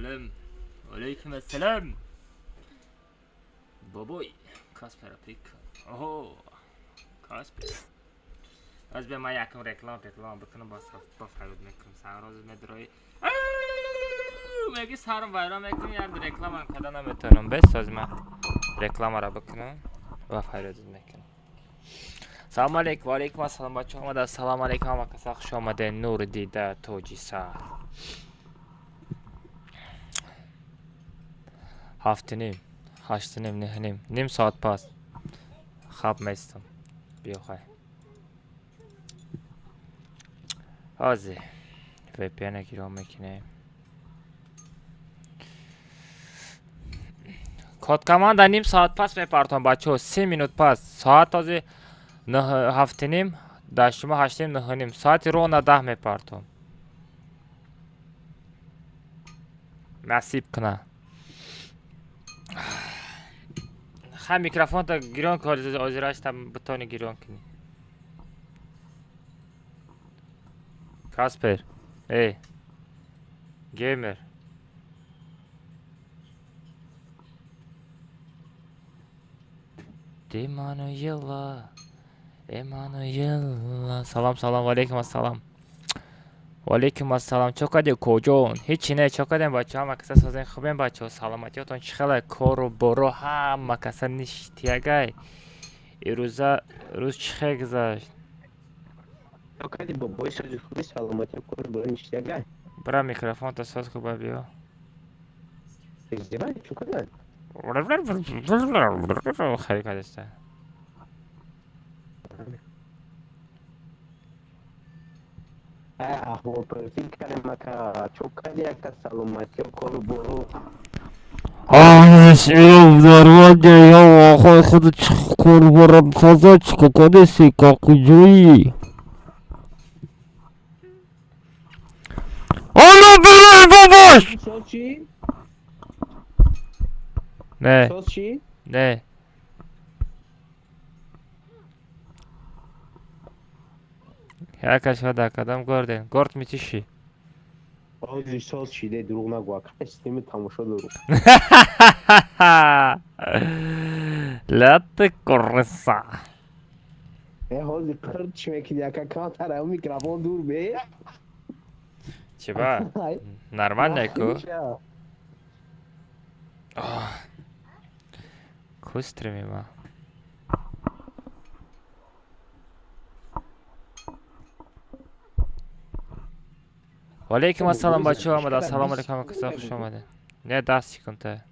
Ассалам. Алейкум ассалам. Бобой, Каспера пик. Оҳо. Каспер. Аз бе ман якм реклама пеклама бикунам, бас ба фарёд мекунам. Сарроз медрои. Меги сарам вайрон мекунам, як реклама када наметавонам. Бесоз ман рекламаро бикунам ва фарёд мекунам. Салом алейкум, ва алейкум ассалом бачаҳо омада. Салом алейкум ҳама каса, хуш омадед. Нури дида, тоҷи сар. 7:30, 8:30, 9:30, ним соат пас хаб местам. Биё хай. Ҳозир VPN гиром мекунем. Код команда ним соат пас мепартом бачаҳо, 30 минут пас. Соат ҳозир 7:30, дар шумо 8:30, 9:30. Соати ровно 10 мепартом. Насиб куна. Хай микрофонта гирён ки ҳозирашта битони гирён кунӣ. Каспер, эй, геймер. Эммануела, Эммануела. Салом, салом, ва алейкум ассалом. Ва алейкум ассалом. Чо кардӣ, коҷон? Ҳечи не, чо кардем бачаҳо? Ҳама каса созен хубем бачаҳо. Саломатиётон чӣ хела? Кору боро ҳама каса ништиягай. Ирӯза рӯз чӣ хел гузашт? Чо кардӣ, бобои сози хуби, саломатиё, кору боро ништиягай. Бира микрофонта соз ку ба биё. Издевай, чо кардӣ? Хеле кардиста. Аҳволпурсӣ кардем ака, чо кардӣ ака, саломатиё, кору боро. Оно бирай бобош! Соз чӣ? Не, Соз чӣ? не. Якаш ва дар кадом горден? Горд митиши. Ҳозир соз шиде, дурӯғ нагӯ ака, системи тамошо дору. Ля ты крыса. Э, ҳозир қирд чӣ мекунӣ ака, камтар ам микрофон дур бе. Чиба? Нормально ку? Ку стримима? Ва алейкум ассалом бачаҳо омада. Ассалому алейкум ҳама каса, хуш омадед. Не, 10 секунда.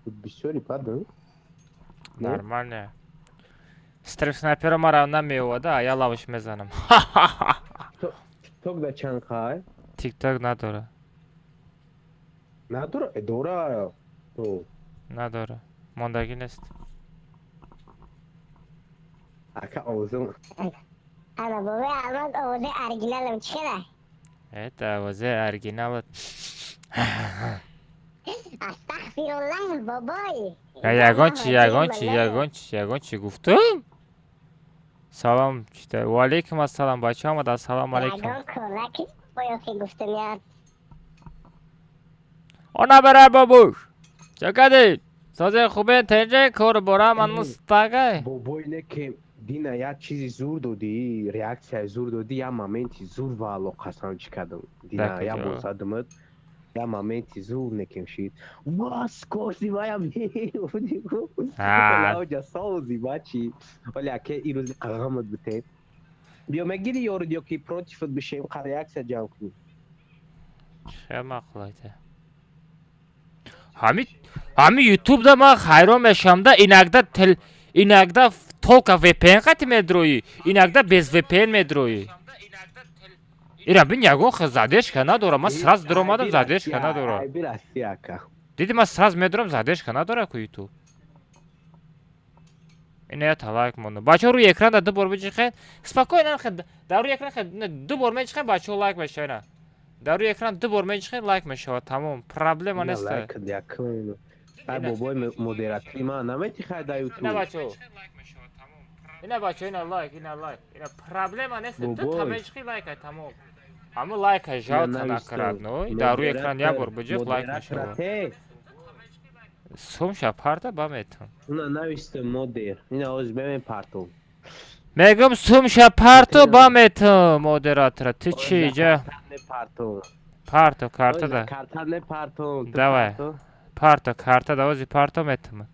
Бисёри паду. Нормально. Стрим снайпера мара намеовада, а я лавш мезанам. Тикток да чанд қай? Тикток надора. Надора? Э, дора. То. Надора. Мондагӣ нест. Ака овозам. Ана бобои Аҳмад, овозаи оригиналам чӣ хела? Это овозаи оригиналат. Астағфируллоҳ, бобой. Ягон чи, ягон чи, ягон чи, ягон чи гуфтум? Салом, чита. Ва алейкум ассалом бачаҳо омада. Ассалому алейкум. Ягон кораки бобой охи гуфтум я. Она бара бабуш. Чо кардед? Созе хубен, тенҷе, кору бора ман мустагай. Бобой не ки дина як чизи зур додӣ, реаксияи зур додӣ, як моменти зур ваало қасам чӣ кардам. Дина Дар як куҷо? бор задамат, як моменти зур некем шид. Вас коси ваям А. оҷа сози бачи. Вале аке ирӯзи қағамат бите. Биё мегири ёру ё ки противат бишем, қа реаксия ҷамъ кунӣ. Хеле маъқул айта. Ҳами ҳами YouTube да ман хайрон мешавам да иногда тел иногда только VPN қати медроӣ, иногда без VPN медроӣ. Ира бин ягон хел задержка надора. Ман сразу дуромадам, задержка надора. Айби Россия ака. Диди ман сразу медурам, задержка надора ку YouTube. Ина я лайк монда. Бачаҳо рӯи экран да ду бор биҷихед. Спокойно хед дар рӯи экран хед ду бор меҷихед, бачаҳо лайк мешавад ина. Дар рӯи экран ду бор меҷихед, лайк мешавад, тамом. Проблема нест. Лайк якм. Ай бобои модератори ман наметихай дар Ина YouTube. бачаҳо. Ина бачаҳо, ина лайк, ина лайк. Ина проблема нест. Ду та Бобой. меҷихи лайк ай тамом. Ҳамун лайка жалко накарад, но дар рӯи экран як бор буҷиқ лайк мешавад. Сумша парта ба метам. Уна навистам модер. Ина оз бемепартум. Мегум сумша парто ба метам модератора. Ту чӣ иҷа? Парто карта да. Карта непартум. Давай. Парто карта да ози парто метам.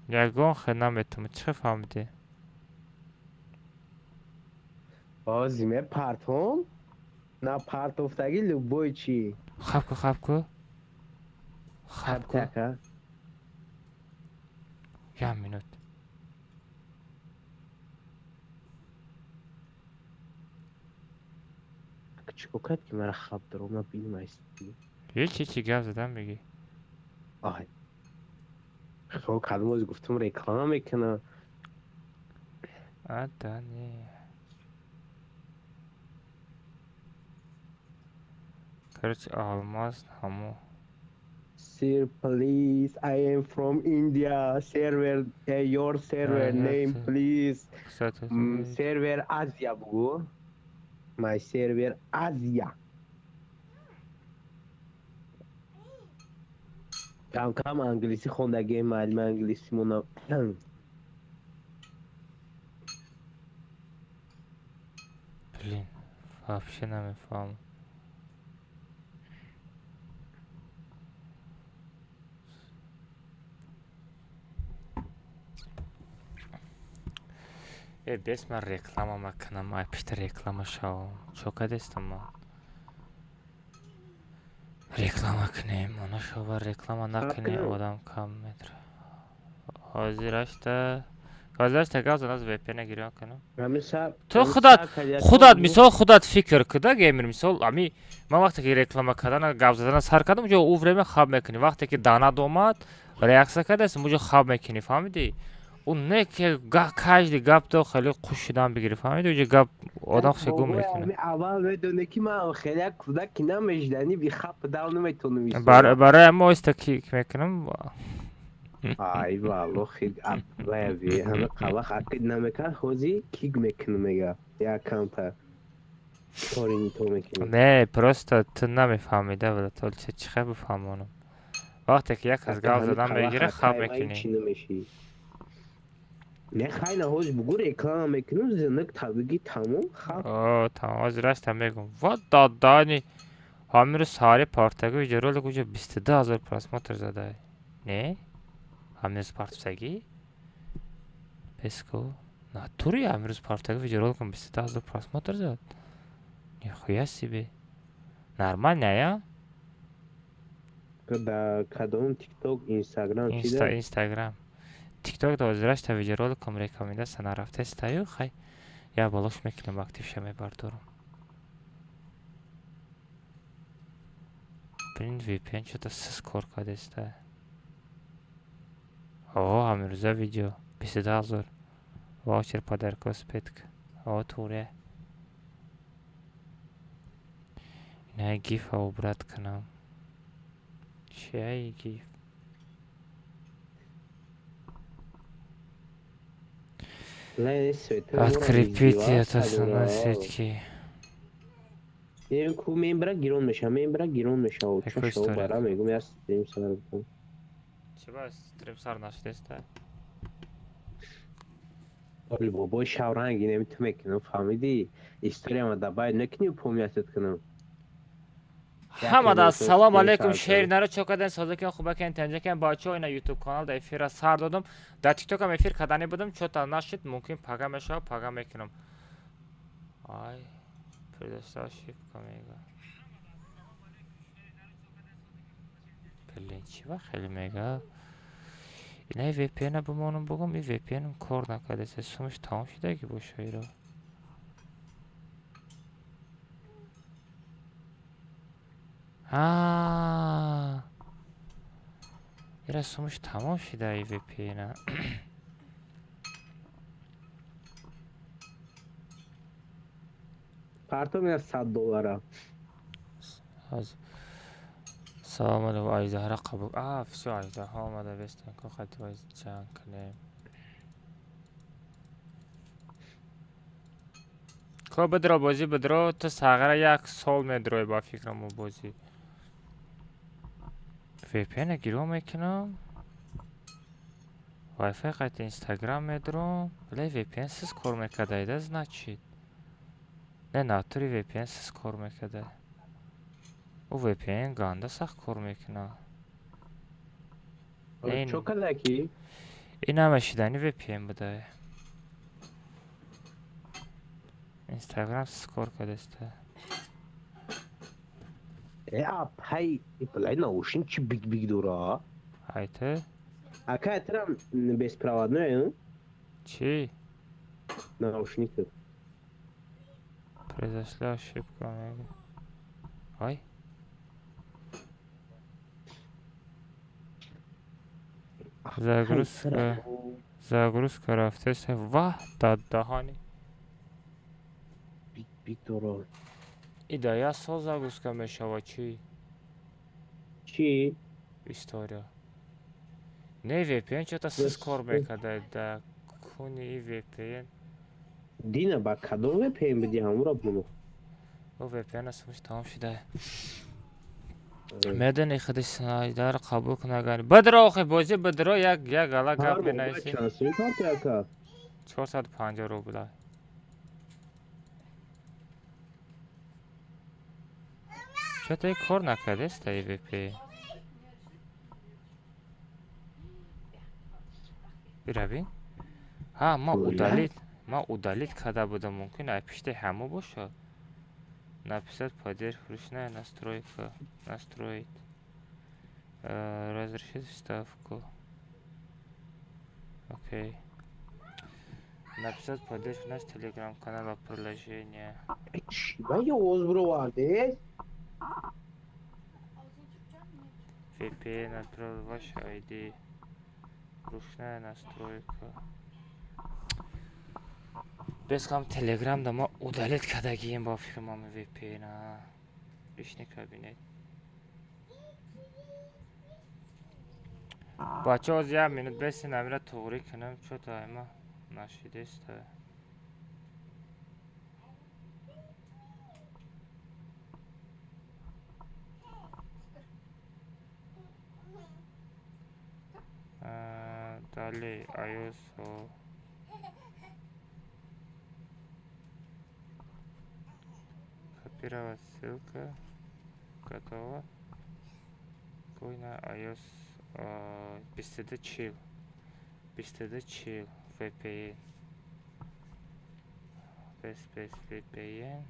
Ягон хе наметам. Чӣ фаҳмидӣ? Ози мепартум. На партофтаги любой чӣ. Хаб ку, хаб ку. Хаб ку. Як минут. Чико кард ки мара хаб даром на бинам айсти? Ҳеч ҳечи гап задан мегӣ. Ай. Хо кадом ози гуфтам реклама мекунам. А да не. Короче, алмаз ҳамо. Sir, please, I am from India. Server, your server name, please. Server Asia бугу. My server Asia. Кам кам англисӣ хондагием, муаллими англисимона. Блин, вообще намефаҳмам. Э, бес ман реклама макунам, ай пишта реклама шавам. Чо кадестам ман? Реклама кунем, она шава реклама накунем, одам кам метра. Ҳозирашта ҳозирашта гап зада аз VPN гирён кунам. Ту худат худат мисол худат фикр куда геймер мисол ами ман вақте ки реклама кардана гап задана сар кардам, уҷо ӯ время хаб мекунӣ. Вақте ки данад омад, реаксия кардастам, уҷо хаб мекунӣ, фаҳмидӣ? Ӯ не ки каждый гап то хеле қуш шудан бигирӣ, фаҳмидӣ? Уҷо гап одам хеле гум мекунад. Аввал медонӣ ки ман хеле як кӯдаки намеждани бихаб дав наметонам. Барои мо оҳиста кик мекунам. Ай валло хел ваяви ҳама қавақ акид намекард, ҳози кик мекунам мега. Як камта кори нито мекунам. Не, просто ту намефаҳмида буда, то чӣ хел бифаҳмонам. Вақте ки як кас гап задан мегира, хаб мекунӣ. Не хайна ҳози бугу реклама мекунам, зинак табиги тамом хаб. О, тамом, ҳозир рашта мегум. Вот додани ҳамин рӯз саҳари партаги видеоролик уҷо 22 000 просмотр задай. Не? Ҳамин рӯз партаги? Беско. Натури ҳамин рӯз партаги видеороликам 22 000 просмотр зад. Нихуя себе. Нормально, я? Да кадом TikTok, Instagram чида? Instagram. TikTok да ҳозирашта видеороликам рекомендация нарафтаистаю, хай я болош мекунам, актив ша мебардорам. Блин, VPN чё-то сис кор кардеста. О, ҳамин рӯза видео 22 000 ваучер подарка спетка. О, туре. Инаи гифа убрать кунам. Чияи гиф? Открепите от основной сетки. Ку мембра гирон меша, мембра гирон меша. Чо шо бара мегум я стрим сар бикун. Чиба стрим сар нашдеста? Оли бобои шавранги неми ту мекунам, фаҳмидӣ? Историяма дабай накунӣ помятат кунам. Ҳамада ассалому алайкум, шернаро чо карден, созакен, хубакен, танҷакен, бачаҳо, ина ютуб канал да эфира сар додам. Дар тиктокам эфир кардани будам, чота нашид, мумкин пага мешава, пага мекунам. Ай, произошла ошибка мега. Блин, чива хеле мега? Ина VPN-а бимонам бугум, и VPN-м кор накардест, сумаш тамом шудаги боша иро. Ира сумаш тамом шуда и VPN-а. Партом я $100. Салом алейкум, Айзаҳра қабул. А, всё, Айзаҳра омада, бестан ко хати вайз ҷанг кунем. Ко бидро, бозӣ бидро, ту сағра як сол медрои, ба фикрам, мо бозӣ. VPN гиро мекунам. Wi-Fi қайти Инстаграм медром. Бля, VPN сиз кор мекардаида, значит. Не, натури VPN сиз кор мекарда. Ӯ VPN ганда сахт кор мекунад. Не, Чо када ки? Ин ҳама шидани VPN буда. Инстаграм сиз кор кардаста. Э, апай, блай, наушник чи биг биг дора. Айте? Ака, трам беспроводной, Чӣ? Наушник. Произошла ошибка, мега. Ай? Загрузка. Загрузка рафтеса. Ваҳ, дадаҳани. Биг биг дора. Ида як сол загрузка мешавад, чӣ? Чи? История. Не, VPN чё-то сиз кор мекарда. Да куни и VPN. Дина ба кадом VPN биди, ҳамура буну. О, VPN асмаш тамом шуда. Медони, худи Снайдер қабул кун, агар. Бидро, охи, бозӣ бидро, як гала гап менависӣ. Чанд сум карти, ака? 450 рубла. Чё-то и кор накардеста и VPN. Бира бин. Ҳа, ма Оля? Удалить, ма удалить карда будам, мумкин ай пишти ҳамо бошад. Написать поддержку, ручная настройка, настроить. Разрешить вставку. Окей. Написать поддержку наш телеграм-канала, приложение. Чи ба ёз бировардес? VPN отправил ваш ID. Ручная настройка. Без кам Телеграм да ма удалить кардагием, ба фирмам VPN. -а. Личный кабинет. Бача, оз як минут бесин, амира туғрӣ кунам, чё-то ама нашидеста. Далее iOS о. Копировать ссылка. Готово. Кой на iOS 22 40. 22 40 VPN. Без без VPN.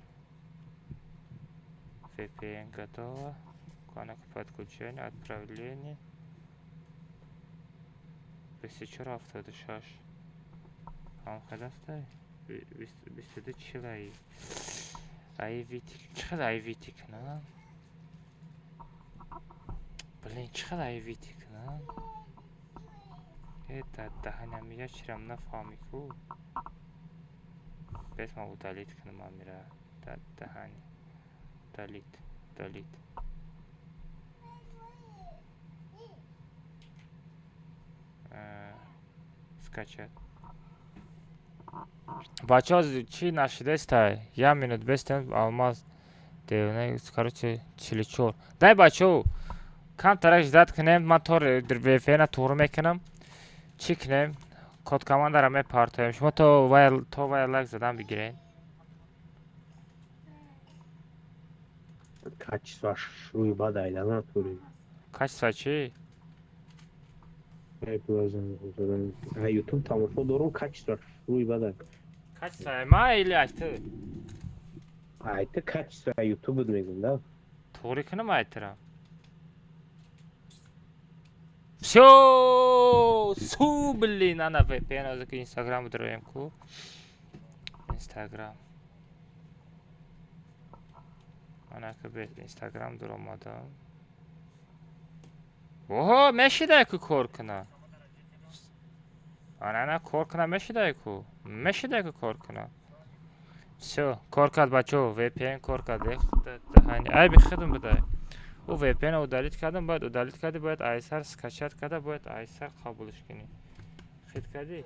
VPN готово. Кнопка подключения, отправление. 24 76. Ҳам хадастай? 22 40 ай. IVT чӣ қадар IVT кунам? Блин, чӣ қадар IVT кунам? Э, дар даҳанам я чирам нафаҳмӣ ку. Бес, ма удалить кунам амира. Дар даҳани. Удалить, удалить. Скачать. Бачаҳо, чӣ нашидестай? Як минут бестем, алмаз. Девона, короче, 44. Дай, бачаҳо, камтарак ждать кунем, ман то VPN-а туғрӣ мекунам. Чӣ кунем? Код командара мепартоем. Шумо то вай лайк задан бигиред. Качествоаш рӯи бад айда натури. Качество чӣ? Ютуб тамошо дорум, качествоаш рӯи бад. Качество ма или ай ту? Ай ту, качество ютуб мегум да. Туғрӣ кунам ай тура. Всё, су, блин, ана VPN озо ки Инстаграм дроем ку. Инстаграм. Ана ки бе Инстаграм дуромадам. Оҳо, мешидай ку кор куна. Ана, ана, кор куна мешидай ку. Мешидай ку кор куна. Всё, кор кард, бачаҳо, VPN кор кард. Ай бихидм бидай. Ӯ VPN удалить кардам, бояд удалить кардӣ, бояд айсар скачать карда, бояд айсар қабулш кунӣ. Хит кардӣ?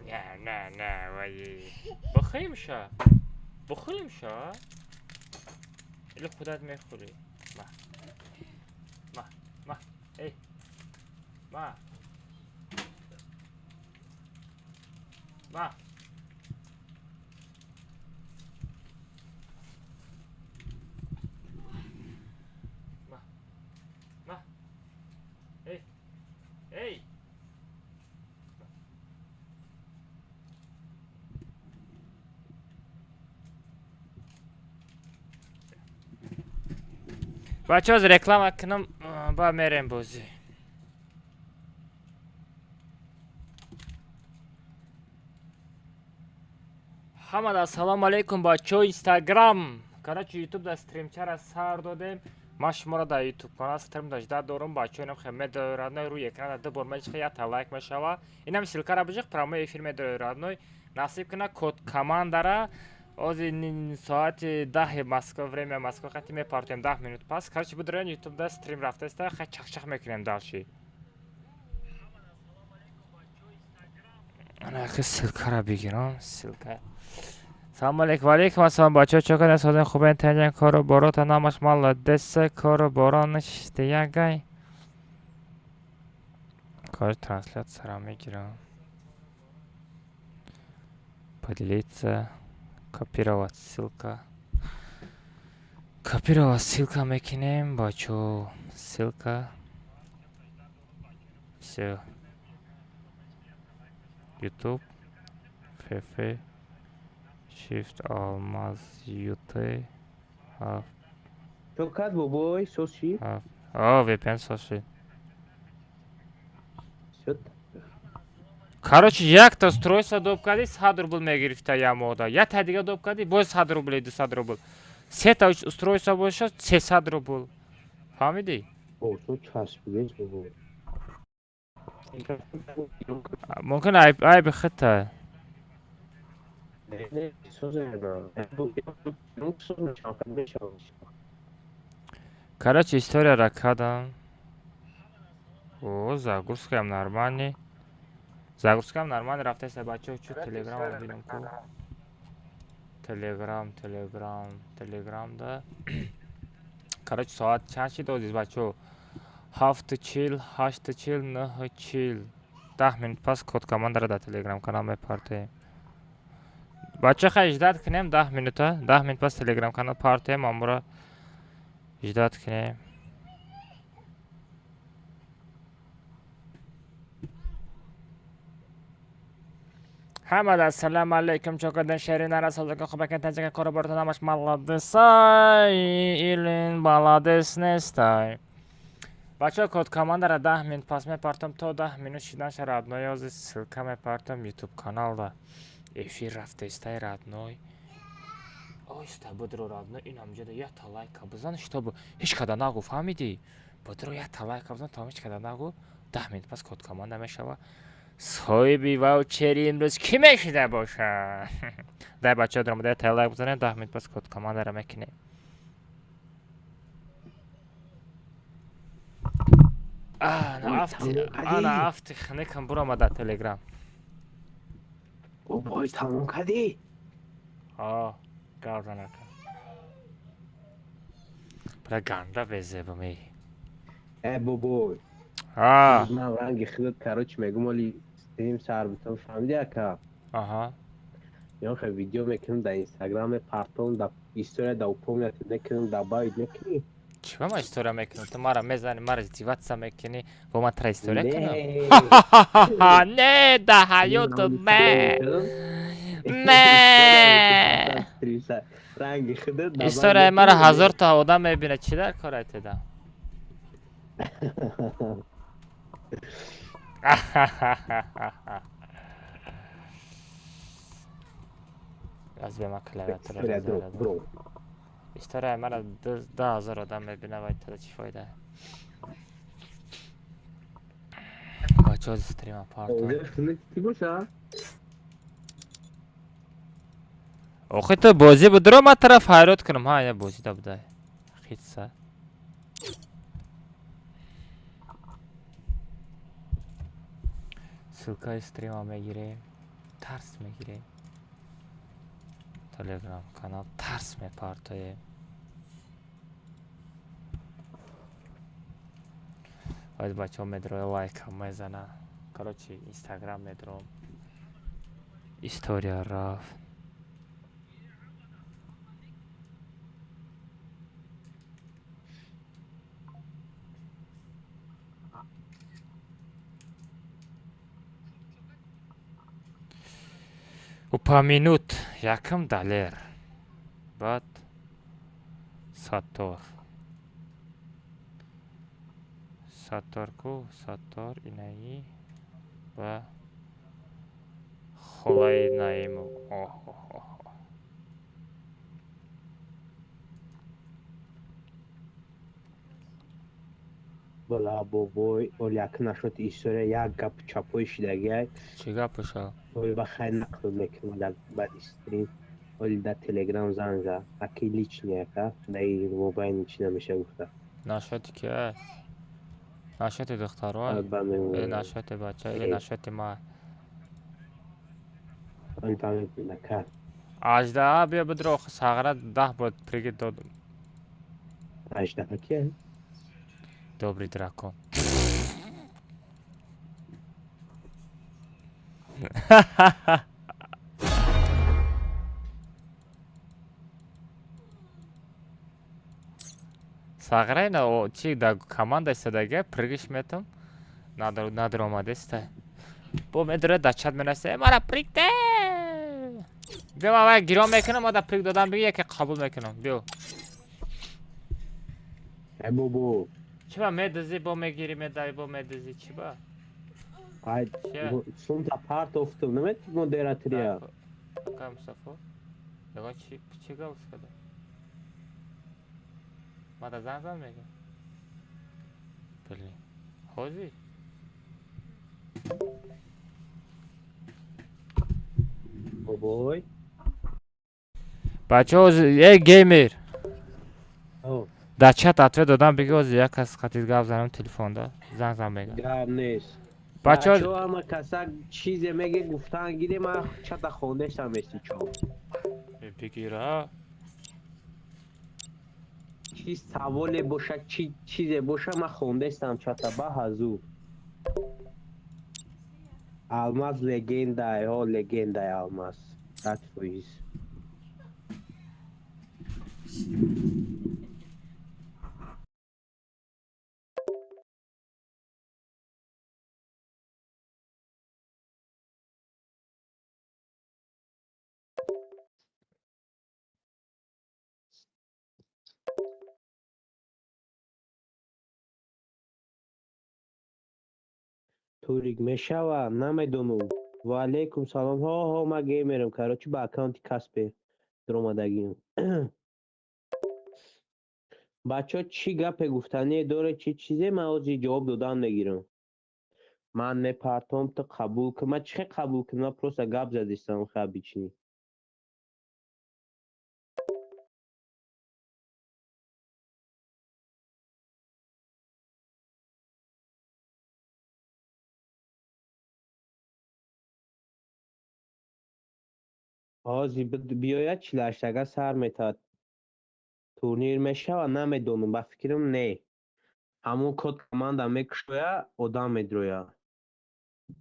Не, не, не, вай. Бихӯрим ша? Бихӯрим ша? Или худат мехӯрӣ? Ма. Ма, ма, эй. Ма. Ма. Ма. Ма. Эй. Эй. Бачаҳо, реклама кунам, ба мерем бозӣ. Ҳамада ассалому алайкум, бачаҳо, Инстаграм. Короче, ютуб да стримчара сар додем. Ман шуморо дар ютуб канал стрим дажда дорум, бачаҳо, инам хе медои, родной, рӯи экрана ду бор мечиха, якта лайк мешава. Инам ссылкара бижиқ, прямой эфир медои, родной. Насиб куна, код командара ози соати 10 Москва, время Москва қати мепартоем, 10 минут пас. Короче, будроен, ютуб да стрим рафтаиста, хай чахчах мекунем дальше. Ана яхе ссылкара бигирам, ссылка. Салом алейкум, ва алейкум ассалом, бачаҳо, чо кардем, созем, хубен, тенҷен, кору борота намаш молодеса, кору борон ягай. Кори трансляцияро мегирам. Поделиться, копировать ссылка. Копировать ссылка мекунем, бачаҳо, ссылка. Всё. YouTube, FF, Shift Алмаз, UT, ҳафт, Чо кард бобой, соз шид? Ҳафт. О, VPN соз шид. Шуд. Короче, якта устройство доб кардӣ, 100 рубл мегирифта як моҳда. Якта дига доб кардӣ, боз 100 рубли, 200 рубл. Сета устройство бошад, 300 рубл. Фаҳмидӣ? О, ту часпидеш, бобой. Мумкин айби хита. Не, не, соза на. Соз мешавам, мешавам. Короче, историяра кардам. О, загрузкаам нормальный. Загрузкаам нормальный рафтаеста, бачаҳо, чу телеграм бинам ку. Телеграм, телеграм, телеграм да. Короче, соат чанд шид озиз, бачаҳо? 7:40, 8:40, 9:40. 10 минут пас код командара дар телеграм канал мепартоем. Бачаҳо, хай ждать кунем 10 минута. 10 минут пас телеграм канал партоем, амура ждать кунем. Ҳамада ассалому алайкум, чо карден, шери нара созака, хубакен, таҷика, кору борта намаш молодесай, илин молодес нестай. Бачаҳо, код командара 10 минут пас мепартом, то 10 минут шиданша, родной, ози ссылка мепартом ютуб каналда. Эфир рафтаистай, родной. Оҳиста будро, родной, инам ҷода якта лайка бизан, чтобы ҳеҷ када нагу, фаҳмидӣ? Будро, якта лайка бизан, то ҳеҷ када нагу. 10 минут пас код команда мешава. Соҳиби ваучери имрӯз кӣ мешида бошад? Дай, бачаҳо, даромада якта лайк бизанед, 10 минут пас код командара мекунем. Ана афти, ана афти хнекам бурома дар телеграм. Бобой, тамом кардӣ? О, гап занака. Бля, ганда безебам, эй. Э, бобой. А, Ман ранги худат, короче, мегум, оли стрим сар битам, фаҳмидӣ, ака? Аҳа. Ё хе видео мекунам, дар инстаграм мепартом, дар история да упомнят мекунам, добавить мекунӣ? Чӣ ба ман история мекунам? Ту мара мезанӣ, мара издеваться мекунӣ, бо ман тра история кунам? Не. Не, да ҳаёту не. Не. Ранги худат добавить Историяи мара мекунӣ? ҳазорта одам мебинад, чӣ дар кор айтеда? Аз бема клавиатура История дро, разарада. бро. Историяи мара 10 000 одам мебинад, вай тада чӣ фоида? Бачаҳо, стрима партом. Чӣ боша? Охи, ту бозӣ будро, ман тараф ҳайрот кунам, ҳа, я бозӣ да будай. Хитса. Ссылкаи стрима мегирем. Тарс мегирем. Телеграм канал тарс мепартоем. Баъд бачаҳо медроя, лайкам мезана. Короче, инстаграм медром. История рафт. Упомянуть якм Далер. Баъд Саттор. Саттор ку? Саттор инаи ва холаи Наимов. Оҳ. Бала бобой, ол як нашуд история, як гап чапои шидагиай. Чӣ гапаша? Ой, ба хай нақл мекунам дар баъди стрим. Оли дар телеграм занг зад. Аки личный ака, дар мобайни чӣ намеша гуфта. Нашоти ки? Нашоти духтаро? Ба Э, мемонам. нашоти бача, э, Э. нашоти ма. Оли ба мемонам ака. Аждаҳа биё бидро, охи сағра 10 бор прыгать додум. Аждаҳа кия? Добрый дракон. Сағра ина чи да команда истодага, прыгиш метам. Надр омадеста. Бо медура да чат менасе, мара прыгте. Биё, ман вай гирон мекунам, ма да прыг додам биги, яке қабул мекунам. Биё. Ай бобо. Чӣ ба медизӣ, бо мегирӣ, медави, бо медизӣ, чӣ ба? Ай, Чия? сумта партофтум, намет модератория. Ака Мустафо? Ягон чӣ чӣ гап када? Ма да занг зад мега? Блин. Ҳозир? Бобой. Бачаҳо, эй геймер. О, Дар чат ответ додам, биги ҳозир як кас қатид гап занам телефонда. Занг зад мега. Гап нест. Бачаҳо, Бачаҳо, ҳама каса чизе меге гуфтан гире, ман чата хондешам ести чо. Бигира. Чи саволе боша, чи чизе боша, ман хондестам чата ба ҳазу. Алмаз легендае, ҳо, легендае Алмаз. 100%. Турик мешава, намедонам. Ва алейкум салом. Ҳо, ҳо, ман геймерам. Короче, ба аккаунти Каспер даромадагим. Бачаҳо, чӣ гапе гуфтание доред, чӣ чизе, ман ҳозир ҷавоб додан мегирам. Ман мепартом, ту қабул кун. Ман чӣ хел қабул кунам? Ман просто гап задистам, хел обычный. Ҳозир биёяд, 48-ага сар метавад. Турнир мешава, намедонам, ба фикрам не. Ҳамон код команда мекушоя, одам медроя.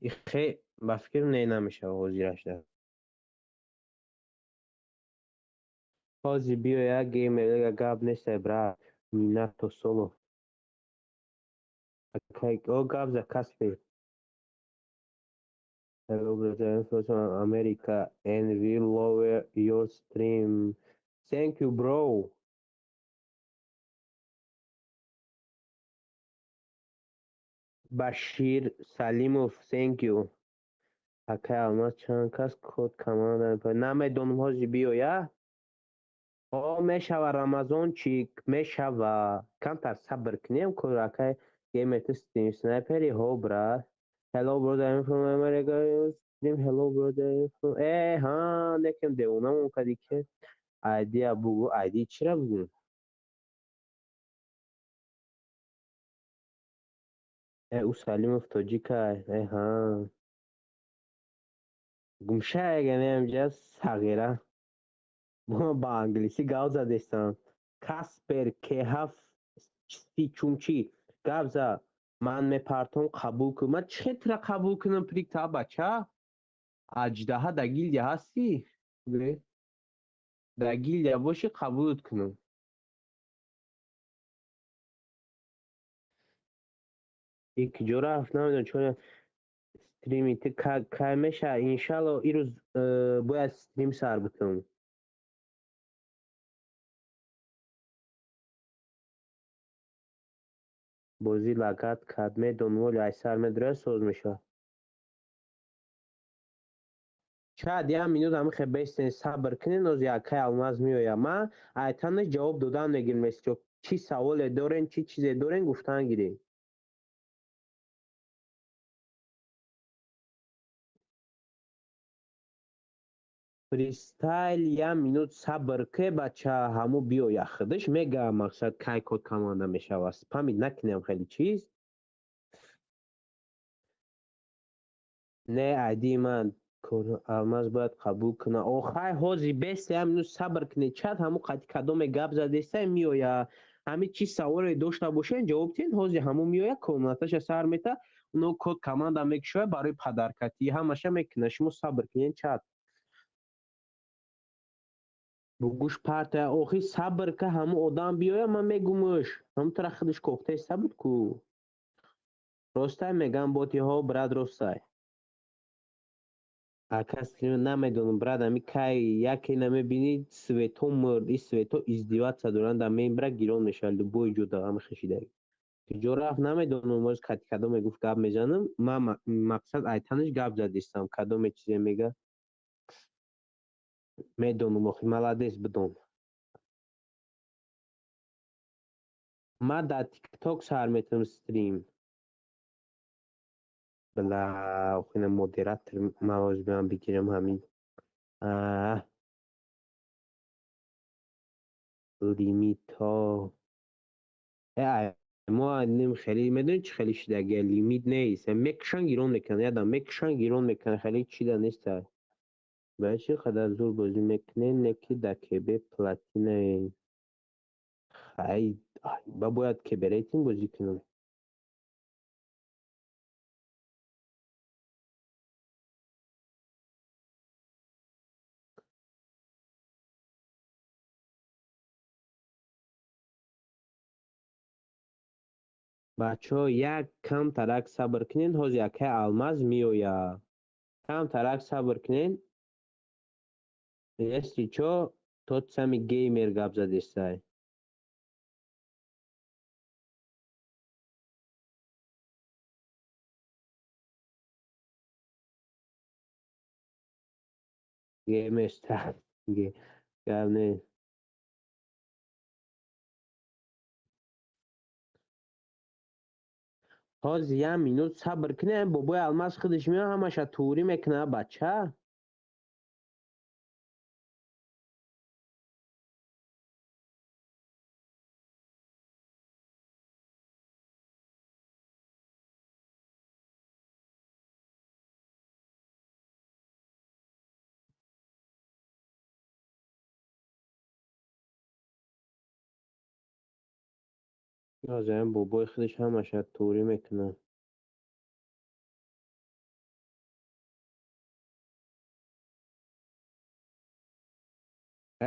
Ихе, ба фикрам не, намешава ҳозирашда. Ҳозир биёя геймер, гап нестай, брат. Минато соло. Акай, о, гап за Каспер. Hello, brother. I'm from America and we love your stream. Thank you, bro. Bashir Salimov, thank you. Акай Алмаз, чанд кас код команда намедонам, ҳозир биёя. О, мешава, Рамазончик, мешава. Камтар сабр кунем, ко акай геймер, ту стрим снайпери, ҳо, брат. Hello, brother, I'm from America. Stream, hello, brother. I'm from... Э, ҳа, некем девонамон кади ки. Айдия бугу, айди чира бугу? Э, ӯ Салимов тоҷикай. Э, ҳа. Гумшаягане сағира. Ба англисӣ гап задестам. Каспер К7 чумчи гап зад. Ман мепартом, қабул кун. Ман чӣ хел тура қабул кунам, прикта бача? Аҷдаҳа да гилдия ҳастӣ? Да гилдия бошӣ, қабулут кунам. И куҷо рафт, намедонам, чун стрими ту кай мешавад? Иншалло, ирӯз бояд стрим сар бикунам. Бозӣ лагат кард, медонам, вале ай сар медурад, соз мешавад. Шояд як минут ҳамин хел бестен, сабр кунед, ноз яккай Алмаз меояд. Ман айтанаш ҷавоб додан мегирам, чӣ саволе дорен, чӣ чизе дорен, гуфтан гирем. Фристайл, як минут сабр ке, бача, ҳаму биёя худаш мега, мақсад, кай код команда мешавад. Спамить накунем хеле чиз. Не, айди ман Алмаз бояд қабул кунад. Охай, ҳозир бест, як минут сабр кунед. Чад ҳаму қати кадоме гап задеста меоя. Ҳамин чӣ саволе дошта бошед, ҷавоб диҳед, ҳозир ҳаму меоя, комнаташа сар мета, уно код команда мекушояд барои падаркатӣ, ҳамаша мекунад. Шумо сабр кунед, чад. Бугӯш партая, охи сабр ка, ҳаму одам биёя, ман мегумш. Ҳаму тура худаш кофтаиста буд ку. Ростай мегам, ботиҳо, брат, ростай. Ака, стрим намедонам, брат, ами кай яке намебинӣ, свето мурд, и свето издеваться доранд, да мембра гирон мешавад, любой ҷо да ҳама хешидаги. Куҷо рафт, намедонам, боз кати кадоме гуфт гап мезанам, ман мақсад айтанаш гап задистам, кадоме чизе мега. Медонам, охи, молодец, бидон. Ман дар тикток сар метавонам стрим. Бла, охина модератор ман ҳозир биём бигирам ҳамин. Лимитҳо. Мо нем хеле медонӣ чӣ хеле шидаги, лимит нест. Мекушанд, гирон мекунанд, ядам мекушанд, гирон мекунанд, хеле чида неста. Ба чӣ қадар зур бозӣ мекунед, не ки дар КБ платинаем. Хай, ба бояд КБ рейтинг бозӣ кунам. Бачаҳо, як камтарак сабр кунед, ҳозир яккай Алмаз меояд. Камтарак сабр кунед. Если чо, тот самый геймер гап задестай. Геймер гап не. Ҳозир як минут сабр кунед, бобои Алмаз худаш меояд, ҳамаша туғрӣ мекунад, бача. Ҳозир бобои худаш ҳамаша туғрӣ мекунад.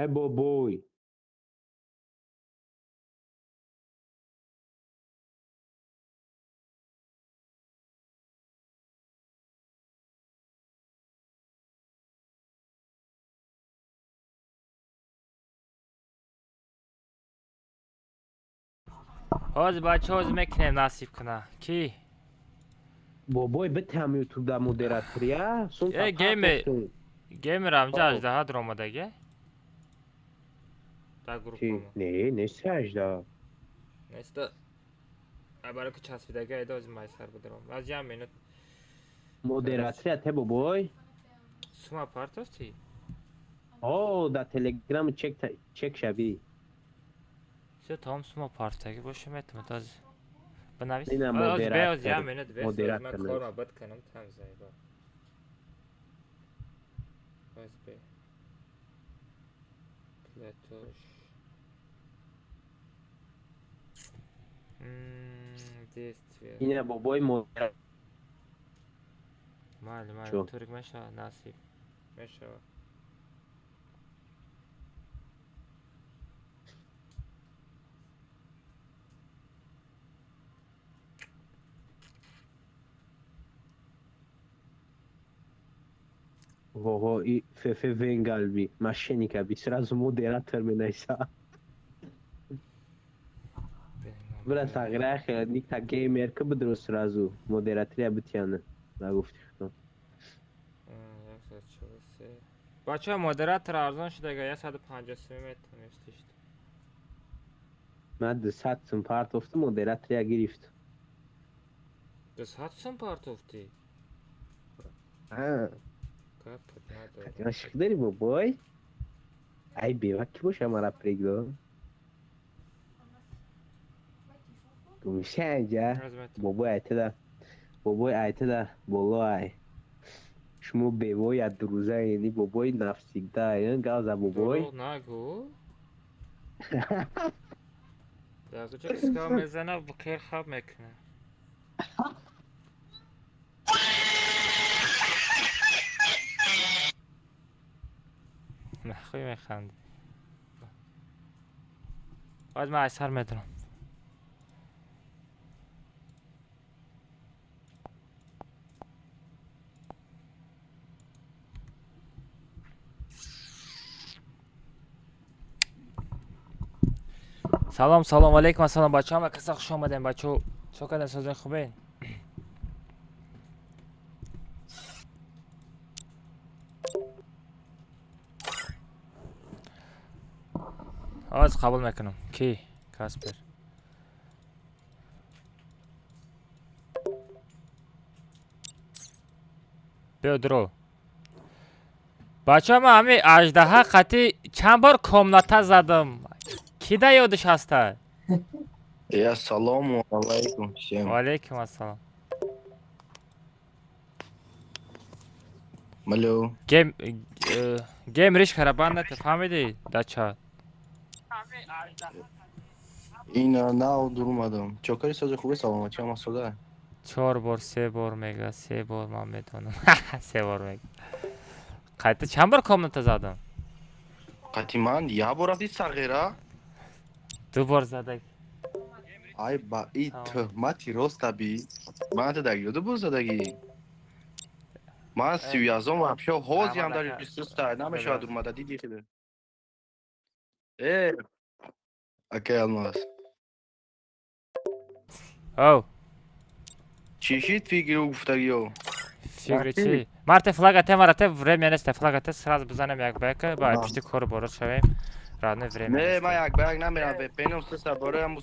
Э бобой! Ҳозир бача, ҳозир мекунем, насиб куна. Ки? Бобой, битам ютуб да модератория? Э, геймер, геймер ҳамҷа аждаҳа дуромадаге? Дар группамо. Не, нест аждаҳа. Неста. Барои ки часпидаги айда, ҳозир майсар бидуром. Аз як минут. Модератория те, бобой? Сума партофтӣ? О, дар телеграм чек шавӣ. Всё, тамом, сума партаги боша, метавонад аз бинавис. Ина Ҳозир беоз модератор. як минут бес, Модератор ман навис. корма бад кунам, там заеба. ФСБ. Платеж. Действие. Ина бобои модера. Майли, майли, турик мешава, насиб. Мешава. Во и ФФ Венгалби, мошенника би, сразу модератор менайса. Брат, аграх, никта геймер, ка бдро сразу модератория битяна. Нагуфти хто. Бача модератор арзон шудага 153 метонистишт. Ман 200 сум партофту модератория гирифт. 200 сум партофти? А. Гапат надорам. Ошиқ дорӣ бобой? Ай бева ки боша мара пригдо? Гумшанҷа. Бобой айтада. Бобой айтада боло ай. Шумо бевои аз друза ени бобой навсегда гав за бобой. Дурӯғ нагӯ. Дар куҷо киска мезана бухер хаб мекунад. Нахуй механдӣ. Бояд ман аз сар медорам. Салом, салом, алейкум ассалом бачаҳо, ҳама каса хуш омадем бачаҳо. Чо кардем созен хубен? Аз қабул мекунам. Ки? Каспер. Биё дро. Бачаҳо ман ҳами аждаҳа қатӣ чанд бор комната задам. Ки да ёдиш ҳаста? Я салому алайкум всем. Ва алейкум ассалом. Алло. Гейм гейм риш карабанда те фаҳмидӣ дача. Ин нав дур омадам. Чокари сози хубе саломатӣ ҳама сода. 4 бор, 3 бор мега, 3 бор ман медонам. 3 бор мега. Қайта чанд бор комната задам? Қати ман як бор рафти сағира? 2 бор задаг. Ай ба и туҳмати роста би. Ман та даги ду бор задагӣ. Ман 31 вообще ҳозиам дар 23 намешавад омада диди хеле. Э Акай Алмаз. Оу. Чӣ шид фикру гуфтагиё? Фикри чӣ? Марте флага те марате время нест, флага те сразу бизанем як ба як, ба пишти кор боро шавем. Родной время. Не, ман як ба як намерам, VPN-ом сеса бароям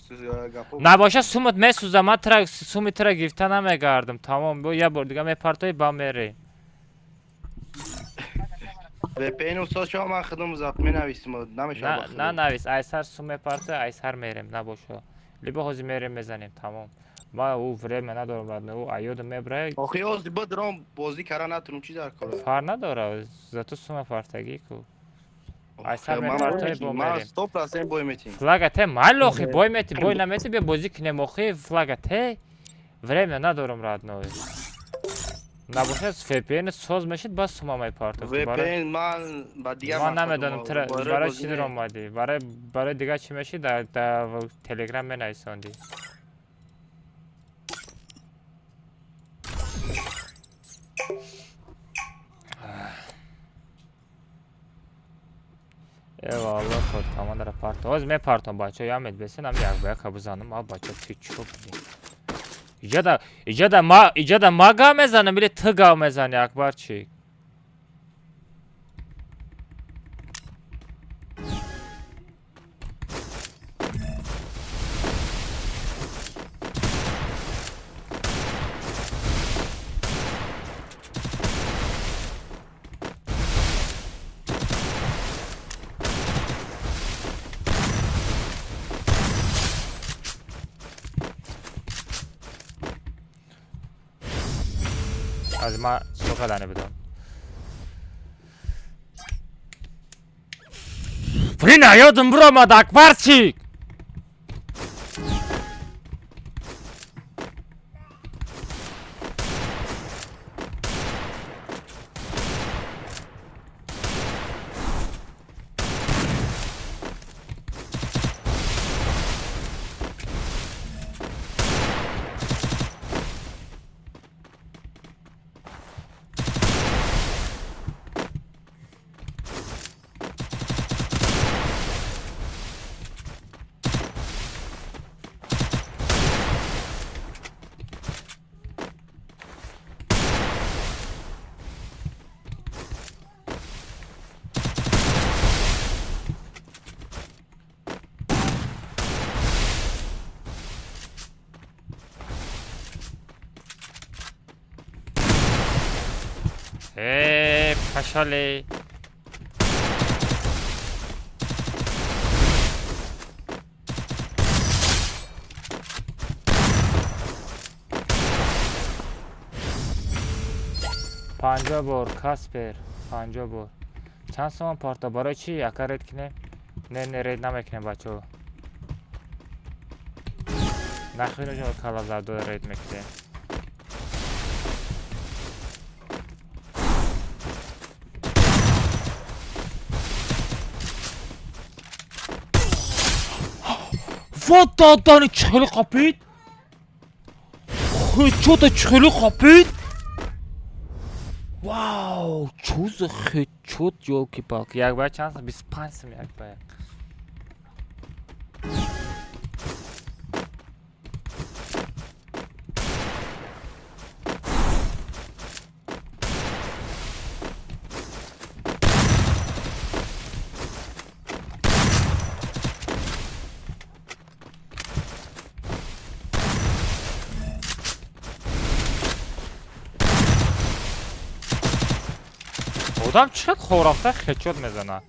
гапо. Набоша сумат месӯзам, ман тра суми тра гирифта намегардам. Тамом, бо як бор дига мепартои ба мерем. VPN-ом соз шава ман худам зап менависам, намешава. На, навис, айсар сум мепартои, айсар мерем, набоша. Либо ҳозир мерем мезанем, тамом. Ман ӯ время надорам, родной, ӯ аёдам мебрае. Охи ҳозир бидром бозӣ кара натунам, чӣ дар кора? Фар надора, зато сума партагӣ ку. Айсар мепартои бо мерем. 100% бой метим. Флага те майли охи бой мети, бой намети, бия бозӣ кунем охи, флага те. Время надорам, родной. Набошад VPN соз мешид, бас сума мепартофт. VPN ман ба дигар ман намедонам барои чӣ дир омадӣ. Барои дигар чӣ мешид, дар Телеграм менависондӣ. Эва Аллоҳ код командара парто. Ҳозир мепартом бачаҳо, ямед бесен ам як ба яка бизанам. А бача ти чо будӣ? Иҷада ма иҷада ма гав мезанам или ту гав мезанӣ Акбар чӣ? Аз ма чико кардане будам? Блин, а ёдам биромад, Акбарчик! Э, пошли. 50 бор, Каспер, 50 бор. Чанд сомон парта? Барои чӣ? Ака, рейд кунем? Не, не, рейд намекунем, бачаҳо. Нахуй калазардо рейд мекунем. Вот дадани, чӣ хеле қапид? Хечота чӣ хеле қапид? Вау, чӯза хечот, ёлки-палки. Як ба чанд сум? 25 сум як ба як. Одам чӣ қадр хорафта хечот мезанад?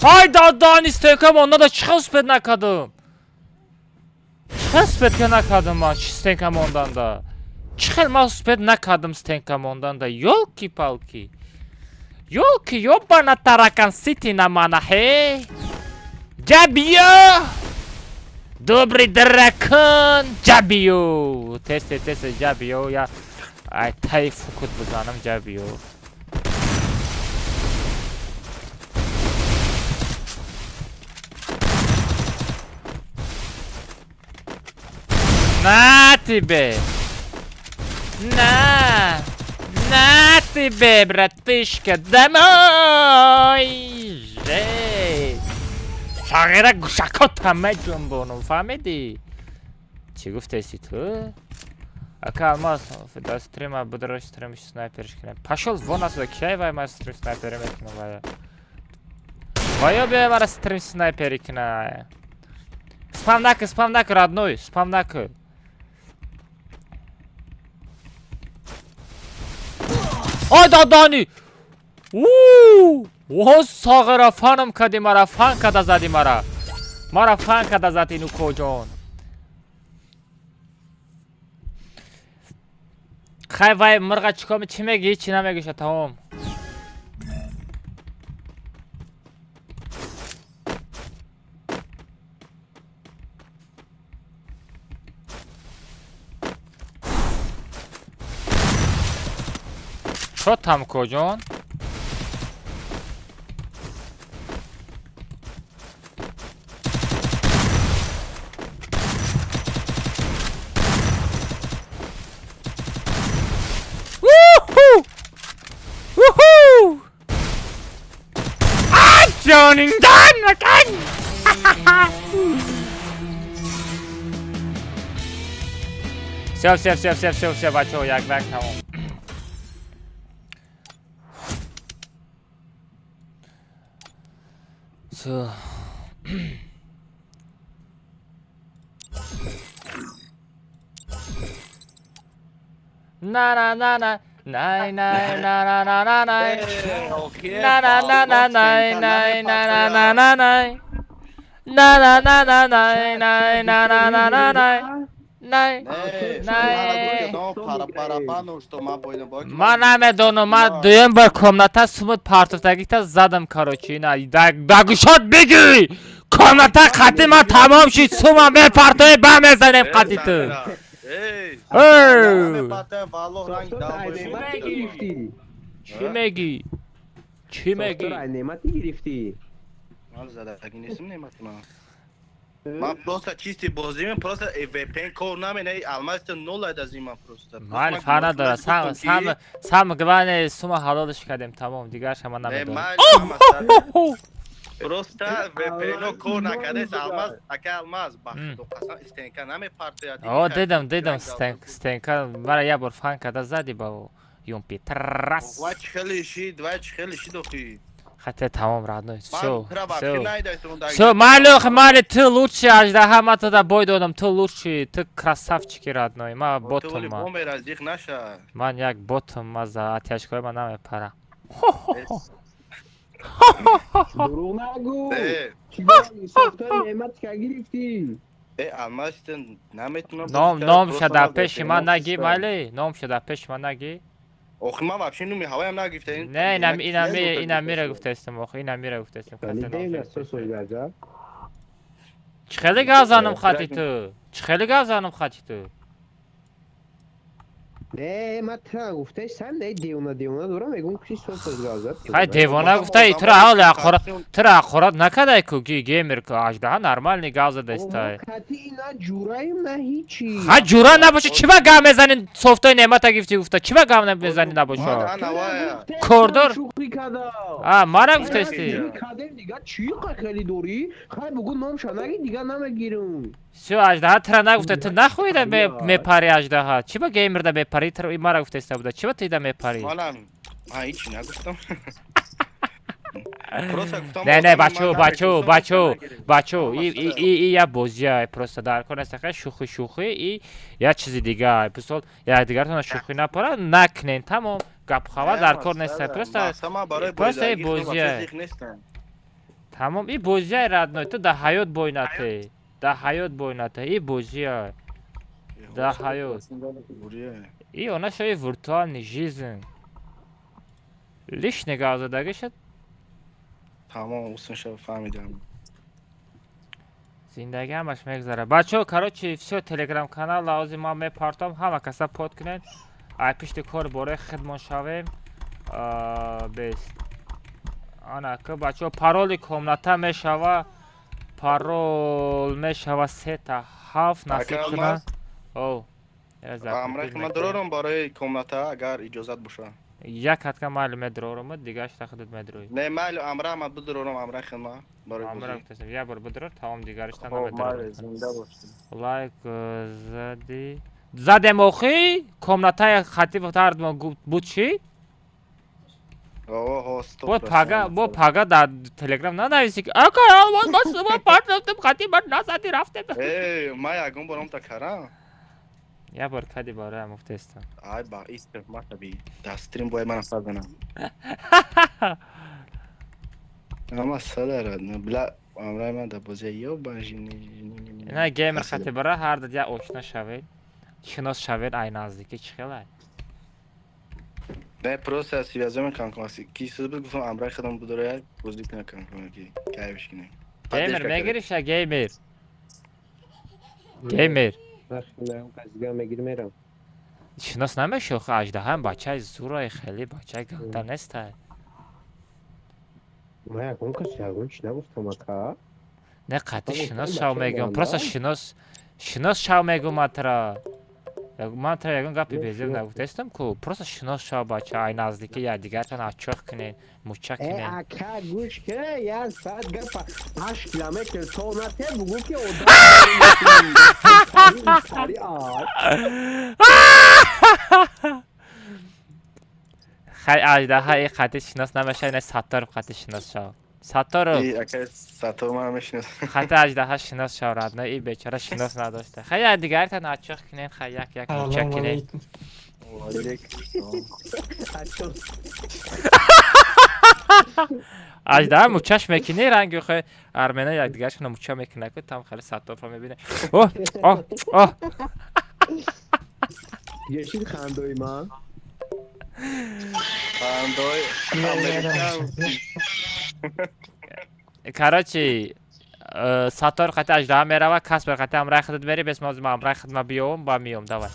Ай дадани, стенка монда, чӣ хел успеть накардам? Чӣ хел успеть накардам ман стенка монданда? Чӣ хел ман успеть накардам стенка монданда? Ёлки-палки. Ёлки, ёбана таракан сити на мана, хе! Ҷабиё! Добрый дракон! Ҷабиё! Тез, тез, тез, ҷабиё, я ай тай фукут бизанам, ҷабиё. На тебе! На! На тебе, братишка, домой! Жесть! Фағира гӯшакота меҷунбонум, фаҳмидӣ? Чӣ гуфтеси ту? Ака Алмаз, да стрима будро стрим снайперш кунем. Пошёл вон отсюда, кай вай ма стрим снайпери мекунам вая? Вая биёй мара стрим снайпери куна. Спам накун, спам накун, родной, спам накун. Ай дадани! У! Во сағира, фанам кади мара, фан када зади мара. Мара фан када зади нукоҷон. Хай вай мирға чикор, чӣ мегӣ? Ҳечи намегӯша, тамом. Чо там, коҷон? Уху! Уху! Ҷониндан ватан. Всё, всё, всё, всё, всё, всё, бачаҳо, як як тамом. Всё. На на на на най най на на на на най на на на на най най на на на на най на на на на най най на на на на най най най. Ман намедонам, ман дуюм бор комната сумут партофтагита задам, короче, ина да гӯшот бигӣ, комната қати ман тамом шид, сума мепартои, ба мезанем қати ту. Чӣ мегӣ? Чӣ мегӣ? Неъмати гирифтӣ. Ман задагӣ нестам неъмати ман. Ман просто чисти бозӣ, просто VPN кор наменаи, алмазта нол аз ин ман просто. Ман фарқ надорад. Самое главное, сума ҳалолш кардем, тамом, дигарша ман намедонам. Просто VPN кор накардес, алмаз, ака алмаз, ба худо қасам, стенка намепартояд. О, дидам, дидам, стенка мара як бор фан карда зади ба юмпи. Трас. Вай хеле шид, вай хеле шид охи. Хотя тамом, родной, всё, всё. Всё, Малюх, Мали, ты лучший, аждаҳа, ма туда бой додам, ты лучший, ты красавчики, родной, ма ботом ма. Ман як ботом ма за атяшкои ма намепара. Дурӯғ нагӯ. Чӣ софтои неъмат ка гирифтӣ? Ном, номша дар пеши ман нагӣ, Мали, номша дар пеши ман нагӣ. Охи ман вообще нуми ҳаваям нагирифта. Не, ина мира гуфтаистам, охи, ина мира гуфтаистам. Чӣ хеле гап занам хати ту? Чӣ хеле гап занам хати ту? Не, ман тра гуфтаистам, не, девона девона дорам, мегӯм ки софтои гап зад. Хай девона гуфтаи, тура ҳоле ақорат, тура ақорат накардай ку, ги геймер ку, аждаҳа нормальный гап задастай. Хати на ҷураим, на ҳичи. Ха ҷура набоша, чӣ ба гап мезанӣ, софтои неъмата гифтӣ гуфта, чӣ ба гап мезанӣ набоша? Кордор? А, мара гуфтаисти. Кадем дига чӣ хеле дорӣ? Хай бугу номша наги, дига намегирам. Всё, аждаҳа тура нагуфта, ту нахоҳида мепари аждаҳа. Чӣ ба геймерда мепари, тура мара гуфтаиста буда. Чӣ ба ту ида мепари? Ман ҳичи нагуфтам. Не, не, бачо, бачо, бачо, бачо, и я бозия, просто дар кор нест, шӯхӣ шӯхӣ и як чизи дига. Мисол, якдигаратонро шӯхӣ напара, накунен, тамом, гапхава дар кор нест, просто просто и бозия. Тамом, и бозия, родной, ту дар ҳаёт бой натӣ. Дар ҳаёт бой натӣ, и бозия. Дар ҳаёт. И она шои виртуальный жизнь. Лишний гап задагӣ шуд. Тамом, усунша фаҳмидам. Зиндагӣ ҳамаш мегзарад. Бачаҳо, короче, всё, телеграм канал лавози ман мепартом, ҳама каса под кунед. Ай пишти кор бораи хидмон шавем. Бест. Ана ки бачаҳо, пароли комната мешава, парол мешава 3 та 7, насиб кунад. О. Амрах ман дорам барои комната, агар иҷозат боша. Як ҳатка майли медрорам, дигараш худат медроӣ. Не, майли амра ман бидорам, амра хидма барои бозӣ. Амра гуфтасам, як бор бидрор, тамом, дигараш намедрорам. Лайк зади. Задем охи, комнатаи хати ҳардмо буд чӣ? Бо пага, бо пага дар телеграм нанависи ки ака алмаз ман сума партофтам, хати ман назади рафтем. Э, ман ягон борам та карам. Як бор кади бароям гуфтаистам. Ай ба истер матаби. Дастрим бояд ман сазанам. Ама садарад, бла амрай ман дар бозия ё бажини. Ина геймер хати бара ҳар дад як ошна шавед. Шинос шавед, ай наздикӣ чӣ хелай? Не, просто связь мекунам ки ки суд гуфтам амрай худам будора як бозӣ кунам ки кайфш кунем. Геймер мегириша геймер. Геймер. Шинос намеши охи, аждаҳам бачаи зурай, хеле бачаи ганда нестай. Ман ягон кас ягон чӣ нагуфтам, ака. Не, қатъи шинос шав мегӯям, просто шинос шинос шав мегӯм матра. Ман тра ягон гапи безеб нагуфтаистам ку, просто шинос шав, бача, ай наздики якдигартон ачоқ кунен, муча Э, кунен. Ака, гӯш ки, як соат гапа 8 километр то нате бугӯ ки одам. Хай, аждаҳа и қати шинос намешава, ина Сатторов қати шинос шав. Сатторов. И акай Саттор ман мешиносам. Қати аждаҳа шинос шав, родной, и бечора шинос надошта. Хай, якдигартон ачоқ кунен, хай, як як муча Салом кунен. алейкум. Ва алейкум ассалом. Аждаҳа мучаш мекунӣ, ранги хой армена якдигаршона муча мекунад ку, там хеле Сатторова мебинӣ. Оҳ, оҳ, оҳ. Ешин хандои ман. Хандои американский. Короче, Саттор қати аждаҳа мерава, Каспер қати ҳамраҳи худат мери, бес мозим ҳамраҳи худма биёвам, ба миём, давай.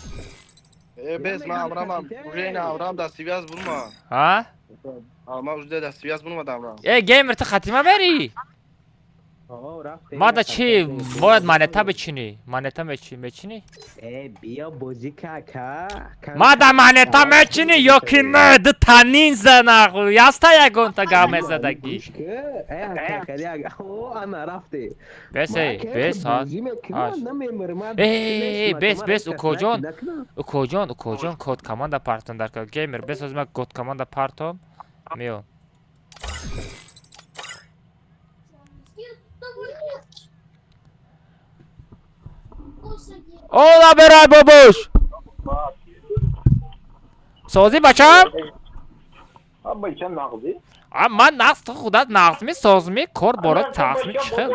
Э, без ман амрам, уже ина амрам дар связь бурма. А? Ма уже дар связь бурма дамрам. Э, геймер, ту хатима мери? Мада чӣ, бояд монета бичинӣ. Монета мечинӣ? Э, биё бозӣ ка, ака. Мада монета мечинӣ ё ки не? Ду танин занаху. Яста ягонта гап мезадагӣ. О, ана рафте. Бес, эй, бес, ҳа. Эй, бес, бес, укоҷон. Укоҷон, укоҷон, код команда партон дар кор. Геймер, бес аз ман код команда партом. Миё. Ола берай бобош. Созӣ, бачам? Бача, нағзи. А ман нағз, ту худат нағзми, созми, кор боро тағзми, чӣ хел?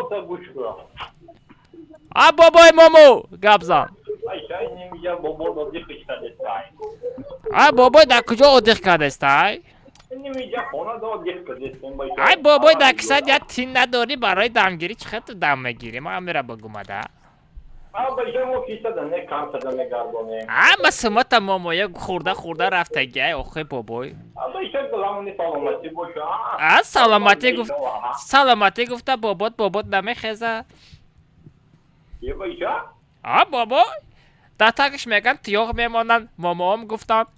А бобои мому, гап зан. А бобой дар куҷо отдых кардестай? Ай бобой, дар кисат як тин надорӣ барои дамгирӣ, чӣ хел ту дам мегирӣ? Ман мера бигумада. Ама сумата момоя хӯрда хӯрда рафтагиай, охе бобой. А саломатӣ гуфт, саломатӣ гуфта бобот бобот намехеза. А бобой, дар тагиш меган тиёғ мемонанд, момоам гуфтанд.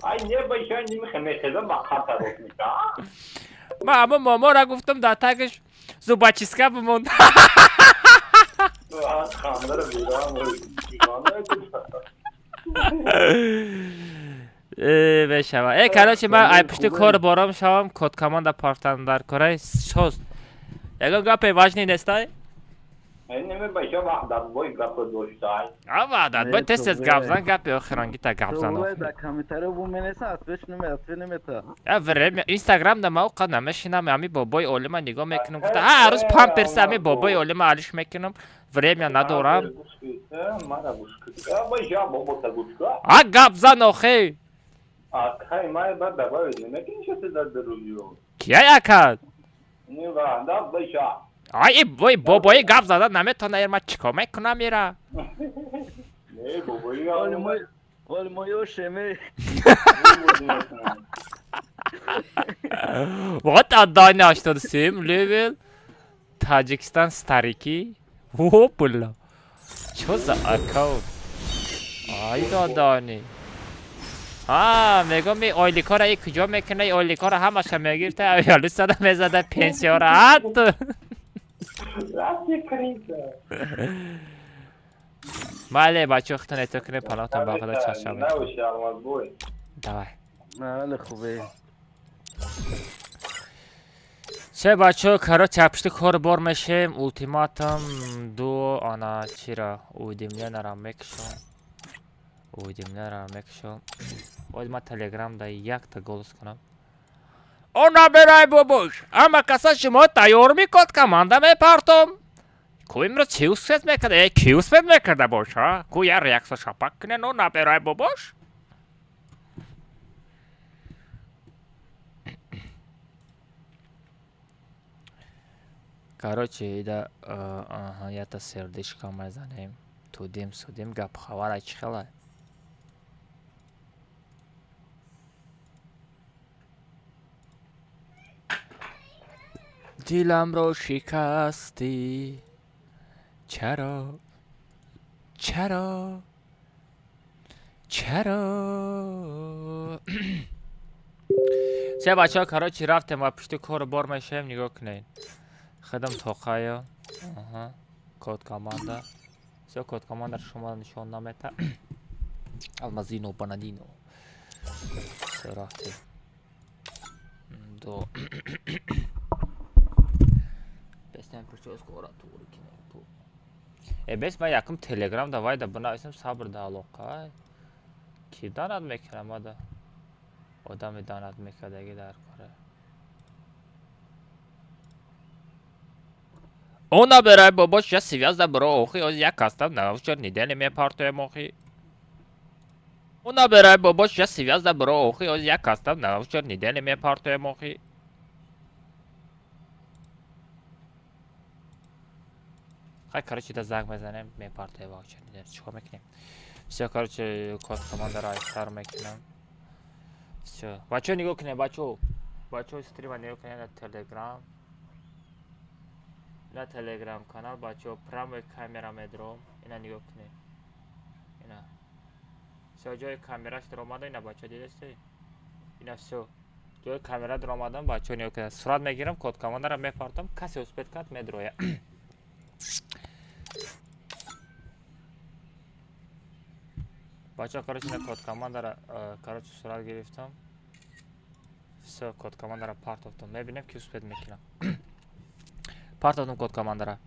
Ай не, бача, немехеза, ба қарта рос меша. Ман ҳама момора гуфтам, дар тагиш зубочистка бимонд. Хандара берам. Э, мешава. Э, короче, ман ай пушти кор бором шавам, код команда партан дар кораи соз. Ягон гапе важный нестай? Неме, бача, ваҳдатбой гапа доштай. А ваҳдатбой тез тез гап зан, гапи охирангита гап зан. Охир. Дар комментарио бу менеса, ответ наме, ответ намета. Я время Инстаграм да ма оқа намешинам, ами бобои олима нигоҳ мекунам, гуфта ҳар рӯз памперс ами бобои олима алиш мекунам, время надорам. Мара гӯш кун. Бача, бобота гӯш кун. А гап зан охе. Акай май ба добавить намекунӣ шоти дар друзьё. Кия ака? Не, ваҳдат бача. Ай бой бобои гап зада наметона, эр ман чикор мекунам ира? Не, бобои. Оли мой, оли мой ёшеме. Вот отдай 87 левел. Таджикистан старики. Опла. Чё за аккаунт? Ай додани. А, мегом и ойликора и куҷо мекуна, и ойликора ҳамаша мегирифта, авиалу сада мезада пенсияра. Ат! Рафти криса. Мале, бачаҳо, худтон эҳтиёт кунед, паноҳтон ба Худо, чашм. Набоши, Алмазбой. Давай. Ҳали хубе. Че бачаҳо, короче, пушти кор бор мешем, ултиматум ду ана чира уведомления мекушам. Уведомления мекушам. Бояд ман Телеграм да якта голос кунам. О набирай бобош, ама каса шумо тайёр мекод команда мепартом. Ку имрӯз чӣ успеть мекарда? Э, ки успеть мекарда боша? Ку я реакция шапак куне, но набирай бобош. Короче, ида аҳа, ята сердечко мезанем. Тудим судим гап хабара чӣ хела? Диламро шикастӣ. Чаро? Чаро? Чаро? Се бачаҳо, короче, рафтем ва пушти кору бор мешавем, нигоҳ кунед. Худам тоқаё. Аҳа. Код команда. Всё, код команда шумо нишон намета. Алмазино, банадино. Всё, рафтем. До. Беснем прическу ора туғри кинем. Э, бес ман якум телеграм давай да бинависам, сабр да алоқа. Ки данад мекунам ада? Одами данад мекардаги дар кора. О, набирай, бобо, сейчас связь да бро, охи, оз як кастам на вчер недели мепартоем, охи. О, набирай, бобо, сейчас связь да бро, охи, оз як кастам на вчер недели мепартоем, охи. Хай, короче, да занг мезанем, мепартоем ваучер недели. Чикор мекунем? Всё, короче, код команда ро айсар мекунам. Всё. Бачаҳо, нигоҳ кунед, бачаҳо. Бачаҳо, стрима нигоҳ кунед на Телеграм. На Телеграм канал, бачаҳо, прямой камера медром. Ина нигоҳ кунед. Ина. Всё, ҷои камераш даромада, ина бачаҳо дидастед? Ина всё. Ҷои камера даромадам, бачаҳо нигоҳ кунед. Сурат мегирам, код командаро мепартам, касе успеть кард медроя. Бачаҳо, короче, на код командаро, короче, сурат гирифтам. Всё, код командаро партофтам. Мебинем, ки успеть мекунам. Партофтам код командаро.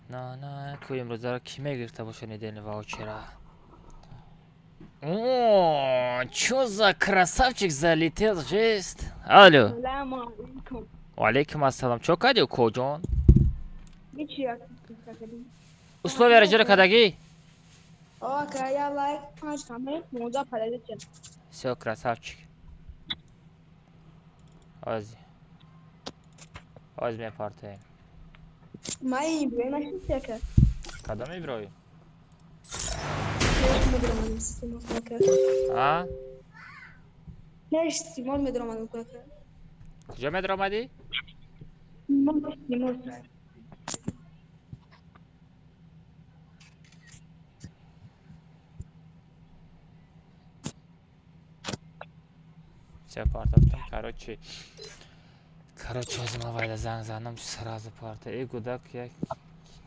На, на, ку имрӯзаро ки мегирифта боша недельный ваучера? О, чё за красавчик залетел, жесть. Алло. Саламу алейкум. Валейкум ассалам. Чё кардӣ, укоҷон? Ҳеҷ як кардем. Условияро иҷро кардагӣ? О, ака, я лайк, панҷ коммент, 15 поделиться. Всё, красавчик. Ози. Оз мепартоем. Май Иброҳим нашид, ака? Кадом Иброҳим? Пеш медромадам истеъмол, ака. А? Пеш истеъмол медромадам, ака. Куҷо медромадӣ? Истеъмол. Всё, партофтам. Короче. Короче, ҳозир ман вайда занг занам, сразу парта. Э, гудак, як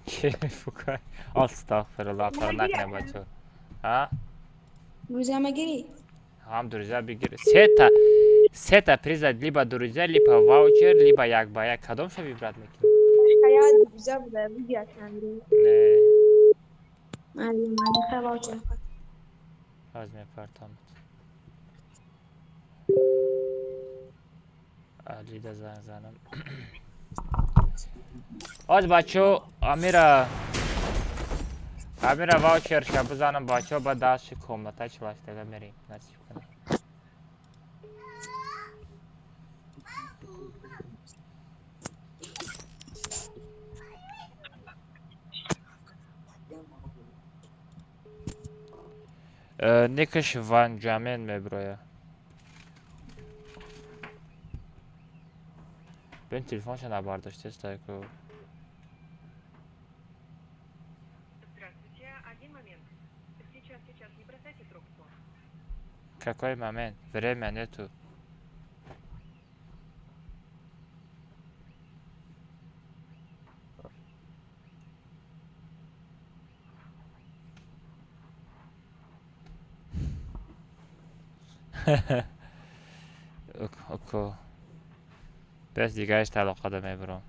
кефукай. Астағфируллоҳ, фар накунем, бачаҳо. А? Друзья мегирӣ? Ҳам друзья бигир. Сета приза, либо друзья, либо ваучер, либо як ба як. Кадомша выбрать мекунӣ? Я друзья буда, биги, ака. Не. Майли, майли, хай ваучер. Ҳозир мепартам. Алида занг занам. Оз бачаҳо, Амира ваучерша бизанам, бачаҳо, ба дастши комната чилаштага мерем. Насиб кунад. Никаш Ванҷамен меброя. Бин, телефонша набардоштест, ку. Здравствуйте, один момент. Сейчас, сейчас, не бросайте трубку. Какой момент? Время нету. Око. Бес дигараш талоқада мебурам.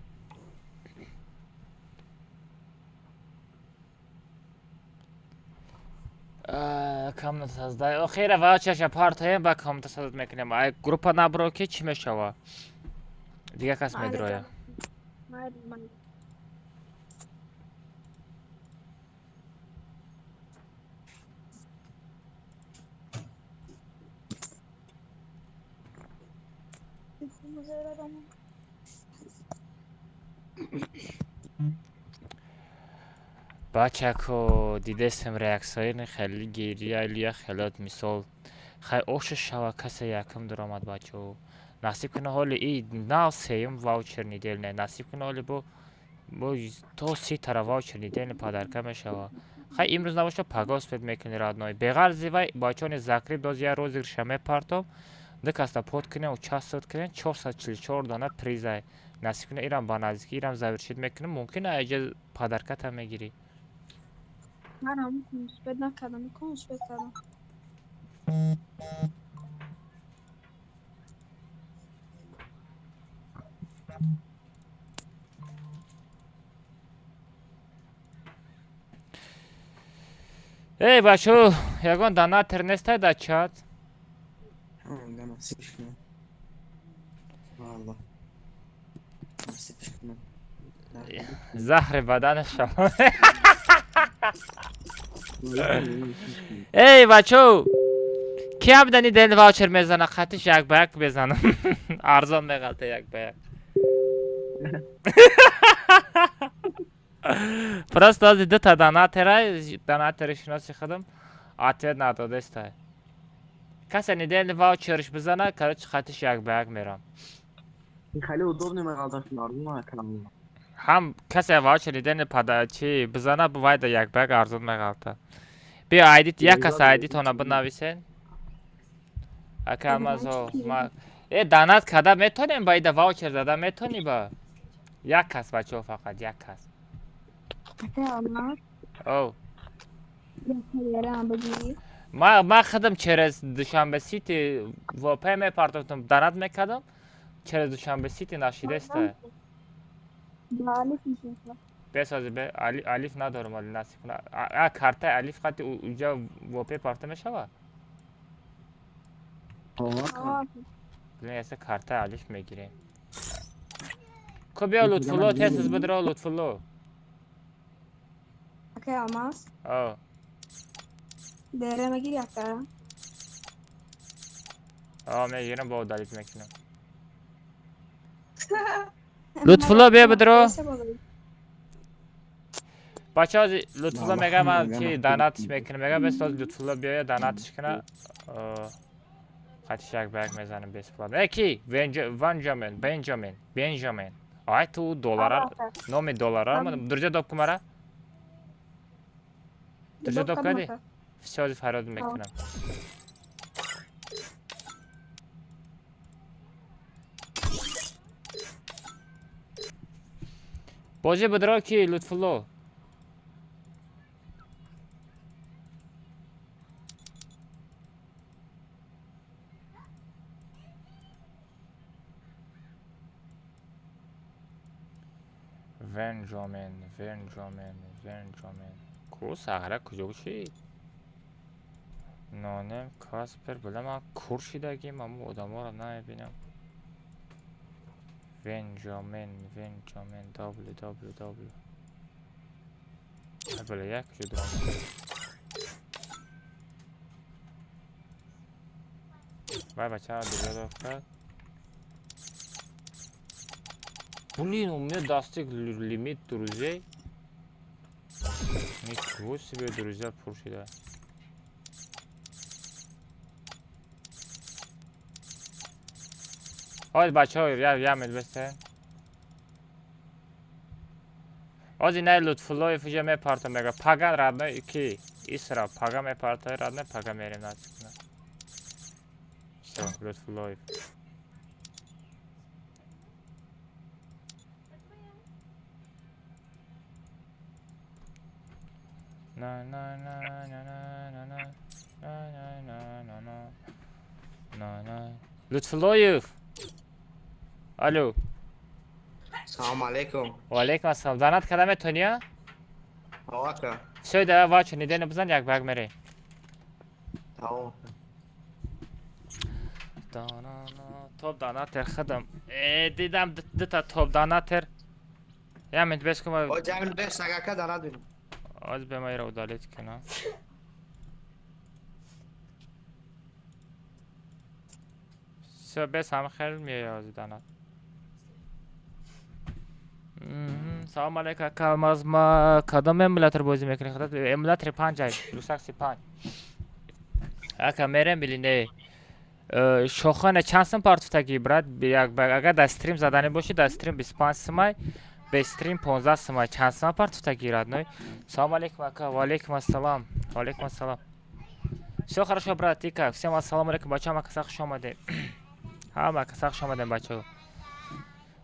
Комната создай. Охира ваучерша партоем, ба комната создать мекунем. Ай группа набро, ки чӣ мешава? Дигар кас медроя. Майли, майли. Бачако, дидестем реаксияи хеле гирия лия хелот мисол. Хай оша шава, касе якум дуромад, бачао. Насиб куна, ҳоли и нав сеюм ваучер недельный. Насиб куна, ҳоли бо То 30 тара ваучер недельный подарка мешава. Хай, имрӯз набоша, пага успеть мекунӣ, родной. Беғарзи вай, бачони закреп доз я розыгрыша мепартом. Ду каста под кунем, участвовать кунем, 444 дона призай. Насиб кунем, ирам ба наздикӣ ирам завершить мекунем, мумкин аҷа подарката мегирӣ. Манам успеть накардам, кун успеть кардам. Эй, бачо, ягон донатор нестай дар чат? Да, насибш кунам. Валло. Насибш кунам. Заҳри бадани шава. Эй, бачо, ки ҳамдани ден ваучер мезана, қатиш як ба як безанам. Арзон меғалта як ба як. Просто ози дута донатера, донатери шиноси худам ответ надодестай. Касе недельный ваучерш бизана, короче, қатиш як ба як мерам. Хеле удобно меғалтам, арзон накардам. Ҳам касе ваучер недельный пада чи бизана, бувайда як ба як арзон меғалта. Биё, айдит, як кас айдитона бинависен. Ака Алмазо, ма э донат када метонем, ба ида ваучер зада метонӣ ба? Як кас, бачаҳо, фақат як кас. Акай Алмаз, Оу. ярам бигӣ. Ма худам через Душанбе Сити ВП мепартофтам, донат мекардам. Через Душанбе Сити нашидеста. Ба алиф мешава. Бесози бе алиф надорам, али насиб куна. А картаи алиф қати уҷа ВП парта мешава? Блин, яса картаи алиф мегирем. Ко биё, Лутфулло, тез бидро, Лутфулло. Акай Алмаз, О, дере мегири, ака? О, мегирам, бо удалить мекунам. Лутфулло, биё бидро. Бачаҳо, Лутфулло мега, ман чи донатш мекунам, мега, бес тоз Лутфулло биёя, донатш куна. Қатиш як ба як мезанем бесплатно. Э, ки? Венҷамен, Бенҷамен, Бенҷамен. Ай, ту доллара, номи доллара, друзья доб кумара? Друзья доб кардӣ? Всё, ҳозир фарёд мекунам. Бозӣ бидро, ки Лутфулло. Венҷамен, Венҷамен, Венҷамен. Ку сағра куҷо шид? Нонем Каспер, била, ман кур шидагим, аммо одаморо намебинам. Венҷамен, Венҷамен, W, W, W. Била, як куҷо дурам. Вай, бача, друзья кард. Блин, у меня достиг лимит друзей. Ничего себе, друзья, пур шида. Ҳоз, бачаҳо, я медбесте. Ҳози най Лутфуллоев уже мепарта, мега. Пага, родной, ки? Исра, пага мепарта, родной, пага мерем насиб куна. Всё, Лутфуллоев. На на на на на на на на на на на на на. Лутфуллоев. Алло. Салом алейкум. Ва алейкум ассалом. Донат када метонӣ, а? Ака. Всё, давай ваучер недельный бизан, як ба як мерем. Тамом. Топ донатер худам. Э, дидам дута топ донатер. Я минут бес кума. О, ҷамил беш сагака донат бинам. Оз бе ма ира удалить кунам. Всё, бес ҳам хел меоя ози донат. Салом алейкум, ака Алмаз, ма кадом эмулятор бозӣ мекунӣ? Худат эмулятори панҷ ай, BlueStacks 5. Ака, мерем или не? Шохона, чанд сум партуфтагӣ, брат? Як агар дар стрим заданӣ бошӣ, дар стрим 25 сумай. Бестрим 15 сима, чанд сима партуфтагӣ, родной? Салом алейкум, ака. Ва алейкум ассалам. Ва алейкум ассалам. Всё хорошо, брат, ты как? Всем ассалому алейкум, бачаҳо, ҳама каса хуш омадед. Ҳама каса хуш омадем, бачаҳо.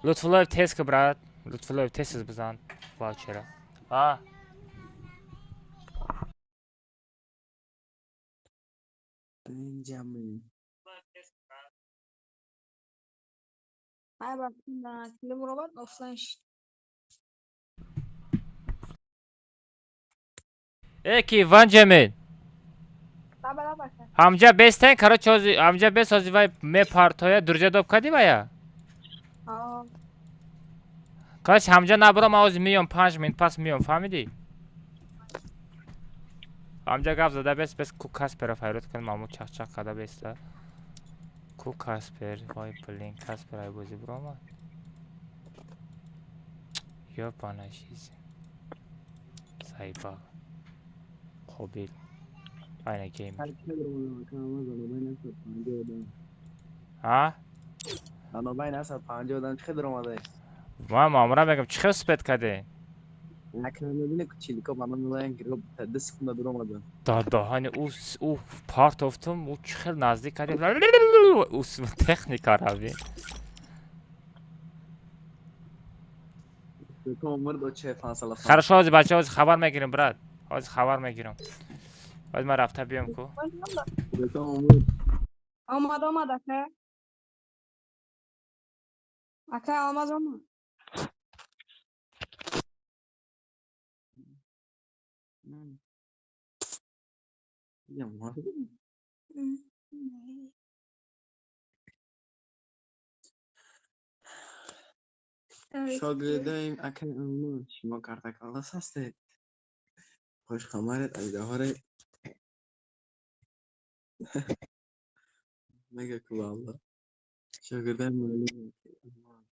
Лутфуллоев, тез ки, брат. Лутфуллоев, тез тез бизан ваучера. А? Бенҷамин. Ай бача, клим робот офлайн шид. Э, ки Ванҷамин. Лаба лаба ака. Ҳамҷа бестен, короче, ҳози ҳамҷа бес, ҳози вай мепартоя, друзья доб кардӣ вая? Аа. Короче, ҳамҷа набуро, ман ҳози миём, 5 минут пас миём, фаҳмидӣ? Ҳамҷа гап зада бес, бес ку Каспера файрод кун, маму чақчақ карда беста. Ку Каспер, вой блин, Каспер ай бозӣ буромад. Ёбана жизнь. Заебал. Қобил. Айна геймер. А? Анобайн 150 одам чӣ хел омадай? Ман мамура мегам, чӣ хел успеть кардем? Накна мебине ку чилико ба ман милоян гироб 2 секунда дуромада. Да даҳани ӯ партофтум, ӯ чӣ хел наздик кардем. Ӯ техника рави. Хорошо, ҳозир бача, ҳозир хабар мегирем, брат. Ҳозир хабар мегирам. Ҳозир ман рафта биём ку. Омад, омад, ака. Ака, Алмаз омад. Шогирдаим акай Алмаз, шумо картакалас ҳастед. Хушхабаред, аждаҳоре. Мега ку валла. Шогирдаи муаллим акай Алмаз.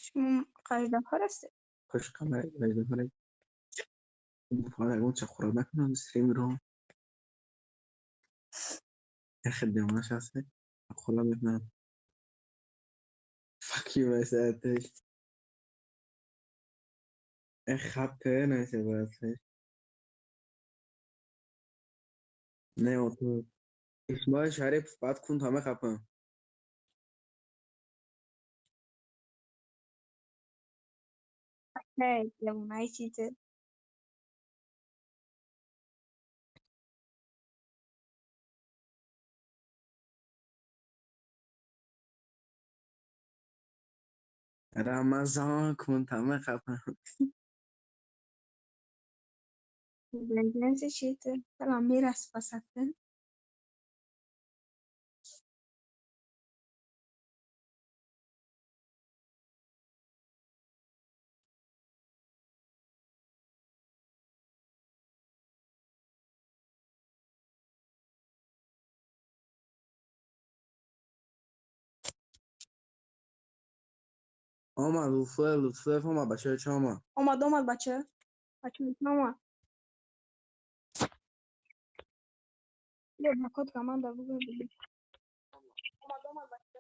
Шумо қаждаҳор ҳастед? Хушхабаред, аждаҳоре. Фақат ягон ча хӯрок накунам стримро. Яхе девонаш ҳастед. Хӯрок мекунам. Fuck you, найсааташ. Хапе найса браташ. Не, ото. Исмоил Шарипов баъд кун ҳама хапа. Эй, девонаи чизе. Рамазон кун ҳама хапа. Бензин чизе. Салам мерасп васате. Омад Лутфуллоев, Лутфуллоев омад, бачаҳо чӣ омад? Омад, омад, бача. Бача, омад. Ё, ба код команда бугӯ. Омад, омад, бача.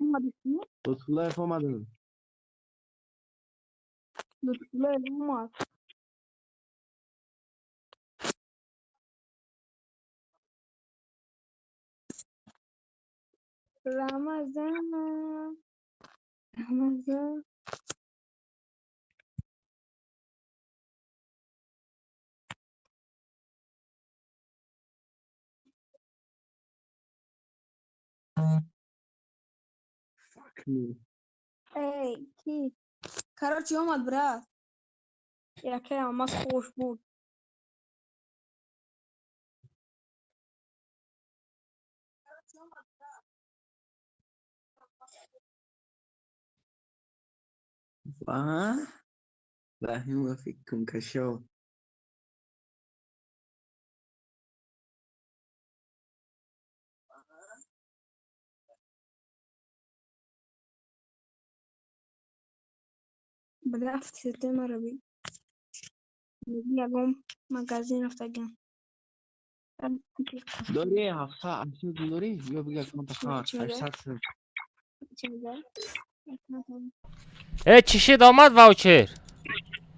Омад, Лутфуллоев омаданд. Лутфуллоев омад. Рамазан. Рамазан. Fuck me. Эй, ки? Короче, омад, брат. Яке Алмаз хуш буд. Ва? Раҳимов кункашов. Бада рафти маро би. Ягон магазин рафтагиам. Дори 780 дори ё бигар конта хар 800. Э, чӣ шид, омад ваучер?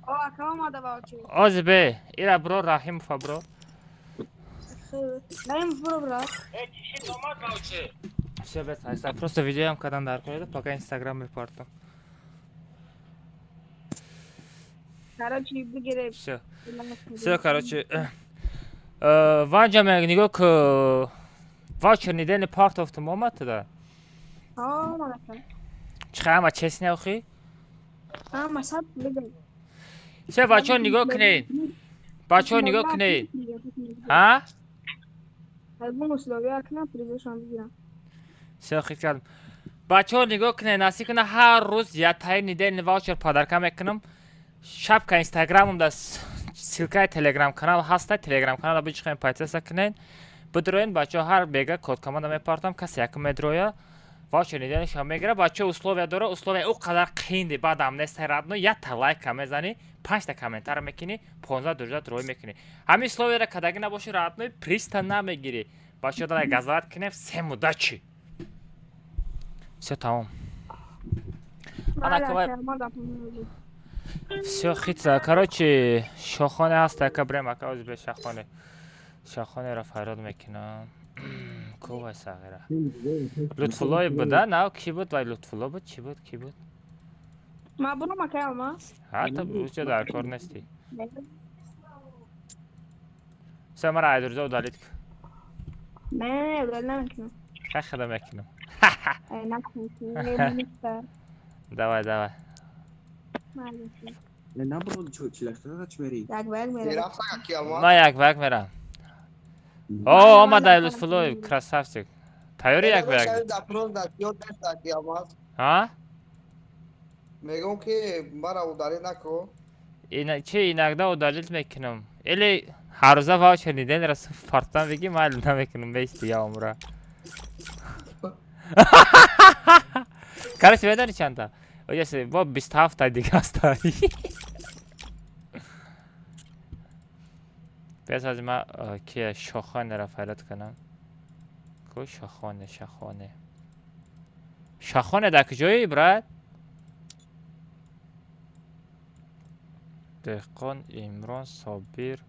О, ака, омада ваучер. Ози бе, ира бро, Раҳимова бро. Раҳимов, бро, брат. Э, чӣ шид, омад ваучер? Всё, бес, айса, просто видеоям кадан дар коеда, пока Инстаграм мепартам. Короче, бигире. Всё. Всё, короче. Ванҷа мег нигоҳ ку, ваучер недельный партофтум, омад туда? Омад, ака. Чӣ ҳама честне охи? Ҳама сад бигир. Всё, бачаҳо, нигоҳ кунед. Бачаҳо, нигоҳ кунед. Ҳа? Альбом условия кунам, призошам бигирам. Всё, хит кардам. Бачаҳо, нигоҳ кунед, насиб кунад, ҳар рӯз ятаи недельный ваучер подарка мекунам. Шапка Инстаграмам да ссылкаи Телеграм канал ҳаста, Телеграм канала бичихем, подписка кунед. Бидроен, бачаҳо, ҳар бега код команда мепартам, касе якум медроя, ваучер недельныйша мегира. Бачаҳо, условия дора, условия ӯ қадар қиинди баъдам нест, родной, якта лайка мезанӣ, панҷта комментара мекунӣ, 15 друзья рой мекунӣ. Ҳамин условияро кадагӣ набошӣ, родной, призта намегирӣ. Бачаҳо, давай газовать кунем, всем удачи. Всё, тамом. Ана кавай. Всё, хитра. Короче, шохоне ҳаст, ака, брем, ака, ози бе шахоне. Шахонеро фарёд мекунам. Ку вай сағира? Лутфуллои буда, нав ки буд вай, Лутфулло буд, чӣ буд, ки буд? Ма бурам, ака Алмаз? Ҳа, ту уҷо дар кор нестӣ. Всё, мара айдурза удалить ку. Не, удалить намекунам. Хай, худа мекунам. Накун. Давай, давай. Набро чилаштада чӣ мери? Як ба як мерам. Ман як ба як мерам. О, омада Лутфуллоев, красавчик. Тайёри як ба як? Ҳа? Мегӯм ки мара удалить наку. Чи иногда удалить мекунам. Или ҳаррӯза ваучер недельныйра партам бигӣ, майли, намекунам, бести я умра. Короче, медонӣ чанда? Оҷаси, бо 27 та дига аста. Бес, аз ма ки шохонеро фарёд кунам. Ку шохоне, шахоне. Шахоне дар куҷоӣ, брат? Деҳқон, Имрон, Собир.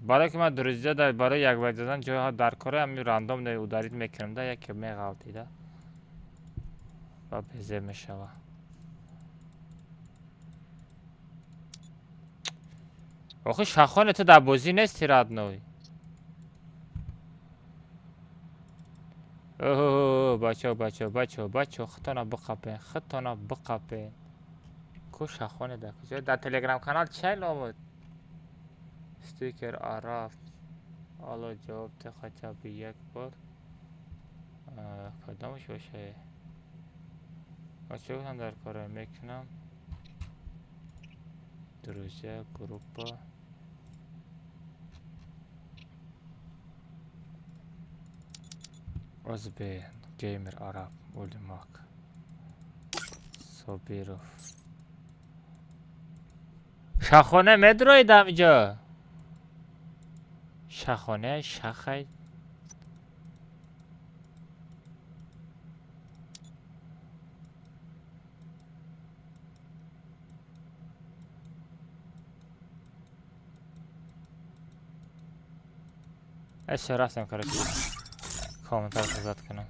Барое ки ман друзья дар барои якбак задан ҷойҳо дар кора, ҳами рандомно удалить мекунам да, яке меғалтида. Ва безеб мешава. Охи, шахоне, ту дар бозӣ нести, родной. Оҳо, бачаҳо, бачаҳо, бачаҳо, бачаҳо, худтона биқапен, худтона биқапен. Ку шахоне дар куҷо? Дар Телеграм канал чай номуд? Стикер Араф. Алло, ҷавоб те хотя бы як бор. Кадомаш боша? Чӣ гуфтам дар кора мекунам? Друзья, группа. Озбе, Геймер Араб, Улимак. Собиров. Шахоне медроид ҳамиҷо? Шахоне, шахай. Всё, рафтем, короче. Комментар создать кунам.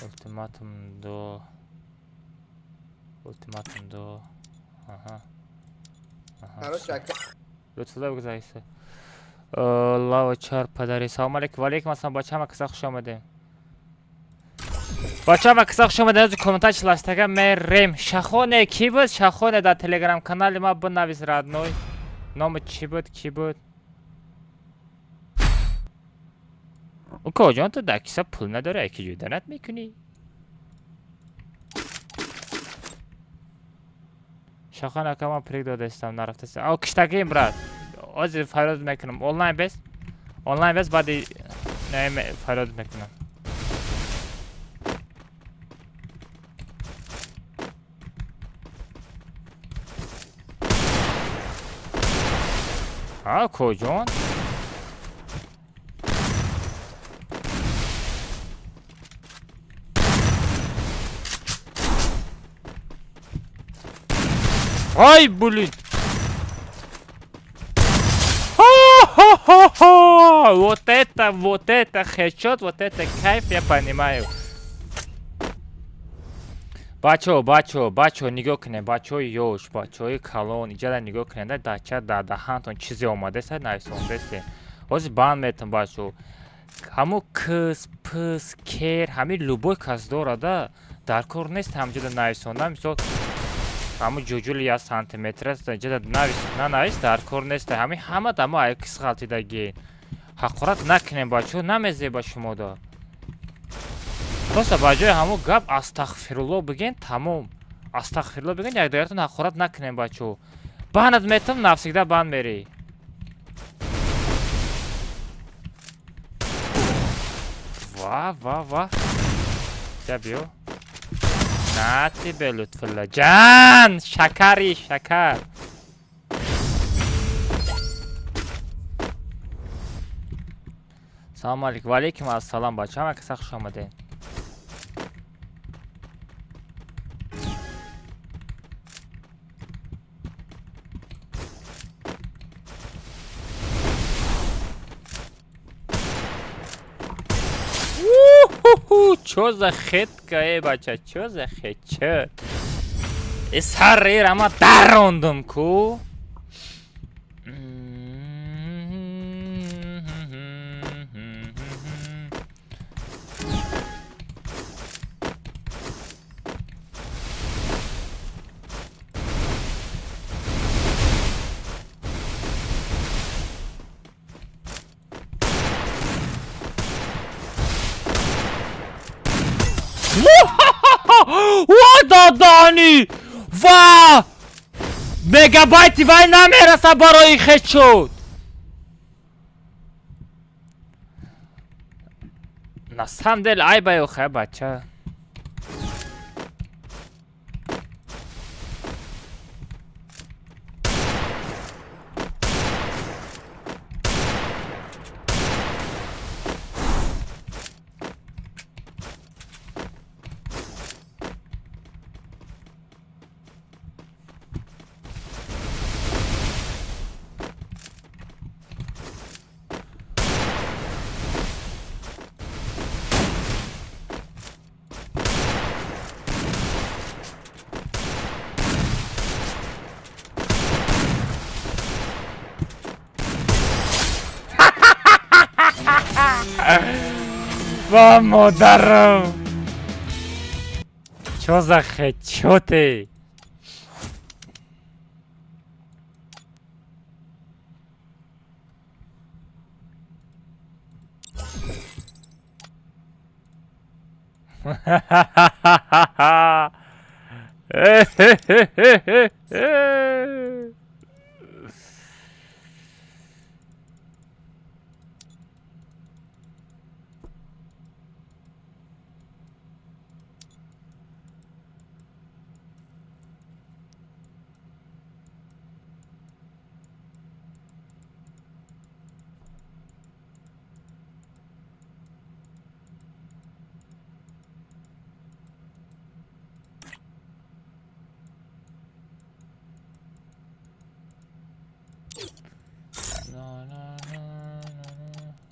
Ультиматум до. Ультиматум до. Аҳа. Аҳа. Лутфулло бигзариса. Лава чар падари. Салом алейкум. Ва алейкум ассалом. Бача, ҳама каса хуш омадем. Бача, ҳама каса хуш омадем. Аз комментар чилаштага мерем. Шахоне ки буд? Шахоне дар Телеграм канали ма бинавис, родной. Номи чӣ буд? Кӣ буд? Укоҷон, ту дар киса пул надорӣ, ки ҷой донат мекунӣ? Шахон ака, ман прик додаистам, нарафтаст. О, киштагим, брат. Ҳозир фарёд мекунам. Онлайн бес? Онлайн бес, баъди не фарёд мекунам. А, коҷон? Ай, блин! Хо-хо-хо! Вот это хедшот, вот это кайф, я понимаю. Бачо, бачо, бачо, нигоҳ кунед, бачаҳои ёш, бачаҳои калон, иҷада нигоҳ кунед, да дача да даҳантон чизе омадеста, нависондесте. Ҳозир банд метон, бачо. Ҳамо кис, пис, кер, ҳамин любой кас дорада, дар кор нест ҳамҷода нависонда, мисол ҳамун ҷуҷули як сантиметр аст, иҷода навис, нанавис, дар кор нест. Ҳамин ҳама дамо ай кис ғалтидагӣ. Ҳақорат накунем, бачаҳо, намезеба шумода. Просто ба ҷои ҳамун гап астағфирулло бигӯен, тамом. Астағфирулло бигӯен, якдигаратон ҳақорат накунем, бачаҳо. Банат метам, навсегда банд мерӣ. Ва, ва, ва. Ҷа биё. На тебе, Лутфулло. Ҷан, шакари, шакар. Салом алейкум. Ва алейкум ассалом, бача. Ҳама каса хуш омадед. Чё за хетка, э, бача, чё за хедшот? Э, сарера ма дарондум ку. Ва додани! Ва! Мегабайти вай намераса барои хедшот! На самом деле айба охе, бача. Ва модарам! Чё за хедшоты?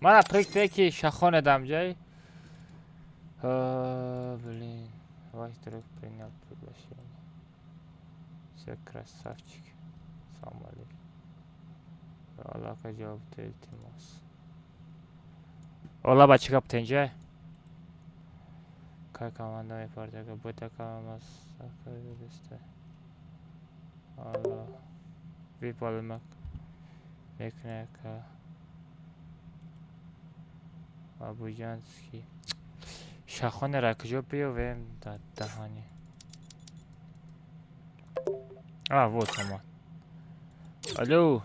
Мана прикте ки шахонедам ҷай. Блин, ваш друг принял приглашение. Все, красавчик. Салом алейкум. Аллака ҷавоб де, илтимос. Ола ба чӣ гап тенҷай? Кай команда мепартага, бута камамас акайдеста. Алла. Випалмак. Мекнака. Абуҷанский. Шахонера куҷо биёвем дар даҳани? А, вот омад. Алло.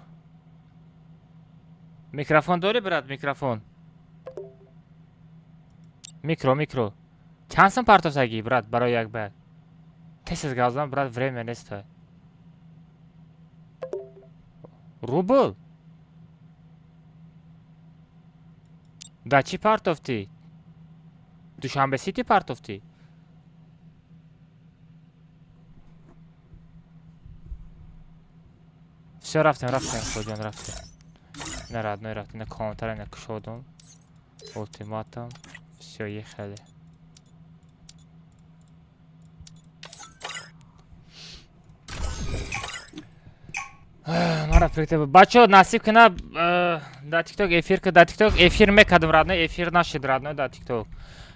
Микрофон дорӣ, брат, микрофон? Микро, микро. Чанд сум партосагӣ, брат, барои як баъд? Тез тез гап зан, брат, время нест. Рубл? Да чӣ партофтӣ? Душанбе Сити партофтӣ? Всё, рафтем, рафтем, Хоҷон, рафтем. На, родной, рафтем, на комнатара на кушодум. Ултиматум. Всё, ехали. Мара прикте. Бачо, насиб кина да TikTok эфир ка, да TikTok эфир мекардам, родной, эфир нашид, родной, да TikTok.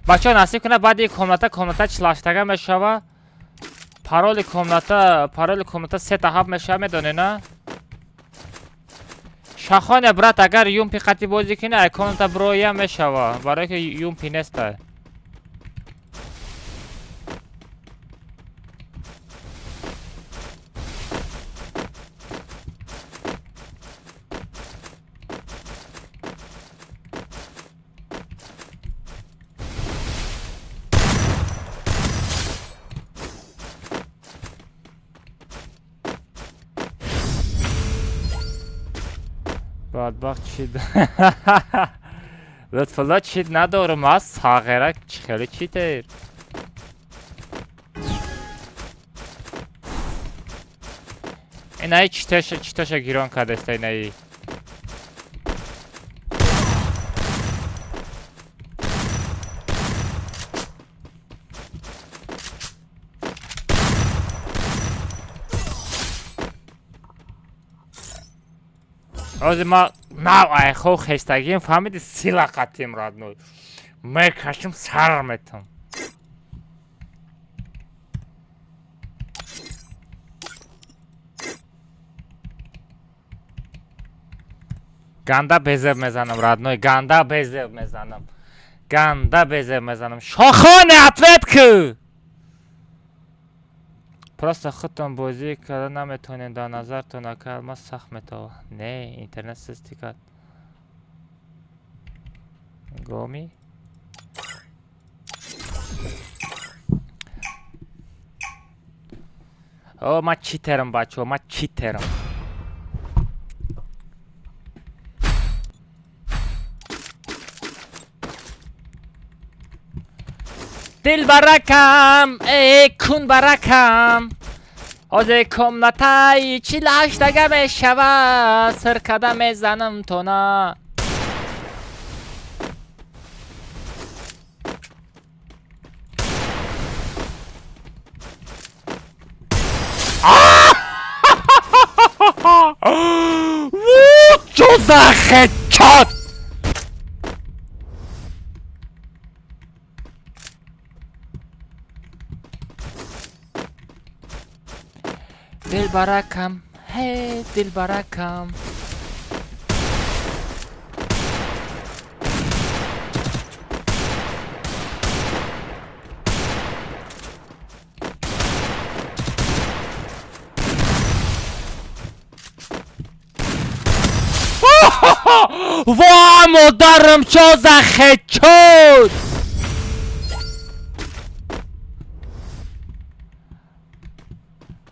Бачо, насиб кина баъди комната, комната 48-тага мешава. Пароли комната, пароли комната сета ҳафт мешава, медонӣ на? Шахоне, брат, агар юмпи қати бозӣ кунӣ, ай комната броя мешава, барое ки юмпи неста. Бадбахт чид. Лутфулло, чид надорум, аз сағира хеле читер. Инаи читаша, читаша гирон кардаста инаи. Ҳозир ма нав айхо хестагием, фаҳмиди, сила қатим, родной. Мекашим, сар метам. Ганда безеб мезанам, родной, ганда безеб мезанам. Ганда безеб мезанам. Шохоне, ответ ку! Просто худтон бозӣ карда наметавонед, дар назартон ака Алмаз сахт метова. Не, интернет сустӣ кард. Гоми? О, ма читерам, бачо, ма читерам. Дилбаракам, э, кун баракам. Ҳозир комнатаи 48-тага мешавад, сир када мезанам тона. Чё за хедшот? Дилбаракам, ҳе, дилбаракам. Ва модарам, чё за хедшот?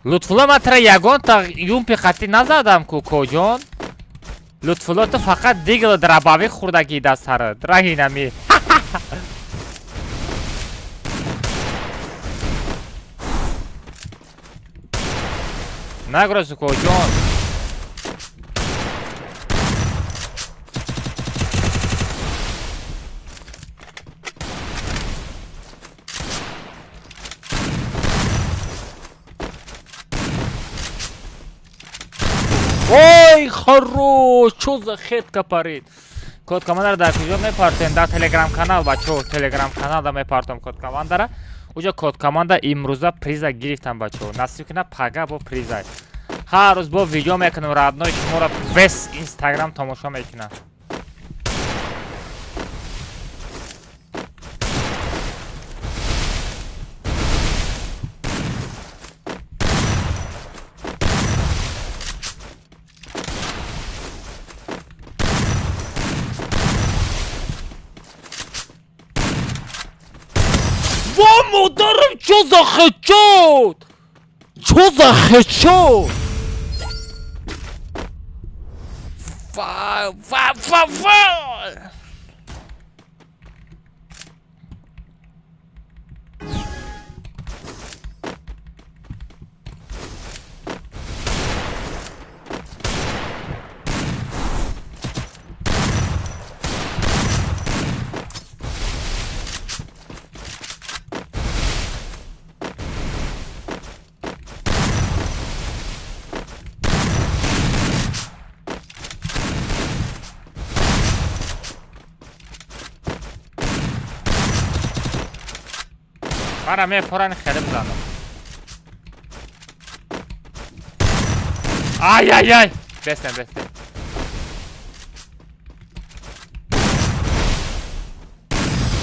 Лутфулло, ман тара ягонта юмпи қатӣ назадам ку, коҷон. Лутфулло, ту фақат дигл драбавӣ хӯрдагӣ дар сарат. Раҳинами. Нагрозу, коҷон. Ой, хорош! Чё за хетка парид? Код командара дар куҷо мепартем? Дар телеграм канал, бачо, телеграм каналда мепартом код командара. Уҷо код команда имрӯза приза гирифтам, бачо. Насиб кина, пага бо приза. Ҳар рӯз бо видео мекунам, родной, шуморо вес Инстаграм тамошо мекунам. Ва модарам, чё за хедшот? Чё за хедшот? Ва ва ва ва! Мара мефорани хеле бизанам. Ай ай ай! Бестем, бестем.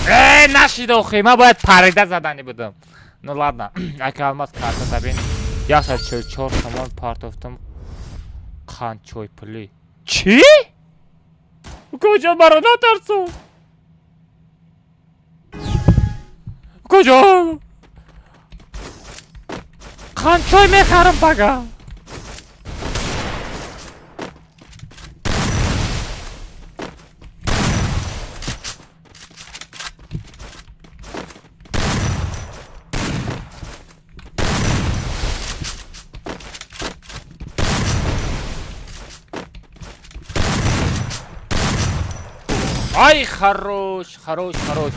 Э, нашид охи, ман бояд парида задани будам. Ну ладно, ака Алмаз карта табин. 144 сомон партофтам. Қанчой пули. Чӣ? Куҷо маро натарсо? Куҷо? Қанчой мехарам бага? Ай, хорош, хорош, хорош.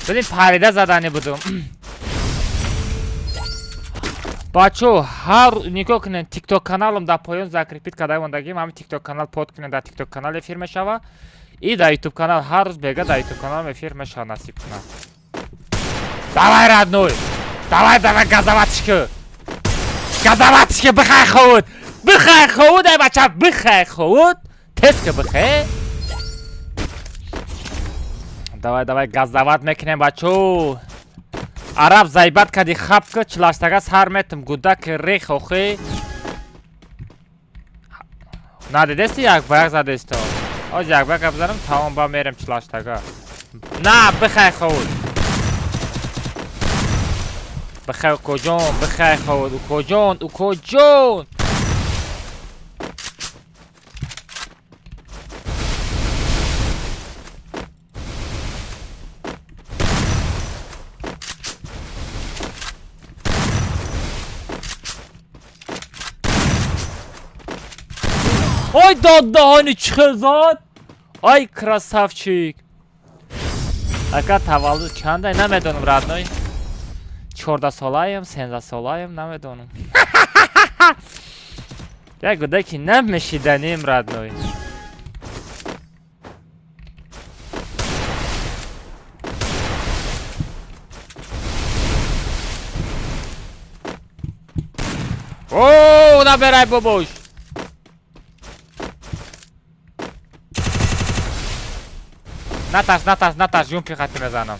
Блин, парида задани будум. Бачо, ҳар нигоҳ кунед, TikTok каналам дар поён закрепить карда мондагим, ҳамин TikTok канал под кунед, дар TikTok канал эфир мешава. И дар YouTube канал ҳар рӯз бега дар YouTube каналам эфир мешава, насиб кунад. Давай, родной! Давай, давай, газоватишка! Газоватишка, бихай худ! Бихай худ, ай бача, бихай худ! Тез ки бихай! Давай, давай, газоват мекунем, бачо. Араб зайбат кади хапка, чилаштага сар метам, гудаки рех охи. Надидести як ба як задесто. Оз як ба як бизанам, тамом ба мерем чилаштага. На, бихай худ. Бихай укоҷон, бихай худ, укоҷон, укоҷон. Ой, доддаҳони чӣ хел зад? Ай, красавчик. Ака таваллуд чандай намедонам, родной. 14 солаем, 13 солаем, намедонам. Як гудаки намешиданим, родной. О, набирай бобош. Натарс, натарс, натарс, ҷумпи хати мезанам.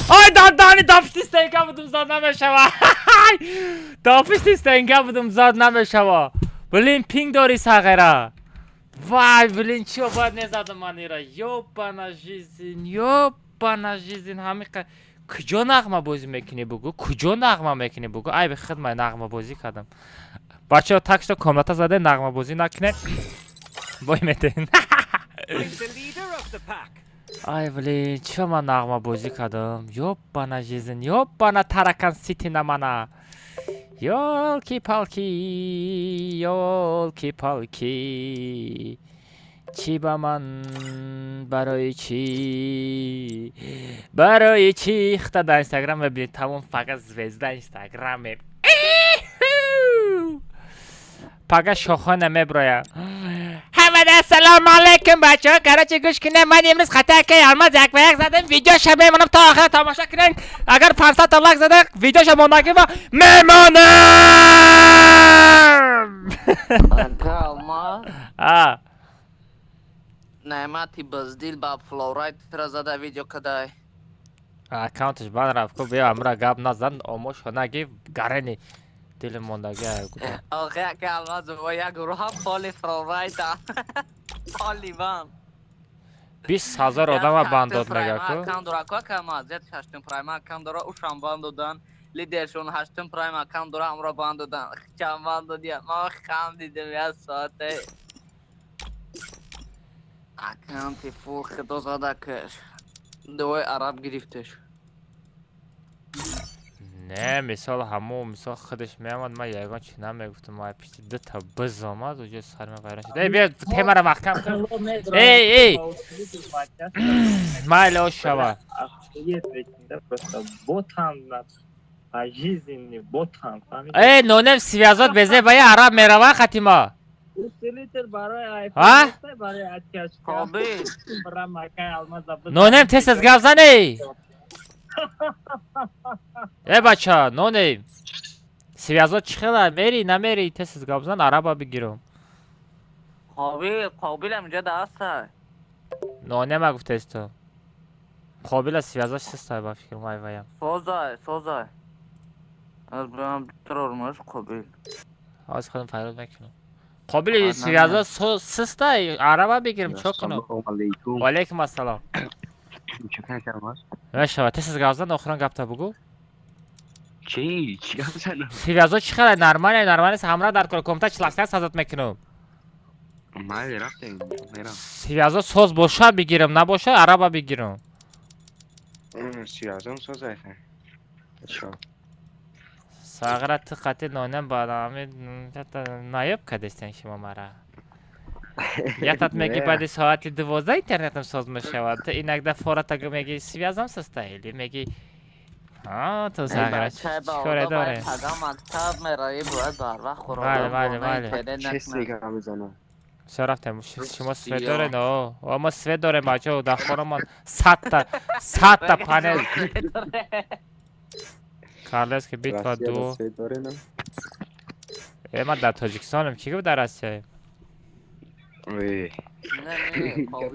Ай, дандани дафти стенка будум зад намешава. Дафти стенка будум зад намешава. Блин, пинг дори сағера. Вай, блин, чио бояд незадам ман ира. Ёбана жизнь, ёбана жизнь. Ҳамиқа куҷо нағмабозӣ мекунӣ бугу? Куҷо нағма мекунӣ бугу? Ай, бе худ ман нағмабозӣ кардам. Бачаҳо, так что комната заде нағмабозӣ накунед. Бой метен. Ай, блин, чио ман нағмабозӣ кардам? Ёбана жизнь, ёбана таракан сити на мана. Ёлки-палки, ёлки-палки. Чӣ ба ман, барои чӣ? Барои чӣ? Хта дар Инстаграм мебинед, тамом фақат звезда Инстаграм меб. Пага шохона меброя. Ҳамада ассалому алайкум бачаҳо. Короче, гӯш кунед, ман имрӯз хата акаи Алмаз як ба як задам. Видеоша мемонам то охира тамошо кунед. Агар 500 та лайк зада, видеоша мондагима мемонам. Ака Алмаз. А. Неъмати боздил ба флорайтра зада видео кадай. Аккаунташ бан рафт. Ку биё амра гап назан, омошо наги гарени. Дили мондаги ай гута. Охе ака Алмаз во як гурӯҳ поли флорайта. Поливан. 20 000 одама банд дод мега ку. Аккаунт дора ку ака Алмаз, зед шаштум прайм аккаунт дора, ушам банд додан. Лидершон ҳаштум прайм аккаунт дора, амро банд додан. Чанд банд додия. Ма хам дидем як соате. Аккаунти фул худо зада каш. Дуои араб гирифтеш. Не, мисол ҳамо мисол худаш меомад, ман ягон чи намегуфтам, ман пишти дута биз омад, уҷо сарма вайрон шуд. Эй, биё темара маҳкам кун. Эй, эй! Майли, ош шава. Эй, нонем связот безе ба я араб мерава хатима. А? Нонем тез-тез гап зани. Э бача, нонем. Связот чӣ хела? Мери, намери, тез-тез гап зан, араба бигирам. Қобил, Қобил ҳам инҷа даста. Нонема гуфтаист ту. Қобила связош систай ба фикр май ваям. Созай, созай. Аз барам террормаш Қобил. Ҳозир худам фарёд мекунам. Қобили связо систай, араба бигирам, чо кунам? Ва алайкум ассалом. Мешава, тез-тез гап зан, охирон гапта бугӯ. Чӣ? Чӣ гап занам? Связо чӣ хела? Нормале, нормале, ҳамра дар кор комната чилаксак сазат мекунам. Майли, рафтем, мерам. Связо соз боша бигирам, набоша араба бигирам. Связом созай хай. Чо? Сағра ту қати нонам ба ами наёб кадестен шумо мара. Ятат меги баъди соати 12 интернетам соз мешавад. Ту иногда форатага меги связам соста или меги а ту сағра чӣ коре доре? Бале, бале, бале. Честно гап мезанам. Всё рафтем. Шумо свет доред? О, мо свет дорем бачаҳо, дар хонамон 100 та панел. Карлески битва ду. Э, ман дар Тоҷикистонам, чӣ гуфт дар Россияем?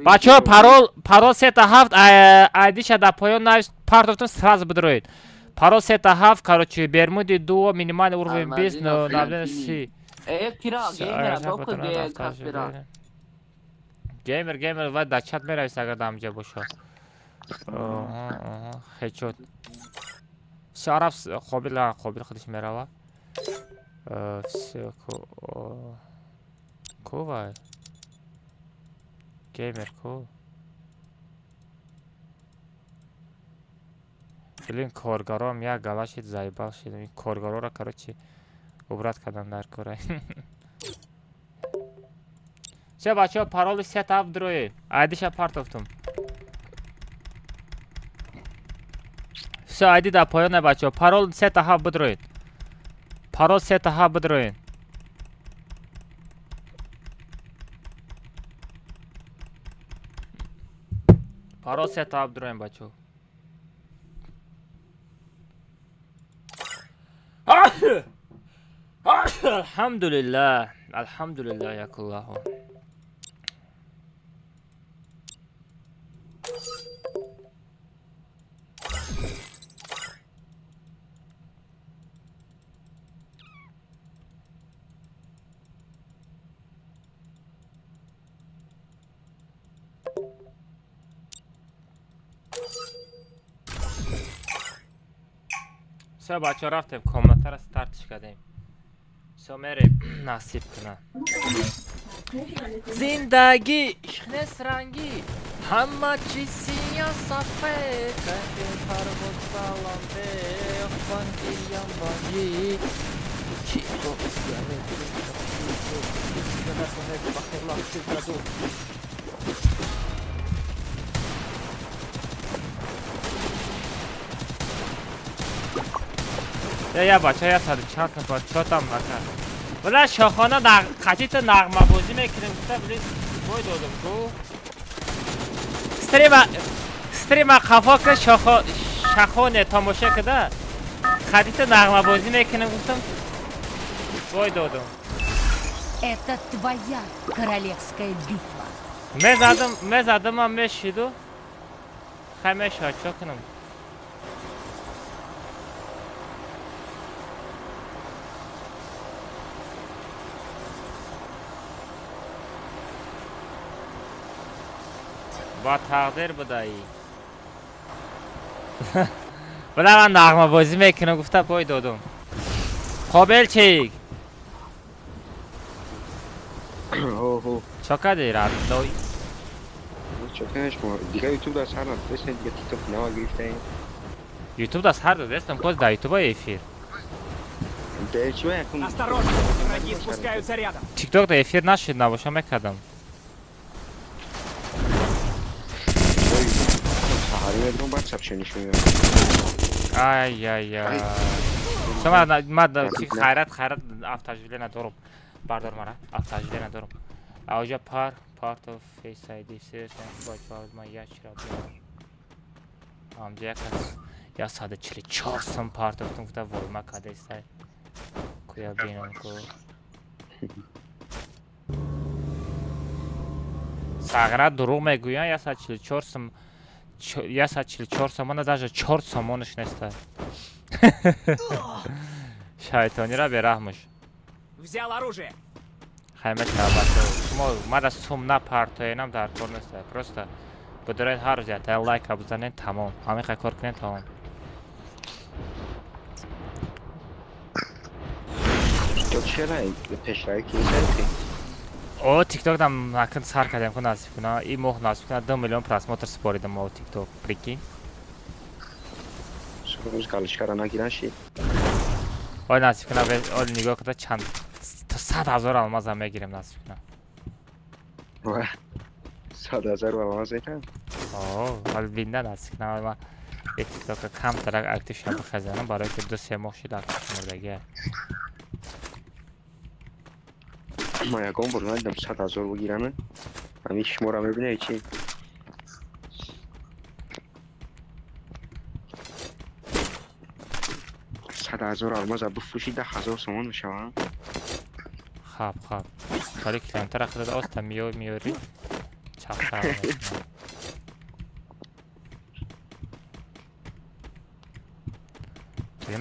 Бачаҳо, парол, парол 3 7, айдиша дар поён навис, партофтон, сразу бидроед. Парол 3 7, короче, Бермуди дуо, минимальный уровень 20, но навлена 30. Э, кира, геймера, доку каспира. Геймер, геймер, вай дар чат меравис, агар дар ҳамҷа боша. Хечот. Всё, араб Қобил, Қобил худаш мерава. Всё, ку ку вай? Геймер ку? Блин, коргаром як гала шид, заебал шид. Ин коргароро, короче, убрать кардам дар кора. Всё, бачаҳо, пароли 3 7 дроед. Айдиша партофтум. Всё, айди дар поёне, бачаҳо. Парол 3 7 бидроед. Парол 3 7 бидроед. Парол 3 7 дроем, бачаҳо. Алҳамдулиллаҳ, алҳамдулиллаҳ, якуллаҳу. Всё, бачаҳо, рафтем, комнатаро стартш кардем. Всё, мерем, насиб кунад. Зиндагӣ ишқ нест рангӣ, ҳама чиз сиё сафед, кайфи парвоз баланде, бангиям бангӣ. Чӣ Я бача, я саду чанд нафар, чо там ака? Била шохона қатита нағмабозӣ мекунем, гуфта, блин, бой додум ку. Стрима, стрима қафо ка шохо шахоне тамоша када. Қатита нағмабозӣ мекунем, гуфтам. Бой додум. Это твоя королевская битва. Мезадам, мезадам, ам мешиду. Хай меша, чо кунам? Ба тақдир будаӣ. Била ман нағмабозӣ мекунам, гуфта бой додум. Қобилчик. Чо кардӣ, родной? Чо кардеш мо? Дигар ютуб дар сар надостем, дигар тикток нава гирифтаем. Ютуб да сар додестам, коз да ютуба эфир. Осторожно, враги спускаются рядом. Тикток да эфир нашид, набоша мекардам. Ай ай ай. Шума ма хайрат хайрат автоживле надорам. Бардор мара, автоживле надорам. Аужа пар part of Face ID сервис бача ма я чира биёр. Амҷа як аз 144 сум партофтум, гуфта войма кадестай. Куя бинам ку. Сағра дурӯғ мегӯянд, 144 сум, 144 сомона, даже 4 сомонаш неста. Шайтонира бераҳмуш. Взял оружие. Хайма чабато. Шумо мара сум напартоенам дар кор неста. Просто бидоред ҳар рӯз якта лайка бизанед, тамом. Ҳамин хай кор кунед, тамом. О, тикток дам накун сар кардем, ку насиб куна. И моҳ насиб куна 2 миллион просмотр супоридам мо тикток, прикинь. Ой, насиб куна, ой нигоҳ куда чанд 100 000 алмазам мегирем насиб куна. 100 000 алмаз метавон? О, ҳол бинда насиб куна ма тиктока камтарак актив шуда бихазанам, барои ки 2-3 моҳ шуд актив мурдагия. Ма ягон бор надидам 100 000 бигирам. Ҳамин шуморо мебинед чи? 100 000 алмаза бифурӯшӣ, 10 000 сомон мешавад. Хаб хаб. Вале клиентара худат оста миёр миёрӣ. Чақчақ мекунам.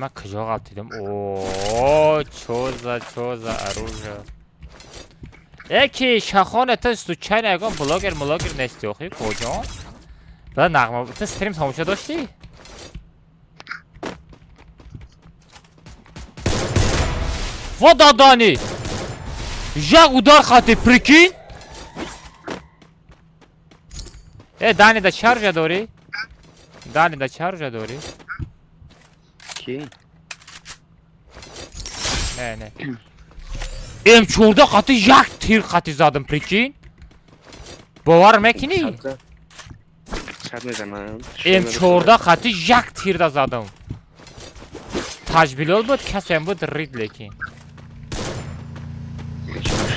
Ма куҷо ғалтидам? О, чо за, чо за оружие? Эки шахоне ту случайно ягон блогер млогер нести охи коҷон? Да нағма ту стрим тамошо доштӣ? Во дадани! Як удар хати, прикинь? Э, Дани да чӣ оружие дорӣ? Дани да чӣ оружие дорӣ? Ки? Не, не. М14 қати як тир қати задам, прикинь? Бовар мекунӣ? Сад мезанам. М14 қати як тирда задам. Таҷбилол буд, касеам буд, рид лекин.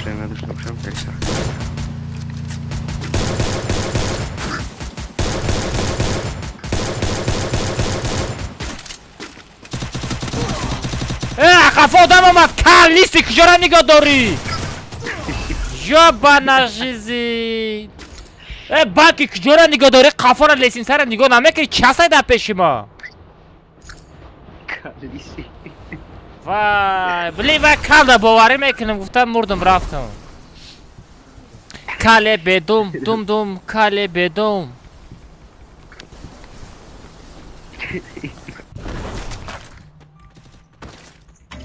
Шлем надошта бошам, хеле сахт. Э, қафо одам омад, кал нисти, куҷора нигоҳ дорӣ? Ёбана жизнь. Э, баки куҷора нигоҳ дорӣ? Қафора лесинсара нигоҳ намекунӣ, часай дар пеши мо? Вай, блин, вай калда боварӣ мекунам, гуфтам мурдам, рафтам. Кале бедум, дум дум, кале бедум.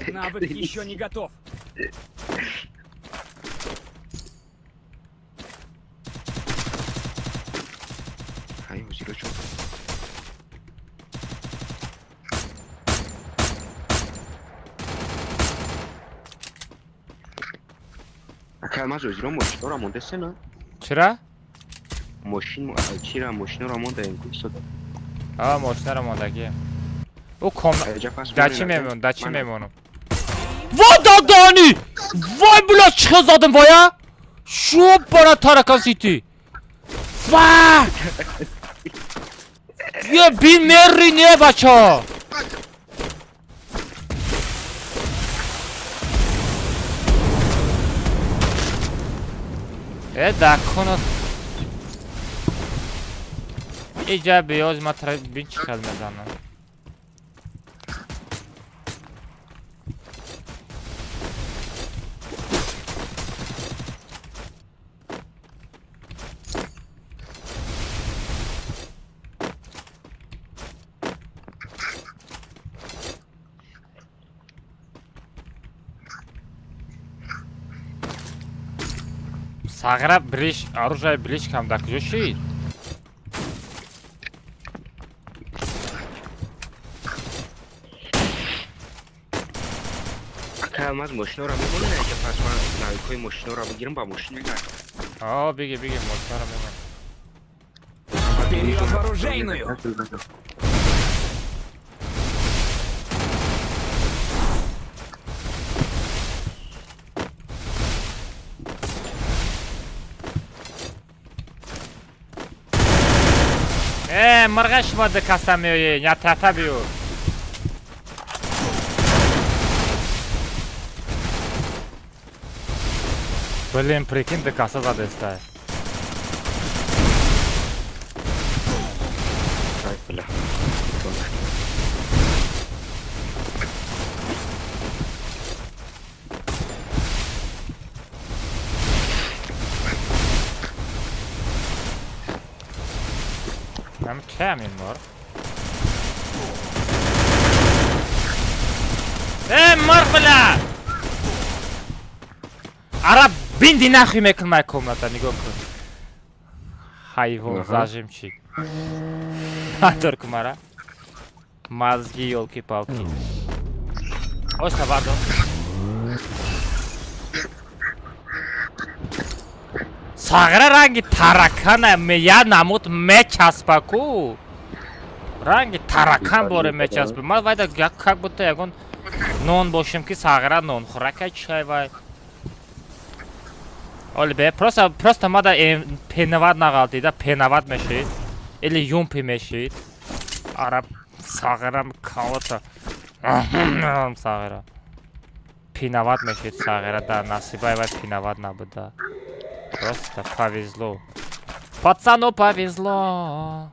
Навык еще не готов. Ай, озиро чо? Ака алмаз озиро мошинора мондасе на? Чира? Мошин чира мошинора мондаем ку истода. А, мошинара мондагӣ. Ӯ ком да чӣ мемонам, да чӣ мемонам? Во дадани! Вой бля, чӣ хел задам вая? Шо бара таракан сити? Ва! Е бин мерри не бача! Э, да кунад. Иҷа биёз ма тара бин чӣ хел мезанам. Сағира бриш, оружие блишкам да куҷо шид? Ака, Алмаз, мошиноро мемонӣ, ки пас ман навикҳои мошиноро бигирам, ба мошин мегардам. О, биги, биги, мошиноро мемон. Вперед в оружейную! Э, мырға шума каса меои, я тата биё. Блин, прикинь, до каса задестай. Ай, бля. Нам камень, мор. Э, мор, бля! Ара, бинди нахуй мекун моя комната, нигоҳ кун. Ҳайвон, зажимчик. Надор ку мара. Мозги, ёлки-палки. Оста, бардор. Сағира ранги таракана я намуд мечаспа ку. Ранги таракан боре мечаспа. Ман вайда как будто ягон нон бошем ки сағира нон хӯрака чай вай. Оли бе, просто мада пенават нағалтида, пенават мешид. Или юмпи мешид. Ара сағирам калота. Сағира. Пинават мешид сағира, да, насибай вай пинават набуда. Просто повезло. Пацану повезло.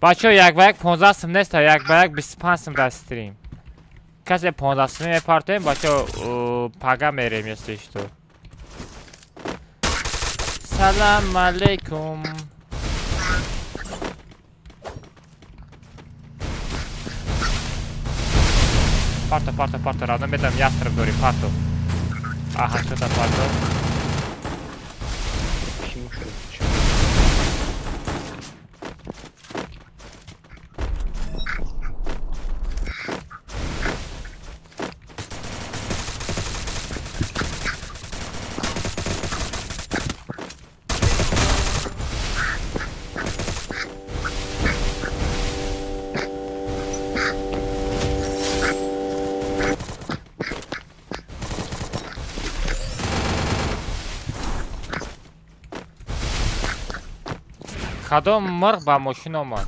Бачо, як ба як 15 сум нест, як ба як 25 сум дар стрим. Касе 15 сум мепартоем, бачо, пага мерем, если что. Салам алейкум. Парто, парто, парто, равно медам ястреб дори, парто. Аха, что-то парто. Кадом мурғ ба мошин омад?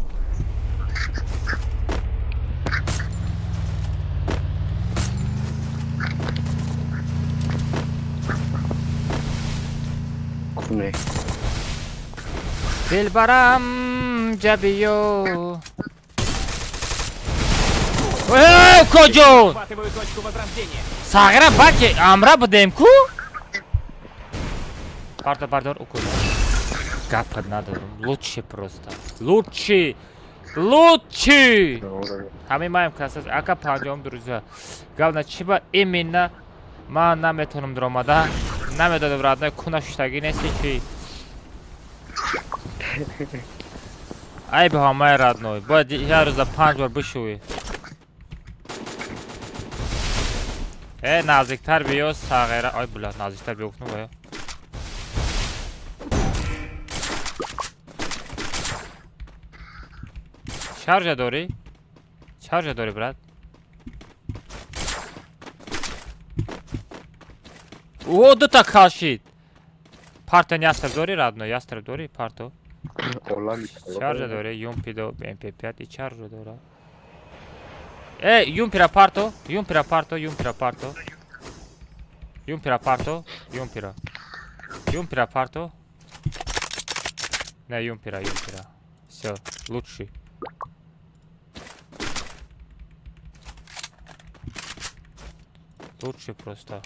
Куне. Дилбарам ҷабиё. Э, коҷон! Захватываю точку возрождения. Сағира баки амра будем ку? Бардор, бардор, укул. Гапа надорам. Лучше просто. Лучше. Лучше. Ҳамин маем касас. Ака панҷоҳум, друзья. Главное, чи ба именно ман наметонам дуромада. Намедонам, родной, куна шуштагӣ нести чи. Айби ҳамаи родной. Бояд як рӯза панҷ бор бишӯӣ. Э, наздиктар биё, сағира. Ой, бля, наздиктар биё гуфтам боя. Шаржа дорӣ? Шаржа дорӣ, брат? О, дута калшид. Партон ястреб дорӣ, родной? Ястреб дорӣ, парто? Шаржа дорӣ, юмпи до MP5 и шаржа дора. Э, юмпира парто, юмпира парто, юмпира парто. Юмпира парто, юмпира. Юмпира парто. Не, юмпира, юмпира. Всё, лучший. Лучший просто.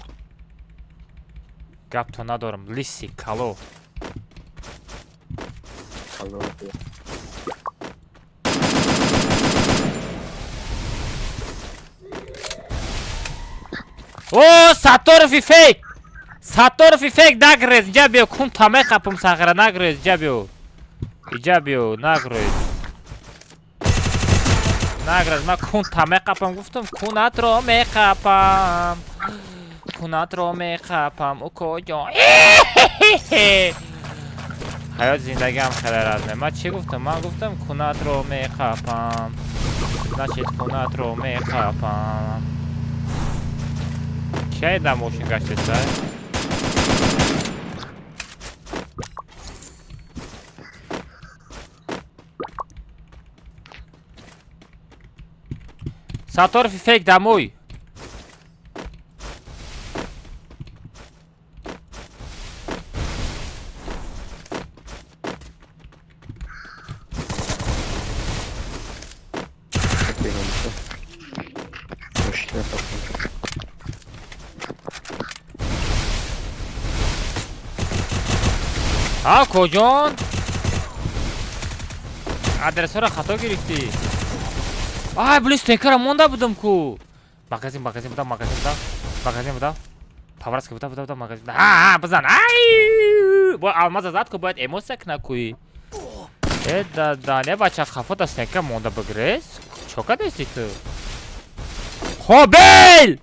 Гапто надорам. Лиси, кало. Кало. О, Сатторов и фейк! Сатторов и фейк нагрез, инҷа биё, кун таме қапум сағира нагрез, инҷа биё. Инҷа биё, нагрез. Наград, ман кунта меқапам, гуфтам, кунатро меқапам. Кунатро меқапам, укоҷон. Ҳаёт, зиндагиам хеле разне. Ман чӣ гуфтам? Ман гуфтам, кунатро меқапам. Значит, кунатро меқапам. Кияй дар мошин гаштеса? Сатторов фейк, домой. Ҳа, коҷон? Адресҳоро хато гирифтӣ. Ай, блин, стенкара монда будам ку. Магазин, магазин будам, магазин будам. Магазин будам. Паварска будам, будам, будам, магазин. Ҳа, ҳа, бизан. Ай! Бо алмаза зад ку, бояд эмоция кна куи. Э, да, да, не бача, хафота стенка монда бигрез. Чо кадести ту? Хобел!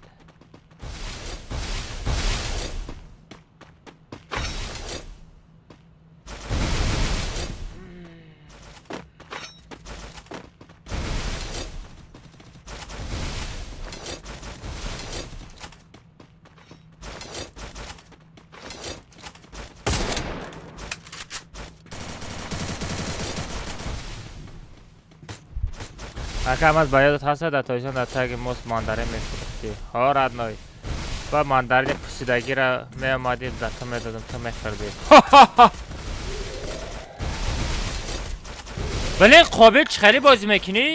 Ака, аз ба ёдат ҳаста, дар Тоҷикистон дар таги мост мандарин мефурӯхтӣ? Ҳо, родной. Ба мандарини пусидагиро меомадӣ, да ту медодам, ту мехӯрдӣ. Блин, қобил, чӣ хеле бозӣ мекунӣ?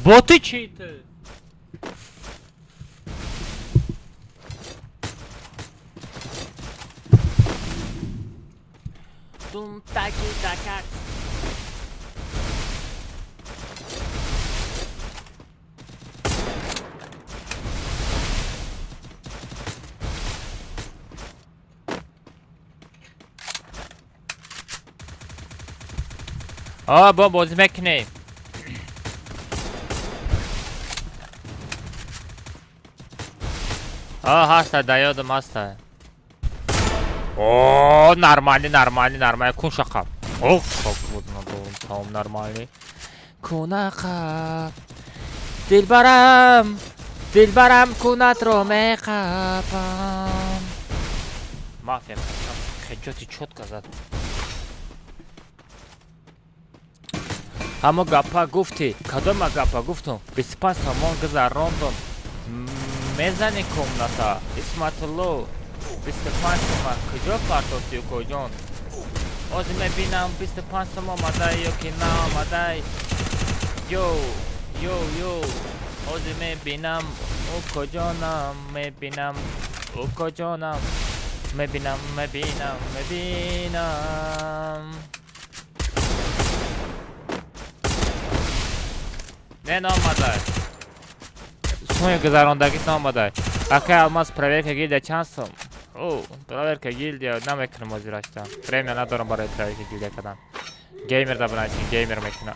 Боти чӣ ту? Дум таки дакак. А, бо бозӣ мекунем. А, ҳаста, да ёдам ҳаста. О, нормальный, нормальный, нормальный. Кун шақаб. О, тамом, нормальный. Кунақаб. Дилбарам, дилбарам, кунатро меқапам. Мафия, хеҷоти чётко зад. Ҳамо гапа гуфтӣ, кадома гапа гуфтум? 25 сомон гузарондум. Мезани комната. Исматулло, 25 сомон куҷо партофтӣ, укоҷон? Ҳозир мебинам, 25 сом омадай ё ки наомадай. Ё, ё, ё. Ҳозир мебинам, укоҷонам, мебинам, укоҷонам. Мебинам, мебинам, мебинам. Не, наомадай. Суми гузарондагит наомадай. Акай Алмаз, проверка гильдия чанд сум? О, проверка гильдия намекунам ҳозир, ашта. Время надорам барои проверка гильдия кардан. Геймер да бинависем, геймер мекунам.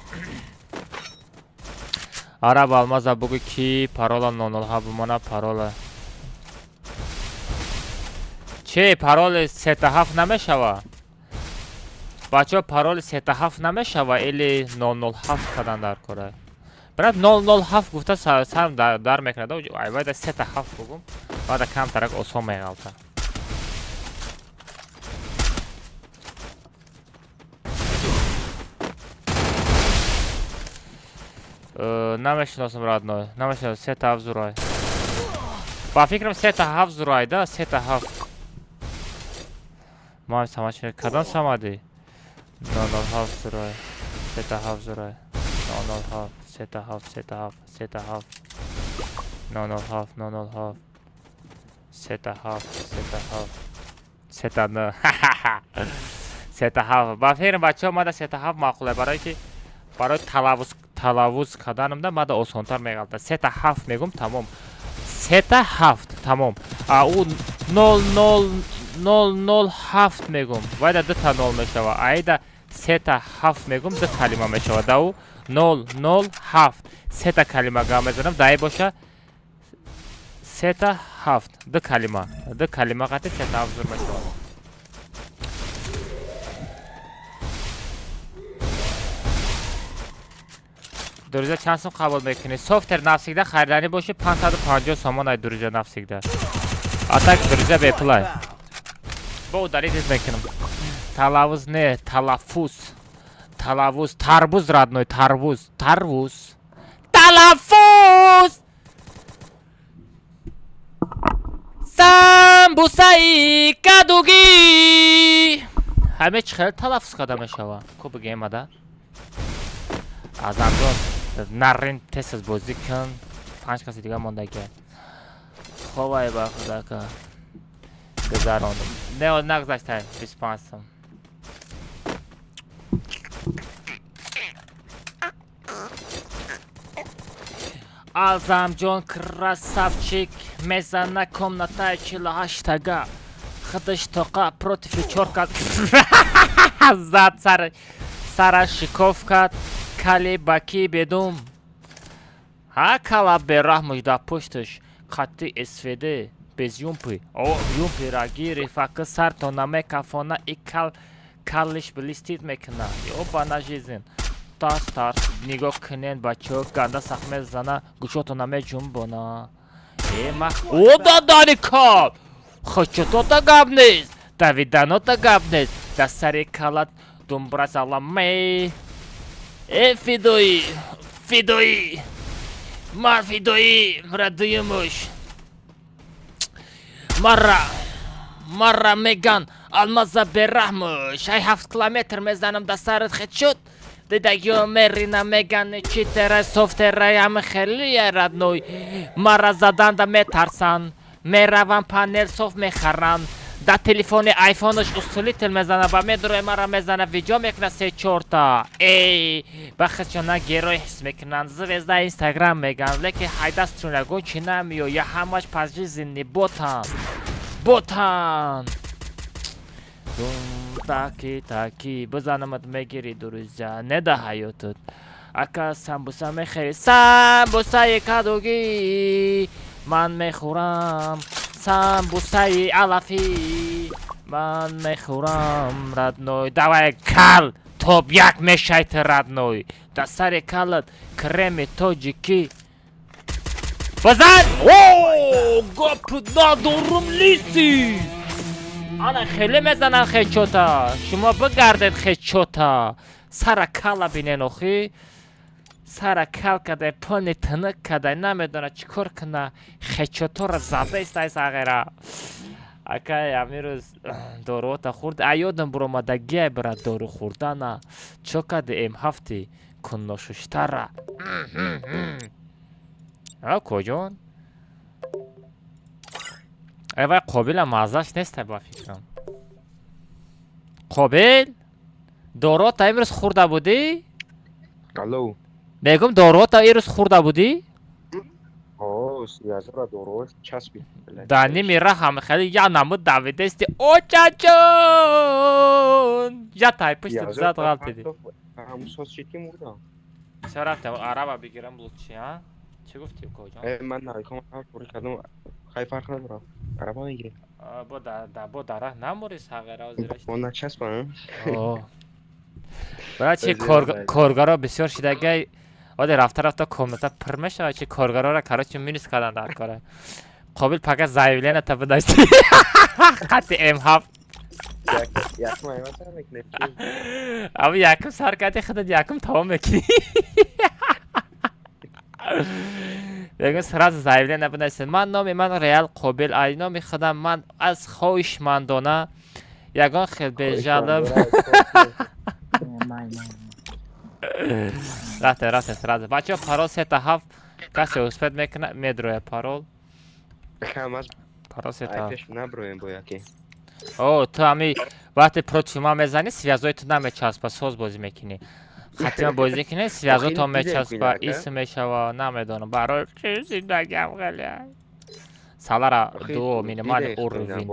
Араб Алмаза бугӯ, ки парола 007 бимона парола. Че, пароли сета ҳафт намешава? Бачаҳо, пароли сета ҳафт намешава или 007 кардан дар кора? Брат, 007 гуфта сарам дар мекунад. Айвайда сета ҳафт бугум, баъда камтарак осон меғалта. Намешиносам, родной, намешиносам. Сета ҳафт зурай. Ба фикрам, сета ҳафт зурай, да, сета ҳафт. Ма самачи кадом самадӣ? 007 зурай, сета ҳафт зурай, 007, сета ҳафт, сета ҳафт, сета ҳафт, 007, 007, сета ҳафт, сета ҳафт, сета н, сета ҳафт. Ба фикрам, бачаҳо, мада сета ҳафт маъқуле, барое ки барои талаввуз карданамда мада осонтар меғалта. Сета ҳафт мегум, тамом, сета ҳафт, тамом. А ӯ нол нол нол нол ҳафт мегум, вайда дута нол мешава. Аида Сета ҳафт мегум, ду калима мешавад. Дау нол нол ҳафт. Сета калима гап мезанам, даи боша сета ҳафт. Ду калима. Ду калима қати сета ҳафт зур мешавад. Друзья, чанд сум қабул мекунӣ? Софтер навсигда хариданӣ боши 550 сомон ай, друзья, навсигда. А так, друзья, бепулай. Бо удалить мекунам. Талаввуз не, талаффуз. Талаввуз, тарбуз, родной, тарбуз, тарбуз. Талаффуз! Самбусаи кадугӣ. Ҳаме чӣ хел талаффуз карда мешава? Ку бигем ада? Азамҷон, нарин тез бозӣ кун. Панҷ каси дига мондагия. Хобай ба худака. Гузарондум. Не, нагузаштай 25 сум. Азамҷон красавчик мезана комнатаи 48-тага. Худаш тоқа против чор кас зад сара шикоф кард. Кали баки бедум. Ҳа кала бераҳмуш дар пушташ қатти СВД без юмпи. О юмпира гирифт ака сартона мекафона и кал каллиш блестит мекуна. Ёбана жизнь. Тарс тарс нигоҳ кунен бачаҳо ганда сахт мезана гӯшотона меҷунбона. Э мах о дадани кал! Хачотота гап нест. Давиданота гап нест. Дар сари калат думбра заламе. Э фидоӣ, фидоӣ. Ман фидоӣ, радуюмуш. Мара мара меган алмаза бераҳмуш. Ай 7 километр мезанам дар сарат хедшот. Дидагиё мерина меган читера софтера ҳама хеле родной. Мара заданда метарсанд. Мераванд панел софт мехаранд. Дар телефони айфонаш усулител мезана ба медрои мара мезана видео мекуна се чорта. Эй, ба худшона герой ҳис мекунанд. Звезда инстаграм меган, лекин ҳайдастшон ягон чи намеоя, ҳамаш пожизненный ботан. Ботан. Дум таки таки бизанамат мегири, друзья, не да ҳаётат. Ака самбуса мехӯри, самбусаи кадугӣ ман мехӯрам. Самбусаи алафӣ ман мехӯрам, родной. Давай кал топ як мешайт, родной. Дар сари калат креми тоҷикӣ. Бизан! О, гап надорум лиси. Ана хеле мезананд хечота. Шумо бигардед хечота. Сара кала бинен охи. Сара кал кадай, пони тинук кадай, намедонад чӣ кор куна. Хечоторо зада истай сағира. Акай амирӯз доруота хӯрд. А ёдам буромадагиай бира дору хӯрдана. Чо кади М7 кунношуштара. А коҷон? Э вай қобила маззаш нестай ба фикрам. Қобил? Доруота имрӯз хӯрда будӣ? Алло. Мегум доруота имрӯз хӯрда будӣ? О, язора доруош часпид. Дар ними раҳам хеле як намуд давидасти. Очаҷон! Я тай пуштат зад ғалтиди. Ҳамсоз шид ки мурдам. Всё рафтам араба бигирам лучше, а? Чӣ гуфтӣ коҷон? Э ман навиком пур кардам. Хай фарқ надорам. Араба мегирем. Бо да бо дар раҳ намурӣ сағира озираш. Бо начаспам. О. Брат, чи коргаро бисёр шидагай. Оде рафта рафта комната пур мешавад, чи коргароро короче минус кардан дар кора. Қобил пака заявление та бидасти. Қати М7. Якум айман сар мекунем. Аби якум сар карди худат якум тамом мекунӣ. Мегӯ сразу заявление бинависед. Ман номи ман Реал Қобил, ай номи худам ман аз хоҳишмандона ягон хел бежалоб. Рафте, рафте сразу. Бачаҳо парол сета ҳафт касе успет мекуна медроя парол. Парол сета ҳафт. Пеш наброем бо яке. О, ту ҳами вақте против ман мезанӣ, связои ту намечаспа, соз бозӣ мекунӣ. Хатима бозӣ кунӣ, связотон мечаспа, исм мешава, намедонам. Барои чи зиндагиам хеле. Салара дуо минимальный уровень.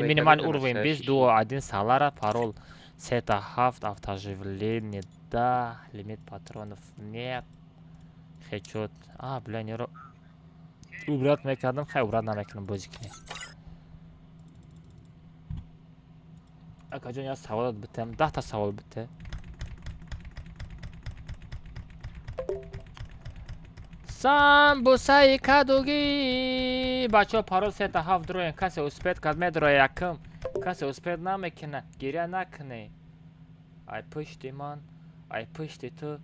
Минимальный уровень 20 дуо 1 салара парол 3-7 автооживление, да, лимит патронов нет. Хечот. А, бля, неро. Убрать мекардам, хай убрать намекунам бозӣ кунем. Акаҷон, я саволот битам, 10та савол бите. Самбусаи кадугӣ. Бачаҳо, парол 3-7 дроен. Касе успеет кард, медроя якм. Касе успеет намекуна, гиря накунӣ. Ай пушти ман, ай пушти ту,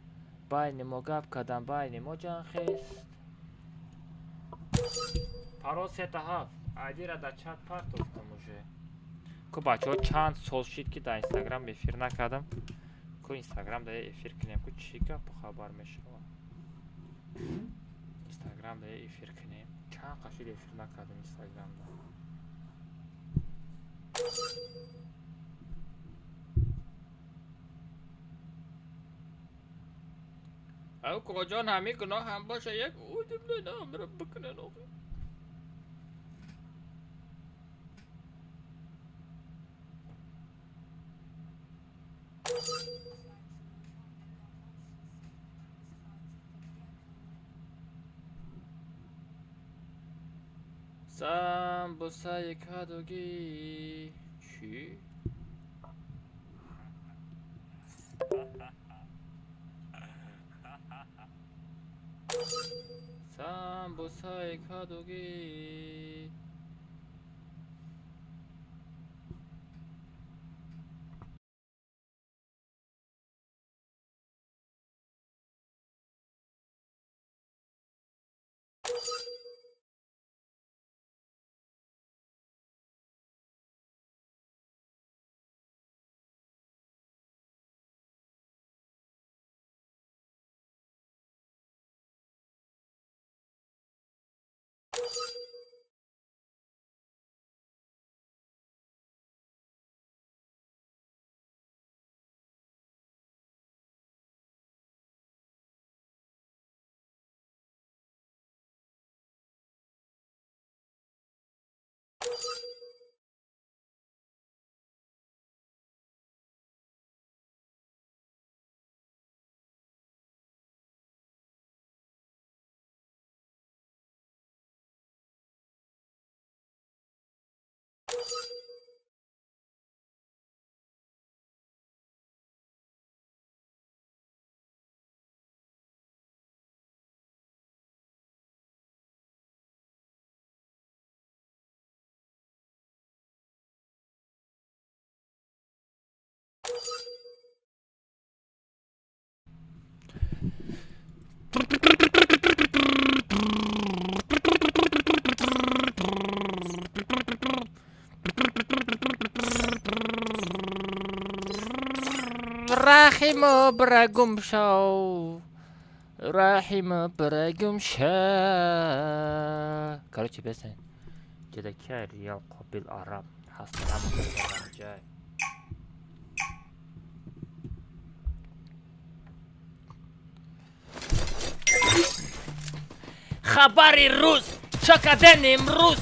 байни мо гап кардам, байни мо ҷанхест. Парол 3-7. Айдира дар чат партофтам уже. Ку бачаҳо, чанд сол шид, ки дар инстаграм эфир накардам. Ку инстаграм дар эфир кунем, ку чӣ гапу хабар мешавад. Инстаграм дар эфир кунем. Чанд қашид эфир накардам инстаграмда. Ау коҷон, ҳамин гуноҳ ҳам боша, як амра бикунен охи. Самбусаи кадугӣ чӣ? Самбусаи кадугӣ. Рахима бира гум шав, Рахима бира гум ша. Короче, песня. Ҷадаки Реал Қобил Араб ҳаст ҷай. Хабари рӯз, чо карден имрӯз?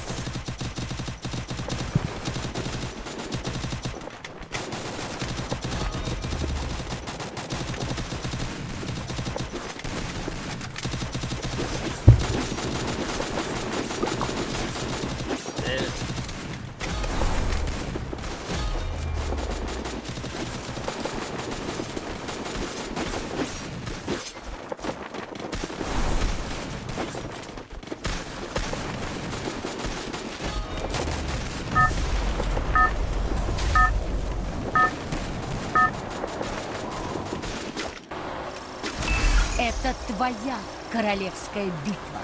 Это твоя королевская битва.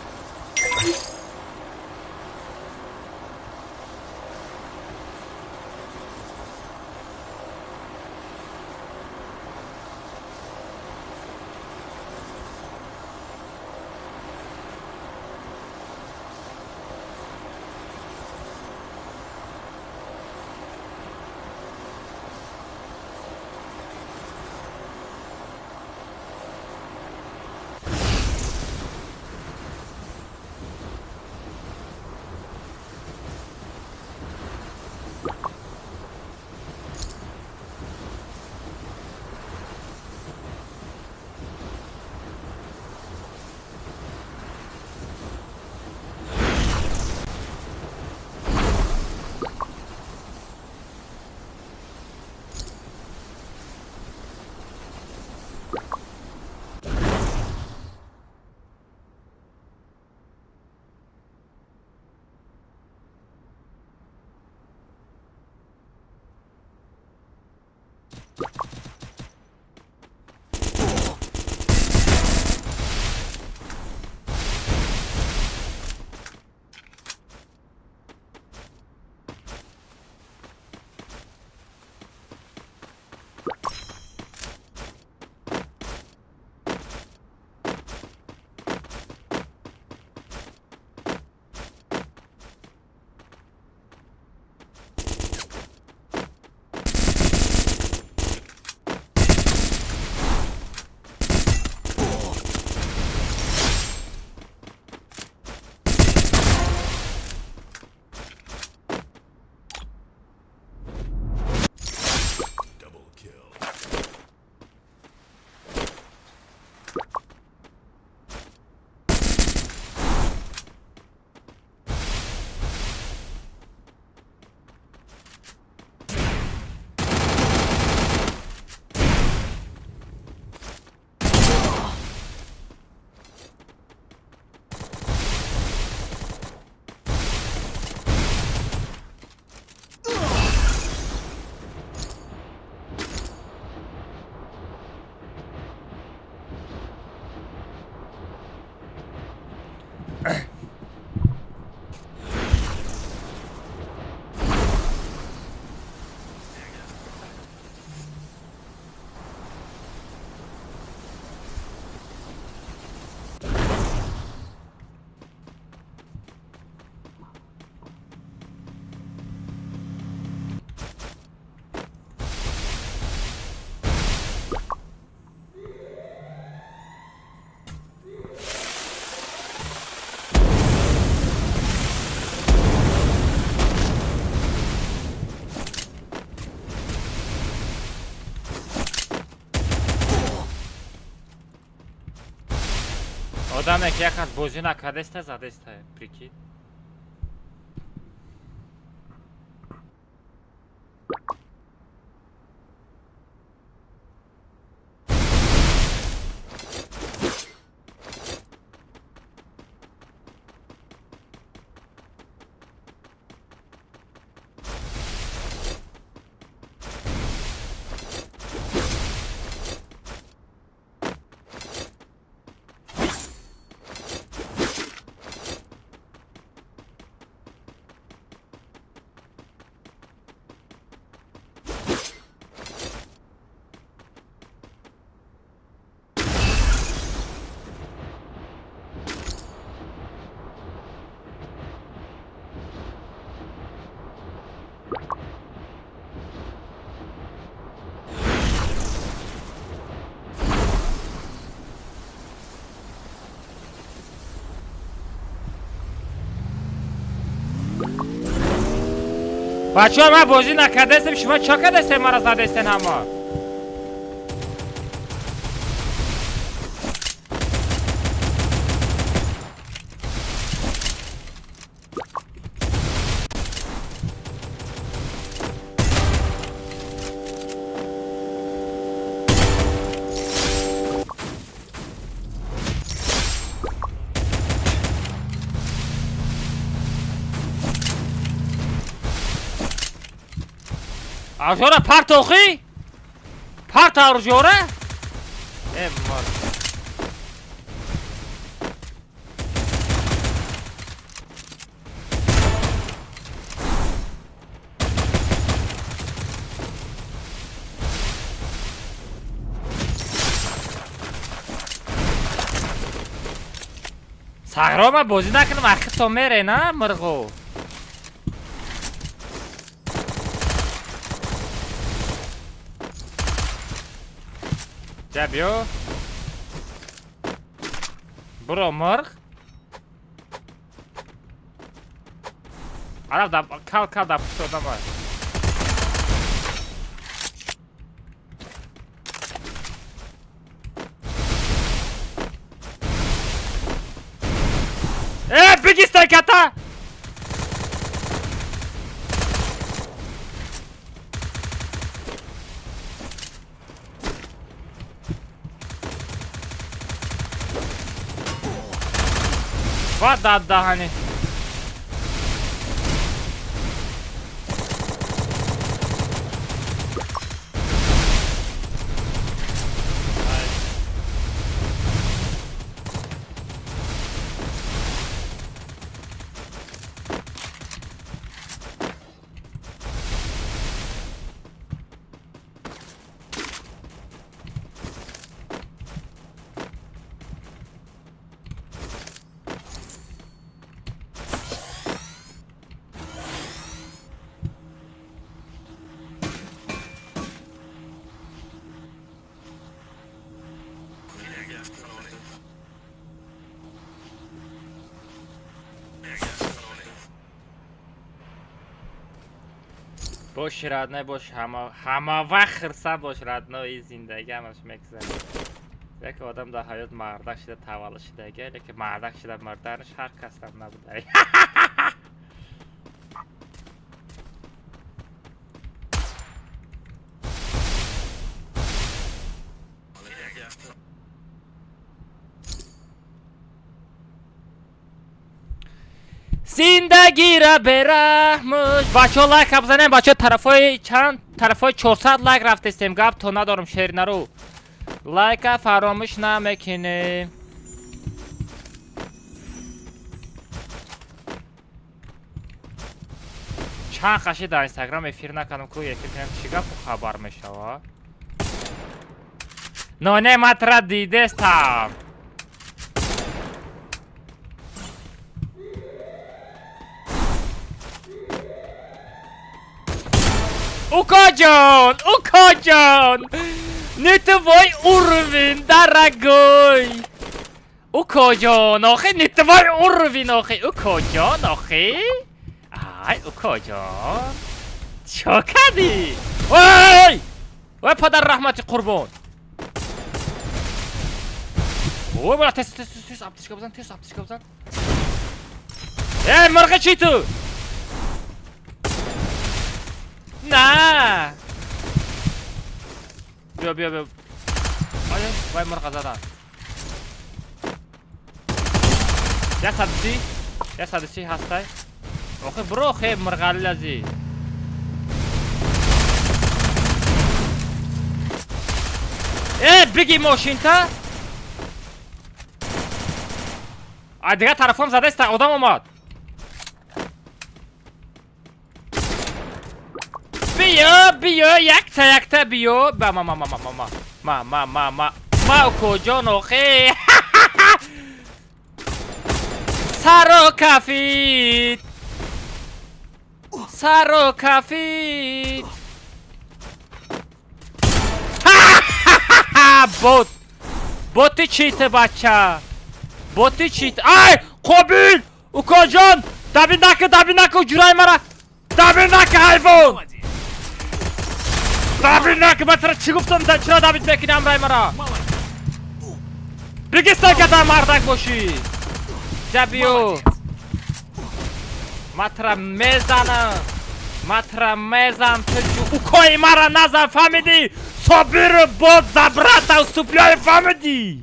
Одаме ки як аз бозӣ накардаста, задаста, прикинь. Бачаҳо, ман бозӣ накардаистем, шумо чо кардастем, маро задаистен ҳама? Аржора парт охи? Парт аржора? Э, мар. Сағро ма бозӣ накунам, ахи то мере, на, мирғо. Биё. Буро мирғ. Араб да кал кал да пушт одам бар. Э, беги стайката! Ва дад даҳани. Бош родной, бош, ҳама вақт хирсанд бош родной, зиндагӣ ҳамаш мегзарад. Як одам дар ҳаёт мардак шида таваллуд шидаги, лекин мардак шида мурданаш ҳар касам набуда. Зиндагира бераҳмуш. Бачаҳо, лайк бизанем, бачаҳо, тарафҳои чанд тарафҳои 400 лайк рафтестем, гап то надорам, шеринару. Лайка фаромӯш намекунем. Чанд қаши дар Инстаграм эфир накардам, ку эфир кунем, чӣ гапу хабар мешава? Ноне матра дидестам. Укаҷон, Укаҷон, не твой уровень, дорогой. Укаҷон, охи, не твой уровень, охи, Укаҷон, охи. Ай, Укаҷон. Чо кардӣ? Ой! Ой, падар раҳмати қурбон. Ой, бара, тез, тез, тез, аптечка бизан, тез, аптечка бизан. Эй, мырғы чӣ ту? На! Биё, биё, биё. Ай, вай мырға задан. 130, 130 ҳастай. Охи, биро, хе, мырғаллази. Э, биги мошинта? А дигар тарафом задаста, одам омад. Биё, биё, якта, якта биё. Ба ма ма ма ма ма ма ма ма ма ма укоҷон охе. Саро кафид. Саро кафид. Бот. Боти чите бача. Боти чит. Ай, Қобил! Укоҷон! Даби нака, даби нака, ҷурай мара. Даби нака, ҳайвон! Даби нака, ман тура чӣ гуфтам? Чиро дабит мекунӣ ҳамраи мара? Бигиста када мардак бошӣ. Ҷа биё. Ман тура мезанам. Ман тура мезанам. Ту укои мара назан, фаҳмидӣ? Собиру бот за брата уступляю, фаҳмидӣ?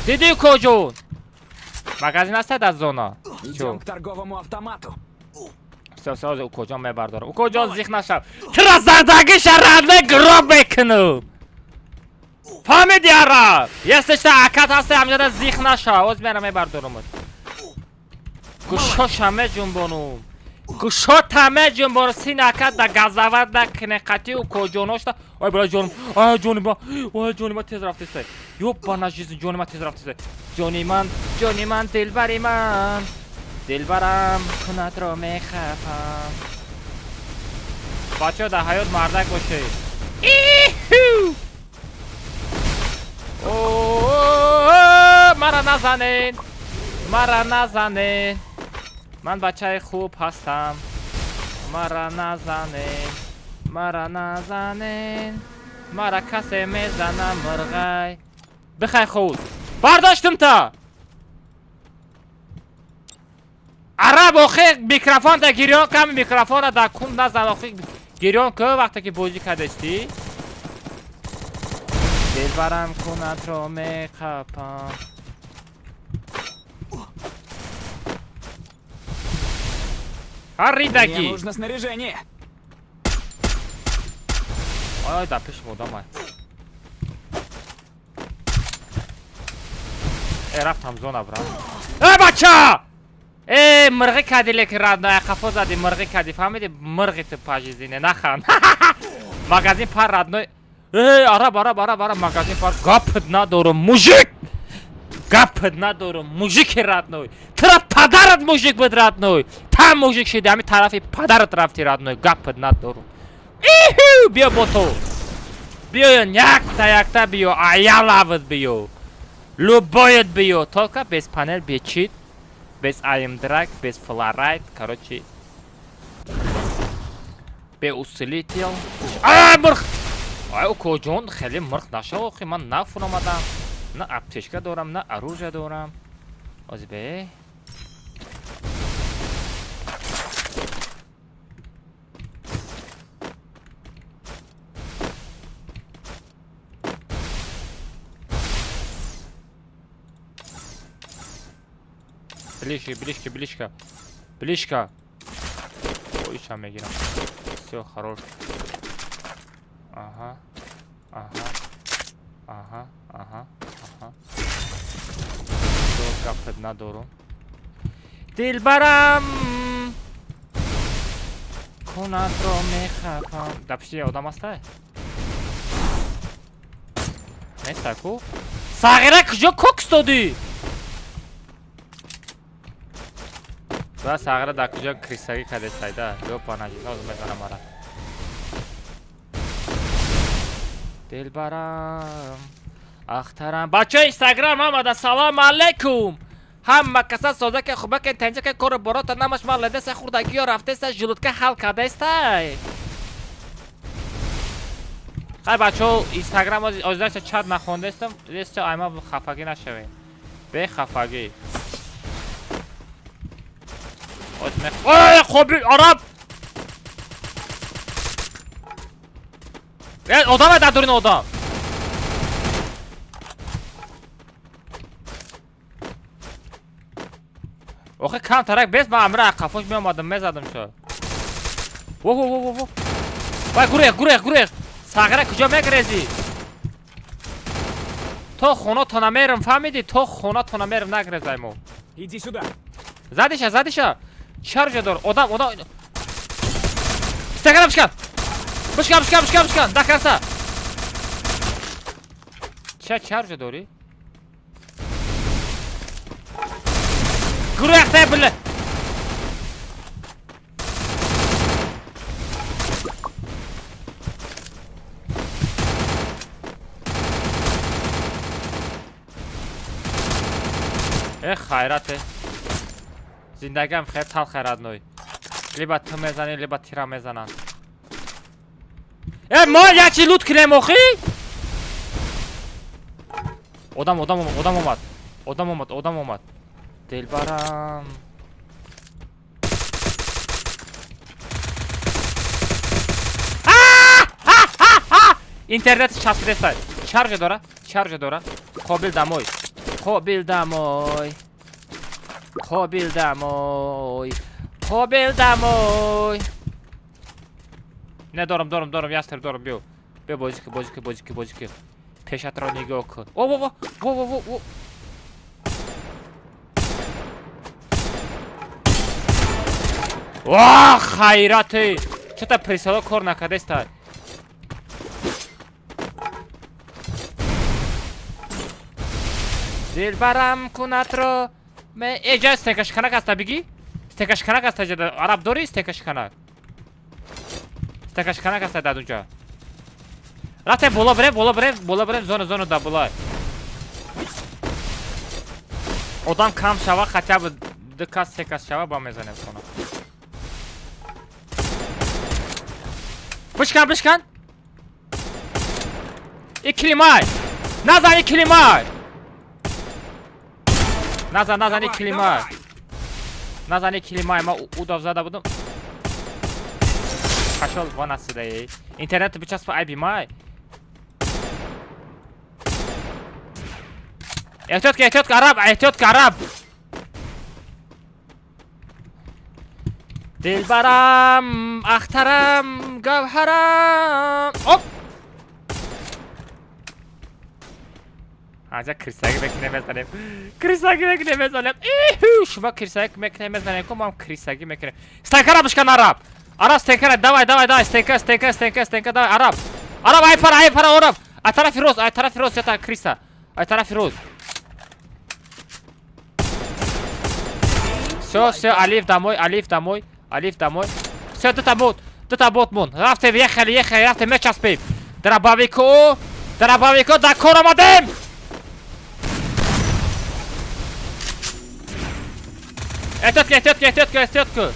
Дидӣ укоҷон? Магазин ҳастад аз зона? Идем к торговому автомату. Всё, всё, укоҷон мебардорам. Укоҷон зих нашав. Тура задагиша радне гроб мекунам. Фаҳмидӣ ара? Если что акат ҳаста ҳамҷода зих нашав. Оз мера мебардорамат. Гӯшоша меҷунбонум. Гӯшота меҷунбонум. Син акат да газават накуне қатъи укоҷоношта. Ой бара ҷоним. Ай ҷони ма. Ой ҷони ма тез рафтеста. Ёбана жизнь ҷони ма тез рафтеста. Ҷони ман, ҷони ман, дилбари ман. Дилбарам кунатро мехапам. Бачаҳо дар ҳаёт мардак бошед. Иху! Мара назанед. Мара назанед. Ман бачаи хуб ҳастам. Мара назанед. Мара назанед. Мара касе мезана мурғай. Бихай худ. Бардоштум та. Араб охи микрофон да гирён кам микрофона да кун назан охи гирён ку вақте ки бозӣ кардастӣ. Дилбарам кунатро меқапам. Ҳарридаги. Мне нужно снаряжение. Ой, да пеш одам ай. Э, рафтам зона брат. Э, бача! Э, мырғи кади лекин радная қафо зади, мырғи кади, фаҳмиди? Мырғи ту пажизине, нахан. Магазин пар родной. Э, араб, араб, араб, араб, магазин пар. Гапт надорум, мужик! Гапт надорум, мужики родной. Тура падарат мужик буд родной. Та мужик шиди, ҳами тарафи падарат рафти родной. Гапт надорум. Иху, биё бото. Биё якта якта биё, аялават биё. Любоят биё, только без панел, без чит. Без аимдрак, без флорайт, короче. Без усилитель. Ай, мырх! Ай, укоҷон, хеле мырх нашав, охи, ман на фуромадам. На аптечка дорам, на оружие дорам. Ози бе. Ближка, ближка, ближка. Ближка. Ой, ща мегирам. Всё, хорош. Ага. Ага. Ага, ага, ага. Всё, гапт надорум. Дилбарам! Кунатро мехапам. Да пиши, одам ҳастай? Неста ку? Сағира куҷо кокс додӣ? Ба сағира дар куҷо крисагӣ кардесайда? Ё панаҷи, ноз мезанам мара. Дилбарам, ахтарам. Бачаҳои Инстаграм омада, салом алейкум. Ҳама каса соза ки хуба ки тенҷа ки кору борота намаш ма ледеса хурдагиё рафтеса желудка ҳал кардестай. Хай бачаҳо, Инстаграм оздаша чат нахондастам, леста айма хафагӣ нашавем. Бе хафагӣ. Ой, қобил араб. Одам дар дурин одам. Охе кам тарак бес ман амра қафош меомадам мезадам шо. Во во во во во. Вай гурех гурех гурех. Сағира куҷо мегрезӣ? То хона то намерам фаҳмидӣ? То хона то намерам нагрезай мо. Иди сюда. Задиша задиша. Чаржа дор. Одам одам. Стакана бишкан. Бишкан бишкан бишкан бишкан. До конца. Ча чаржа дорӣ? Гурехта била. Э хайрате. Зиндагиам хеле талхе родной. Либо ту мезанӣ, либо тира мезананд. Э мо як чи лут кунем охи? Одам одам одам омад. Одам омад, одам омад. Дилбарам. Интернет часпидеста. Чаржа дора? Чаржа дора? Қобил домой. Қобил домой. Қобил домой. Қобил домой. Не дорам, дорам, дорам, ястер дорам, биё. Биё бозӣ ки, бозӣ ки, бозӣ ки, бозӣ ки. Пешатро нигоҳ кун. О, во, во, во, во, во, во. Ва, хайрате! Чата присало кор накардеста. Дилбарам кунатро ме эҷа стекашханак аста бигӣ? Стекашханак аста ҷа араб дорӣ стекашханак? Стекашханак аста дар унҷа. Рафтем боло бирем, боло бирем, боло бирем, зона зона да боло. Одам кам шава, хотя бы ду кас, се кас шава, ба мезанем хона. Бишкан, бишкан. И климай. Назан, и климай. Назан, назан, и климай. Назан, и климай. Ма удав зада будам. Пошел вон отсюда, эй. Интернет бичасп айби май. Эҳтиёт ка, эҳтиёт ка, араб, эҳтиёт ка, араб. Дилбарам, ахтарам, гавҳарам. Оп! Аҷа крисаги мекунем мезанем. Крисаги мекунем мезанем. Иху, шумо крисаги мекунем мезанем. Ко мам крисаги мекунем. Стенкара бишкан араб. Араб стенкара, давай, давай, давай, стенка, стенка, стенка, стенка, давай, араб. Араб, ай пара, ай пара, араб. Ай тарафи рост, ай тарафи рост, ята криса. Ай тарафи рост. Всё, всё, Алиф домой, Алиф домой, Алиф домой. Всё, дута бот мон. Рафтем, ехали, ехали, рафтем, мечаспем. Дробовику, дробовику, да кор омадем! Эҳтиёт ка, эҳтиёт ка, эҳтиёт ка, эҳтиёт ка.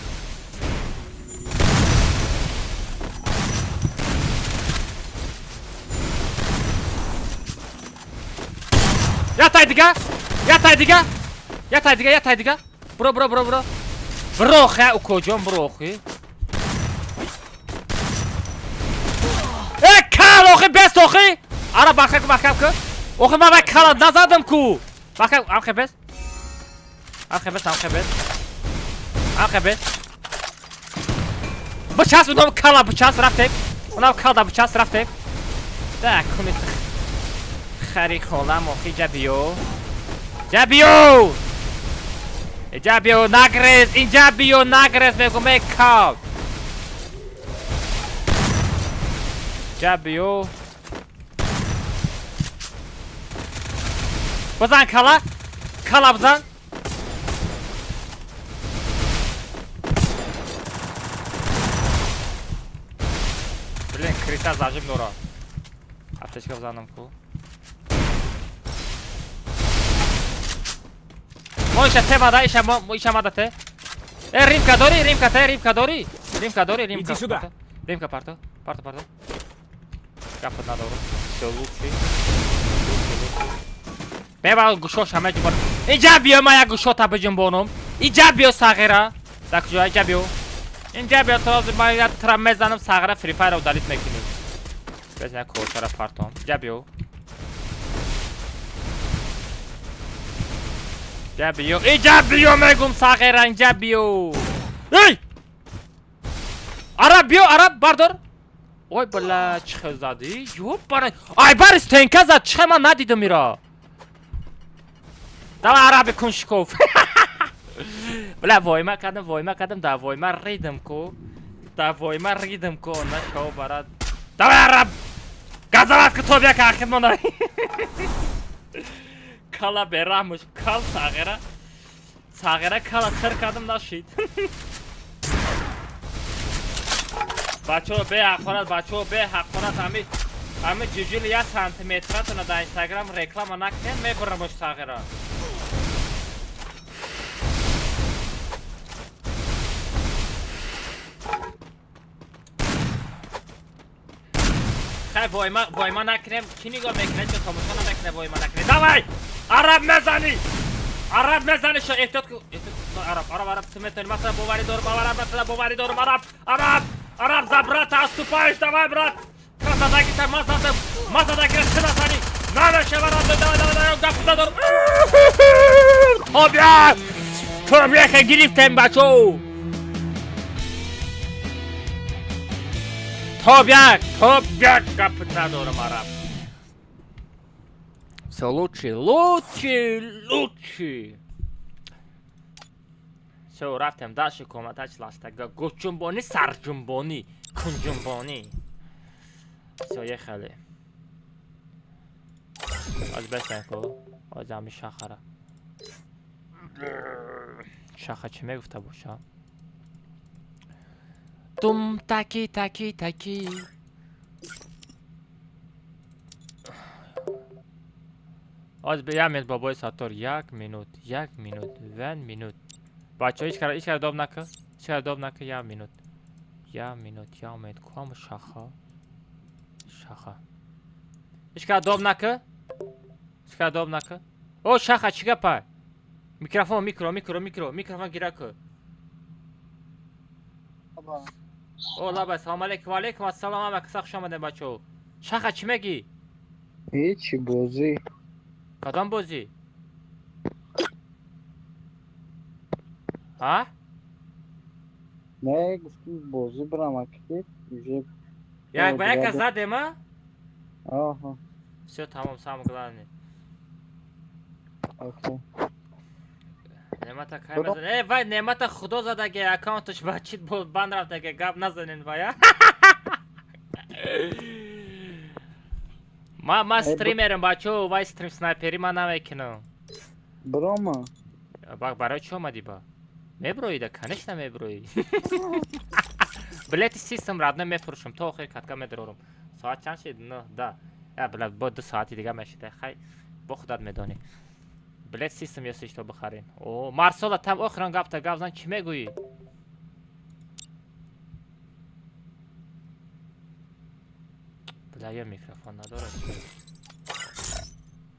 Ятай дига, ятай дига, ятай дига, ятай дига. Бро, бро, бро, бро. Бро, хе, укоҷон, бро, охи. Э, кал, охи, бес, охи. Ара, маҳкам, маҳкам ку. Охи, ман вай кала назадам ку. Маҳкам, амхе бес. Амхе бес, амхе бес. Амхе бес. Бичасп, унам кала бичасп, рафтем. Унам кала бичасп, рафтем. Да, куни хари холам, охи, ҷа биё. Ҷа биё! Инҷа биё, нагрез, инҷа биё, нагрез, мегум, эй кал. Инҷа биё. Бизан кала, кала бизан. Блин, криса зажим дора. Аптечка бизанам ку. Мо иша те мада, иша мо иша мада те. Э, римка дори, римка те, римка дори. Римка дори, римка. Иди сюда. Римка парто, парто, парто. Гапат надорам. Всё лучший. Лучший, лучший. Бева гӯшоша меҷумбон. Инҷа биё, ман як гӯшота биҷумбонам. Инҷа биё, сағира. Дар куҷо? Инҷа биё. Инҷа биё, то ман як тра мезанам, сағира Free Fire удалить мекунӣ. Без як кошара партом. Инҷа биё. Инҷа биё. Инҷа биё мегум, сағира, инҷа биё. Эй! Араб биё, араб бардор. Ой, бла, чӣ хел задӣ? Ёбара. Ай, бар стенка зад, чӣ ман надидам ира. Давай, араби куншиков. Бля, войма кардам, войма кардам, да войма ридам ку. Да войма ридам ку, на шоу барад. Давай, араб! Газават ку то бия ка ахир мона. Кала бераҳмуш, кал сағира. Сағира кала сир кардам нашид. Бачаҳо беҳақорат, бачаҳо беҳақорат, ҳами ҷуҷули як сантиметратона дар Инстаграм реклама накунед, мебурамош сағира. Хай, войма, войма накунем, кӣ нигоҳ мекунад, чо тамошо намекунад, войма накунем. Давай! Араб мезанӣ! Араб мезанӣ, шо эҳтиёт ку. Араб, араб, араб, ту метавонӣ, ман сара боварӣ дорам, араб, ман сара боварӣ дорам, араб, араб, араб, за брата отступаешь, давай, брат! Казадагита, мазада, мазадагира, ты назани! Намешава, араб, давай, давай, давай, гап надорам. Тобя! Тобя, ка гирифтем, бачо! Тобяк, тобяк, гап надорам, араб. Всё лучше, лучше, лучше. Всё, рафтем дальше, комната члаштага. Гӯшҷунбонӣ, сарҷунбонӣ, кунҷунбонӣ. Всё, ехали. Аз бесен ку, аз ҳами шахара. Шаха чӣ мегуфта боша? Тум таки таки таки. Аз як минут, бобои Саттор, як минут, як минут, ван минут. Бачаҳо, ҳеч кара, ҳеч кара доб нака, ҳеч кара доб нака, як минут. Як минут, як минут. Куам шаха? Шаха. Ҳеч кара доб нака? Ҳеч кара доб нака? О, шаха, чӣ гапа? Микрофон, микро, микро, микро, микрофон гира ку. О, лаба, салом алейкум, алейкум ассалом, ҳама каса хуш омадем, бачаҳо. Шаха, чӣ мегӣ? Ҳечи, бозӣ. Кадом бозӣ? Ҳа? Не, гуфтум бозӣ бирам акти, уже Як ба яка задем, а? Аҳа. Всё, тамом, самое главное. Окей. Немата кай мезанед? Э, вай, Немата худо задаге, аккаунташ бачид банд рафтаге, гап назанен вай, а? Ма стримерам, бачаҳо, вай стрим снайпери ман намекунам. Брома. Барои чӣ омадӣ ба? Меброӣ да, конечно меброӣ. Билети систем родной мефурӯшам, то охири катка медорам. Соат чанд шид? 9, да. Я, бля, бо 2 соати дига мешида. Хай, бо худат медонӣ. Билет систем ё сишто бихарем. О, Марсола, там охирон гапта гап зан, чӣ мегӯӣ? Бля, я микрофон надорам.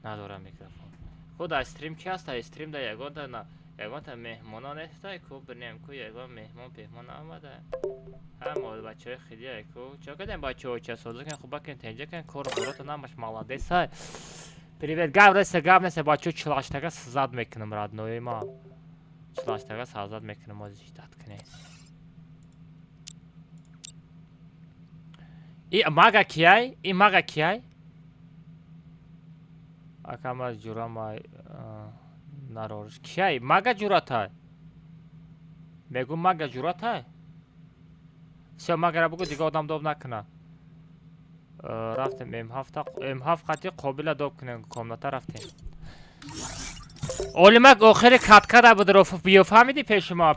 Надорам микрофон. Ку дар стрим чи ҳаст? Дар стрим да ягонта на ягонта меҳмоно нестай ку, бинем ку ягон меҳмон пеҳмон наомада. Ҳама бачаҳои хидия ку. Чо кардем, бачаҳо, ча соза кун, хуба кун, тенҷа кун, кору борото намаш молодесай. Привет, гап неста, гап неста, бачаҳо, чилаштага сазад мекунам, роднои ма. Чилаштага сазад мекунам, ози ждат кунед. И мага кияй? И мага кияй? Акама ҷурама нарориш. Кияй? Мага ҷуратай? Мегӯ мага ҷуратай? Всё, магара бугӯ, дига одам доб накуна. Рафтем М7, М7 қати қобила доб кунем, комната рафтем. Олимак охири каткада буд, биё фаҳмидӣ пеши ма?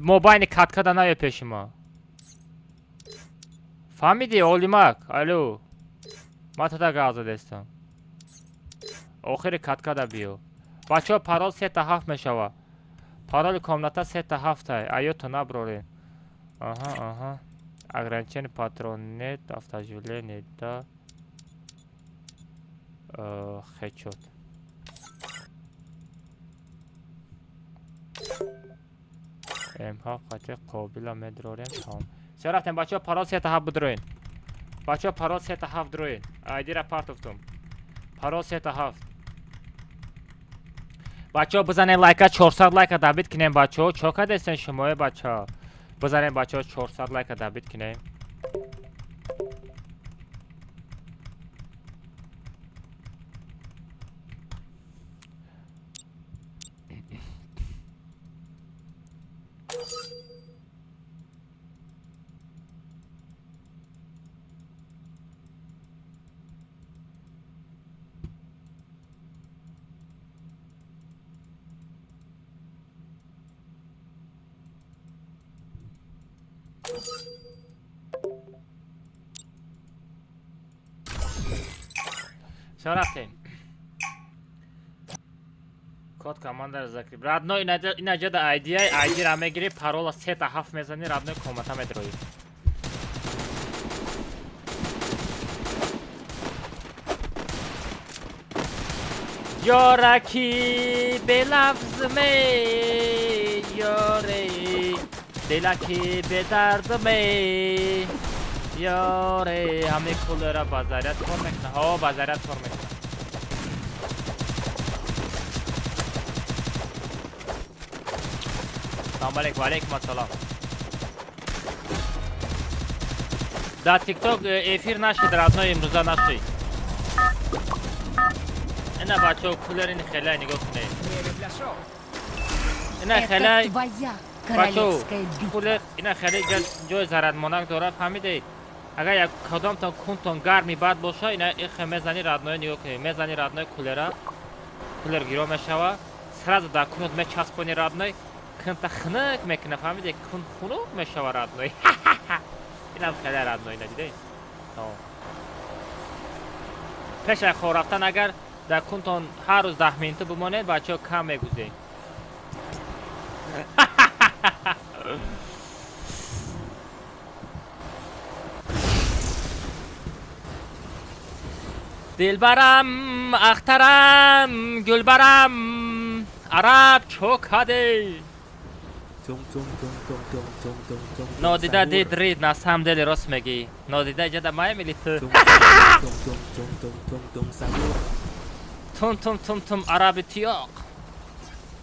Мобайни каткада наё пеши ма. Фаҳмидӣ, Олимак? Алло. Ма тада гап задестам. Охири каткада биё. Бачаҳо, парол 3-7 мешава. Пароли комната 3-7-ай. Аёто наброрен. Аҳа, аҳа. Ограничение патрон нет, автоживление да. Хедшот. М7 қати қобила медрорем. Тамом. Всё рафтем бачаҳо, парол 3-7 бидроен. Бачаҳо парол 3-7 дроен. Айдира партофтум. Парол 3-7. Бачаҳо бизанед лайка, 400 лайка добить кунем бачаҳо. Чо кардестен шумое бачаҳо? Бизанед бачаҳо 400 лайка добить кунем. Всё рафтем. Код командаро закреп. Родной инаҷода айдия, айдира мегири, парола 3-7 мезани, родной комната медрои. Ёраки белафз ме ёре, дилаки бедард ме ёре. Ҳамин кулера ба заряд кор мекунад. Ҳо, ба заряд кор мекунад. Салом алейкум, алейкум ассалом. Дар ТикТок эфир нашид, родной имрӯза нашид. Ина бачаҳо кулер ин хеле нигоҳ кунед. Ина хеле бачаҳо кулер ина хеле ҷои зарадмонак дорад, фаҳмидед? Агар як кадомтон кунтон гарми бад боша, ина ихе мезани родной нигоҳ кунед. Мезани родной кулера, кулер гиро мешава, сразу дар кунут мечаспони родной, кунта хунук мекунад, фаҳмидед? Кун хунук мешава родной. Инам хеле родной, надидед? Пеш аз хоб рафтан агар дар кунтон ҳар рӯз 10 минута бимонед, бачаҳо кам мегузед. Дилбарам, ахтарам, гулбарам, араб чокаде. Нодида дид рид, на самом деле рост мегӣ. Нодида иҷода маем или ту? Тум тум тум тум араби тиёқ.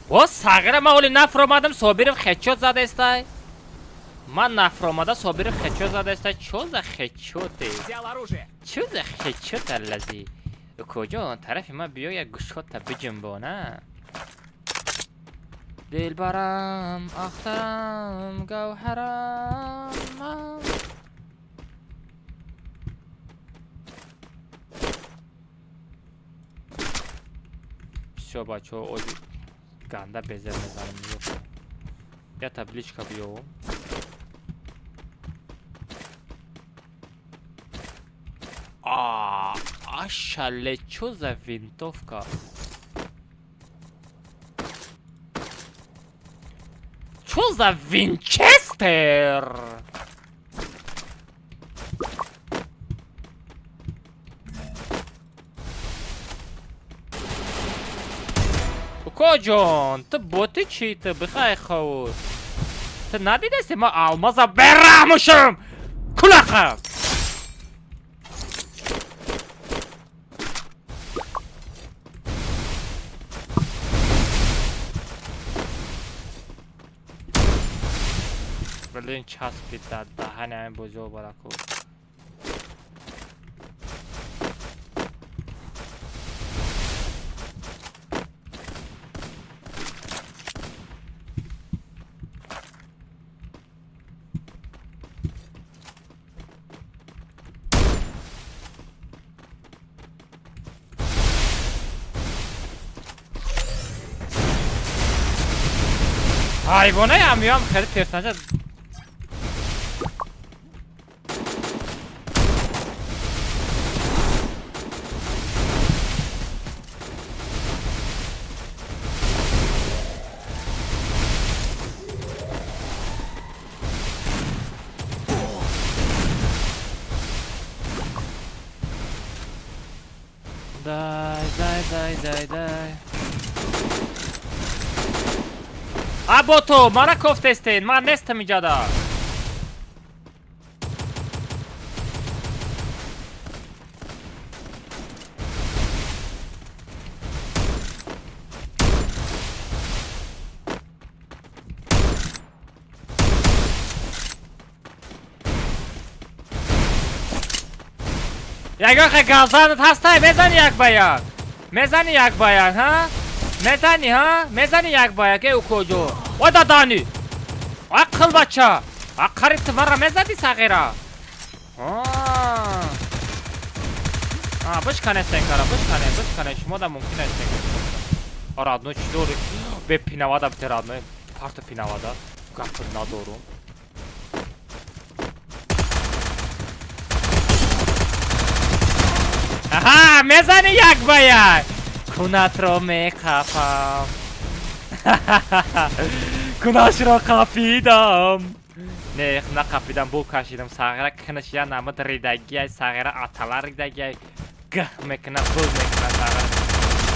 О, сағира ман оли нафромадам, Собиров хедшот задаестай. Ман нафромада, Собиров хедшот задаестай. Чо за хедшоте? Чо за хедшот аллази? Куҷо тарафи ман биё як гӯшота биҷунбона. Дилбарам, ахтарам, гавҳарам. Всё, бачаҳо, ози ганда безер мезанем. Я табличка биёвам. Ашале, чё за винтовка? Чё за винчестер? Укоҷон, ту боти чӣ? Ту бихай ховуд. Ту надидаси ма алмаза бераҳмушум? Кулақа! Блин, часпид дар даҳани ҳамин бозиҳо бараку. Ҳайвонаи ҳамиёам хеле персонажа. Дай, дай, дай, дай, дай. Абото, мана кофтестен, ман нестам иҷада. Ягон хе газанат ҳастай, мезани як ба як. Мезани як ба як, ҳа? Мезани, ҳа? Мезани як ба як, э укоҷо. Ой дадани! Ақл бача! А қариб ту маро мезади сағира? А, бишкане стенкара, бишкане, бишкане. Шумо да мумкин аст стенка. Родной чӣ дорӣ? Бе пинавада бите родной. Парту пинавада. Гапр надорум. Аҳа, мезани як ба як. Кунатро меқафам. Кунашро қафидам. Не, нақафидам, бу кашидам. Сағира кунаш я намад ридагиай, сағира атала ридагиай. Гah мекуна, буз мекуна сағира.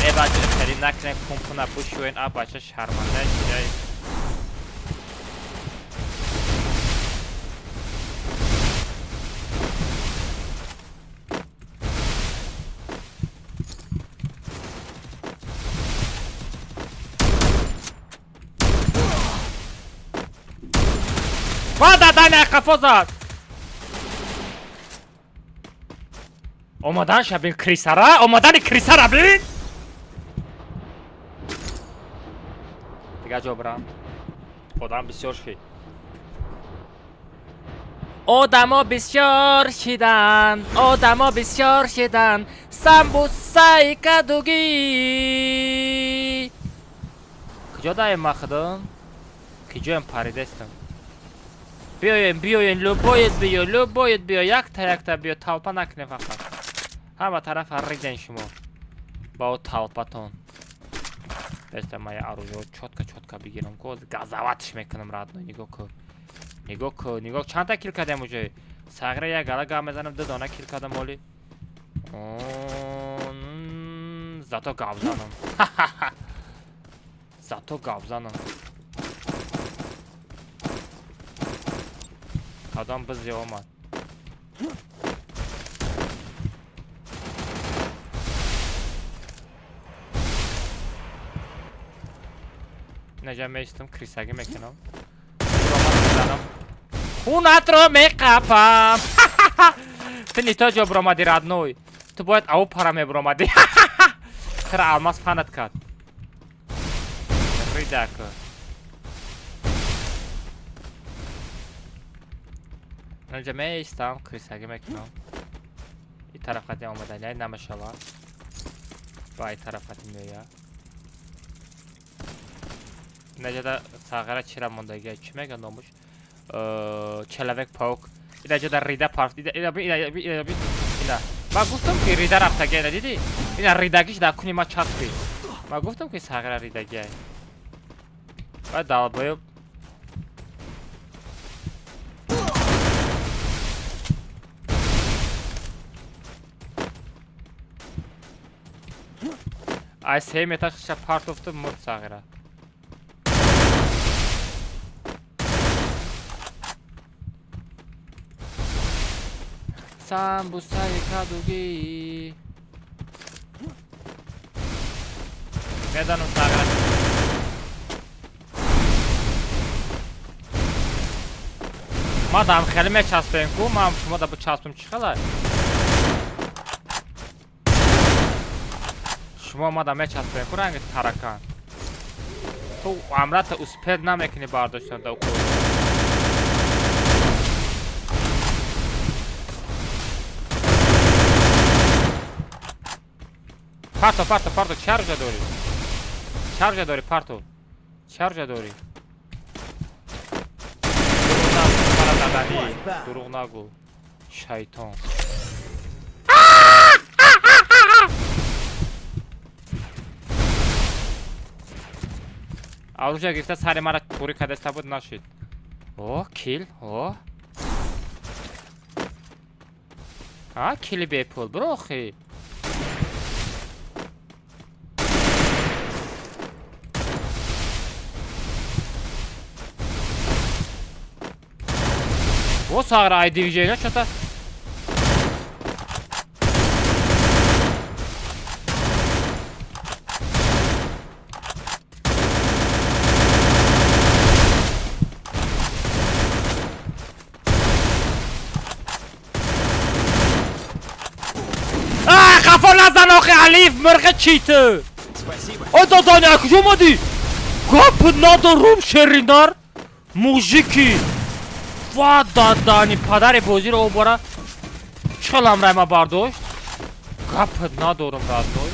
Э бача, хеле накунем, кункуна бушӯен, а бача шарманда чидай. Ва дадани қафо зад. Омаданша бин крисара, омадани крисара бин. Дигар ҷо бирам. Одам бисёр шид. Одамо бисёр шиданд, одамо бисёр шиданд. Самбусаи кадугӣ. Куҷо даем ма худам? Куҷоям паридастам? Биёем, биёем, любоед биё, любоед биё, якта якта биё, талпа накунем фақат. Ҳама тараф риден шумо. Ба о талпатон. Беста ма я оружие чётко чётко бигирам, ко газаватш мекунам родной, нигоҳ кун. Нигоҳ кун, нигоҳ чандта кил кардем уже. Сағира як гала гап мезанам, ду дона кил кардам оли. Зато гап занам. Зато гап занам. Кадом бизе омад. Наҷа меистам, крисагӣ мекунам. Мезанам. Хунатро меқапам. Ту не то ҷо биромадӣ родной. Ту бояд ав пара мебиромадӣ. Тира алмаз фанат кард. Ридака. Наҷа меистам, крисагӣ мекунам. И тараф қати омадани намешавад. Ба и тараф қати меояд. Наҷада сағира чира мондагия, чӣ мега номуш? Человек паук. Инаҷада рида парф. Ина ина ина ина. Ма гуфтам ки рида рафтагия, ина дидӣ? Ина ридагиш дар куни ма часпид. Ма гуфтам ки сағира ридагия. Ба долбоёб. Ай сеюм этаж ша партофту мурд сағира. Самбусаи кадугӣ. Медонам сағира. Ма дам хеле мечаспем ку, ман шумо да бичаспем чӣ хелай? Шумо ма да мечаспем ку ранги таракан. Ту амрата успед намекунӣ бардоштан да ку. Парто, парто, парто, чаржа дорӣ. Чаржа дорӣ, парто. Чаржа дорӣ. Дурӯғ нагӯ. Шайтон. Оружие гирифта сари мара тури кадаста буд нашид. О, кил, о. А, кили бепул, бро охи. Во сагра ай движение что-то. Хафо назан охи алиф мирғи чӣ ту? О додани а куҷо омадӣ? Гап надорум шеринар. Мужики. Ва дадани падари бозиро обора. Чӣ хел амрай ма бардошт? Гап надорум родной.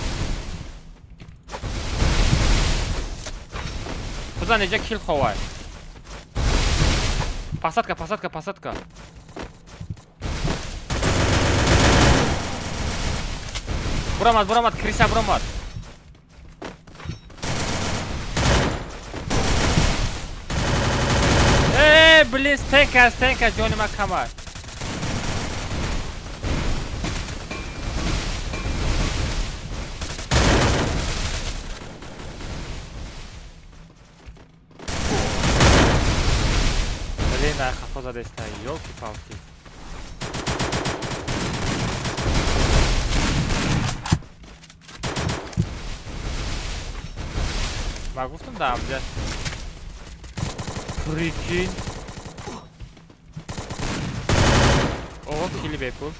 Бизан иҷа кил ховай. Посадка, посадка, посадка. Бурамад, бурамад, криса бурамад. Э, блин, стенка, стенка, ҷони ма камар. Блин, ай хафо задеста, ёлки-палки. Ма гуфтам да амҷа. Прикинь. О, кили бепул.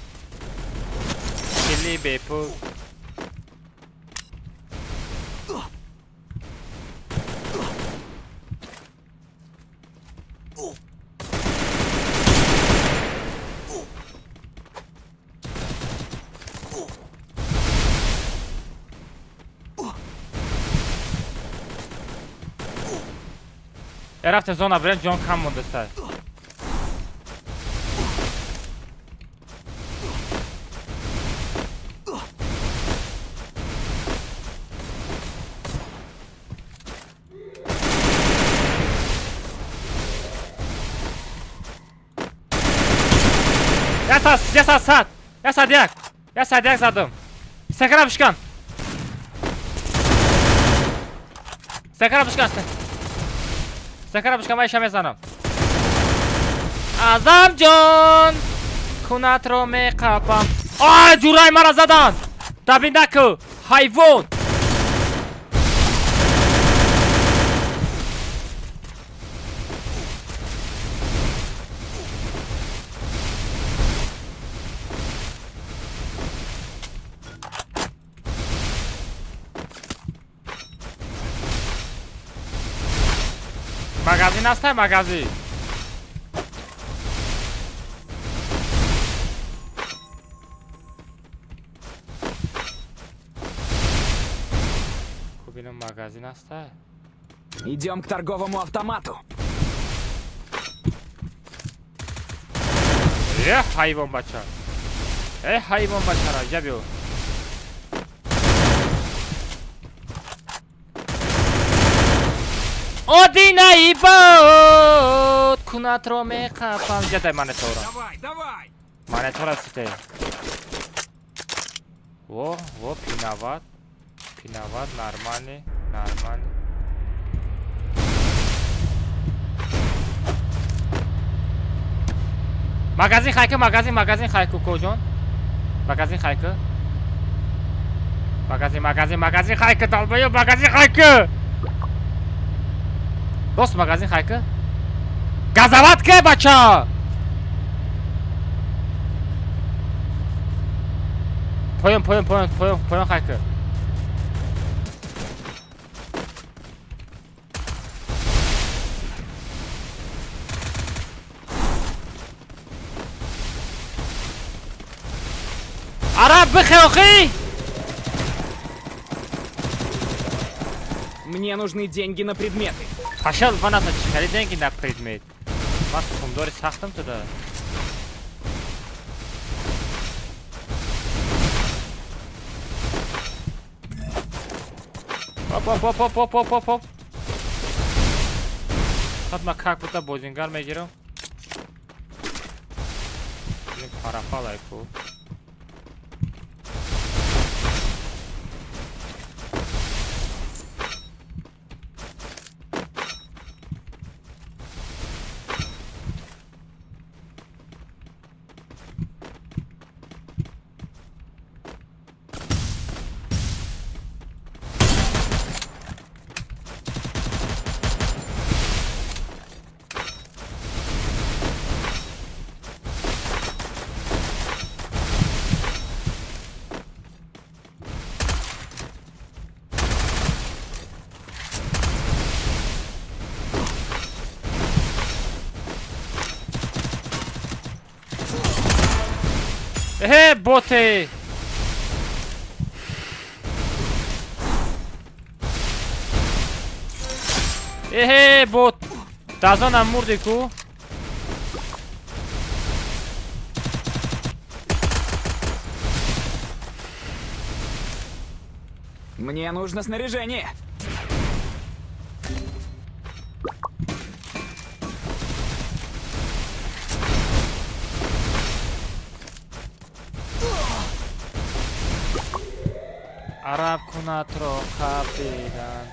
Кили бепул. Рафте зона бирем ҷон кам мондаста. Ясад, сад. Ясад як. Ясад як задам. Стакара бишкан. Стакара бишкан. Стакара бишкан, ман иша мезанам. Азам ҷон! Кунатро меқапам. Ай, ҷурай мара задан! Дабиндаку! Ҳайвон! Магазин ҳастай магазин. Кубинам магазин ҳастай. Идем к торговому автомату. Э, ҳайвон бача. Э, ҳайвон бачара, иҷа биё. Одинаи бод кунатро меқапам. Ҷадай монитора. Монитора сите. Во, во, пинават. Пинават, нормальный, нормальный. Магазин хайку, магазин, магазин хайку, коҷон. Магазин хайку. Магазин, магазин, магазин хайку, долбоёб, магазин хайку. Дӯст магазин хайка? Газават ке бача! Поён, поён, поён, поён, поён хайка. Араб бихе охи! Мне нужны деньги на предметы. Пошел вон чӣ деньги на предмет. Ман сумдори сахтам туда. Оп, оп, оп, оп, оп, оп, оп, оп. Хат ма как будто бозингар мегирам. Парафалай ку. Э, боты! Эҳе, бот! Дазонам мурди ку? Мне нужно снаряжение. Араб кунатро қапидан.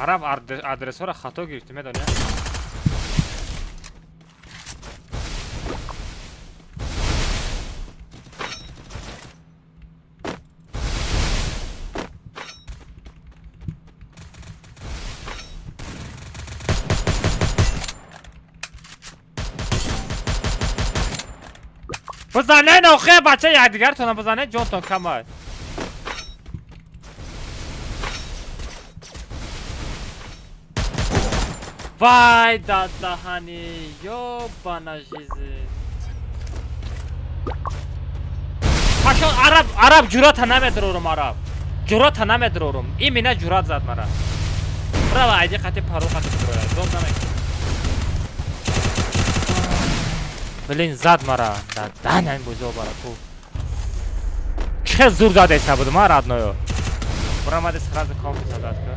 Араб адресҳоро хато гирифтӣ, медонӣ? Бизанед охе, бача, якдигартона бизанед, ҷонтон камад. Вай, дадаҳани, ёбана жизи. Пашон, араб, араб ҷуръата намедорорум, араб. Ҷуръата намедорорум. Имина ҷуръат зад мара. Рава айди қати паро қати бироя. Дом намекунам. Блин, зад мара. Дадан ин бузо бара ку. Чӣ зур задеста буд ма родною. Бурамади сразу комп задад ку.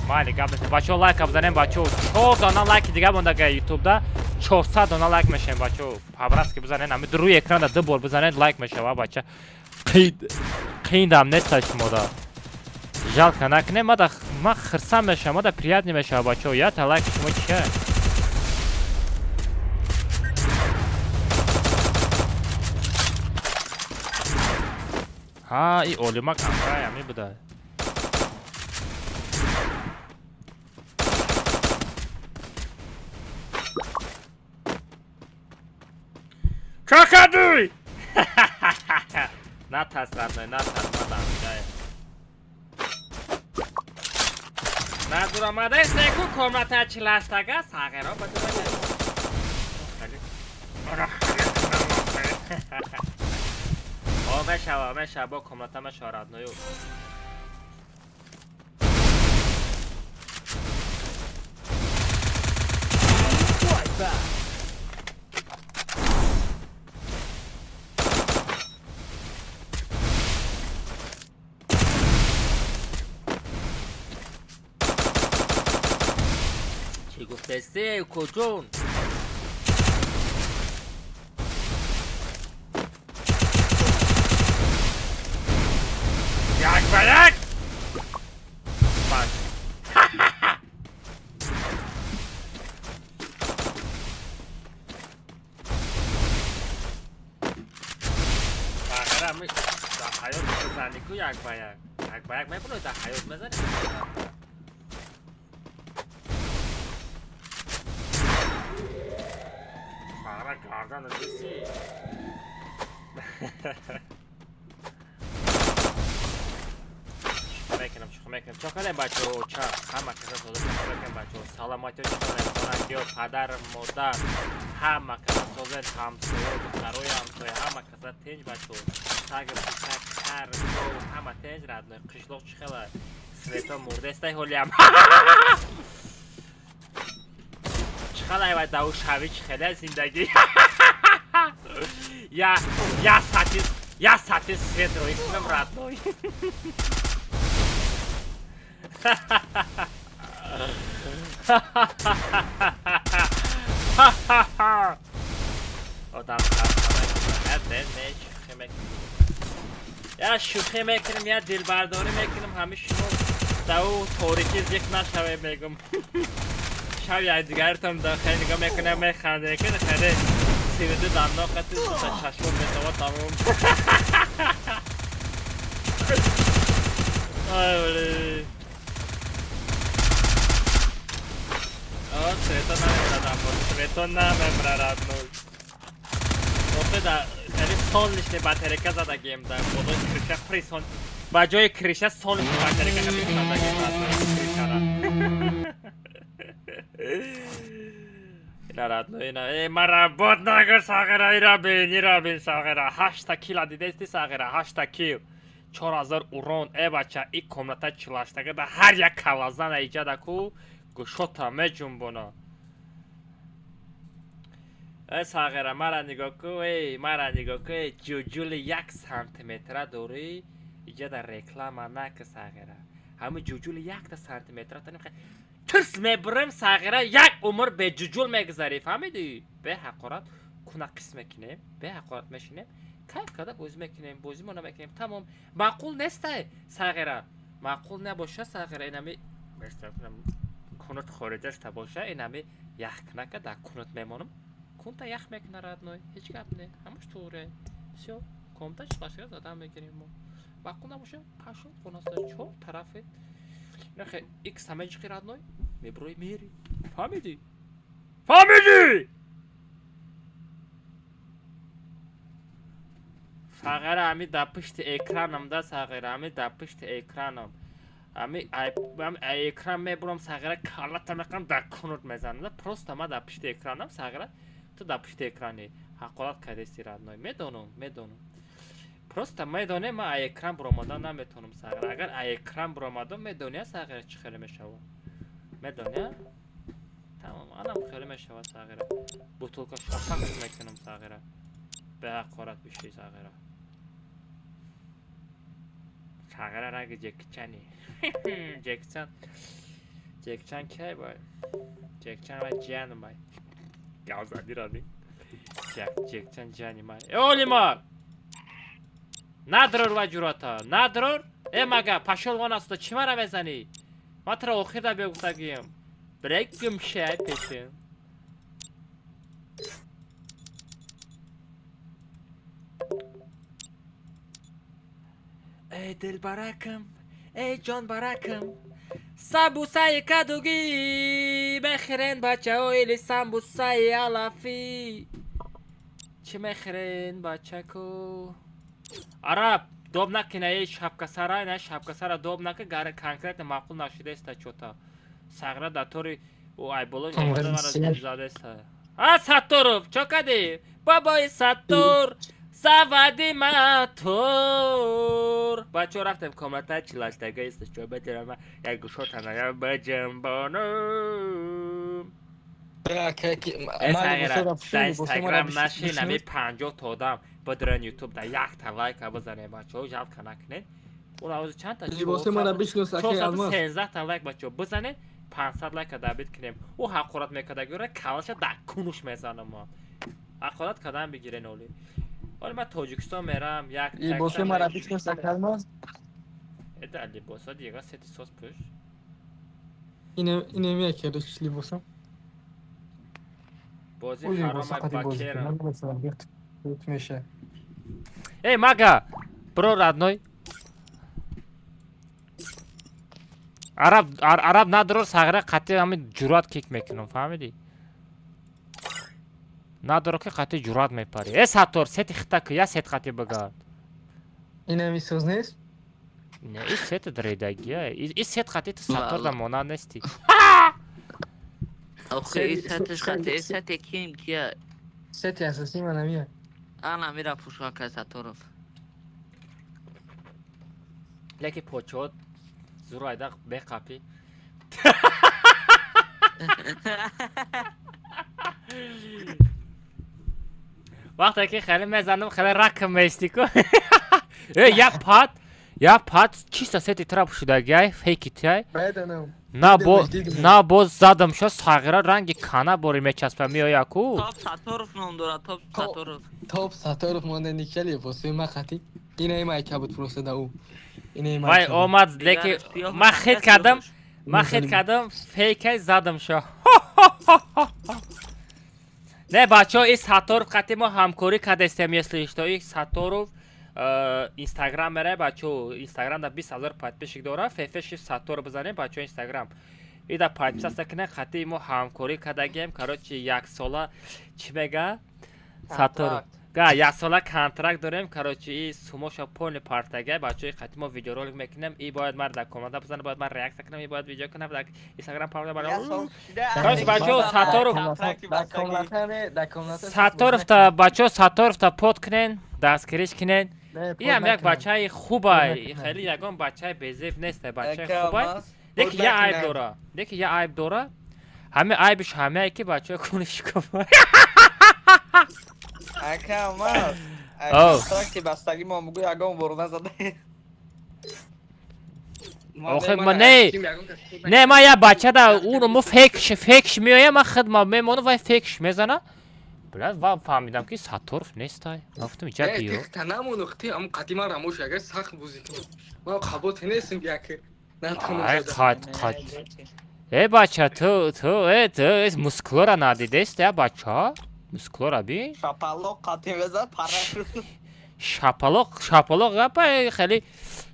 Майли, гап нест. Бачаҳо, лайка бизанем, бачаҳо. 4 дона лайки дига мондага ютубда. 400 дона лайк мешавем, бачаҳо. По-братски бизанед, ҳами рӯи экранда ду бор бизанед, лайк мешава, бача. Қиндам неста шумода. Жалко накунем, мада ма хирсам мешавам, мада приятно мешава, бачаҳо. Ята лайк шумо чия? Ҳа, и олимак амрай ами буда. Какадуй! Натарс, родной, натарс, мадам, ҷай. Надуромадаи секу комната чилаштага сағиро бадура. О, мешава, мешава, бо комната мешава, родною. Чӣ гуфтеси, куҷун? Як ба як! Панҷ. Бағара ми дар ҳаёт бизанӣ ку як ба як. Як ба як мебурои дар ҳаёт мезанӣ. Бағара гардана диси. Мекунам, шӯхӣ мекунам. Чо кардем, бачаҳо? Ча ҳама каса соза, шӯхӣ мекунем, бачаҳо. Саломатиё чӣ кардем? Хонагиё, падар, модар, ҳама каса созен, ҳамсоё, духтарои ҳамсоя, ҳама каса тинҷ, бачаҳо. Саг, писак, хар, гов, ҳама тинҷ, родной. Қишлоқ чӣ хела? Свето мурдестай ҳолиам. Чӣ хела вай даву шави, чӣ хела зиндагӣ? Я я сати я сати свет рӯй кунам, родной. Одам я шӯхӣ мекунем, я дилбардорӣ мекунем, ҳами шумо даву торикӣ зиқ нашавед, мегум. Шаб якдигаритон хеле нигоҳ мекунем, механдем, хеле сивиду дандон қати чашмон метавад тамом. осон намемра родной. Охе да хеле солнечный батарейка задагем да болои крыша присон. Ба ҷои крыша солнечный батарейка задагем родной крышара. Ина родной, ина. Э, мара бот нагар сағира, ира бин, ира бин сағира. 8 килла дидести сағира, 8 килл. 4000 урон. Э бача, и комната 48 да ҳар як калазана иҷада ку гӯшота меҷунбона. Э сағира, мара нигоҳ ку, эй, мара нигоҳ ку, эй, ҷуҷули 1 сантиметра дорӣ, иҷада реклама нака сағира. Ҳамин ҷуҷули 1 сантиметра таним тирс мебурем сағира, як умр бе ҷуҷул мегузарӣ, фаҳмидӣ? Бе ҳақорат куна қис мекунем, бе ҳақорат мешинем, кайф карда бозӣ мекунем, бозимо намекунем, тамом. Маъқул нестай сағира. Маъқул набоша сағира, инами кунут хориҷашта боша, инами яхкнака дар кунут мемонам. Кунта ях мекуна родной, ҳеҷ гап не, ҳамаш туре. Всё, комната чиқашга задан мегирем мо. Маъқул набоша, пашол хонаса чор тарафи. Нахе, икс ҳама ҷиқи родной, меброи мери. Фаҳмидӣ? Фаҳмидӣ? Сағира, ҳами дар пушти экранам да сағира, ҳами дар пушти экранам. Ҳами экран мебурам сағира, каллата мекунам дар кунут мезанам. Да просто ма дар пушти экранам сағира, ту дар пушти экрани. Ҳақорат кардести родной. Медонам, медонам. Просто медонем, ма ай экран буромадан наметонам сағира. Агар ай экран буромадам, медония сағира чӣ хеле мешавад. Медония? Тамом, анам хеле мешавад сағира. Бутылка шапак мекунам сағира. Бе ҳақорат биши сағира. Сағира раги Ҷекичани. Ҷекичан. Ҷекичан кай бай? Ҷекичан вай ҷиянам бай. Гавзади ради. Ҷекичан ҷияни май. Э олимар! Надрор ва ҷурата. Надрор? Э мага, пашол вон аст, чӣ мара мезанӣ? Ма туро охир да биё гуфтагием. Брек гумшай пешем. Эй дилбаракам, эй ҷонбаракам, самбусаи кадугӣ мехӯрен бачаҳо или самбусаи алафӣ? Чӣ мехӯрен бачаку? Араб, доб накина, эй шапкасара, ина шапкасара доб нака, гар конкретно маъқул нашудаеста чота. Сағра дар тори ӯ айболо задаеста. А Сатторов, чо кардӣ? Бобои Саттор, заводи мотор. Бачаҳо рафтем комната 48 ист, чо бетирама як гӯшотана я баҷамбонам. Э сағира, дар Инстаграм нашин, ами 50 та одам бадран Ютуб да якта лайка бизанем бачаҳо, жалко накунед. Ура ози чандта? Либоси мара бишнос, акай Алмаз. 413 та лайк бачаҳо бизанед, 500 лайка дабит кунем. Ӯ ҳақорат мекардагиро калаша дар кунуш мезанам мо. Ҳақорат кардан бигирен оли. Оли ман Тоҷикистон мерам, як Либоси мара бишнос, акай Алмаз. Эда либосо дига сети сос пӯш. Инем якериш либосам. Бозӣ Ӯ либоса ҳаромай қади бозӣ бакерам. кунам, масалан, бит меша. Эй мага, бро родной. Араб, араб надрор сағира қатъи ҳамин ҷуръат кик мекунам, фаҳмидӣ? Надоро ки қатъи ҷуръат мепарӣ. Э Саттор, сети хита ку, я сет қатъи бигард. Инем исоз нест? Не, и сети дредагия. И сет қатъи ту Саттор да монанд нести. Охе, и сетиш хати, и сети ким кия? Сети асосии ман ҳамия. Ана мира пушка кай Сатторов. Леки почот зур айда беқапӣ. Вақте ки хеле мезанам, хеле ракм меисти ку. Э, я пат чисто сети тра пӯшидагиай, фейки тиай. Медонам. На бо Дидамаш, дидамаш. На боз задам шо сағира ранги кана бори мечаспа меоя ку. Топ Сатторов ном дорад, Топ Сатторов. Топ Сатторов монда никя либоси ма қати. Ина майка буд просто да ӯ. Ина Вай майка буд. омад, леки ма хит кардам, ма хит кардам, фейкай задам шо. Не бачаҳо, и Сатторов қати мо ҳамкорӣ кардестем, если что, и Сатторов Инстаграм мерай бачаҳо, Инстаграм да 20 000 подписчик дора, фефеши Сатторов бизанем бачаҳо Инстаграм. Ида подписаться кунед, хати мо ҳамкорӣ кардагием. Короче, яксола чӣ мега? Саттор. Га, яксола контракт дорем. Короче, и сумоша полный партага. Бачаҳои хати мо видеоролик мекунем. И бояд мар дар команда бизанад, бояд ман реаксия кунам, и бояд видео кунам, дар Инстаграм паҳн. Короче, бачаҳо, Сатторов Сатторовта, бачаҳо, Сатторовта под кунен, дастгириш кунен. Иам як бачаи хубай, хеле ягон бачаи безеб нест, бачаи хубай. Леки я айб дора. Леки я айб дора. Ҳаме айбиш ҳамеае ки бачаҳо куниш куфа. Ака Алмаз, контракти бастагӣ мо бугӯ ягон бор назада. Охе ма не. Не, ма я бача да уро мо фекш меоя, ма худ ма мемонам, вай фекш мезана. Блядь, ва фаҳмидам ки Сатторов нестай. Ма гуфтам иҷа биё. Та намонухти, ам қадима рамош агар сахт бозӣ кунам. Ма қабот нестам ки як Ай қат қат. Э бача, ту э ту мускулора надидест, я бача? Мускулора би? Шапалоқ қати мезад, пара. Шапалоқ, шапалоқ гапа хеле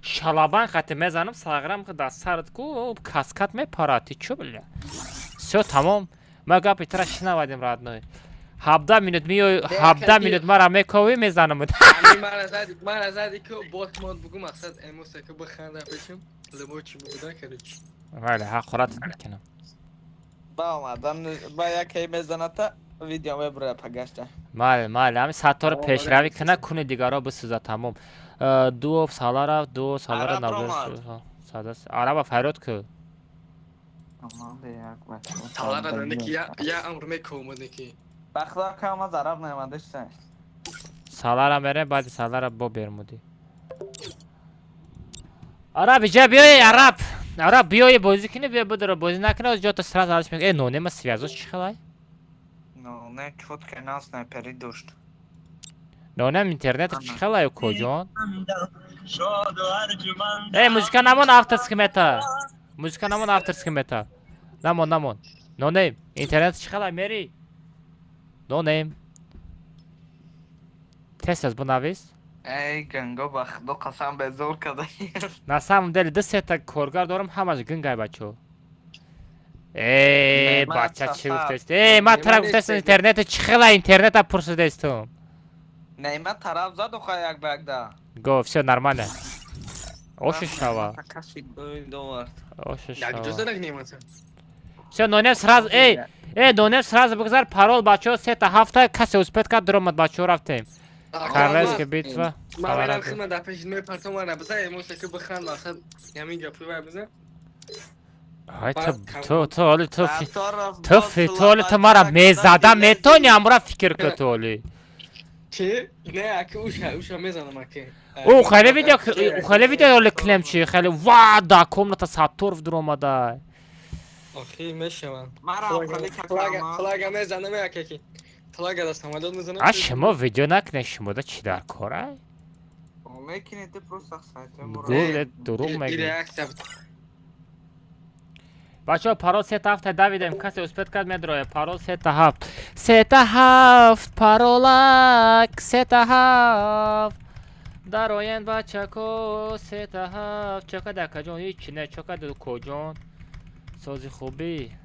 шалабан қати мезанам, сағрам дар сарат ку каскад мепарад. Ти чё, бля? Всё, тамом. Ма гапи тра шинавадим, родной. 17 минут миёй, 17 минут мара мековӣ, мезанам. Мара зади ку бот мод бугу мақсад эмоса ку биханда пешим. Лебо чӣ бугуда, короче. Вале, ҳақорат мекунам. Ба омадан ба якей мезаната видео мебурад пагашта. Мале, мале, ҳами Саттор пешравӣ куна, куни дигаро бисӯза, тамом. Дуо салара, дуо салара набер. Араба файрод ку. Салара даники я амр мекомадики. Бахта кама зараб наомадашта. Салара мерем, баъди салара бо бермудӣ. Араб иҷа биёй, араб. Араб биёй бозӣ кунӣ, биё бидора бозӣ накунӣ, ҷото сразу алиш мекунӣ. Э, нонема связош чӣ хелай? Не, чётко нас снайпери дошт. Нонем интернет чӣ хелай, коҷон? Э, музыка намон авторский мета. Музыка намон авторский мета. Намон, намон. Нонем, интернет чӣ хелай, мери? Нонем. Тез аз бинавис. Эй, гинго, ба худо қасам безор када. На самом деле, ду сета коргар дорам, ҳамаш гингай, бачо. Э, бача чӣ гуфтест? Э, ма тара гуфтест интернет чӣ хела интернета пурсидестум. Не, ма тараф зад охай як ба як да. Го, всё нормально. Оши шава. Оши шава. Всё, нонем сразу, эй, эй, нонем сразу бигзар парол, бачо, сета ҳафта касе успет кард дуромад, бачо, рафтем. Королевская битва. Ма мерам хидмат дар пеши мепартам мара бизан эмоса ки биханд мақсад ҳамин гапи вай бизан. Ай ту оли ту ту оли ту мара мезада метони амра фикр ку ту оли. Чи? Не, аки уша мезанам аки. О, хеле видео, хеле видео оли клем чи, хеле ва да комната Сатторов дуромада. Охи мешавам. Мара хеле флага мезанам аки. Флага да самолёт мезанам. А шумо видео накунед, шумо да чӣ дар кора? Мекунед, просто сайт. Гул дурӯғ мегӯед. Бачаҳо, парол сета ҳафта давидем, касе успет кард медроя. Парол сета ҳафт. Сета ҳафт, паролак, сета ҳафт. Дароен бачако, сета ҳафт. Чока дакаҷон, ҳеҷ не, чока дукоҷон. Сози хубӣ.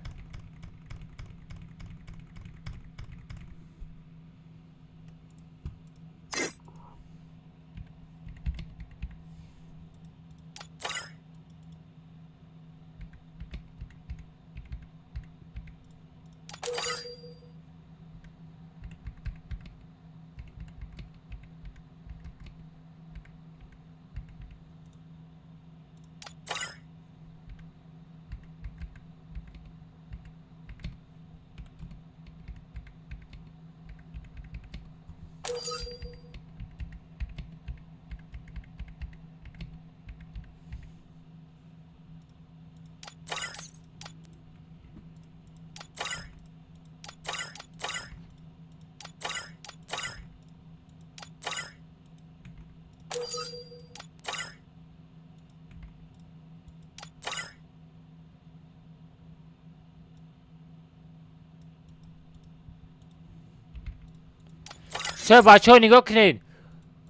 Всё, бачаҳо, нигоҳ кунед.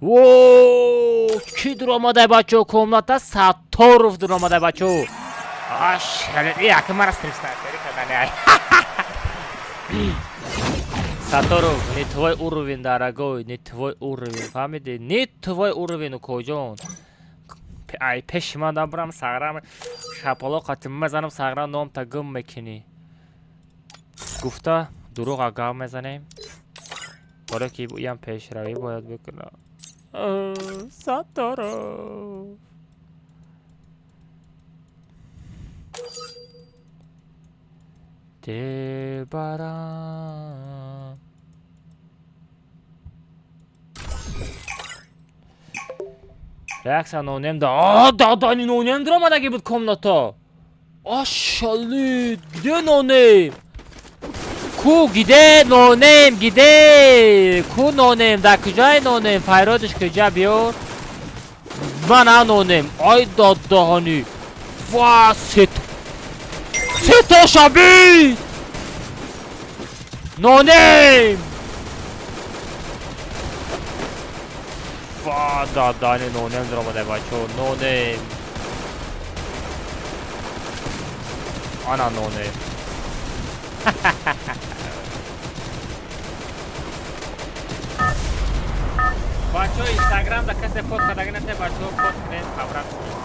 Во, кӣ дуромадай, бачаҳо, комната Сатторов дуромадай, бачаҳо. Аш, яка мара стрим снайпери кардани ай. Саторов, не твой уровень, дорогой, не твой уровень, фаҳмиди? Не твой уровень, укоҷон. Ай пеши ман дабрам сағрам шапало қатим мезанам сағра номта гум мекунӣ. Гуфта дурӯға гап мезанем. Барои ки иам пешравӣ бояд бикунам. Саторов. Дилбарам. Реаксия нонем да. А, да, да, не нонем дромадаги буд комната. Ашалит, где нонем? Ку, где нонем, где? Ку нонем, да куҷай нонем? Файродиш куҷа биёр? Мана нонем. Ай да даҳани. Ва, сет. Сето шаби! Нонем! Ва, да, да, не нонем дромадай, бачо, нонем. Ана нонем. Бачо, Инстаграм да касе пост кардаги нате, бачо, пост кунед, хабрат кунед.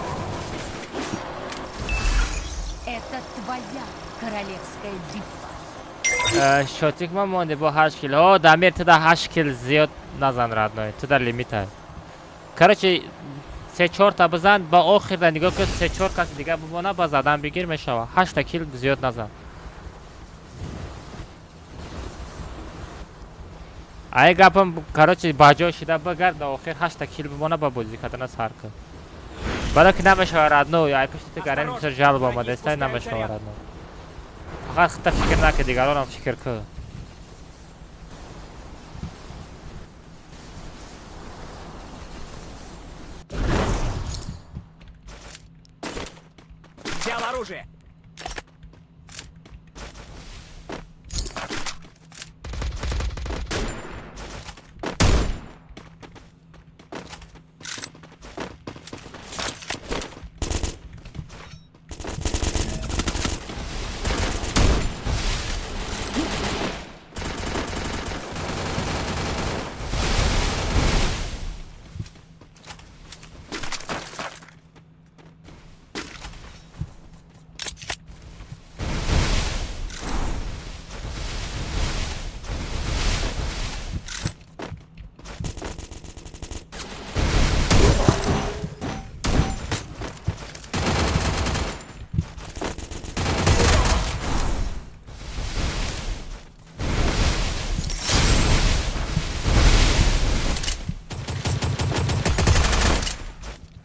Это твоя королевская битва. Шотик ма монде бо 8 кил. О, Дамир, ту да 8 кил зиёд назан, родной. Ту да лимита. Короче, 3-4 та бизан, ба охир да нигоҳ кун, 3-4 каси дига бимона, ба задан бигир мешава. 8 та кил зиёд назан. Ай гапам, короче, ба ҷой шида бигард, да охир 8 та кил бимона, ба бозӣ кардана сар кун. Барои ки намешава, родной, ай пишти ту гарани бисёр жалоб омадааст, намешава, родной. Фақат худта фикр накун, дигаронам фикр кун. Взял оружие.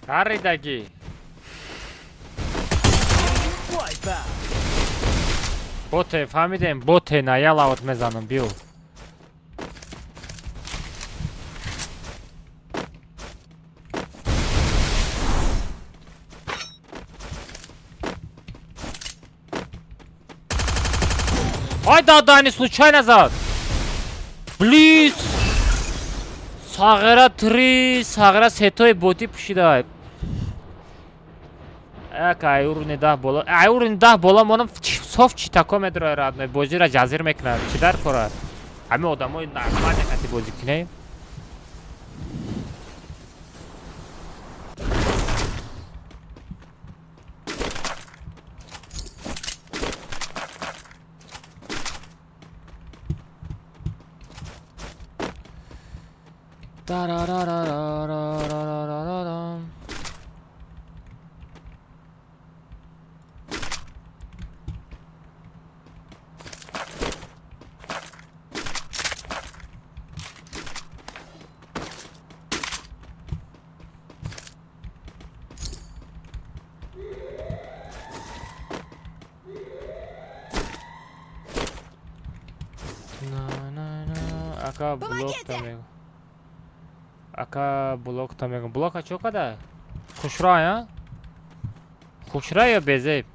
Харидаги. Боте, фаҳмидем, боте, на я лавот мезанам, биё. Ай да, да, не случайно зад. Близ. Сағира 3, сағира сетои боти пӯшида. Як ай уровни 10 боло, ай уровни 10 боло монам соф читако медрои родной, бозиро ҷазир мекунад. Чӣ дар кора? Ҳамин одамои нормале кати бозӣ кунем. Тарарарарарарарарарам. На, на, на. Ака блок там мегӯ. Ака блок там мегӯ. Блока чо када? Хушрай, а? Хушрай ё безеб?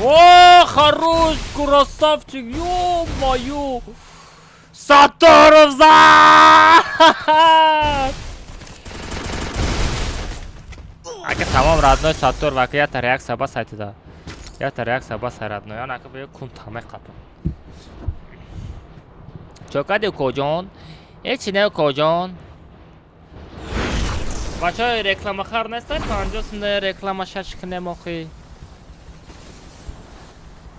О, хорош, красавчик, ё-моё! Сатторов зад! Ака тамом родной Саттор, ака ята реакция бас айтыда. Ята реакция бас родной. Ан ака бе кун таме қапа. Чокади коҷон? Ҳечи не коҷон. Бачаҳои рекламахар нестанд, 50 сумда реклама шаш кунем охи.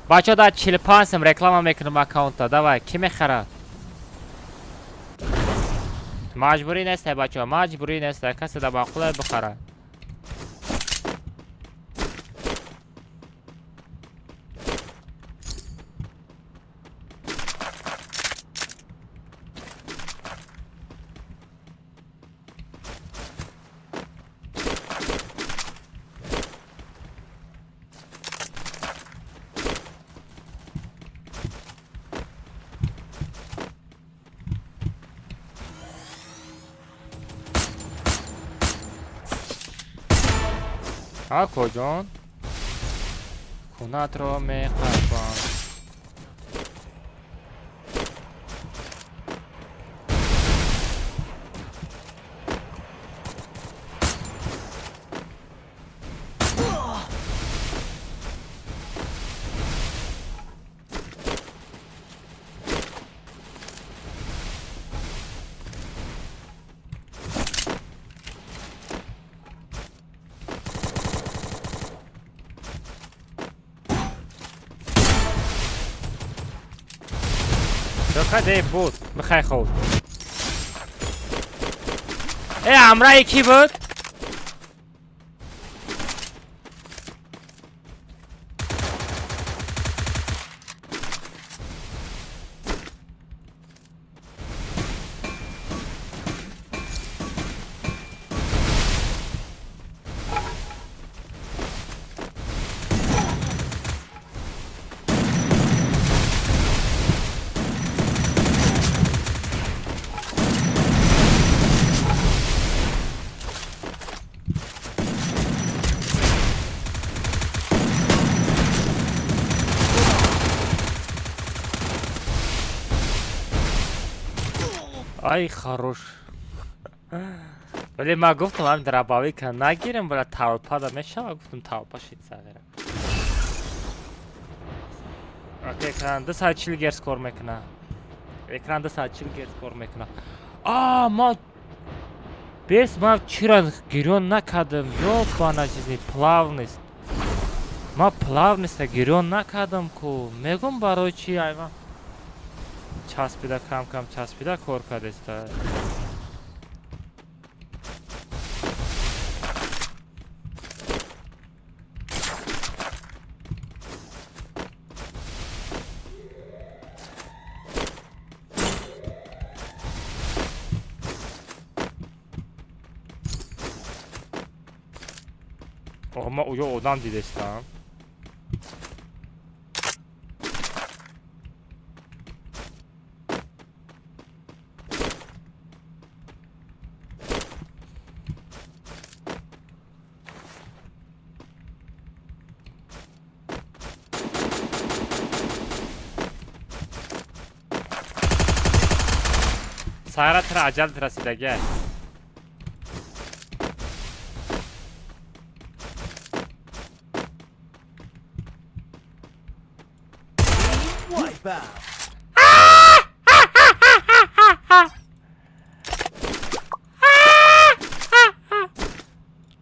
Бачаҳо дар 45 сум реклама мекунам аккаунта. Давай, ки мехарад? Маҷбурӣ нестай бачаҳо, маҷбурӣ нестай. Касе дар маъқулай бихарад. Акоҷон, кунатро меқапам. Чокаде буд, михай худ. Э, ҳамраҳи кӣ буд? Ай, хорош. Вале ман гуфтам ҳам дробовика нагирем, бара толпа да мешава, гуфтам толпа шид сағира. Окей, экран 240 Гц кор мекуна. Экран 240 Гц кор мекуна. А, ма бес ма чира гирён накардам. Ёбана жизни плавность. Ма плавность гирён накардам ку. Мегум барои чи айва? Часпида кам-кам часпида кор кардеста. Ма уё одам дидестам. Сара тра аҷал расидагай.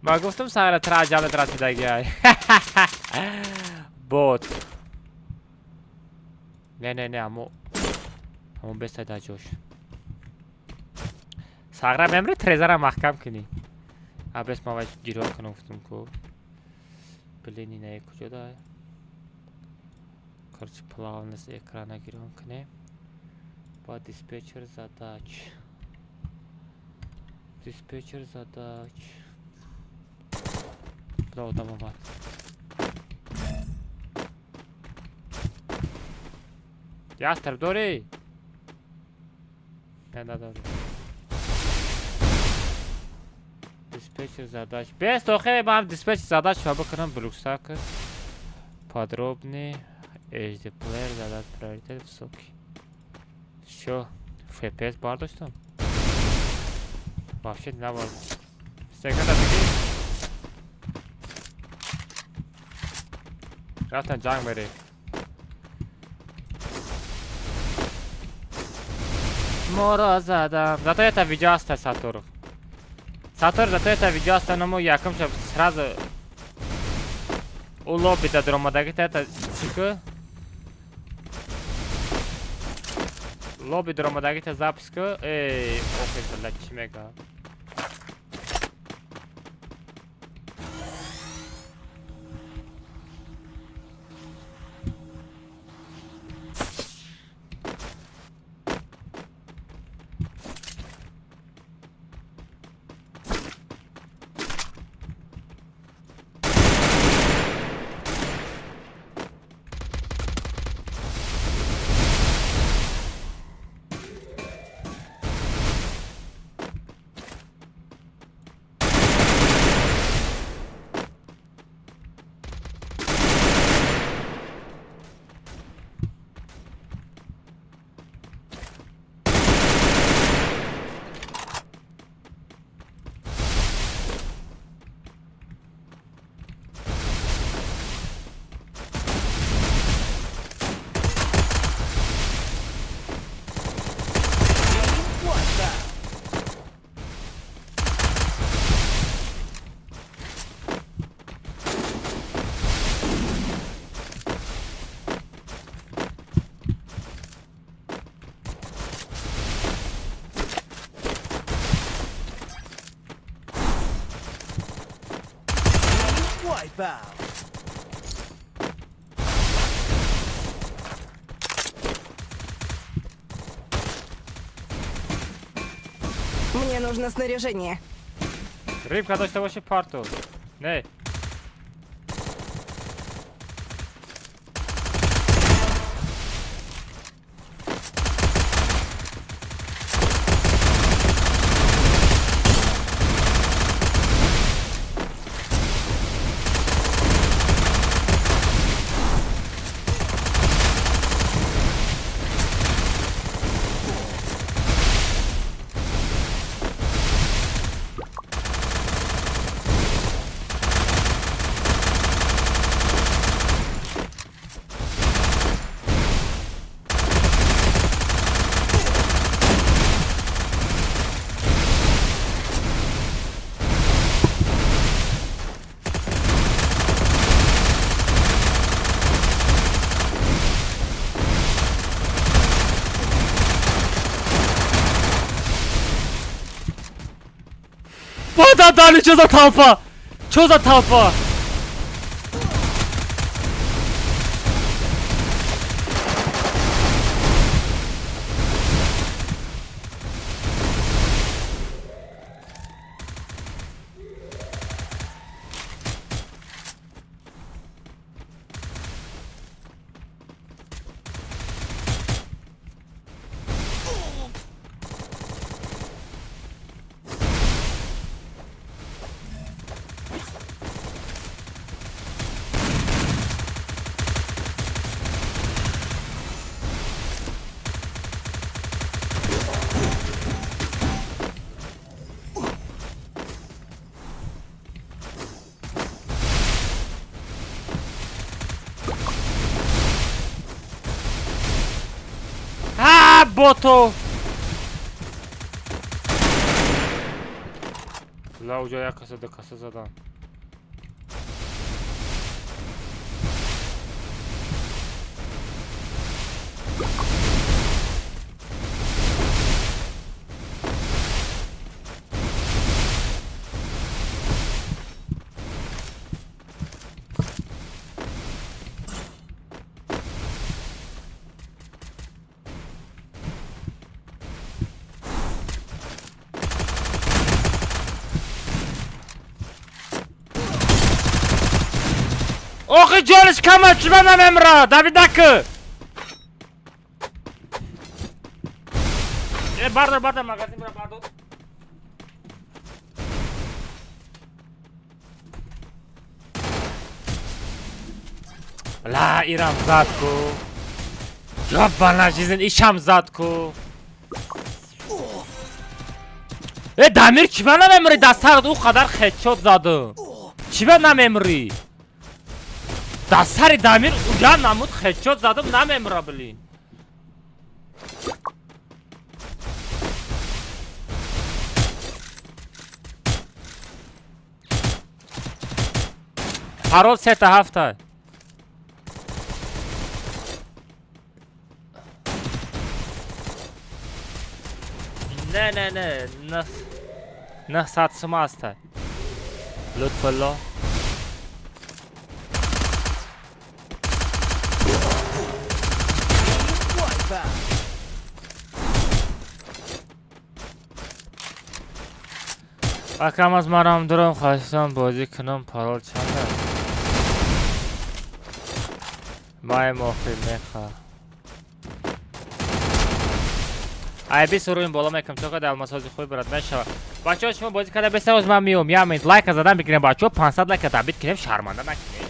Ма гуфтам сара тра аҷал расидагай. Бот. Не, не, не, амо бестай дар ҷош. Сағра мемри трезара маҳкам кунӣ. Абес ма вай гирён кунам гуфтам ку. Блин, инаe куҷо да? Короче, плавность экрана гирён кунем. Ба диспетчер задач. Диспетчер задач. Бля, одам омад. Ястреб дорӣ? Не, надорӣ. Диспетчер задач. Бес охе ман диспетчер задач ва бикунам блюксак. Подробный HD плеер задать приоритет высокий. Всё, FPS бардоштам. Вообще набар. Секунда бигӣ. Рафтан ҷанг мерем. Моро задам. Зато это видео аста Саторов. Сатор зато это видео аста, но мо якум шаб сразу у лобби да дромадаги та это чику? Лобби дромадаги та запись ку? Эй, охи, бля, чӣ мега? Wipeout. Мне нужно снаряжение. Рыбка дошта боши парту. Не. Дали, что за толпа? Что за толпа? Боту! Ла уҷо як каса ду каса задан. Охи ҷониш кама чима намемра Давидаки. Э бардор бардор магазин бира бардор. Ла ирам зад ку. Ёбана жизнь ишам зад ку. Э Дамир чиба намемри да сарат ӯ қадар хедшот задум. Чиба намемри? Да сари Дамир уя намуд хедшот задум намемра блин. Парол сета ҳафта. Не не не 900 сума аста. Лутфулло. Акам аз марам дурам хостам бозӣ кунам парол чанд аст? Май мохи меха. Ай бист рӯим боло мекунам то ка алмасози хуй брат мешава. Бачаҳо шумо бозӣ карда бесавоз ман миём. Я минут лайка задан бигирем бачаҳо 500 лайка добит кунем шарманда накунем.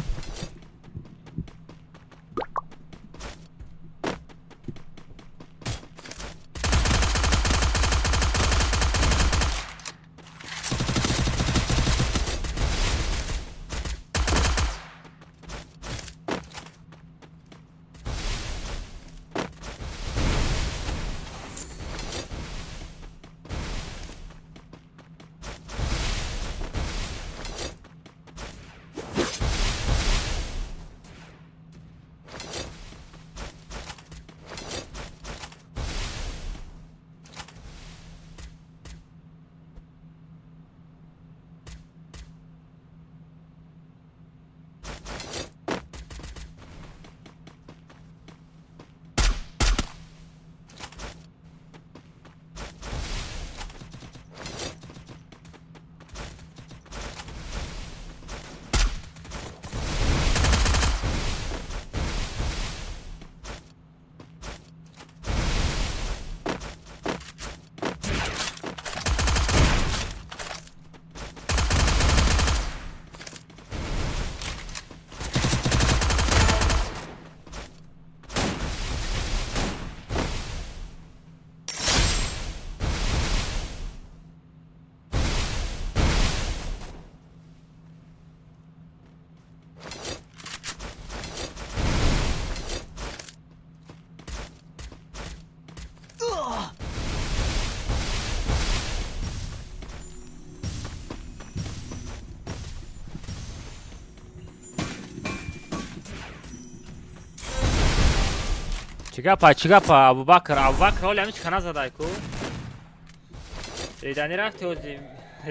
Чӣ гапа Абубакр, Абубакр ҳоли ҳамин чӣ назадай ку? Рейдани рафти ҳози,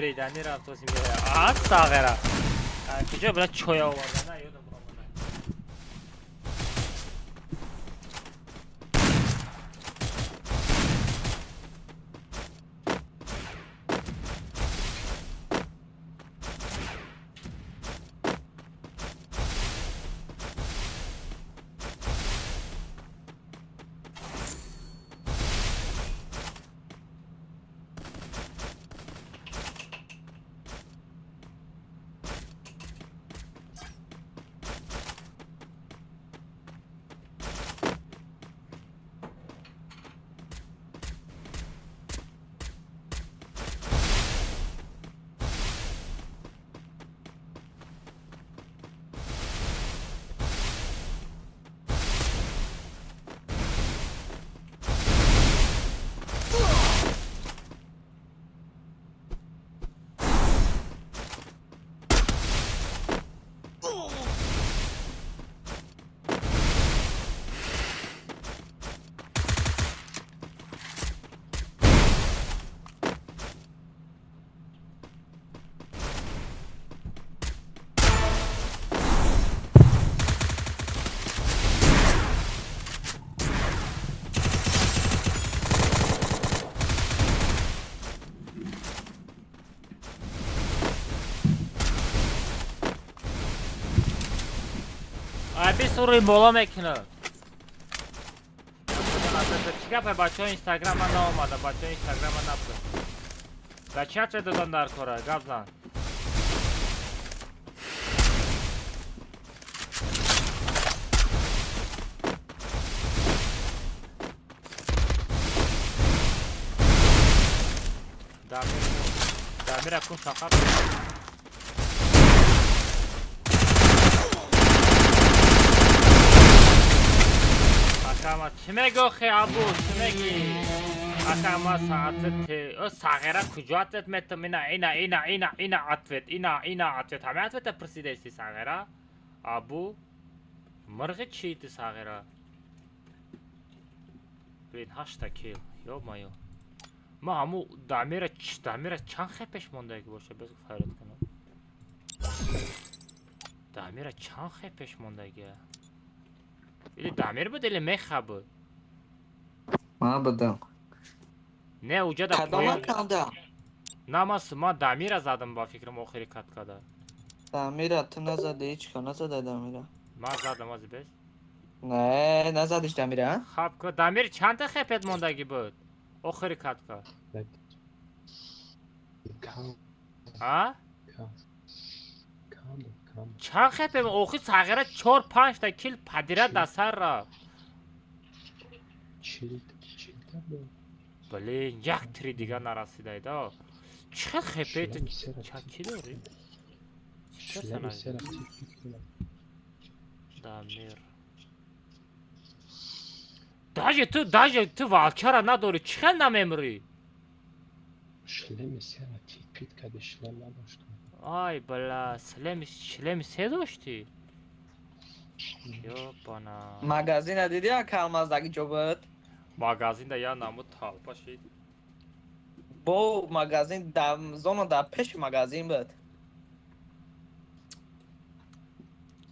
рейдани рафт ҳози меоя. А сағера. Куҷо била чоя оварда, на ёдам омада. Бист рӯи боло мекунам. Чӣ гапе бачаҳо инстаграма наомада, бачаҳо инстаграма набуда. Да чат додан дар кора, гап зан. Дамира кун фақат. Ака чӣ мегӯ хе абу, чӣ мегӣ? Ака ма саати те, о сағира куҷо ответ метам? Ина ина ина ина ина ответ, ина ина ответ. Ҳама ответа пурсидаисти сағира? Абу мирғи чӣ ти сағира? Блин, ҳашта кил. Ё-моё. Ма ҳаму Дамира Дамира чанд хе пеш мондаги боша, без файрод кунам. Дамира чанд хе пеш мондаги? Или Дамир буд, или Меха буд? Ман будам. Не, уҷа да Кадом аккаунта? На, ма Дамира задам ба фикрам охири каткада. Дамира ту назади, ҳеҷ ка назадай Дамира. Ман задам ози бес. Не, назадиш Дамира? Хаб ка Дамир чанд та хепет мондаги буд? Охири катка. А? Чанд хепе охир сағира 4-5 та кил падира да сар рафт. Блин, як три дига нарасидай да. Чӣ хепе ту чӣ дорӣ? Чӣ персонаж? Дамир. Даже ту валчара надорӣ, чӣ хел намемрӣ? Шлеми сера тит кади шлем надоштам. Ай бла, шлеми се доштӣ? Ёбана. Магазина дидӣ ака алмаздаги ҷо буд? Магазинда я намуд толпа шид. Бо магазин да зона да пеши магазин буд.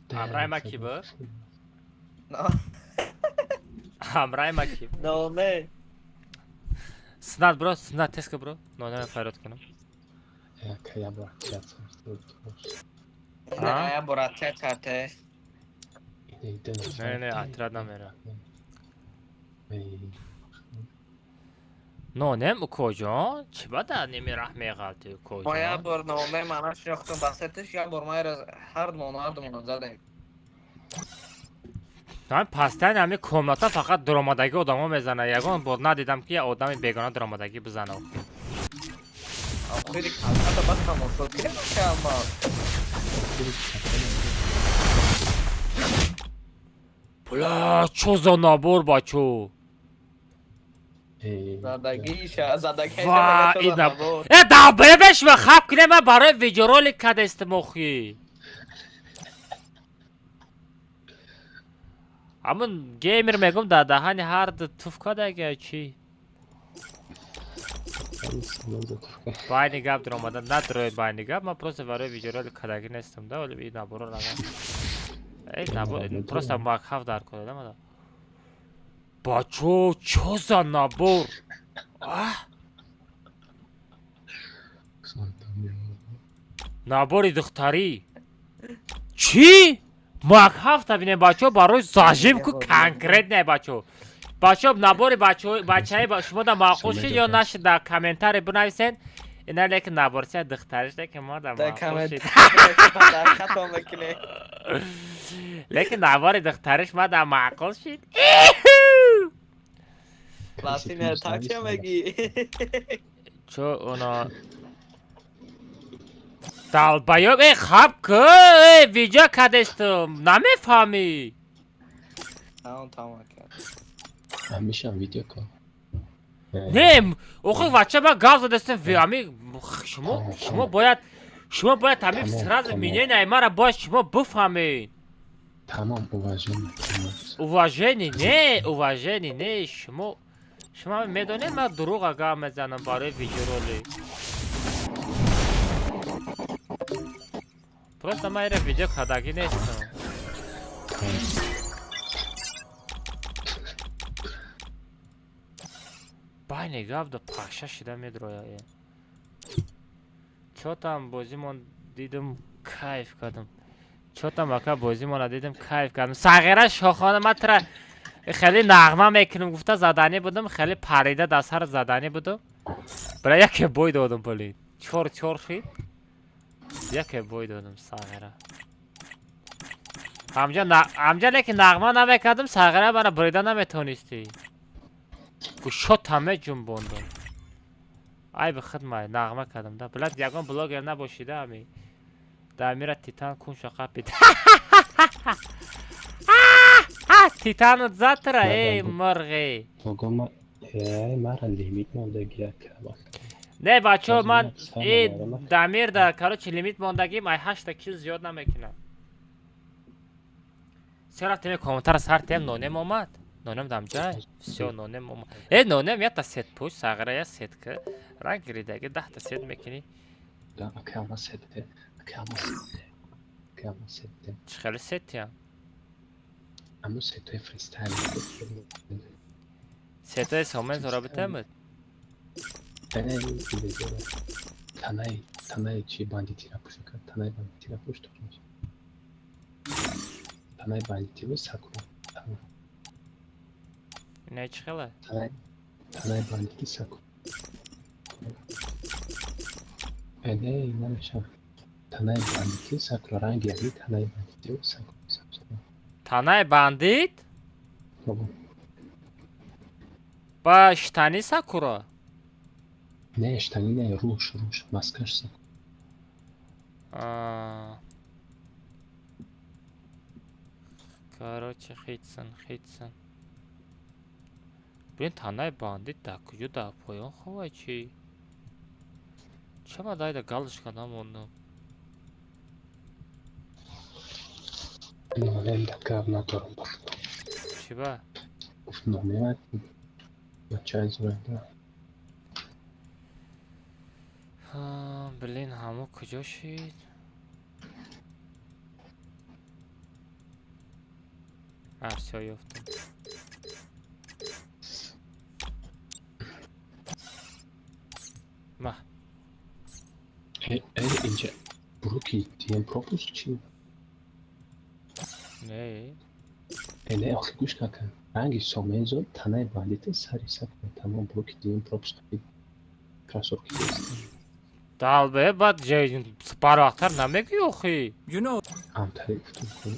Ҳамраи ма кӣ буд? Ҳамраи ма кӣ? Не. Снат бро, снат теска бро. Нонема файрод кунам. Я бор отряд карте. Не, не, отряд намера. Нонем укоҷон, чӣ ба дар ними раҳ меғалти укоҷон? Мо як бор номем ана шинохтум басетиш, як бор ма ҳар думон задем. Ҳамин пастани ҳамин комната фақат дуромадагӣ одамо мезана. Ягон бор надидам ки як одами бегона дуромадагӣ бизана. Охири калката бас тамошо кунем ка Бля, чо за набор, бачо? Задагиша, задагиша. Ва, ина. Э, долбоебеш ва хаб кунем ман барои видеоролик кадестим охи. Ҳамун геймер мегум дар даҳани ҳар ду туф кадага чӣ? Байни гап дуромада надрои байни гап, ман просто барои видеоролик кадагӣ нестам да, вале ин наборо рага. Эй, набор просто макҳав дар кор да мада. Бачо, чо за набор? Аҳ! Набори духтарӣ. Чӣ? Макҳафта бинем бачо барои зажимку конкретне бачо. Бачо набори бачаи шумо да маъқул шид ё нашид дар комментарий бинависед. Ина лекин наборча духтариш лекин мо да маъқул шид. Лекин набори духтариш ма да маъқул шид. Ласина так ча мегӣ? Чо оно долбоёб, э хаб ку, э видео кадестум, намефаҳмӣ. Тамом, тамом кард. Ҳамеша видео кун. Не, охи вача ма гап задастем, ами шумо бояд ҳами сразу мнение мара бояд шумо бифаҳмед. Тамом, уважение. Уважение не, уважение не, шумо медонед ман дурӯға гап мезанам барои видеоролик. Просто ман ира видео кардагӣ нестам. Байни гап да паша шида медроя. Чо там бозимон дидум кайф кардам. Чо там ака бозимона дидум кайф кардам. Сағира шохона ман тра хеле нағма мекунам гуфта заданӣ будам, хеле парида дар сар заданӣ будам. Бира яке бой додам блин. 4-4 шид. Яке бой додам сағира. Ҳамҷа лекин нағма намекардам, сағира мана бурида наметонистӣ. Гӯшотам меҷунбондам. Айби хидмай, нағма кардам да. Блядь, ягон блогер набошида ами. Дамира Титан кунша қапид. Титану затра, эй, мурғи. Богома, эй, мара лимит мондаги як вақт. Не, бачо, ман э Дамир да, короче, лимит мондаги, май 8 кил зиёд намекунам. Се рафтем комментар сар тем нонем омад. Нонем дамҷай. Всё, нонем омад. Э, нонем ята сет пуш, сағира я сетка. Ранг гиридаги 10 та сет мекунӣ. Да, ака сетте, ака сетте. Ака сетте. Чӣ хеле сетия? Аммо сетои фристайл. Сетои сомен зора битемед? Не, танаи, танаи чи бандитира пушка, танаи бандитира пуш токмиш. Танаи бандитиру сакура. Не чӣ хеле? Танаи бандити сакура. Не, намешава. Танаи бандити сакура ранги яги танаи бандитиру сакура. Танаи бандит? Ба штани сакура? Не, штани не, руш, руш, маскаш сакура. Короче, хитсан, хитсан. Блин, танаи бандит дар куҷо дар поён ховай чи? Чама дайда галочка намондам? Нонем да гап надорам ба. Чӣ ба? Гуфт номем бачаи зурайда. Блин, ҳамо куҷо шид? А, всё, ёфтам. Ма. Э, инҷа бруки дием пропуск чи? Не. Э, не, охи гӯш накун. Ранги сомензо танаи бандита сари сакура тамом бруки дием пропуск кроссовки дестам. Далбе баъд барвақттар намегӯӣ охи? Амтари гуфтам ку.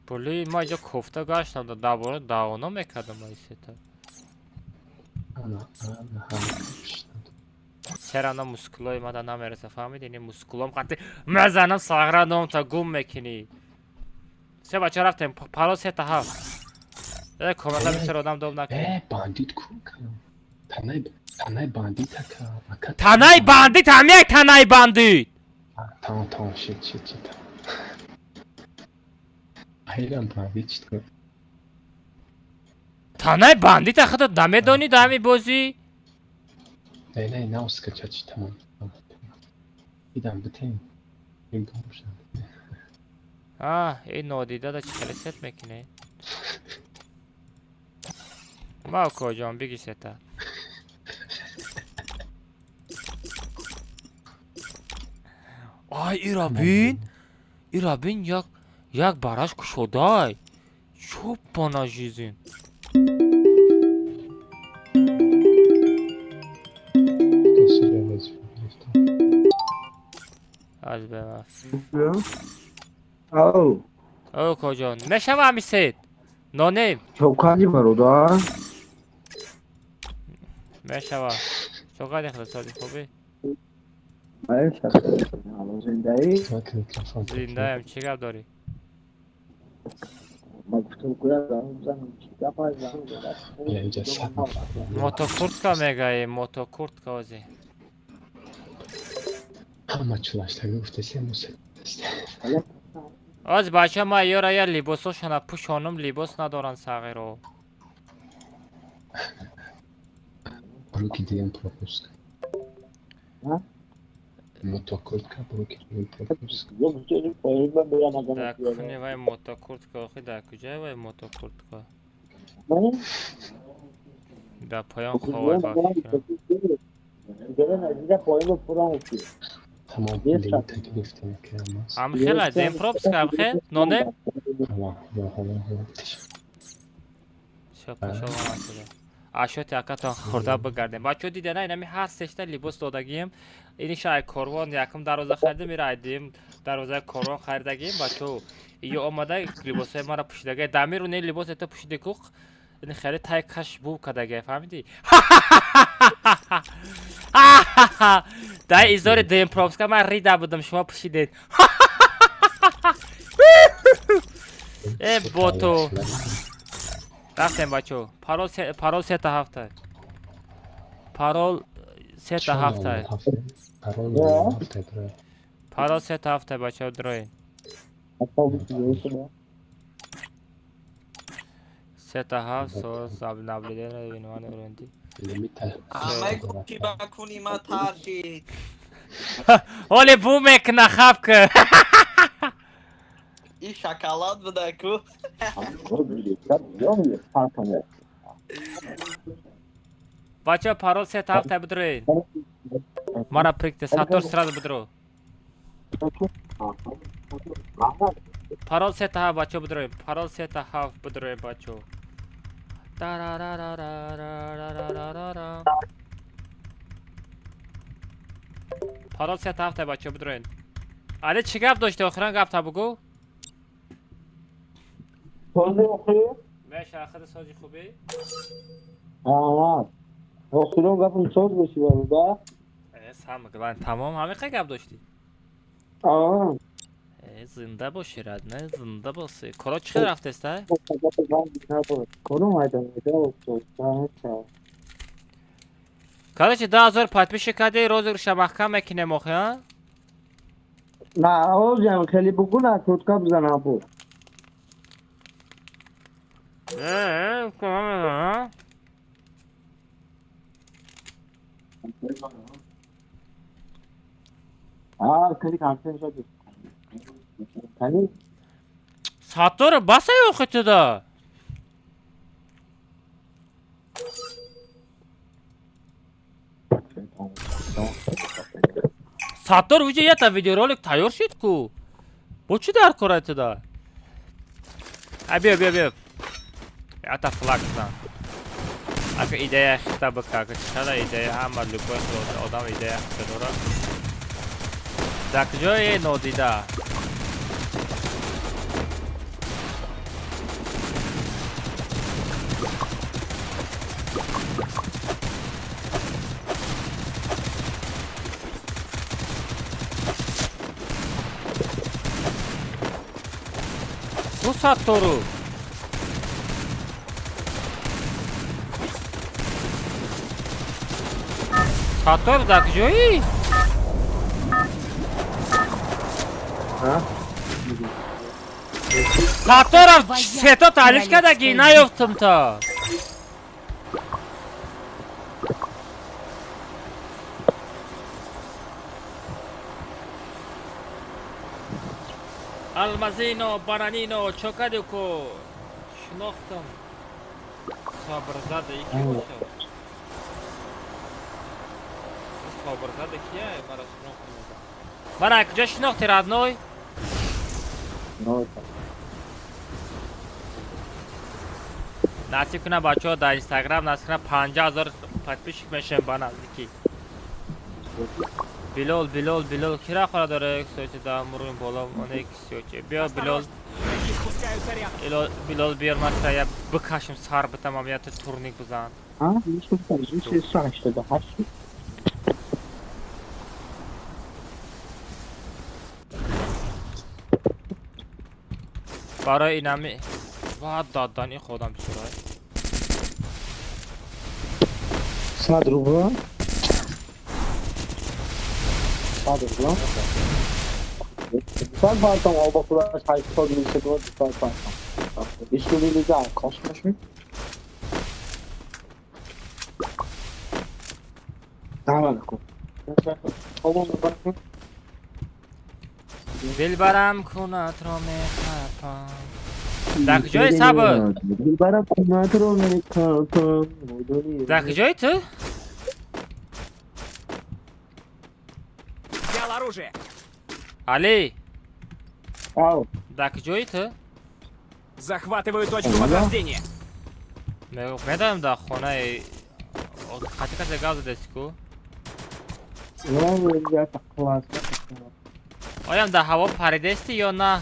Блин, ман инҷо кофта гаштам да дабора даъвоно мекардам ай сета. Ана, ана, ҳама Серана мускулои мада намереса, фаҳмидӣ? Ини мускулом қати мезанам сағра номта гум мекунӣ. Се бача рафтем, пало сета ҳафт. Э, команда бисёр одам доб накунӣ. Э, бандит ку кам. Танаи, танаи бандит ака, ака. Танаи бандит ҳамяк танаи бандит. Тамом, тамом, шит, шит, шит. Айран бандит чит ку. Танаи бандит худат намедонӣ дар ҳамин бозӣ? Не, не, нав скачать чи тамом. Идам битем. Ин гум шуд. А, ин нодида да чӣ хеле сет мекунӣ? Ма коҷон биги сета. Ай, ира бин. Ира бин як як бараш кушодай. Чопана жизнь. Аз бевафт. Ау. О, коҷон. Мешава ҳами сет? Нонем. Чокади бародар. Мешава. Чокади худо хубӣ? Зиндаӣ? Зиндаем. Чӣ гап дорӣ? Мотокуртка мегаӣ, мотокуртка ози. Ҳама чулаштага гуфтаси мусет. Оз бача ма ёра я либосошона пӯшонум, либос надоранд сағиро. Бруки дием пропуск. Мотокуртка, бруки дием пропуск. Дар куни вай мотокуртка охи дар куҷае вай мотокуртка? Дар поён ховай ба фикрам. Тамом, лимита гирифтем ки ҳамас. Ҳамхел ай дем пропуск ҳамхел? Нонем? Ҳава, ҳава, ҳава, ҳава. Всё, пошёл вон отсюда. Ашоти акатон хӯрда бигардем. Бачаҳо дида на инами ҳар сешта либос додагием. Иниша ай корвон якум дарвоза харидем, ира ай дуюм дарвозаи корвон харидагием. Бачаҳо, ё омада либосҳои маро пӯшидагия. Дамир уне либос это пӯшиди ку Ин хеле тай каш бу кадага, фаҳмидӣ? Дар изори дуюм пропуска ман рида будам, шумо пӯшидед. Э боту. Рафтем бачо. Парол парол сета ҳафта. Парол сета ҳафта. Парол сета ҳафта бачо дроин. Сета ҳафт со наблюдение внимание урунди. Ҳамаи гуфти ба куни ма таршид. Оле бу мекна хапка. И шоколад буда ку. Бача парол сета ҳафта бидроин. Мара прикте сатор сразу бидро. Парол сета ҳафт бачо бидроин. Парол сета ҳафт бидроин бачо. Тарарарарарарарарара. Парол сета ҳафта бачо бидроин. Али чӣ гап дошти охиран гапта бугӯ? Сози охир? Меша ахири сози хубӣ? Аа. Охирон гапам соз боши бародар. Э сам глан тамом ҳамин гап доштӣ? Аа. Э зинда боши родной, зинда боши. Коро чӣ хел рафтеста? Кором айдан Короче, 2000 подписчик кади розыгрыша маҳкам мекунем охи, а? На, озям хеле бугу на чотка бизанам бу. Э, э, Аа, хеле камтар шуд. Кани? Саттор басай охи туда. Саттор уже ята видеоролик тайёр шид ку. Бо чӣ дар кора туда? А биё, биё, биё. Ята флаг зан. Ака идея хита бика, ака чала идея ҳама любой одам идея хита дора. Дар куҷое нодида? Ку Саттору? Саттор дар куҷоӣ? Сатторов сето таълиф кардагӣ наёфтум то. Алмазино, бананино, чо кардӣ ку? Шинохтам. Собирзада ки бошад? Собирзада кия? Мара шинохтам. Мара куҷо шинохтӣ родной? Насиб кунад бачаҳо дар инстаграм насиб кунад 50 000 подписчик мешавем ба наздикӣ. Билол, Билол, Билол кира хора дора ксочи да мурум боло оне ксочи. Биё Билол. Билол, Билол биёр ман я бикашим сар битамам я турник бизан. А, 288. Барои инами ва додани худам бисёр. 100 рубл. 100 рубл. 200 партам оба худаш 80 мешад, 200 партам. 20 рубл за кош мешми. Давай ку. Дилбарам кунатро мехапам. Дар куҷои сабр? Дилбарам кунатро мехапам. Дар куҷои ту? Взял оружие. Али. Ау. Дар куҷои ту? Захватываю точку возрождения. Медонам дар хонаи қати касе гап задеси ку? Оям дар ҳаво паридести ё на?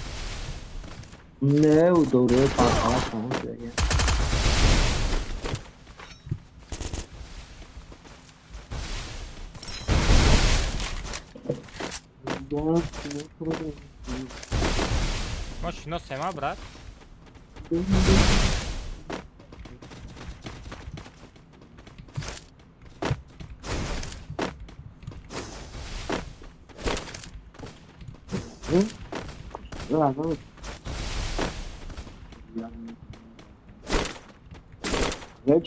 Не, у дораи парҳава. Мо шиносем, а, брат?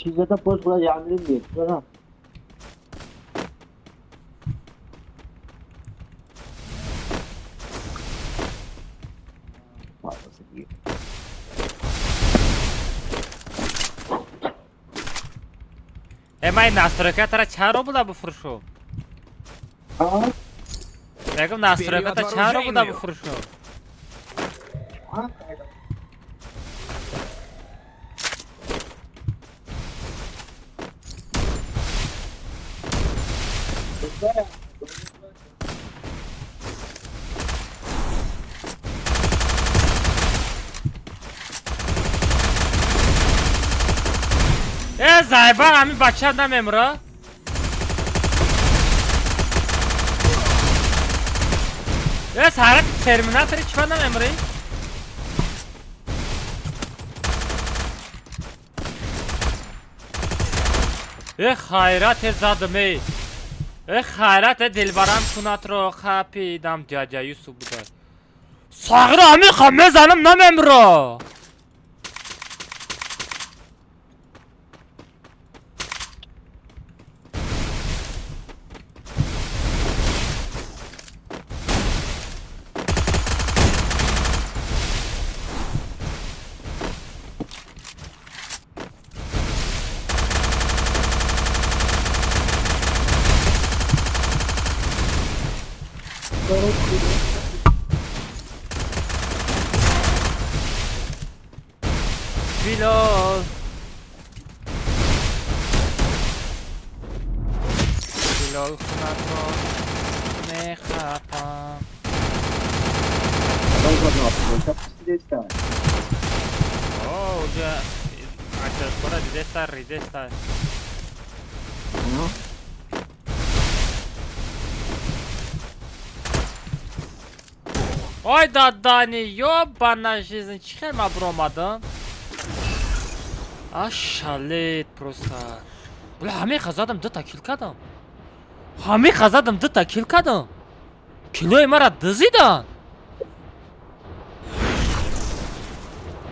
चीजें तो पोस्ट पूरा जान ली ना। Э, ман настройка тара чанд рубла бифурӯшум? Мегум, настройка та Вперед в чанд рубла оружейную! бифурӯшум? Э, зайба, ҳамин бача намемра? Э, сарати терминатори чӣ намемрӣ? Э, хайрате задам, эй! Э, хайрате дилбарам кунатро хапидам, дядя Юсуф буда. Сағира ҳамин ха мезанам, намемра! Билол! Билол хунатро мехапам. О, уже ачашкора дидеста, ридеста. Ой, дадани, ёбана жизнь, чӣ хел ман буромадам? А, шалет просто. Бля, ҳамин хазадам дута кил кардам. Ҳамин хазадам дута кил кардам. Килои мара дузидан.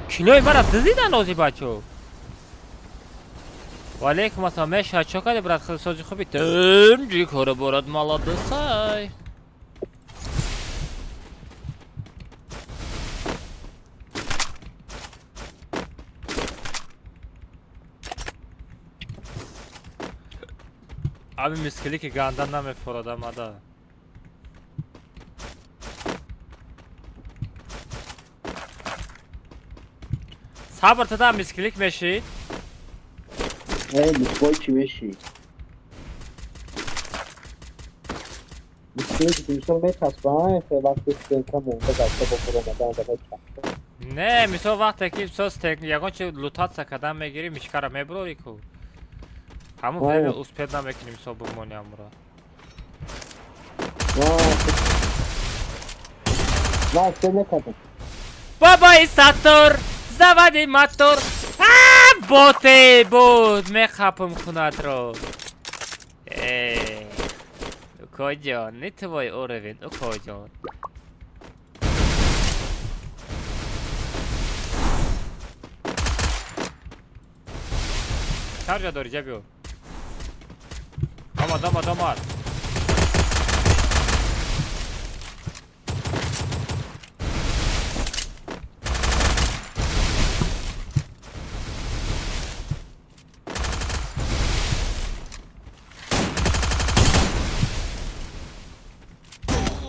Килои мара дузидан ози бачо. Ва алейкум ассалом, меша, чо кардӣ, брат, сози хуби? Тимҷи кора борад, молодосай. Ами мискили ки ганда намефурадам ада. Сабр тада мискилик мешӣ? Э, бой чӣ мешӣ? Мискилик мисол метаспам, вақте стенка монда гаста бо буромадан давай. Не, мисол вақте ки мисол стенк ягон чи лутатса кардан мегирӣ, мишкара мебурорӣ ку. Ҳамун время успеть намекунӣ мисол бимонӣ амро. Бабаи Саттор, заводи мотор. А, боте буд, мехапам хунатро. Э, укоҷон, не твой уровень, укоҷон. Чанд ҷо дорӣ, ҷа биё. Омад, омад, омад.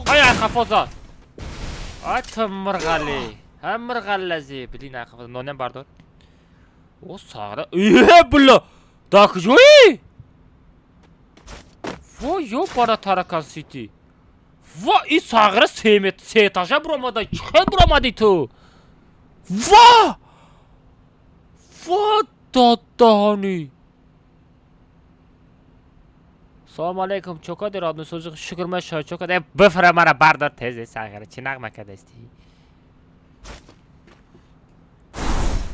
Ай, ай, қафо зад. Ай, ту мирғалӣ. Ҳа, мирғаллази. Блин, ай, қафо. Нонем бардор. О, сағра. Э, бля! Да куҷоӣ? Во, ёбара Таракан Сити. Ва, и сағра се этажа буромада. Чӣ хел буромадӣ ту? Ва! Ва, дадаҳанӣ. Салом алейкум, чокади родной созӣ шукр ма чокад. Э, бифра мара бардор тез сағира. Чӣ нағма кардасти?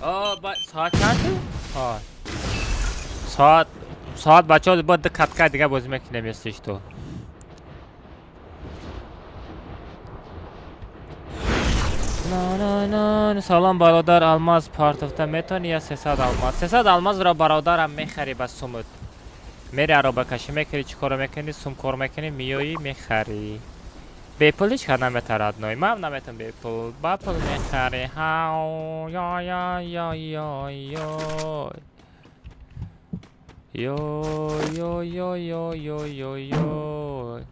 О, ба соат чанд? Ҳа. Соат бачаҳо бо ду катка дига бозӣ мекунем, если что. На на на салом бародар Алмаз партофта метавонӣ я 300 алмаз. 300 алмазро бародарам мехарӣ ба сумут. Мери аробакашӣ мекунӣ, чӣ коро мекунӣ, сум кор мекунӣ, миёӣ мехарӣ. Бепул ҳеҷ кар наметавонад ной. Ман наметавонам бепул. Ба пул мехарӣ. Ҳау я я я я ё. Ё ё ё ё ё ё ё.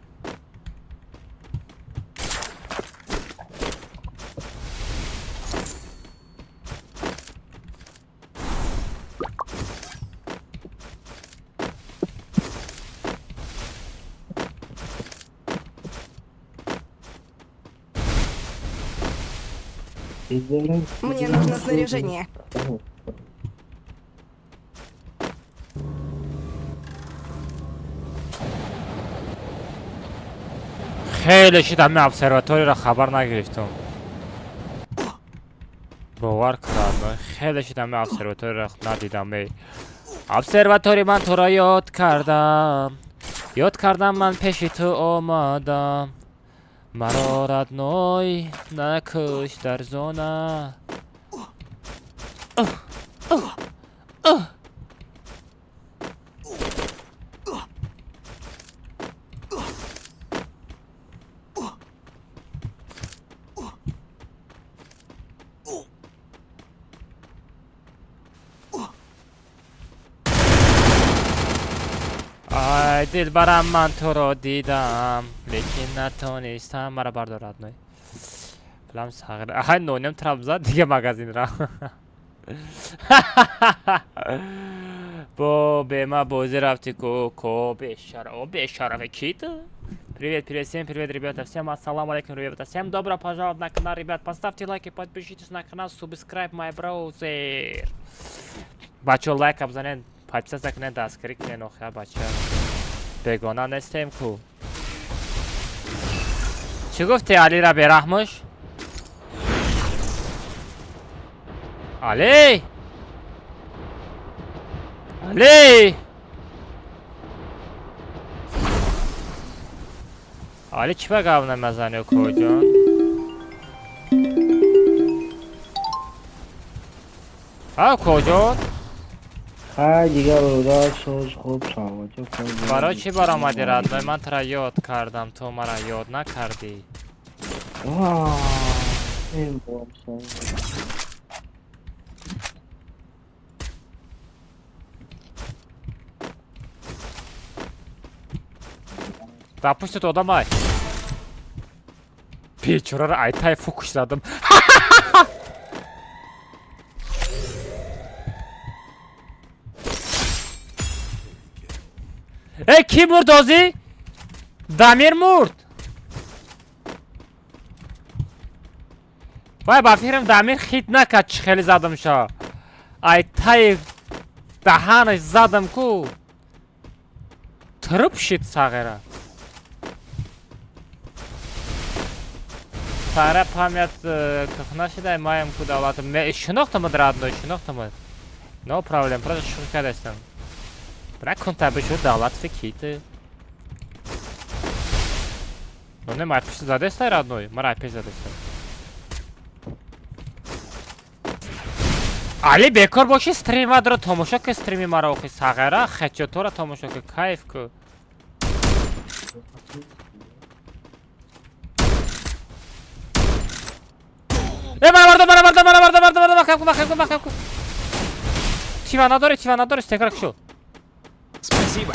Мне нужно снаряжение. Хеле шид ҳами обсерваторияро хабар нагирифтум. Бовар кунад, хеле шид ҳами обсерваторияро надидам. Эй. Обсерватори ман туро ёд кардам. Ёд кардам ман пеши ту омадам. Маро родной накуш дар зона. Ай дилбарам ман туро дидам, лекин натонистам маро бардор родной. Пулам сағир. Ай нонем трап зад дига магазинра. Бо бема бозӣ рафти ку ко бешара. О бешара ки ту? Привет, привет, всем привет, ребята. Всем ассаламу алейкум, ребята. Всем добро пожаловать на канал, ребят. Поставьте лайки, подпишитесь на канал, subscribe my browser. Бачо лайк абзанен, подписаться кунед, дастгирӣ кунед охир бача. Бегона нестем ку. Чӣ гуфти Алира бераҳмуш? Али! Али! Али чӣ ба гап намезанӣ коҷон? Ҳа коҷон? Хай дигар бародар соз хуб саломатӣ кор. Барои чӣ баромадӣ родной? Ман туро ёд кардам, ту маро ёд накардӣ. Дар пушти ту одам ай. Бечораро айтай фукуш задам. Э, ки мурд озӣ? Дамир мурд. Вай ба фикрам Дамир хит накард чӣ хеле задамша. Ай таи даҳанаш задам ку. Труп шид сағира. Сара память кӯҳна шидай маям ку давлатам. Шинохтамад родной, шинохтамад. No problem, просто шӯхӣ кардастам. Бра кун таби шуд давлатфи ки ту? Ну не май пишти задестай родной, мара пеш задестай. Али бекор боши стримадро тамошо ки стрими маро охи сағира хечотора тамошо ки кайф ку. Э мара бардор, мара бардор, мара бардор, бардор, бардор, махкам ку, махкам ку, махкам ку. Чива надори, чива надори, стекра кушо. Спасибо.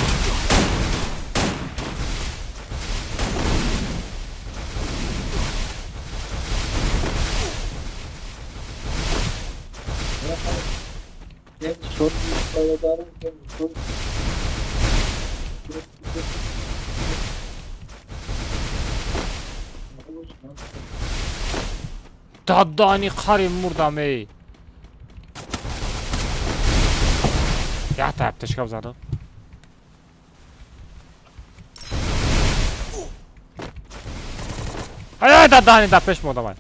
Дадани қари мурдам эй. Якта аптечка задам. Ай, да дани да пеш модамай.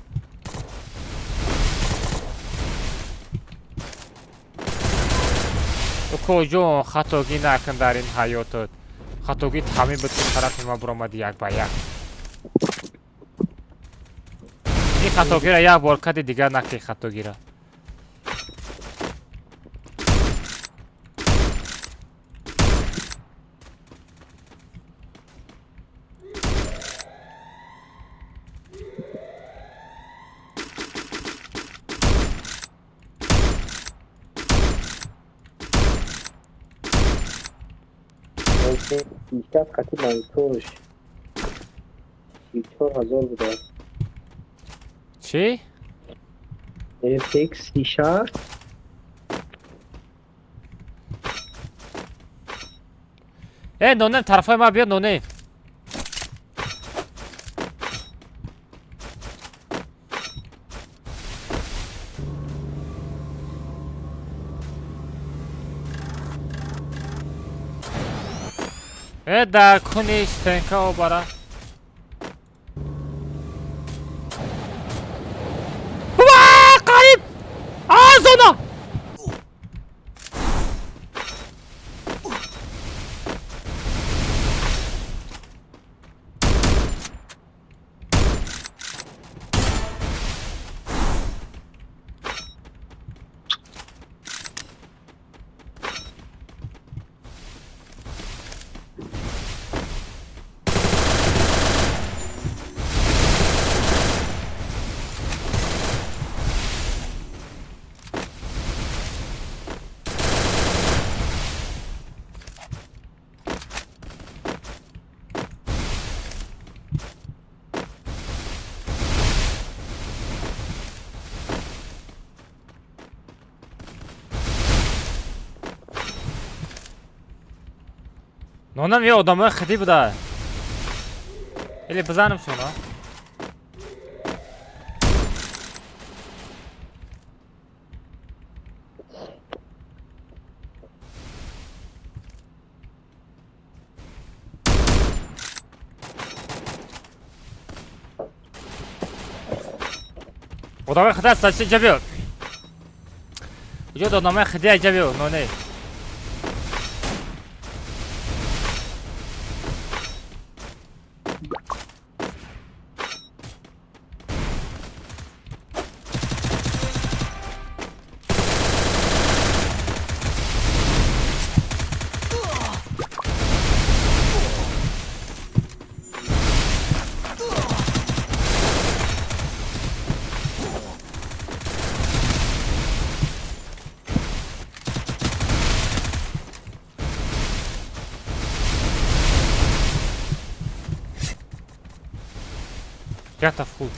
Укоҷон, хатогӣ накун дар ин ҳаётат. Хатогӣ ҳамин буд, ки тарафи ма буромади як ба як. Ин хатогиро як бор кади, дигар накӣ хатогиро. Бештар қати мониторш 34 000 буда. Чӣ? RTX 36. Э, нонем, тарафҳои ма биё, нонем. Э, дар куни стенка обара. Ва, қариб! А, зона! Нонам, ё одамои хидӣ буда. Или бизанем шуно? Одамои хидӣ аст, инҷа биё. Уҷо одамои хидӣ, инҷа биё, ноне. Якта в хуй.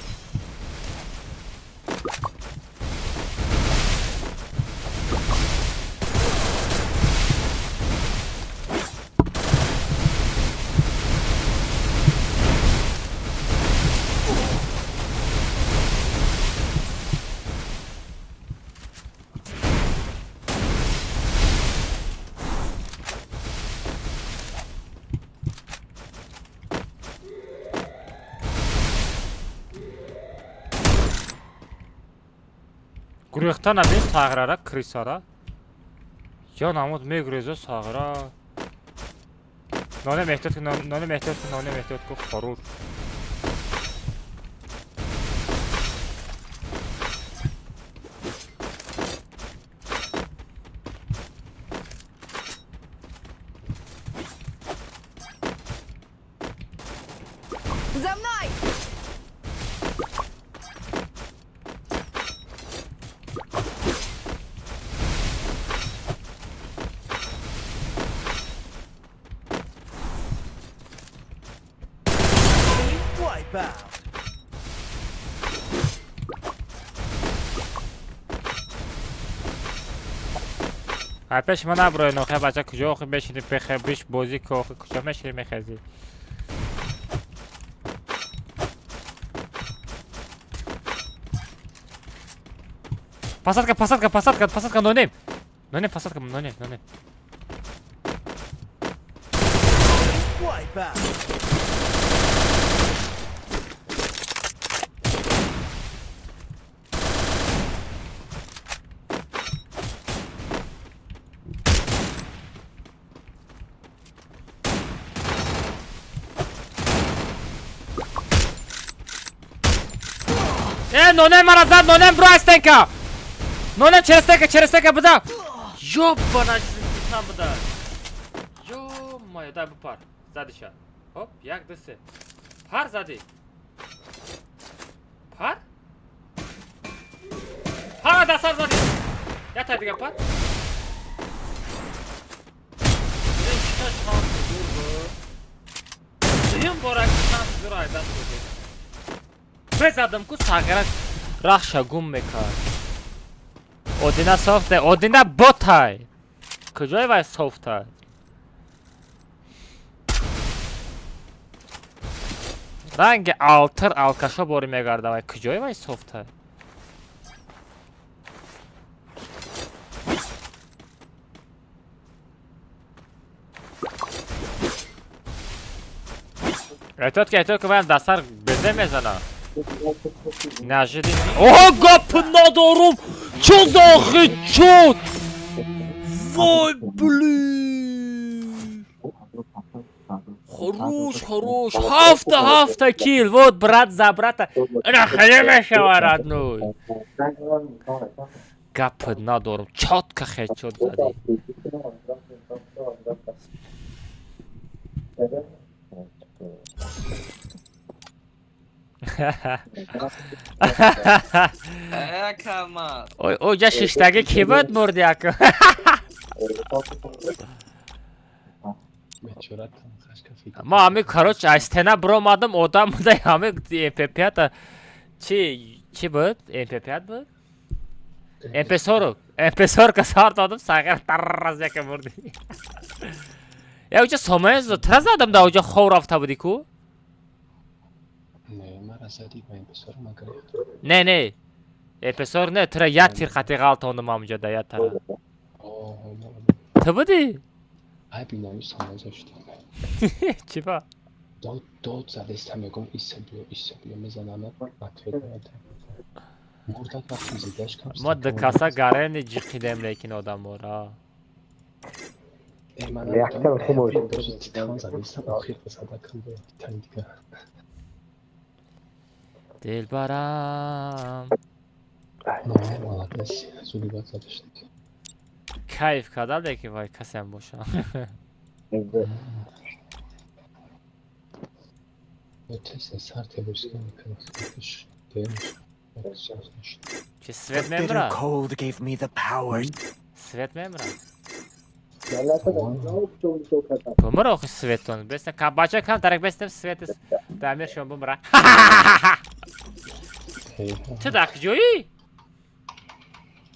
Гурехта набин сағирара, крисара. Я намуд мегуреза сағира. Ноне меҳтиёт кун, ноне меҳтиёт кун, ноне меҳтиёт кун, хорур. За мной! Wipeout. Ай пеши ман набурой, нохе бача, куҷо охи мешини пехе биш бозӣ ки охи куҷо мешини мехезӣ? Посадка, посадка, посадка, посадка, нонем. Нонем, посадка, нонем, нонем. Wipeout. Нонем мара зад, нонем бро стенка. Нонем через стенка буда. Ёбана чиз буда. Ё-моё, дай бупар. Задиша. Хоп, 1 2 3. Пар зади. Пар? Пар дасар зади. Я та дига пар. Шанс зур буд. Дуюм бора шанс зур айдан буд. Безадам ку сағира рахша гум мекард. Одина софте, Одина ботай. Куҷои вай софтай? Ранги алтыр алкашо бори мегарда вай. Куҷои вай софтай? Эҳтиёт ки, эҳтиёт ки, вайам дастар безе мезана. Неожиданно. Оҳо, гап надорум! Чё за хедшот? Вой, блин! Хорош, хорош. 7 килл. Вот брат за брата. Ина хеле мешава, родной. Гап надорум. Чётко хедшот зади. Ой, оҷа шиштаги ки буд мурди ака? Ма ҳами короче аз стена биромадам, одам буда ҳами MP5 чи буд? MP5 буд? MP40. MP40 сар додам, сағир тарраз яка мурди. Я оҷа сомаезо тра задам да оҷа хов рафта буди ку? Не, мара зади ба MP40 магар. Не, не. MP40 не, тра як тир қати ғалтондум ҳамҷо да як тара. Ту буди? Ай бинами сомаезо шуд. Чи ба? Дод задеста мегум иса биё мезанам ответ надам. Мурдак вақти зидаш кам. Мо ду каса гарени ҷиқидем лекин одамора. Реактор хуб Дилбарам. Кайф кардам лекин вай касеам бошам. Чи свет мемра? Свет мемра? Бумра охи светон. Бесна бача кам дарак бестем свет дамир шон бумра. Ту дар куҷоӣ?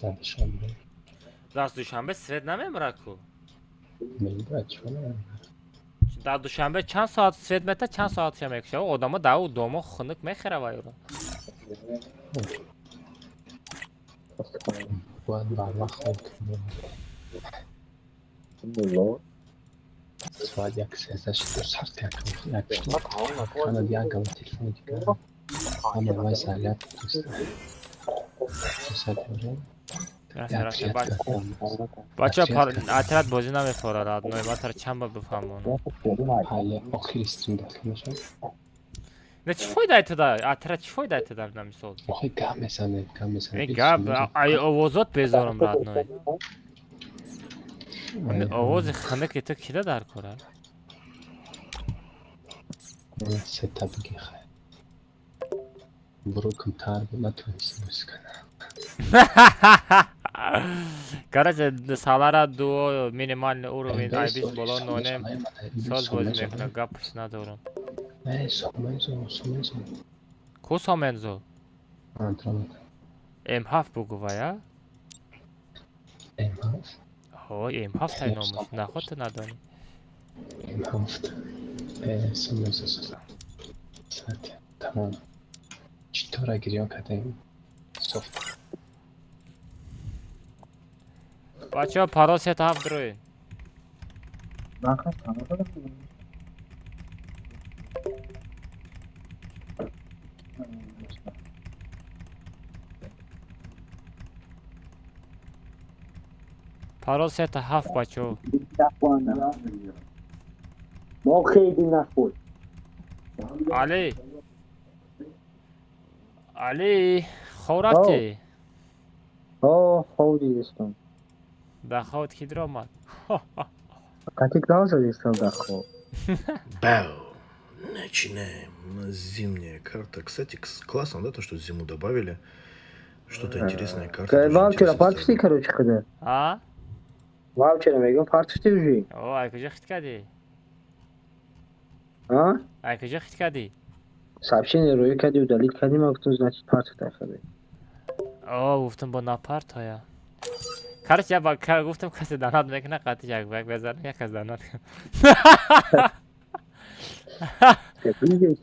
Дар Душанбе. Дар Душанбе свет намемра ку? Мемра, чӣ намемра? Дар Душанбе чанд соат свет мета, чанд соат ша мекушава? Одамо дар домо хунук мехӯра вайро. Бояд барвақт хоб кунем. Соат 1:13 шуд, сард як шуд. Канад як гала телефони дигар. Ҳама вай заряд бача отряд бозӣ намефорад, родной. Ман тара чанд бор бифаҳмонам. Охири стрим дохил мешавад. Не, чӣ фоидаи ту да? Отряд чӣ фоидаи ту да на мисол? Охи гап мезанед, гап мезанед. Гап, ай овозот безорам, родной. Овози хандаки ту кида дар кора? Сета биги хай. Буру кимтар буд, натонистам бозӣ кунам. Короче, салара дуо минимальный уровень, айбис боло нонем соз бозӣ мекунам, гапш надорам. Сомензо, Сомензо. Ку Сомензо? М7 бугу вая? М7? Ҳо, М7 тай номуш, наход ту надонӣ. М7. Сомензо сад. Тамом. Чӣ тора гирён кардем? Софт. Бачаҳо парол 3-7 дроин. Парол 3-7 бачаҳо. Мо хеле нахӯрд. Али. Али, хоб рафтӣ? О, хоб дидистам. Дар хобат ки даромад? Қати гав задистам дар хоб. Бау! Начинаем. У нас зимняя карта. Кстати, классно, да, то, что зиму добавили. Что-то интересное, карта. Ваучера партишти, короче, худа. А? Ваучера мегам партишти уже. О, ай куҷо хит кардӣ? А? Ай куҷо хит кардӣ? Сообщение рӯй кардӣ, удалить кардӣ, ман гуфтам, значит, партита худа. О, гуфтам бо напартоя. Короче, я ба гуфтам, касе донат мекунад, қатъи як як безанам, як кас донат. Бизнес,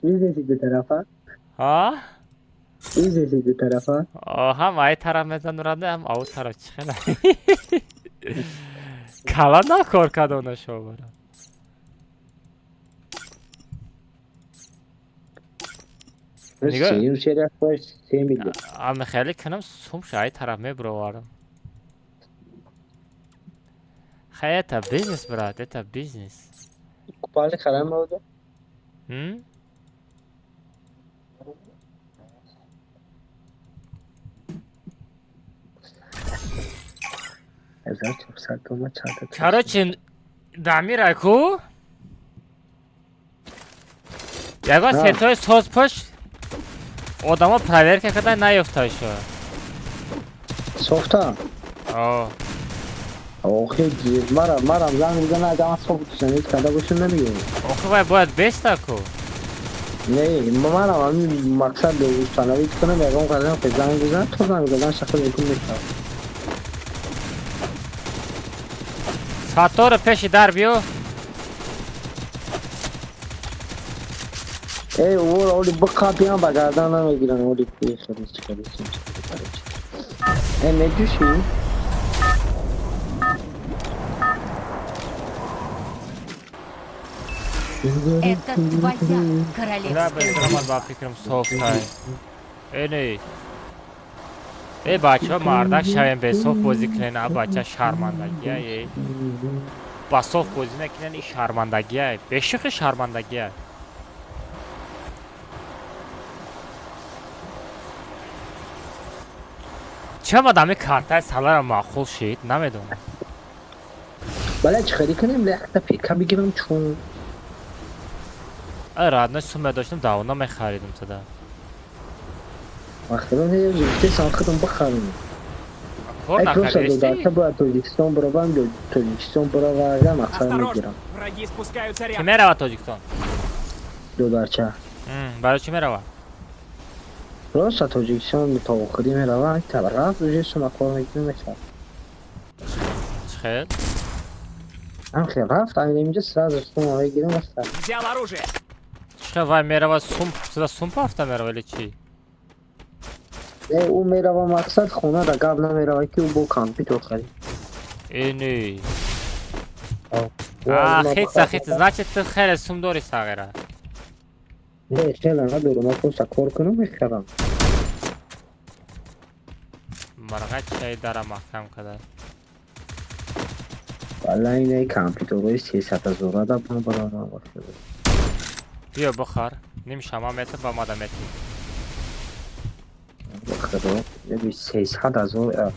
бизнеси дутарафа? А? Бизнеси дутарафа? О, ҳам ай тараф мезанурада, ҳам ау тараф, чӣ хела. Кала накор кардона шобара. Сеюм серия хош 3 миллион. Ами хеле кунам, сум ай тараф мебироварам. Хай, это бизнес, брат, это бизнес. Купальник харам буда? М? Короче, Дамира ку? Ягон сетои соз пӯш, одамо проверка карда наёфта шо. Софта? О. Охи, марам занг бизана, агар ман софт установить карда бошам, намегӯям. Охи, вай бояд беста ку? Не, манам ҳамин мақсад установить кунам, ягон қадам занг бизана, то занг задан шахс мекун мешавад. Сатторо пеши дар биё. Эй, ора, оли биқапиам ба гардан намегиран, оли хеле чикари. Э, меҷӯшӣ? Это твоя королевская битва. Ба фикрам софтай. Э, не. Э, бачаҳо, мардак шавем, бесоф бозӣ кунен, а бача шармандагия, э. Ба соф бозӣ накунен, и шармандагия, бешухи шармандагия. Ча бад ами картаи салара маъқул шид, намедонам. Бале, чӣ хари кунем, якта пека бигирам чун. Ай, родной, сум медоштам, давно мехаридам тада. Вақтирон гуфтесам худам бихарам. Кор Ай, просто накардести? додарта бояд Тоҷикистон баравам, Тоҷикистон барава, агар мақсад мегирам. Враги спускаются Ки рядом. меравад Тоҷикистон? Додарча. Барои чӣ меравад? Просто Тоҷикистон то охирӣ мерава, рафт, уже сума кор мекунам, мешавад. Чӣ хел? Ам хел рафт, ами инҷа сразу сума мегирам ва сразу. Взял оружие. Чӣ хел вай меравад, сум суда сум пафта мерава или чӣ? Не, ӯ мерава, мақсад хона да гап намерава, ки ӯ бо компютер харид. Э, не. А, хитса, хитса, значит, ту хеле сум дори, сағира. Не, хеле надорам, ман просто кор кунам, мехарам. Марға чай дара маҳкам када. Валла, инаи компютерҳои 300 ҳазора да ман барам. Биё, бихар. Ним шама метр ба мада метр. Худо, 300 000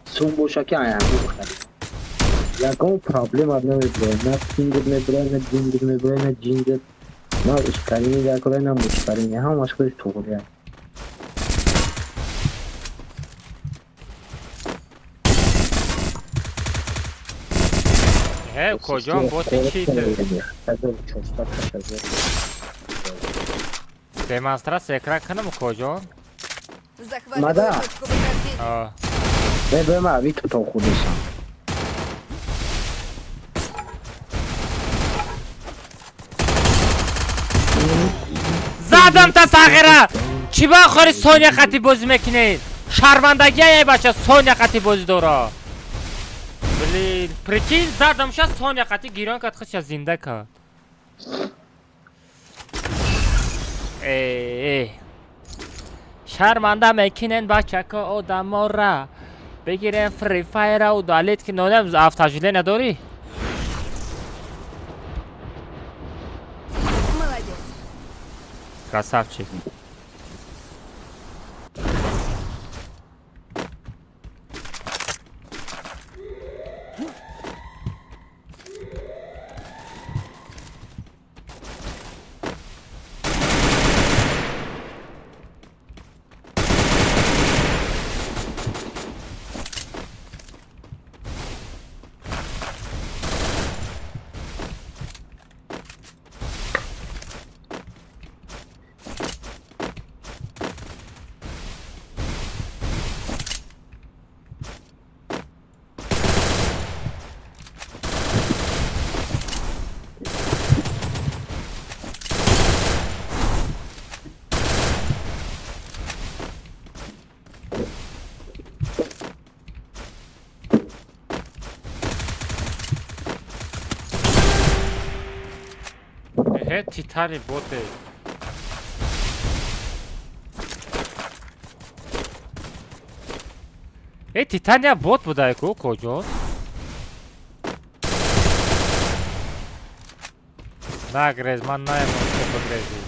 сум боша, ки аянду бихарӣ. Ягон проблема намебурад, на пингт мебурад, на дингт мебурад, на ҷингт, на ускорение дакора, на мускорение, ҳамаш худаш туғрия. Э, куҷон боти чӣ ту? 1400. Демонстрация экран кунам, куҷон? Захватываю Мада. точку возрождения. А, Бе, ма ви то худесам. Задам та, сағира! Чӣ ба хори Соня қати бозӣ мекунед? Шармандагия, ай бача Соня қати бозӣ дора. Блин, прикинь, задам ша, Соня қати гирён кард, худша зинда кард. Э, э. Шарманда мекунен бачако одамора. Бигирем Free Fire удалить ки нонем автожиле надорӣ? Красавчик. Титани боте. Э, Титания бот будай ку, коҷо? Нагрез, ман наемон ки бигрезӣ.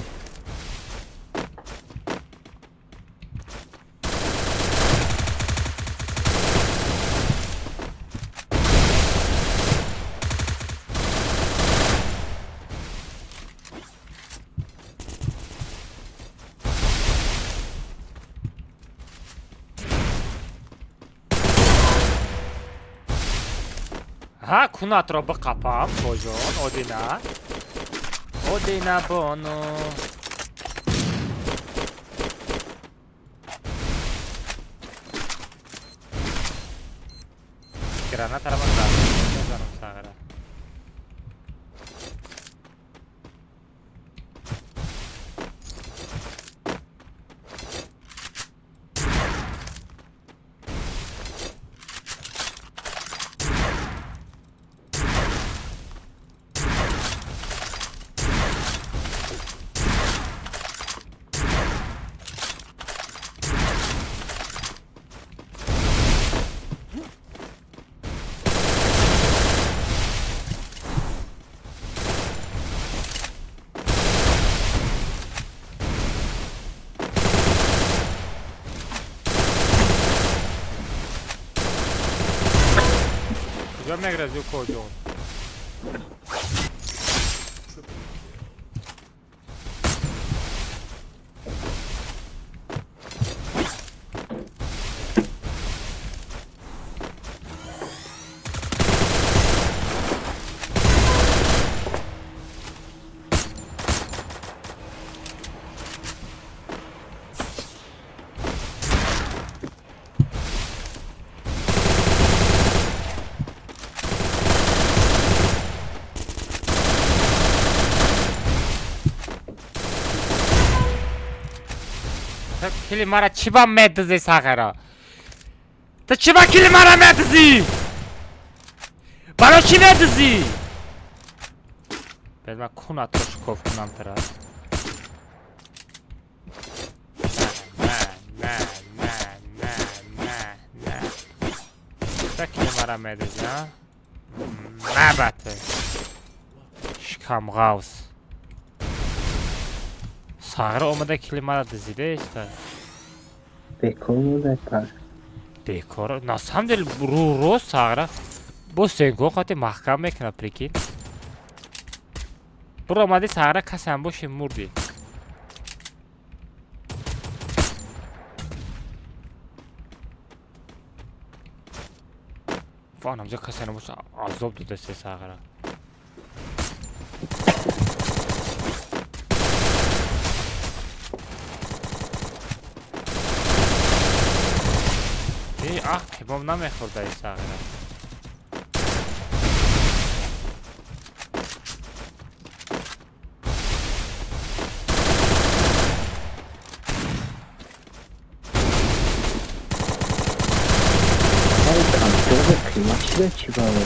Ҳа, кунатро биқапам, коҷон, Одина. Одина бону. Гранатаро ман мезанам сағира. Куҷо мегрезӣ, коҷон? Кили мара чӣ ба медизӣ, сағира? Ту чӣ ба кили мара медизӣ? Барои чӣ медизӣ? Бед ман кунатро шукоф кунам тара. На, на, на, на, на, на. Та кили мара медизӣ, а? Набате. Шикамғавз. Сағира омада кили мара дизида иста. Бекор муда пас. Бекор. На самом деле рӯ сағира бо сенко қати маҳкам мекунад, прикинь. Буро омади сағира касам боши мурди. Вон амҷа касе набоша азоб додасе сағира. Эй, ах, кебоб намехӯрда и сағира. Ай, контора қимат шуда чӣ бало?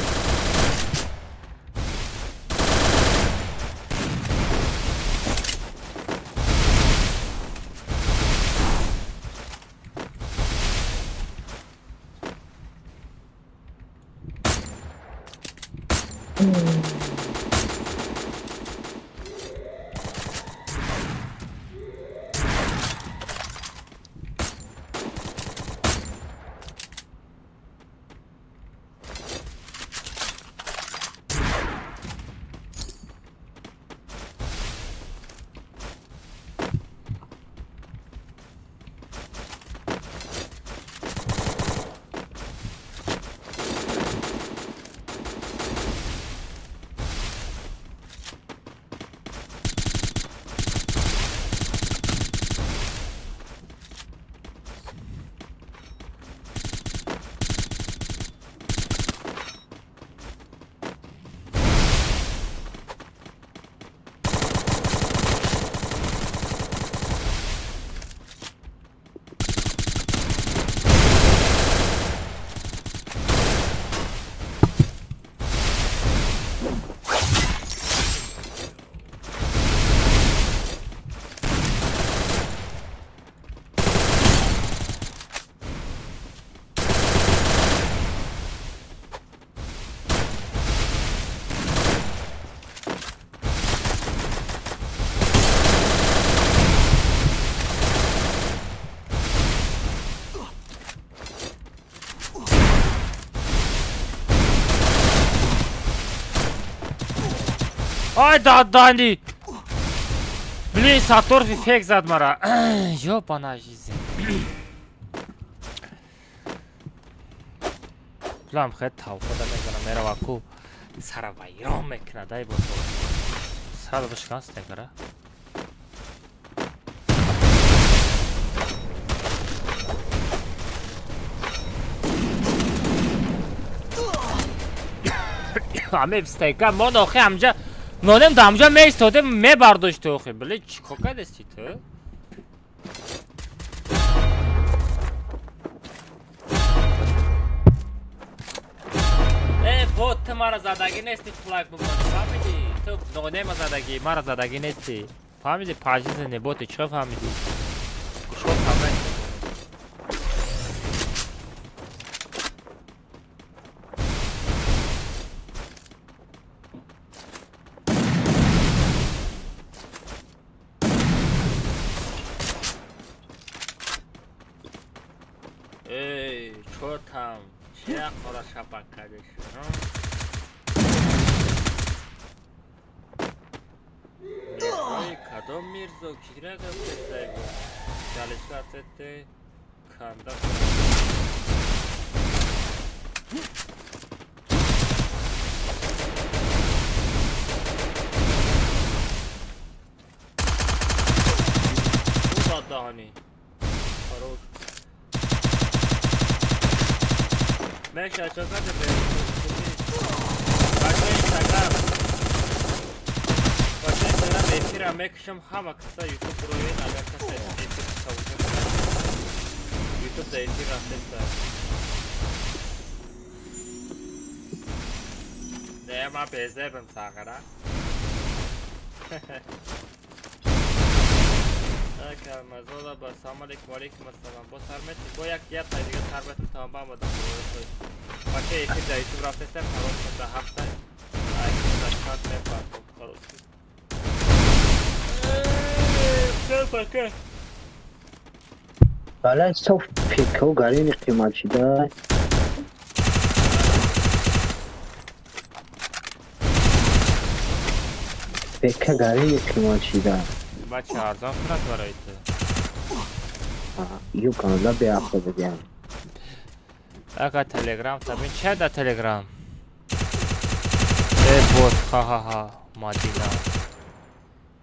Ай дадани! Блин, Сатторов фек зад мара. Ёбана жизнь. Плам хет тавқода мезанам, мерава ку сара вайрон мекунад, ай бо сара бишкан стекара. Ҳаме стека мо нохи ҳамҷа нонем да ҳамҷа меистодем мебардошти охи. Били чӣ кор кардасти ту? Э, бот, ту мара задагӣ нести флаг бимонӣ, фаҳмидӣ? Ту нонема задагӣ, мара задагӣ нести. Фаҳмидӣ? Пажизне боти, чӣ фаҳмидӣ? Гӯшҳо фаҳмед. Эй, чё там? Чия қора шапак кардеш? Мирзои кадом Мирзо? Кира гапестай бо? Jalишка афтете канда. Даҳани. Хорош. Меша, чё кардӣ? Бачаи Инстаграм. Бачаи Инстаграм эфира мекушам ҳама каса Ютуб роен, агар касе эфир тамошо кунад. Ютуб да эфир рафтеста. Не, ма безебам сағара. Так, Мазола, ба салом алейкум, алейкум ассалом. Бо сар мети, бо як як тай дига сар мети тамом ба омадам. Бача эфир да Ютуб рафтестем, хорош да ҳафта. Ай, да чат мепартом, хорош. Всё, пока. Бале, соф пико гарини қимат шида. Пека гарини қимат шида. Бача арзон кунад барои ту. Ю канда беақл бидиҳам. Ака Телеграм табин ча да Телеграм? Э бот ха-ха-ха Мадина.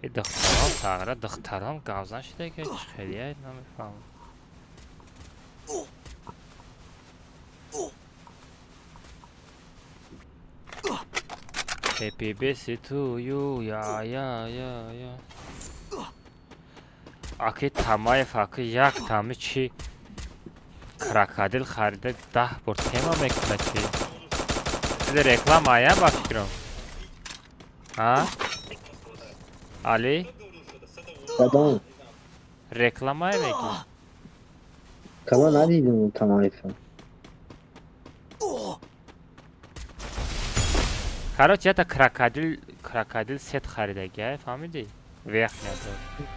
И духтарон тағра духтарон гавзан шуда ки чӣ хеле намефаҳмам. Happy birthday to you, я я я я. Аки Тамаев аки як тами чи крокодил харида 10 бор тема мекунад чи. Иде реклама ая ба фикрам. А? Али? Кадом? Реклама меки? Кала надидем Тамаева. Короче, это крокодил сет харидаги, фаҳмидӣ? Верхняя тоже.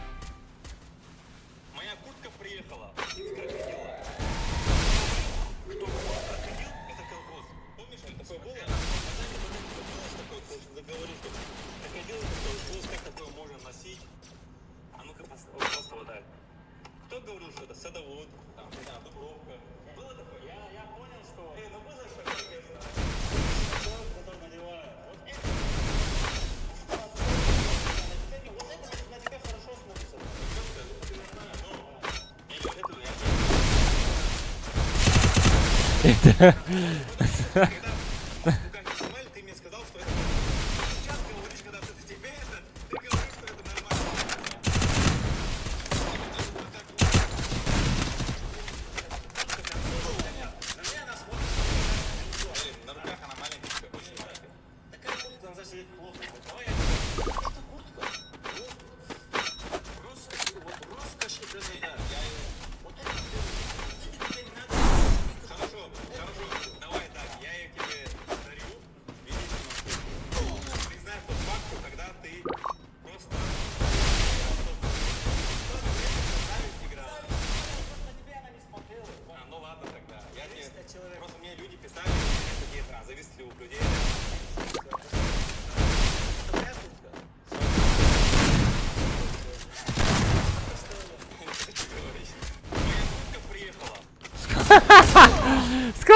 Давай так, я ее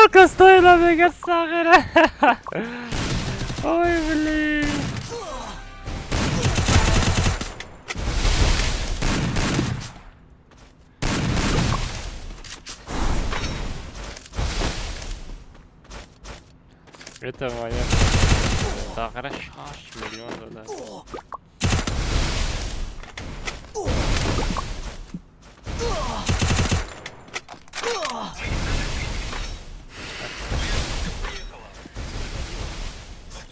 Сколько стоило, мега сахара? Ой, блин. Это моя сахара 6 миллион долларов.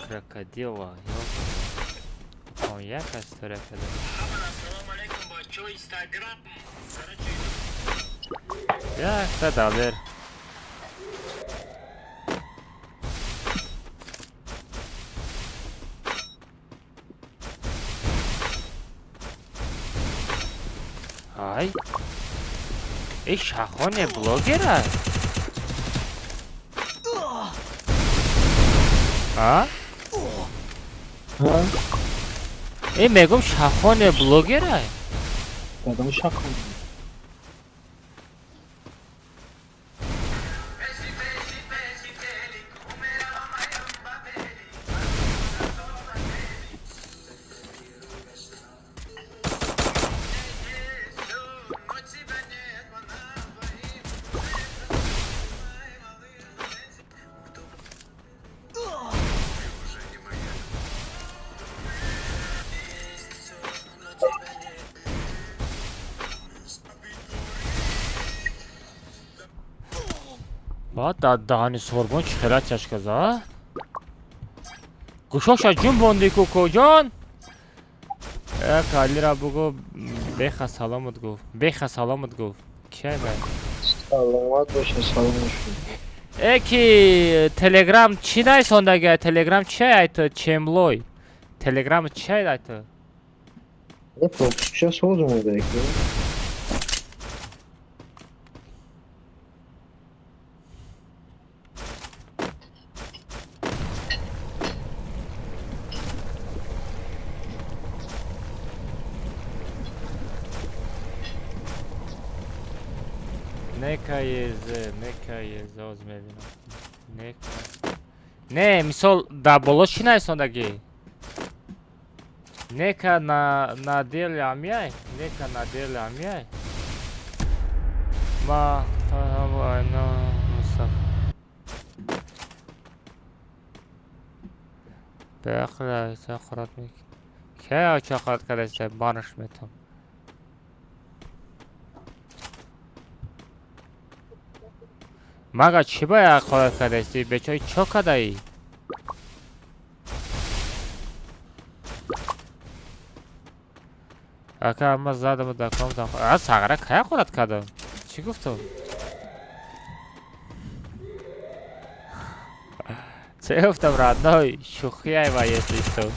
Крокодила, ёлка. О, яка история когда? Як далер. Ай. Эй, шахоне блогера? А? Эй, мегум шахоне блогера? Кадом шахон? Баъд даҳани сорбон чӣ хела чашказа? Гӯшоша ҷун бонди ку коҷон? Як Алира бугу беха саломат гуфт. Беха саломат гуфт. Киай бай? Саломат боша, салом боша. Э ки Телеграм чӣ найсондага? Телеграм чи айт? Чемлой. Телеграм чи айт? Не пропуска созум ки. Нека ез, нека ез, оз мебинам. Нека. Не, мисол дар боло чӣ найсондагӣ? Нека на дели амияй? Нека на дели амияй? Ма айна Мустаф. Беақла чақырат мек. Кая чақырат кадаста барыш метам. Мага чӣ ба ҳақорат кардасти? Бечои чо кадаӣ? Ака ма задам даком а сағра кай ҳақорат кардам? Чӣ гуфтам? Чӣ гуфтам, родной? Шӯхиай ва если что.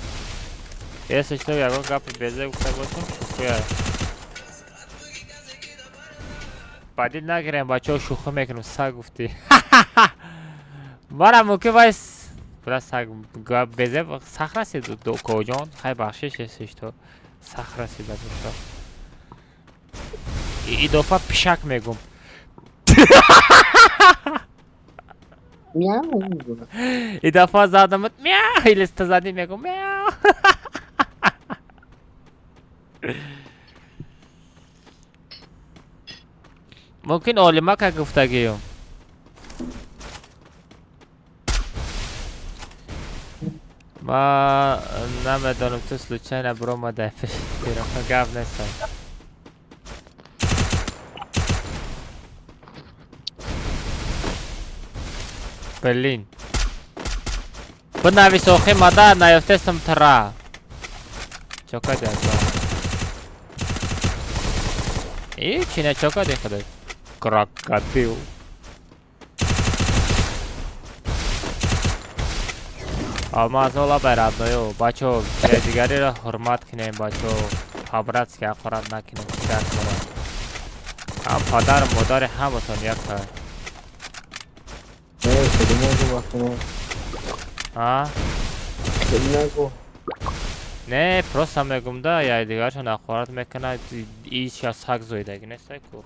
Если что, ягон гапи безе гуфта бошам, шӯхиай. Ба дил нагирем, бачаҳо, шӯхӣ мекунем, саг гуфтӣ. Мара мумкин вай бра саг безе сах расид коҷон, хай бахшиш если что. Сах расида боша. Идофа пишак мегум. Мяу. Идафа задам мяу или задӣ мегум мяу. Мумкин олимака гуфтагиюм. Ма намедонам, ту случайно биромадай пеш гап нестам. Блин. Бинавис охи мада наёфтестам тра. Чо кади ака? И чи не чо кади худат? Крокодил. Алмазола бай родною. Бачо, дигариро ҳурмат кунем, бачо. По-братски ҳақорат накунем, дар кора. Ҳам падару модари ҳаматон яка. А? Не, просто мегум да, я дигаршон ҳақорат мекунад, иш саг зоидаги нестай ку.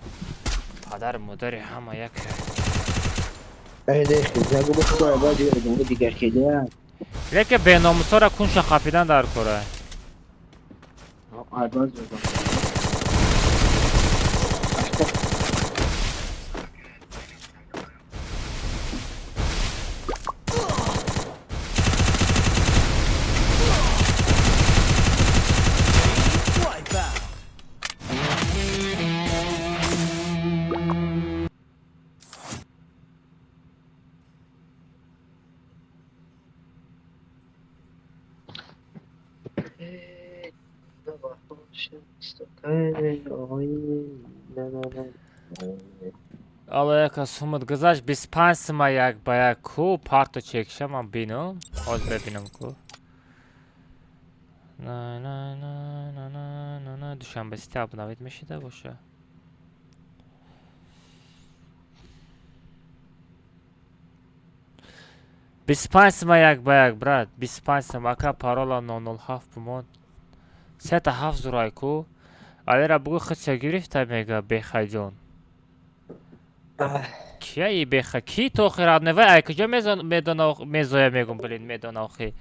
Падару модари ҳама яка. Лекин беномусора кунша қапидан дар кора. Ало яка сумат гузашт 25 сима як ба як ку парто чекша ман бинам. Ҳоз бибинам ку. На на на на на на на Душанбе сити обновить мешида боша. 25 сима як ба як брат, 25 сима ака парола 007 бумон. Сета ҳафт зурай ку. Алера бугӯ худша гирифта мега бехайҷон. Кия и беха? Ки то охир адневай ай куҷо медона мезоя мегум блин медона охи.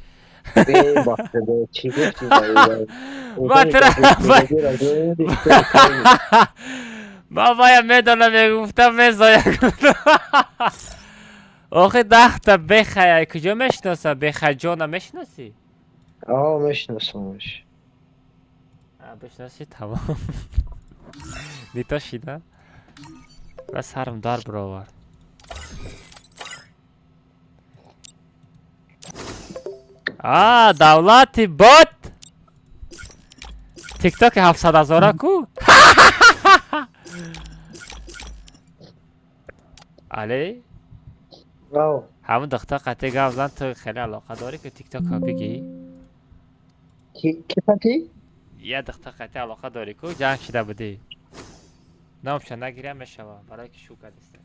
Ма вая медона мегуфта мезоя. Охи дахта бехай ай куҷо мешиноса? Бехайҷона мешиносӣ? О, мешиносамаш. Бишноси тамом. Нито шида? Ва сарам дар баровард. А, давлати бот! Тиктоки 700 ҳазора ку? Але? Ҳамун духтар қатъи гап зан ту хеле алоқа дорӣ ки тиктокро бигӣ? Ки қатъи? Я духтар қатъи алоқа дорӣ ку ҷанг шида будӣ. Номша нагирям мешава, барои ки шу кардиста.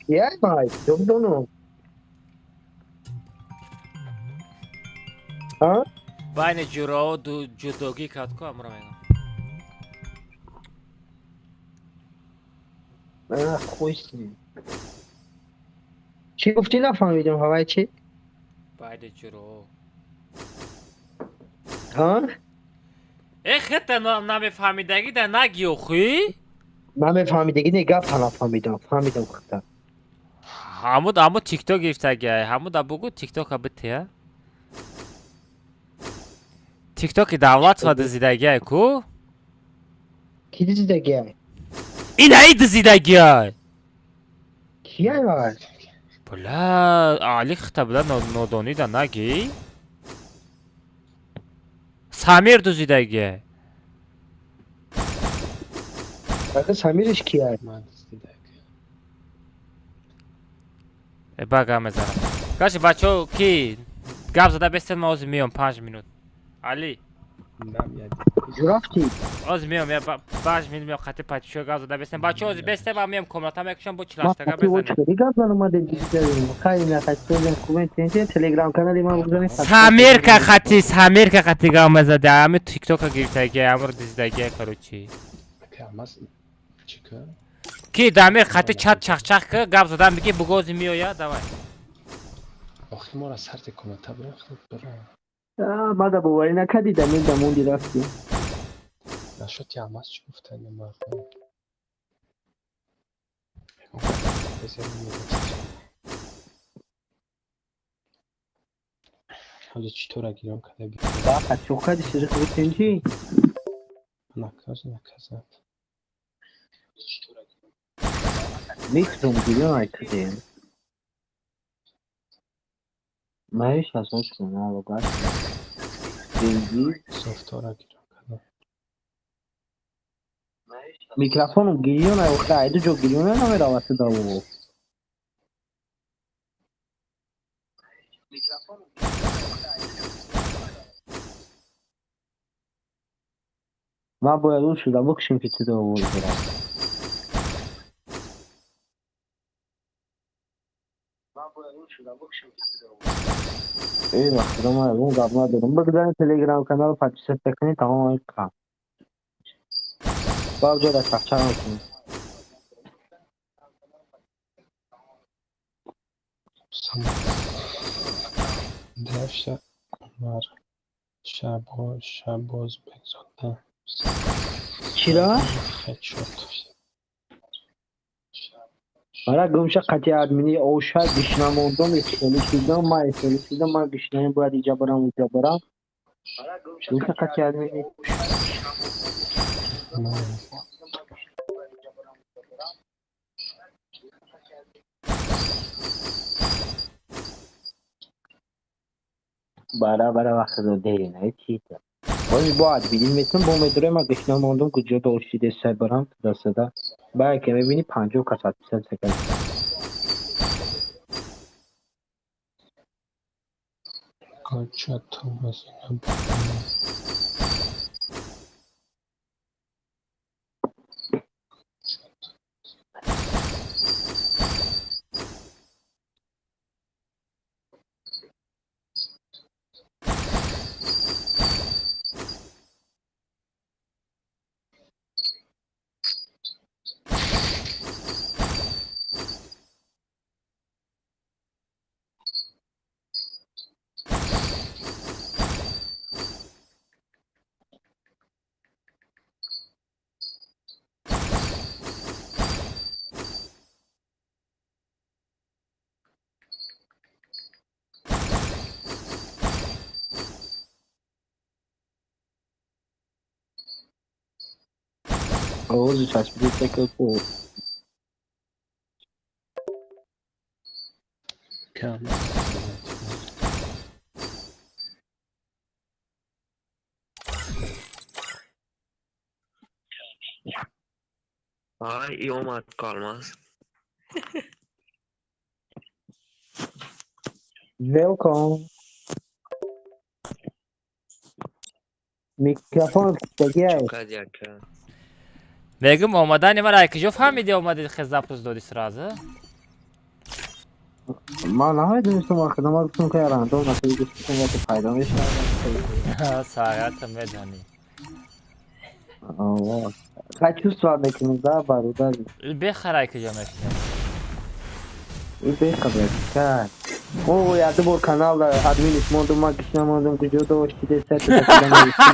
Яй май, дум. А? Байни ҷурао ҷудогӣ кард ку амро мегам. А, хуй с ним. Чӣ гуфтӣ нафаҳмидам, ҳавай чӣ? Байни ҷурао. Ҳа? Э, хета намефаҳмидагӣ да наги охи? Намефаҳмидагӣ не, гапа нафаҳмидам, фаҳмидам хата. Ҳамуд ҳамуд тикток гирифтагиай, ҳамуда бугу тиктока бития. Тиктоки давлатва дизидагиай ку? Ки дизидагиай? Инаи дизидагиай! Кияй вай? Бля, али хата буда нодонӣ да наги? Самир дузидагиай. Ака Самириш кияй? Э, ба гап мезанам. Каши бачаҳо ки гап зада бестед ман ҳозир меём 5 минут. Али. Куҷо рафтӣ? Ҳозир меём, я 5 минут меём қати патишо гап зада бестем. Бачаҳо ҳозир бестем ман меём комната мекушам бо чилаштага безанем. Гап зан омадем хайр нахастем кумент телеграм канали ман бизанед. Самирка қати, Самирка қати гап мезади. Ами тиктока гирифтагиай, амро дизидагиай, короче. Ки Дамир қати чат чахчах ки гап задан биги бугӯ ҳозир меоя, давай. Охи моро сарти комната бурем хеле дора. А, мада боварӣ накардӣ Дамир дамонди рафтӣ. Нашоти Алмаз чӣ гуфтанд мардум? Ҳозир чӣ тора гирён карда би? Бақа чӯ кардӣ чизи хуби тинҷӣ? Наказ наказад. Микром гирён айкардем. Маиш асош кун, алогаш. Софтора гирён кардам. Микрофоном гирён ай охир айду ҷо гирён намеравад садо. Ман бояд он шуда бикушем ки садо овоз дорад. Э, вақт ман ягон гап надорам. Бигзаред телеграм канал подписаться кунед, тамом ай қа. Баъд ҷода чахчах мекунем. Даша Умар Шабозбекзода. Чиро? Хедшот. Бара гумша қати админи оша гишна мондум, исхели шудам, ман исхели шудам, ман гишнаем бояд иҷа барам, уҷа барам. Гумша қати админи. Бара бара вақт додери, на чита. Боз бо админи метам, бо медурем, ман гишна мондум, куҷо дошиде сай барам, дасада. Баъд ки мебинӣ 50 кас отписаться кард. Коча ту бозина. Овози часпиди секл по. Ай, и омад Калмаз. Welcome. Микрофон кистагиай. Чукадяка. Мегум омадани мара ай куҷо фаҳмиди омади хез запрос доди сразу? Ман намедонистам, вақт ман гуфтам ки рандом нафари гуфтам яке пайдо мешавад. Саата медонӣ. Хай чувствовать мекунем, да, бародар. Бехар ай куҷо мешавад? Бехабар. Кай. О, я ду бор канал админиш мондум, ман гишна мондум, куҷо дошти десат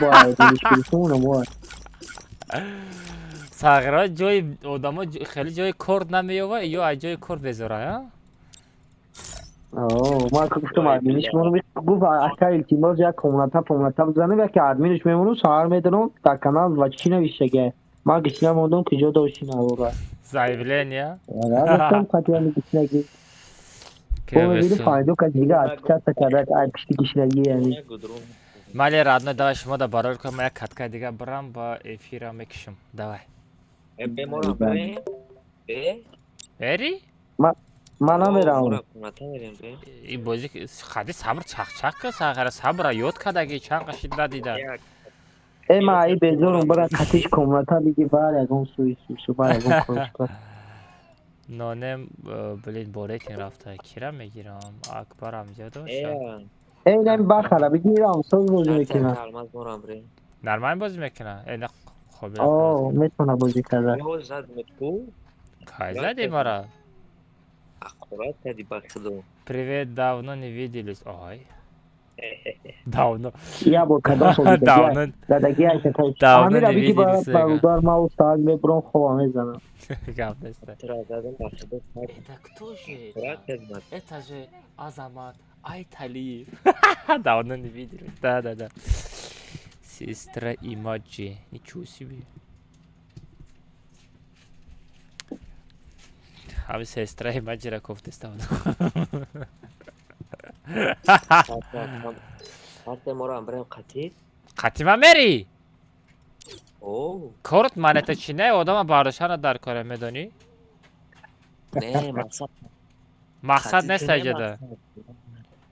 бо админиш гирифтум, бо. Сағира ҷои одамо хеле ҷои кор намеёва ё аз ҷои кор безора, а? Ман гуфтам админиш мондум, гуфт ака илтимос як комната помната бизанем, яке админиш мемонум, саҳар медонам дар канал ва чӣ навиштага. Ман гишна мондум, куҷо дошти навора. Заявление? Гуфтам қатъиян гишнагӣ. Бо файдо кас дига отписаться карда, ай пишти гишнагӣ яъне. Мале родной, давай шумо да барор кунам, як катка дига барам ба эфира мекушам. Давай. Бери? Ман намерам. И бози хади сабр чахчах ка сағара сабра ёд кадаги чанд қашид надида. Э ма ай безорум бара катиш комната биги бар ягон суи су бар ягон корочка. Нонем блин бо рейтинг рафта кира мегирам Акбарам ҷо доша. Э нами бахара бигирам соз бозӣ мекунам. Нормально бозӣ мекунам? Э на хобе. О, метавона бозӣ карда. Кай зади мара? Аккурат кади ба худо. Привет, давно не виделись. Ой. Давно. Я бо кадом сол давно. Дадаги айта. Давно не виделись. Бародар ма устад мебурам хова мезанам. Гап нест. Это кто же это? Это же Азамат Айталиев. Давно не виделись. Да, да, да. Сестра Имаджи. Ничего себе. Ҳами сестра Имаджира кофтестам. Қатӣ ман мери? Корт манета чи не? Одама бардоштана дар коре медонӣ? Не, мақсад. Мақсад нест аҷада.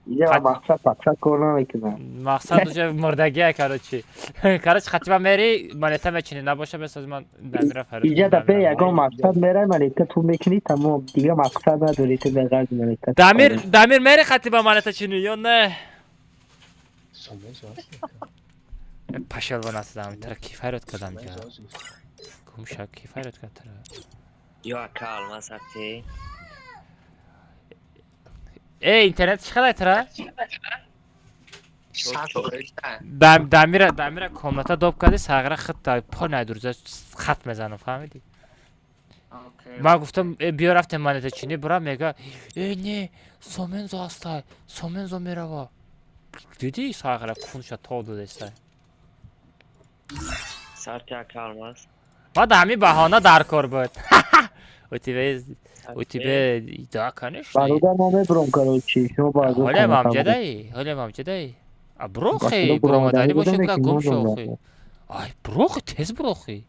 Я мақсад мақсад кор намекунам. Мақсад уже мурдагия, короче. Короче, қатӣ ман мери, монета мечинӣ, набоша бесоз ман дамира фарид. Иҷа дафъа ягон мақсад мерай, монета ту мекунӣ, тамом. Дига мақсад надорӣ ту беғарз монета. Дамир, Дамир мери қатӣ ба монета чинӣ ё не? Пашел ба насадам, тара ки файрод кардам ҷа. Гумша ки файрод кард тара. Ё ака алмаз ҳастӣ? Э, интернет чӣ қадар тра? Дамира, дамира комната доб кардӣ, сағира хитта по найдурза хат мезанам, фаҳмидӣ? Ман гуфтам, э, биё рафтем манета чини бира, мега, э, не, Сомензо ҳастай, Сомензо мерава. Дидӣ сағира кунша то додестай. Ма да ҳамин баҳона дар кор буд. У тебя, у тебя, да, конечно. Бародар, мо мебурам, короче, шумо баъд. Ҳоле мамҷадаи, ҳоле мамҷадаи. А брохи, буромаданӣ бошед ка гум шохи. Ай, брохи, тез брохи.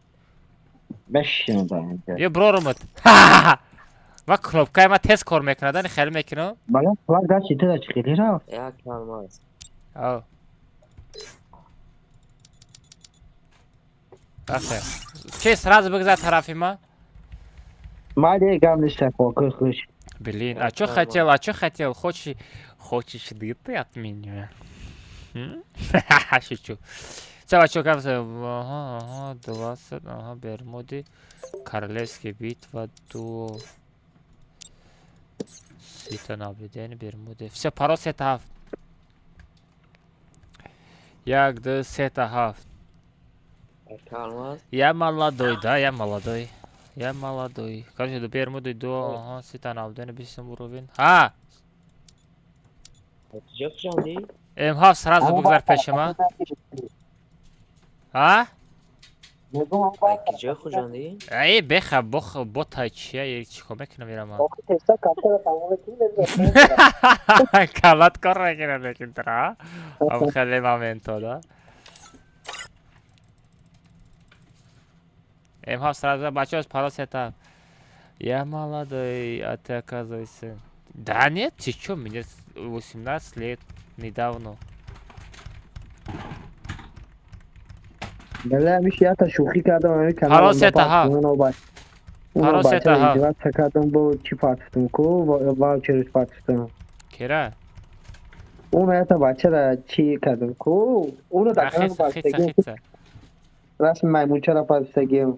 Мешинам дар инҷа. Ё брорумат. Ма кнопкаи ма тез кор мекунад, ани хеле мекунам. Бала, флаг дасти ту да чӣ хеле рафт? Як алмаз. Ав. Рафтем. Че, сразу бигзар тарафи ма? Майли, гам неста, хокир хуш. Блин, а чё хотел, а чё хотел? Хочешь, хочешь ты от меня? Шучу. Всё, а чё, кажется, ага, ага, 20, ага, Бермуды, Королевская битва, дуо. Сита наблюдение, Бермуды. Всё, парол сета ҳафт. Як, ду, сета ҳафт. Я молодой, да, я молодой. Я молодой. Короче, до Бермуды дуо, ага, сита наблюдение, бистум уровень. Ҳа! М7 сразу бигзар пеши ман. Ҳа? Киҷо Хуҷандӣ? Эй, беха, бох, бота чия, чикор мекунам ира ман? Калат кор мекунам, лекин тра. Ам хеле моменто, да? М7 сразу, бачаҳо, парол сета. Я молодой, а ты, оказывается. Да нет, ты чё, мне 18 лет недавно. Бале, ҳамиш якта шӯхӣ кардам, ҳамин канал. Парол сета ҳафт. Парол сета ҳафт. Издеваться кардам, бо чӣ партуфтам ку, ваучерш партуфтам. Кера? Уна якта бачара чӣ кардам ку, уна дар канал Хица, хица. Расми маймунчара партуфтагиам.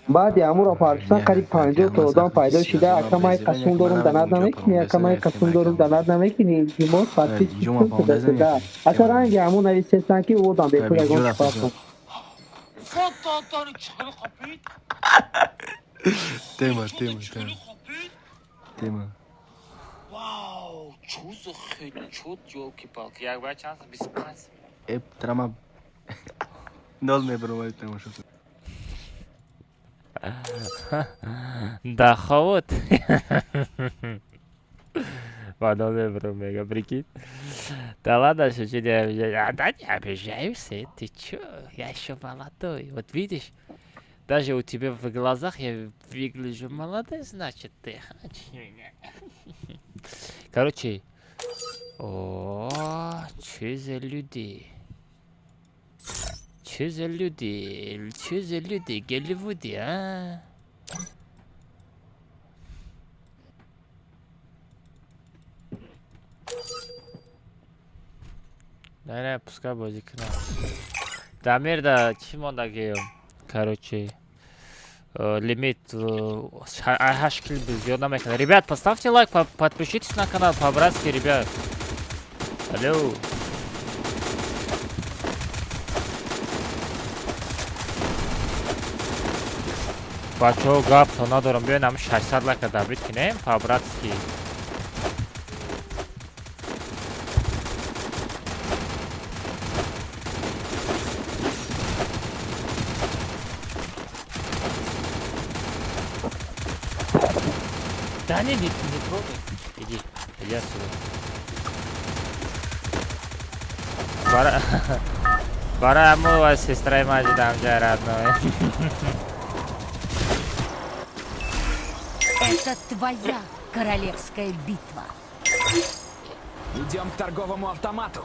Баъди ҳамуро партуфтан қариб 50 та одам пайдо шида, ака, май қасум дорум, донат намекунӣ, ака, май қасум дорум, донат намекунӣ, илтимос, подписчик шуда, ака, ранги ҳамун нависестан ки одам бепул ягон чӣ партум. Тема, тема, тема. Тема. Вау, чузо хеле чуд, ёлки-палки. Як баъд чанд 25. Э, трама. Нол мебаромад тамошо. Да ховот. Бадон мебарам, мега, прикинь. Да ладно, шучу, не обижаюсь. А, да не обижаюсь, ты чё? Я еще молодой. Вот видишь, даже у тебя в глазах я выгляжу молодой, значит, ты хочешь меня. Короче, о, чё за люди? Чё за люди? Чё за люди? Голливуде, а? Не, не, пускай бозӣ кунам. Дамир да чӣ мондагием? Короче, лимит 8 кил зиёд намекунад. Ребят, поставьте лайк, подпишитесь на канал по-братски, ребят. Алло. Бачаҳо, гап то надорам, биёен ҳам 600 лайка добить кунем по-братски. Да не, не, не трогай. Иди, иди отсюда. Бара... Бара аму сестраи Маҷида ҳамҷа родной. Это твоя королевская битва. Идем к торговому автомату.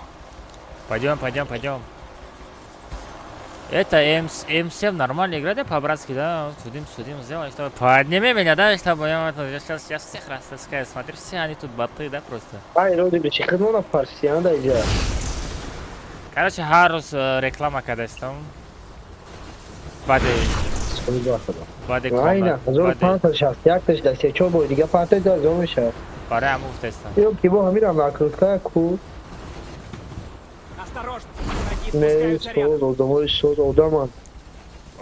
Пойдем, пойдем, пойдем. Это М7 нормально играет, да, по-братски, да? Судим, судим, сделаем, чтобы... Подними меня, да, чтобы я сейчас я всех растаскаю. Смотри, все они тут боты, да, просто. Ай, роди, бичи, хидмона фарсиан, да, иҷа. Короче, ҳар рӯз реклама кардастам. Баъди Айна, 1561 таш да се чор бори дига партои да зо мешавад. Барои ҳамун гуфтаистам. Ё ки бо ҳамирам накрутка ку. Осторожно, враги Не, спускаются соз, рядом. одамои соз, одаманд.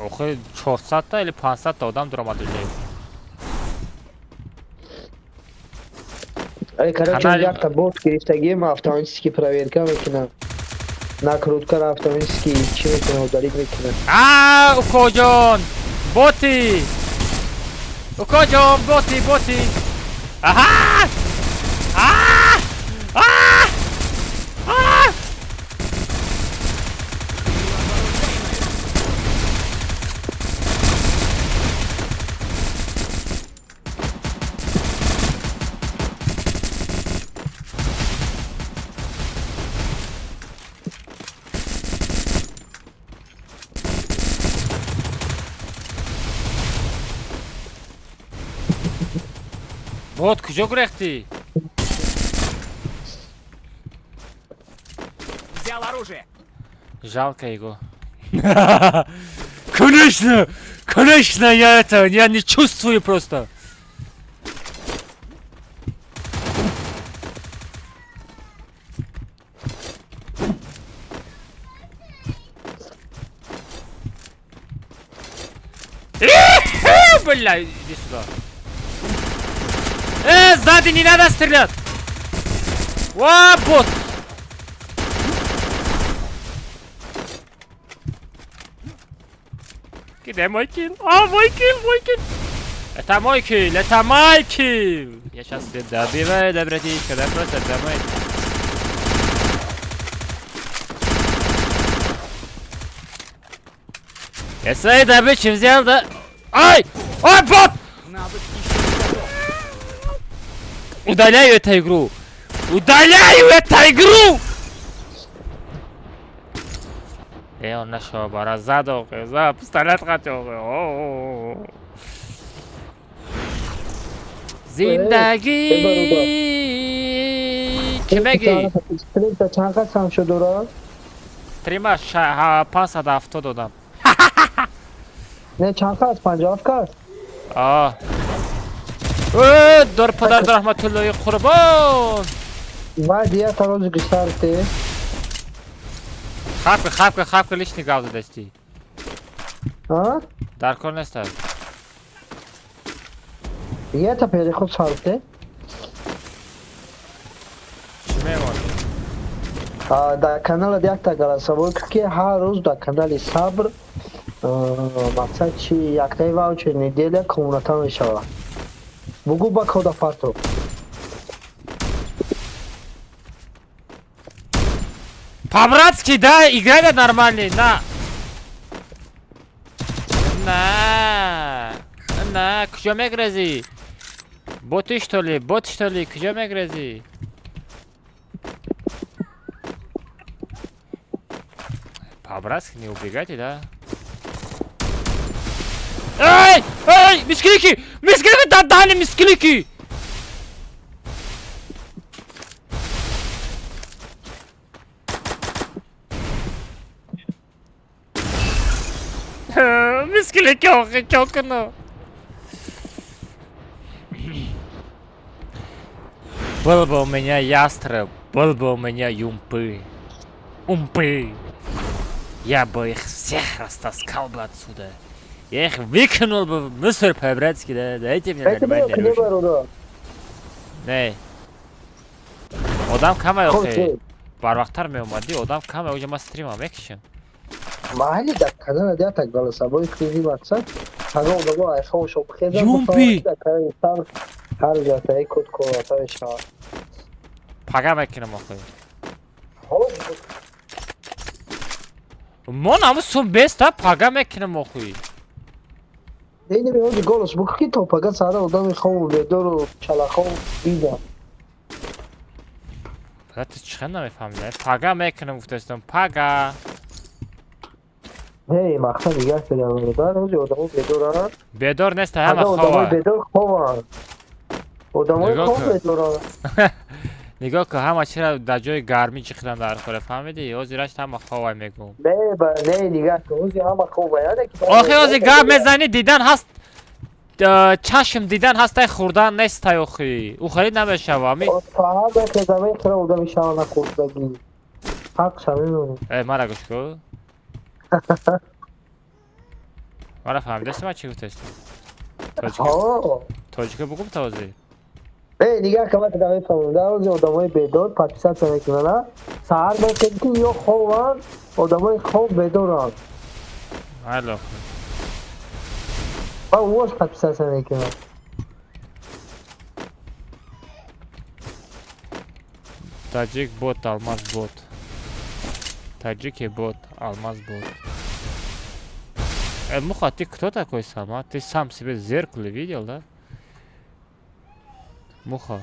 Охи 400-та или 500-та одам дуромад уже. Ай, короче, Канали- якта бот гирифтагием, автоматически проверка мекунам. Накруткара автоматически чӣ мекунам, удалить мекунам. А, укоҷон! Боти! Укоҷон, боти, боти! Аҳа! А! А! А! Бот куҷо гурехтӣ? Взял оружие. Жалко его. Конечно! Конечно, я это, я не чувствую просто. Бля, иди сюда. Сзади не надо стрелять! О, бот! Где мой килл? А, мой килл, мой килл! Это мой килл, это мой килл! Я сейчас добиваю, да, братишка, да просто домой. Я свои добычи взял, да? Ай! Ай, бот! Навык еще не готов. Удаляю эту игру! Удаляю эту игру! Э, он нашел баразадо, за пистолет хотел. О-о-о. Зиндагӣ чӣ мегӣ? Стрим та чанд қасам шуд ура? Стрима 570 додам. Не, чанд қас? 57 кас? А. Э, дор падар раҳматуллоҳи қурбон. Ва дия тарози густарте. Хапка, хапка, хапка лишний гав задасти. А? Дар кор нест. Дия та переход сарте. Чӣ мемонӣ? Дар канала якта голосовой ки ҳар рӯз дар канали Сабр мақсад чи яктаи ваучер неделя комната мешавад. Бугу ба кода фарту. По-братски, да, играй на нормальный, на. На. На, куҷо мегрезӣ? Боти что ли? Бот что ли? Куҷо мегрезӣ? По-братски не убегайте, да? Эй! Эй! Мисклики! Мисклики да дали мисклики! Мисклики охи чокну. Был бы у меня ястреб, был бы у меня юмпы. Умпы. Я бы их всех растаскал бы отсюда. Я их выкинул бы в мусор по-братски, да? Дайте мне Это нормальный было оружие. бародар. Не. Одам каме Хоб, охи. чӣ? Барвақттар меомадӣ, одам каме, оҷа ман стрима мекишам. Маҳалли дар канала якта голосовой кризи мақсад ҳаго одамо айфоншо бихезанд Юмпи! дар канали Сабр ҳар рӯз яктаи код комната мешавад. Пага мекунам охи. Ҳоз Мон ҳамун сум беста пага мекунам охи. Не, не, ҳози голос буку ки то пага саҳара одами хобу бедору чалахов бинам. Бля, ту чӣ хел намефаҳмида? Пага мекунам гуфтастам, пага. Не, мақсад дигар шуда бародар, ҳози одамо бедоранд. Бедор неста, ҳама Ҳага одамои хова. бедор хованд. Одамои Нигоҳ хоб кун. бедоранд. Нигоҳ кун, ҳама чира дар ҷои гармӣ ҷиқидан дар хоре, фаҳмидӣ? Ҳозир рашт ҳама ховай мегӯм. Не, ба не, нигоҳ кун, ҳози ҳама хованд, яъне ки Охи ҳозир гап мезанӣ, дидан ҳаст. Чашм дидан ҳастай, хӯрдан нестай охи. Ӯ харид намешава. Ами Саҳар мехеза, мехӯра, одами шава нахӯрдагӣ. Ҳақша мемонӣ. Э, мара гӯш кун. Мара фаҳмидаси, ман чӣ гуфтастам? Тоҷика бугум тавози. Э, нигоҳ кун, ман тада мефаҳмам. Дар ози одамои бедор подписаться мекунанд, саҳар мехезӣ, ки ё хобанд, одамои хоб бедоранд. Алло. Ман вош подписаться мекунам. Таҷик бот, алмаз бот. Таджики бот, алмаз бот. Э, Муха, ты кто такой сам, а? Ты сам себе в зеркале видел, да? Муха.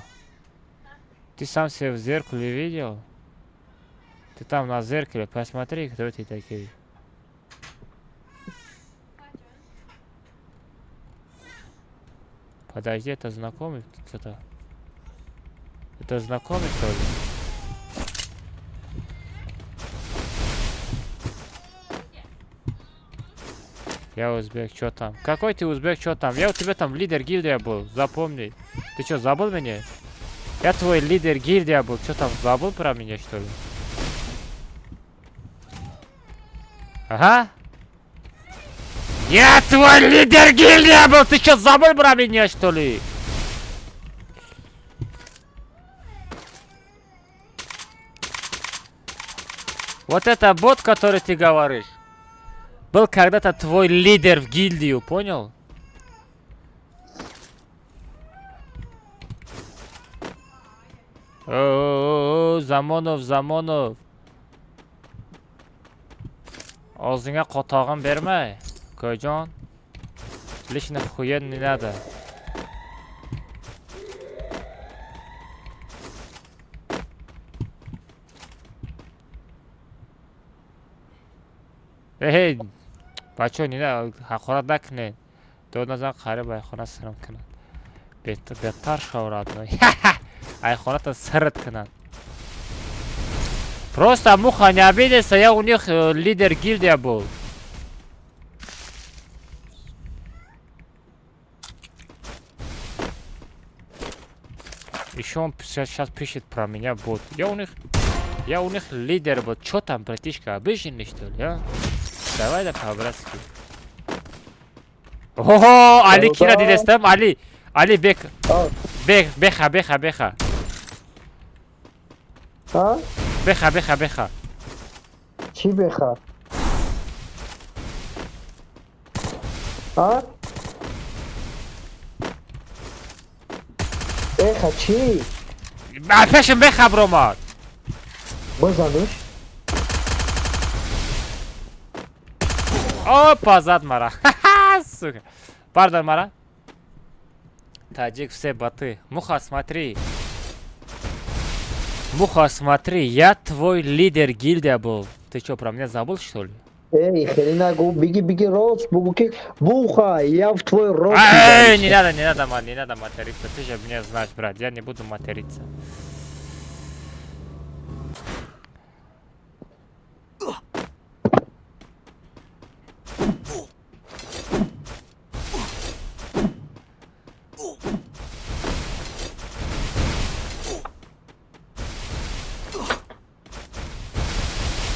Ты сам себя в зеркале видел? Ты там на зеркале посмотри, кто ты такие. Подожди, это знакомый что-то? Это знакомый, что ли? Я узбек, что там? Какой ты узбек, что там? Я у тебя там лидер гильдия был, запомни. Ты что, забыл меня? Я твой лидер гильдия был, что там, забыл про меня, что ли? Ага. Я твой лидер гильдия был, ты что, забыл про меня, что ли? Вот это бот, который ты говоришь, был когда-то твой лидер в гильдию, понял? О, Замонов, Замонов. Og'zingga qotog'im bermay, Koyjon. Лишний хуя не надо. Эй, бачо, не надо, ҳақорат накунед. Дод назан, қариб айхона сирам кунад. Беҳтар шав, родной. Айхоната сирт кунад. Просто, Муха, не обидайся, я у них лидер гильдия был. Еще он сейчас пишет про меня бот. Я у них лидер был. Чё там, братишка, обиженный, что ли, а? Давай да по-братски. Ого, Али кира дидестам, Али. Али бек. Бек, беха, беха, беха. А? Беха, беха, беха. Чӣ беха? А? Беха чӣ? Пешим беха бромад. Бизаниш. Опа, зад мара. Сука. Пардон, мара. Таджик все боты. Муха, смотри. Муха, смотри, я твой лидер гильдия был. Ты что, про меня забыл, что ли? Эй, хеле нагу, биги, биги, рост, бугу ки, Буха, я в твой рот. Эй, не надо, не надо, не надо материться. Ты же меня знаешь, брат, я не буду материться.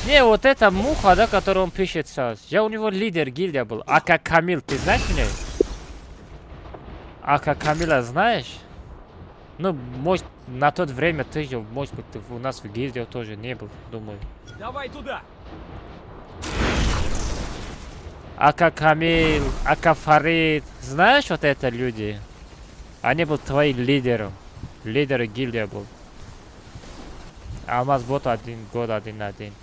Не, вот эта муха, да, которую он пишет сейчас. Я у него лидер гильдия был. Ака Камил, ты знаешь меня? Ака Камила знаешь? Ну, может, на тот время ты же, может быть, ты у нас в гильдии тоже не был, думаю. Давай туда! Ака Камил, Ака Фарид. Знаешь вот это люди? Они был твоим лидером. Лидер гильдия был. Алмаз бот один год один на один.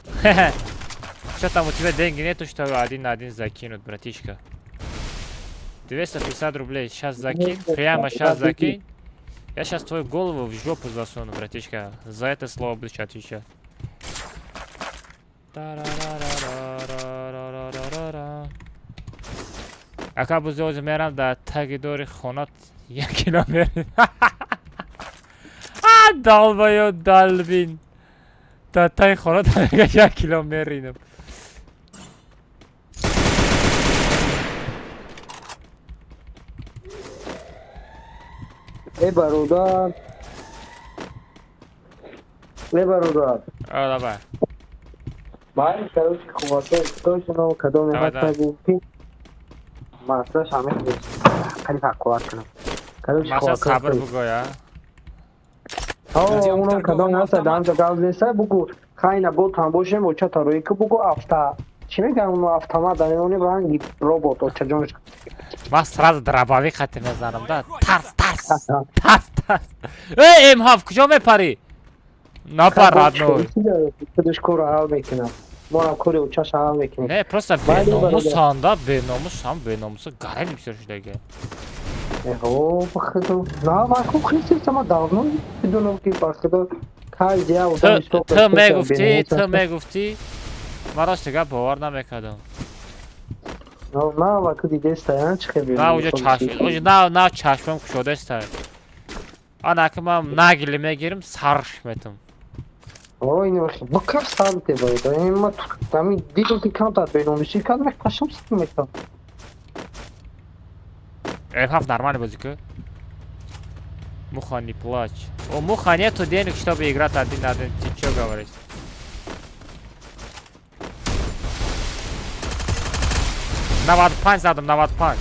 Что там у тебя деньги нету, что один на один закинут, братишка? 250 рублей. Сейчас закинь. Прямо сейчас закинь. Я сейчас твою голову в жопу засуну, братишка. За это слово будешь отвечать. Ака бузоз мерам да таги дори хонат як километр. А долбоёб долбин. Да таги хонат 1 кило меринам. Э, бародар. Э, бародар. О, давай. Ман, короче, қувватҳои точно кадоме Давай, ҳаста давай. гуфт, ки масъалаш ҳамин қариб ҳаққувват кунам. Короче, Маша қувватҳои сабр бугӯ, я. О, унам кадоме ҳаста, даҳанта гап неста, бугу хайна ботам бошем, оча тарои ки бугу авта. Чӣ мегӯям, уно автомат, ани ранги робот, очаҷонш. Ман сразу дробовик хати мезанам, да. Тарс, тарс. Тарс, тарс. Эй, М7 куҷо мепарӣ? Напар, родной. Худаш корро ҳал мекунад. Мо ҳам кори очаша ҳал мекунем. Не, просто Майли, бародар. беномусанд, да, беномус, ҳам беномуса гарани бисёр шудаги. Эҳо, ба худо. На, ман хуб хисистам, ман давно медонам, ки ба худо каждый як одам Ту ту мегуфтӣ, ту мегуфтӣ, ман рости гап бовар намекардам. На, ва ку дидеста, я чӣ хел На, уҷо чашм, уҷо на, на чашмам кушодаста. Ана ки ман нагили мегирим, сарш метум. О, ин ба кар сар те бародар. Ин ма ҳамин дидам, ки камтар беномусӣ кард, ман қашам сар метам. М7 нормальный бозӣ ку. Муха, не плачь. О, Муха, нету денег, чтобы играть один на один. Ты чё говоришь? 95 задам, 95.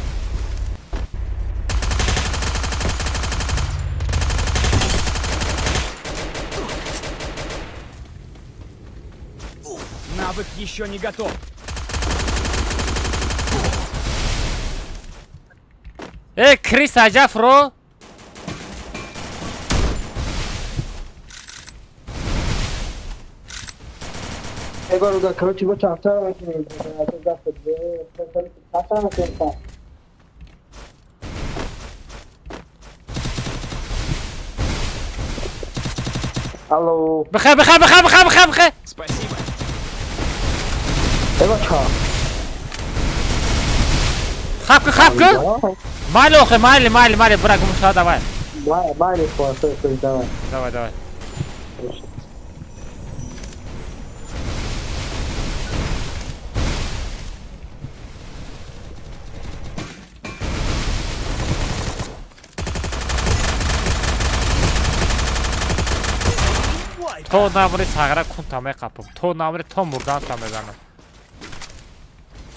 Навык еще не готов. Эй, Крис Аджафро! Э, бародар, короче, бо чафтар мекунем. Чафтар мекунем. Алло. Бихай, бихай, бихай, бихай, бихай, бихай! Спасибо. Э, бача. Хапка, хапка! Майли, охе, майли, майли, майли, бра, гумша, давай. Майли, майли, стой, стой, давай. Давай, давай. То намри сағра кунта меқапам, то намри то мурданта мезанам.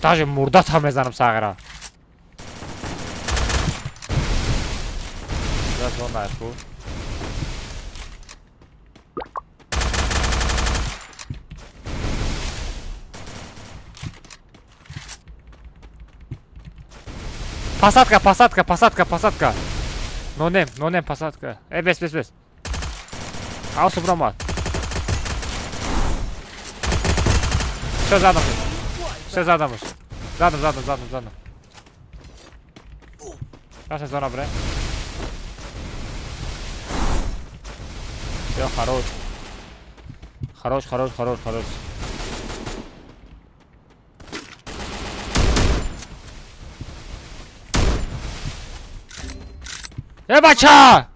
Даже мурдата мезанам сағра. За зона ку. Посадка, посадка, посадка, посадка. Нонем, нонем, посадка. Э, бес, бес, бес. Аус бромад. Все задом. Все задом. Задом, задом, задом, задом. Красная зона, бре. Все, хорош. Хорош, хорош, хорош, хорош. Э, бача!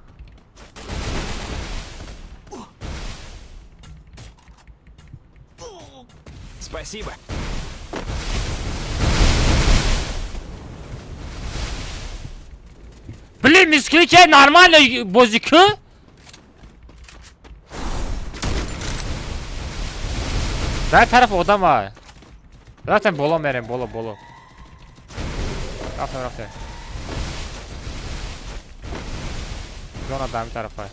Спасибо. Блин, мискриче нормально бозику? Дар тараф одам ай. Рафтем боло мерем, боло, боло. Рафтем, рафтем. Зона дами тараф ай.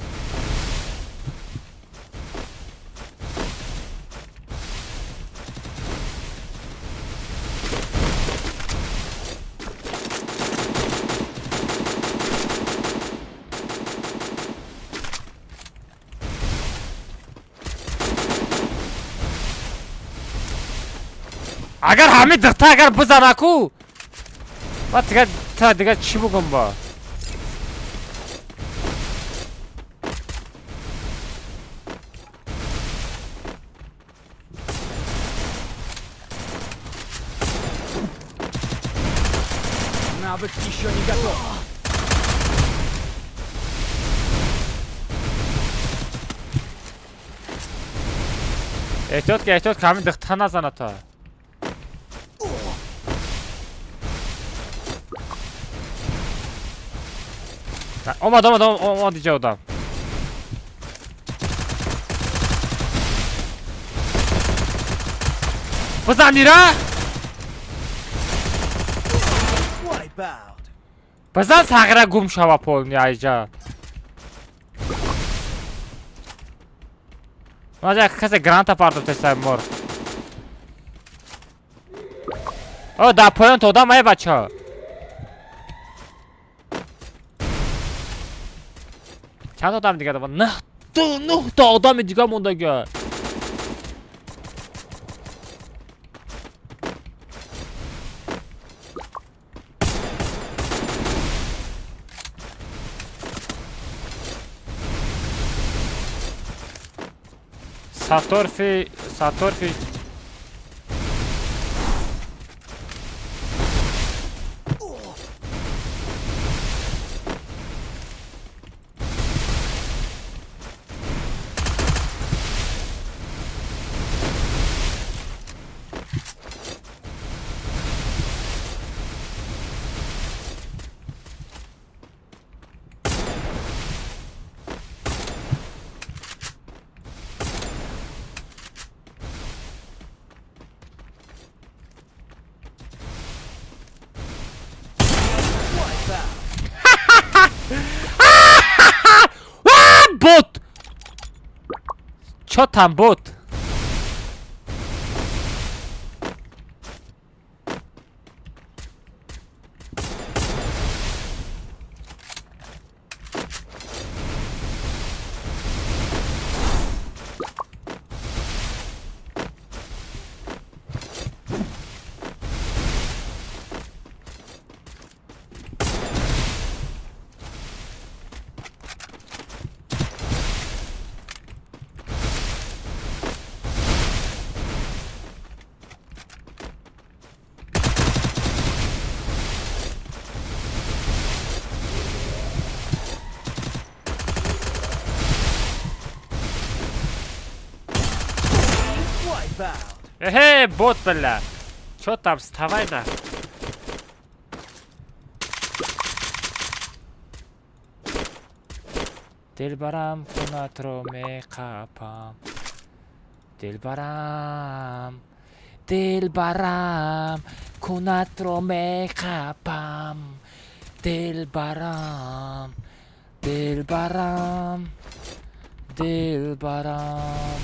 Агар ҳамин дихта агар бизанаку, ма дига та дига чӣ бугум ба? Навык еще не готов. Эҳтиёт ки, эҳтиёт ки, ҳамин дихта назана та. Омад, омад, омад иҷа одам. Бизан ира! Бизан сағира гум шава полни айҷа. Маза касе граната партофтеса мор. О, дар поён то одам ай бача. Чанд одам дига дава? Нӯҳ та одами дига мондага. Саторфи, Саторфи. Бот! Чё там бот? Эхе, бот, бля! Чё там, вставай на! Дилбарам хунатро меқапам. Дилбарам, дилбарам, кунатро меқапам. Дилбарам, дилбарам, дилбарам.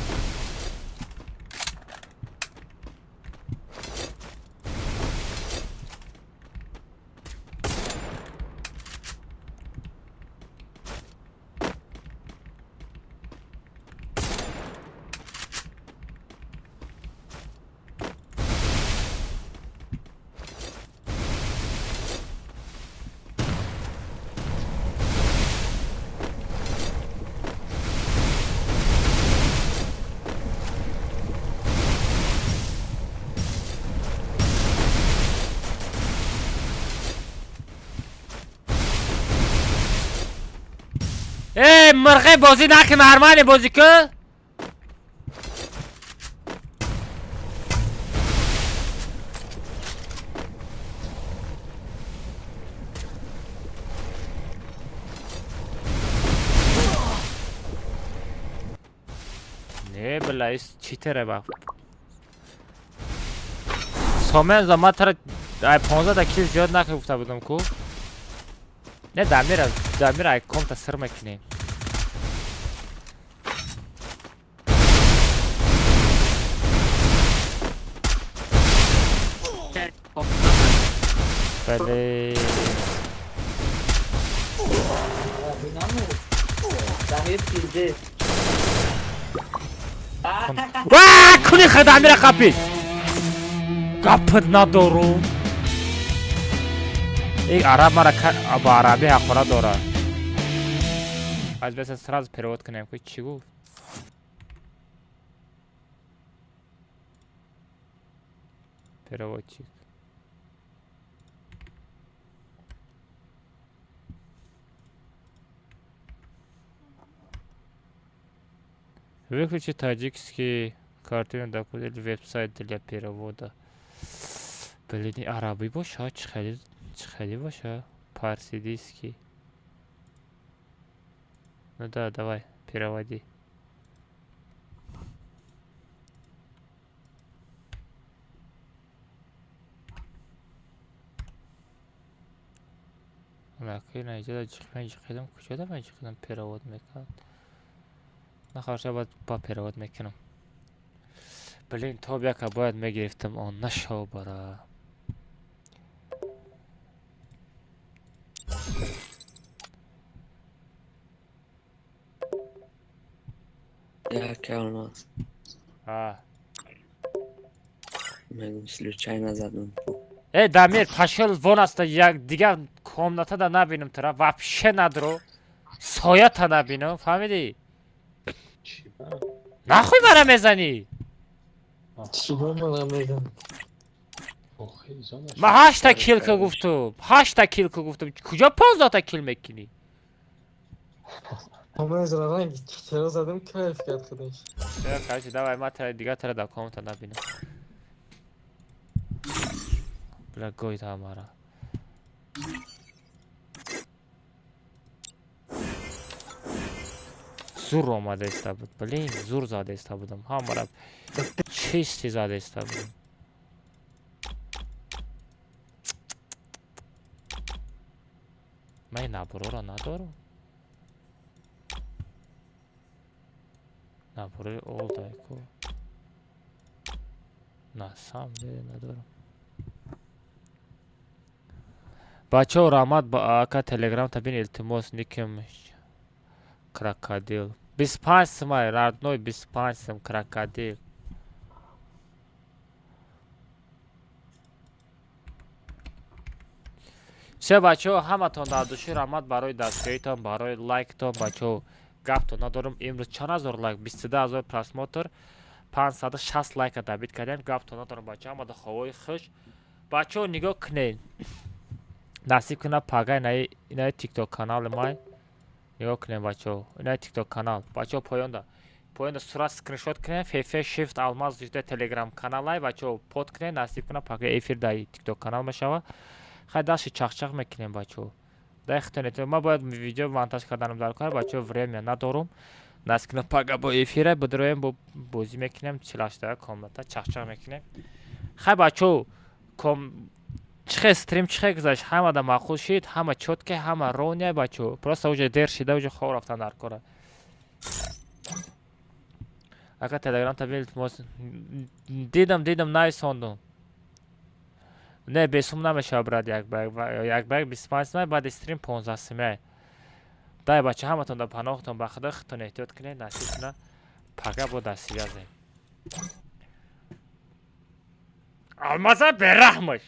Эй, мирғи бозӣ накун, нормально бозӣ кун. Не, бля, ис читере ба. Сомен за ма тара ай 15 та кил зиёд накун гуфта будам ку. Не, Дамира, Дамира ай комта сир мекунем. Бале. Ва, куни хад Дамира қапид. Гапит надорум. Эй, араб мара ба арабӣ ҳақора дорад. Аз беса сразу перевод кунем, ки чӣ гуфт? Переводчик. Выключи таджикский картину документ или веб-сайт для перевода. Блин, арабӣ боша, чӣ хеле боша? Парсидиски. Ну да, давай, переводи. Наки наиҷода ҷиқидам, куҷода ман ҷиқидам перевод мекард? На, хорошо, баъд ба перевод мекунам. Блин, тоб яка бояд мегирифтам, он нашав бара. Як Алмаз. А. Мегум случайно задум. Э, Дамир, пошёл вон аста, як дигар комнатада набинам тура, вообще надро. Соята набинам, фаҳмидӣ? Нахуй мара мезанӣ? Чиба мара мезанӣ? Ман ҳашта кил ка гуфтум, ҳашта кил ка гуфтум, куҷо 15та кил мекунӣ? Омез ранг чиро задам, кайф кард худаш. Короче, давай, ман тара дигар тара дар комната набинам. Бля, гойда мара. Зур омада иста буд. Блин, зур зада иста будам. Ҳамара чисти зада иста будам. Ман ин наборора надорам. Набори олдайку. На самом деле надорам. Бачаҳо, раҳмат, ака, телеграм табин, илтимос, никим крокодил. 25 сумай, родной, 25 сум, крокодил. Все, бачаҳо, ҳаматон дар души раҳмат барои дастгиритон, барои лайктон, бачаҳо, гаптон надорам. Имрӯз чанд ҳазор лайк? 22 000 просмотр, 560 лайка добить кардем. Гаптон надорам, бачаҳо, ҳамада ховои хуш. Бачаҳо, нигоҳ кунед. Насиб кунад, пагай инаи тикток канали май. Нигоҳ кунед, бачаҳо. Инаи тикток канал. Бачаҳо, поёнда. Поёнда сурат скриншот кунед, фф shift алмаз зида телеграм каналай, бачаҳо, под кунед, насиб кунад, пагай эфир дар тикток канал мешавад. Хай, дашти чақчақ мекунем, бачаҳо. Дай хитонед. Ман бояд видео монтаж карданам дар кор, бачаҳо, время надорум. Насиб кунад, пага бо эфира бидроем, бо бозӣ мекунем, 48 комната чақчақ мекунем. Хай, бачаҳо, ком чихе стрим чихе гузашт, ҳамада маъқул шид, ҳама чётко, ҳама ровно, бачаҳо. Просто уже дер шида, уже хоб рафтан дар кора. Ака, телеграм табин, илтимос. Дидам, дидам, нависондум. Не, бесум намешавад, брат, як ба як, як ба як 25 сумай, баъди стрим 15 сумай. Дай, бача, ҳаматон дар паноҳтон ба худо, худтон эҳтиёт кунед, насиб кунад, пага бо дар связем. Алмаза бераҳмаш.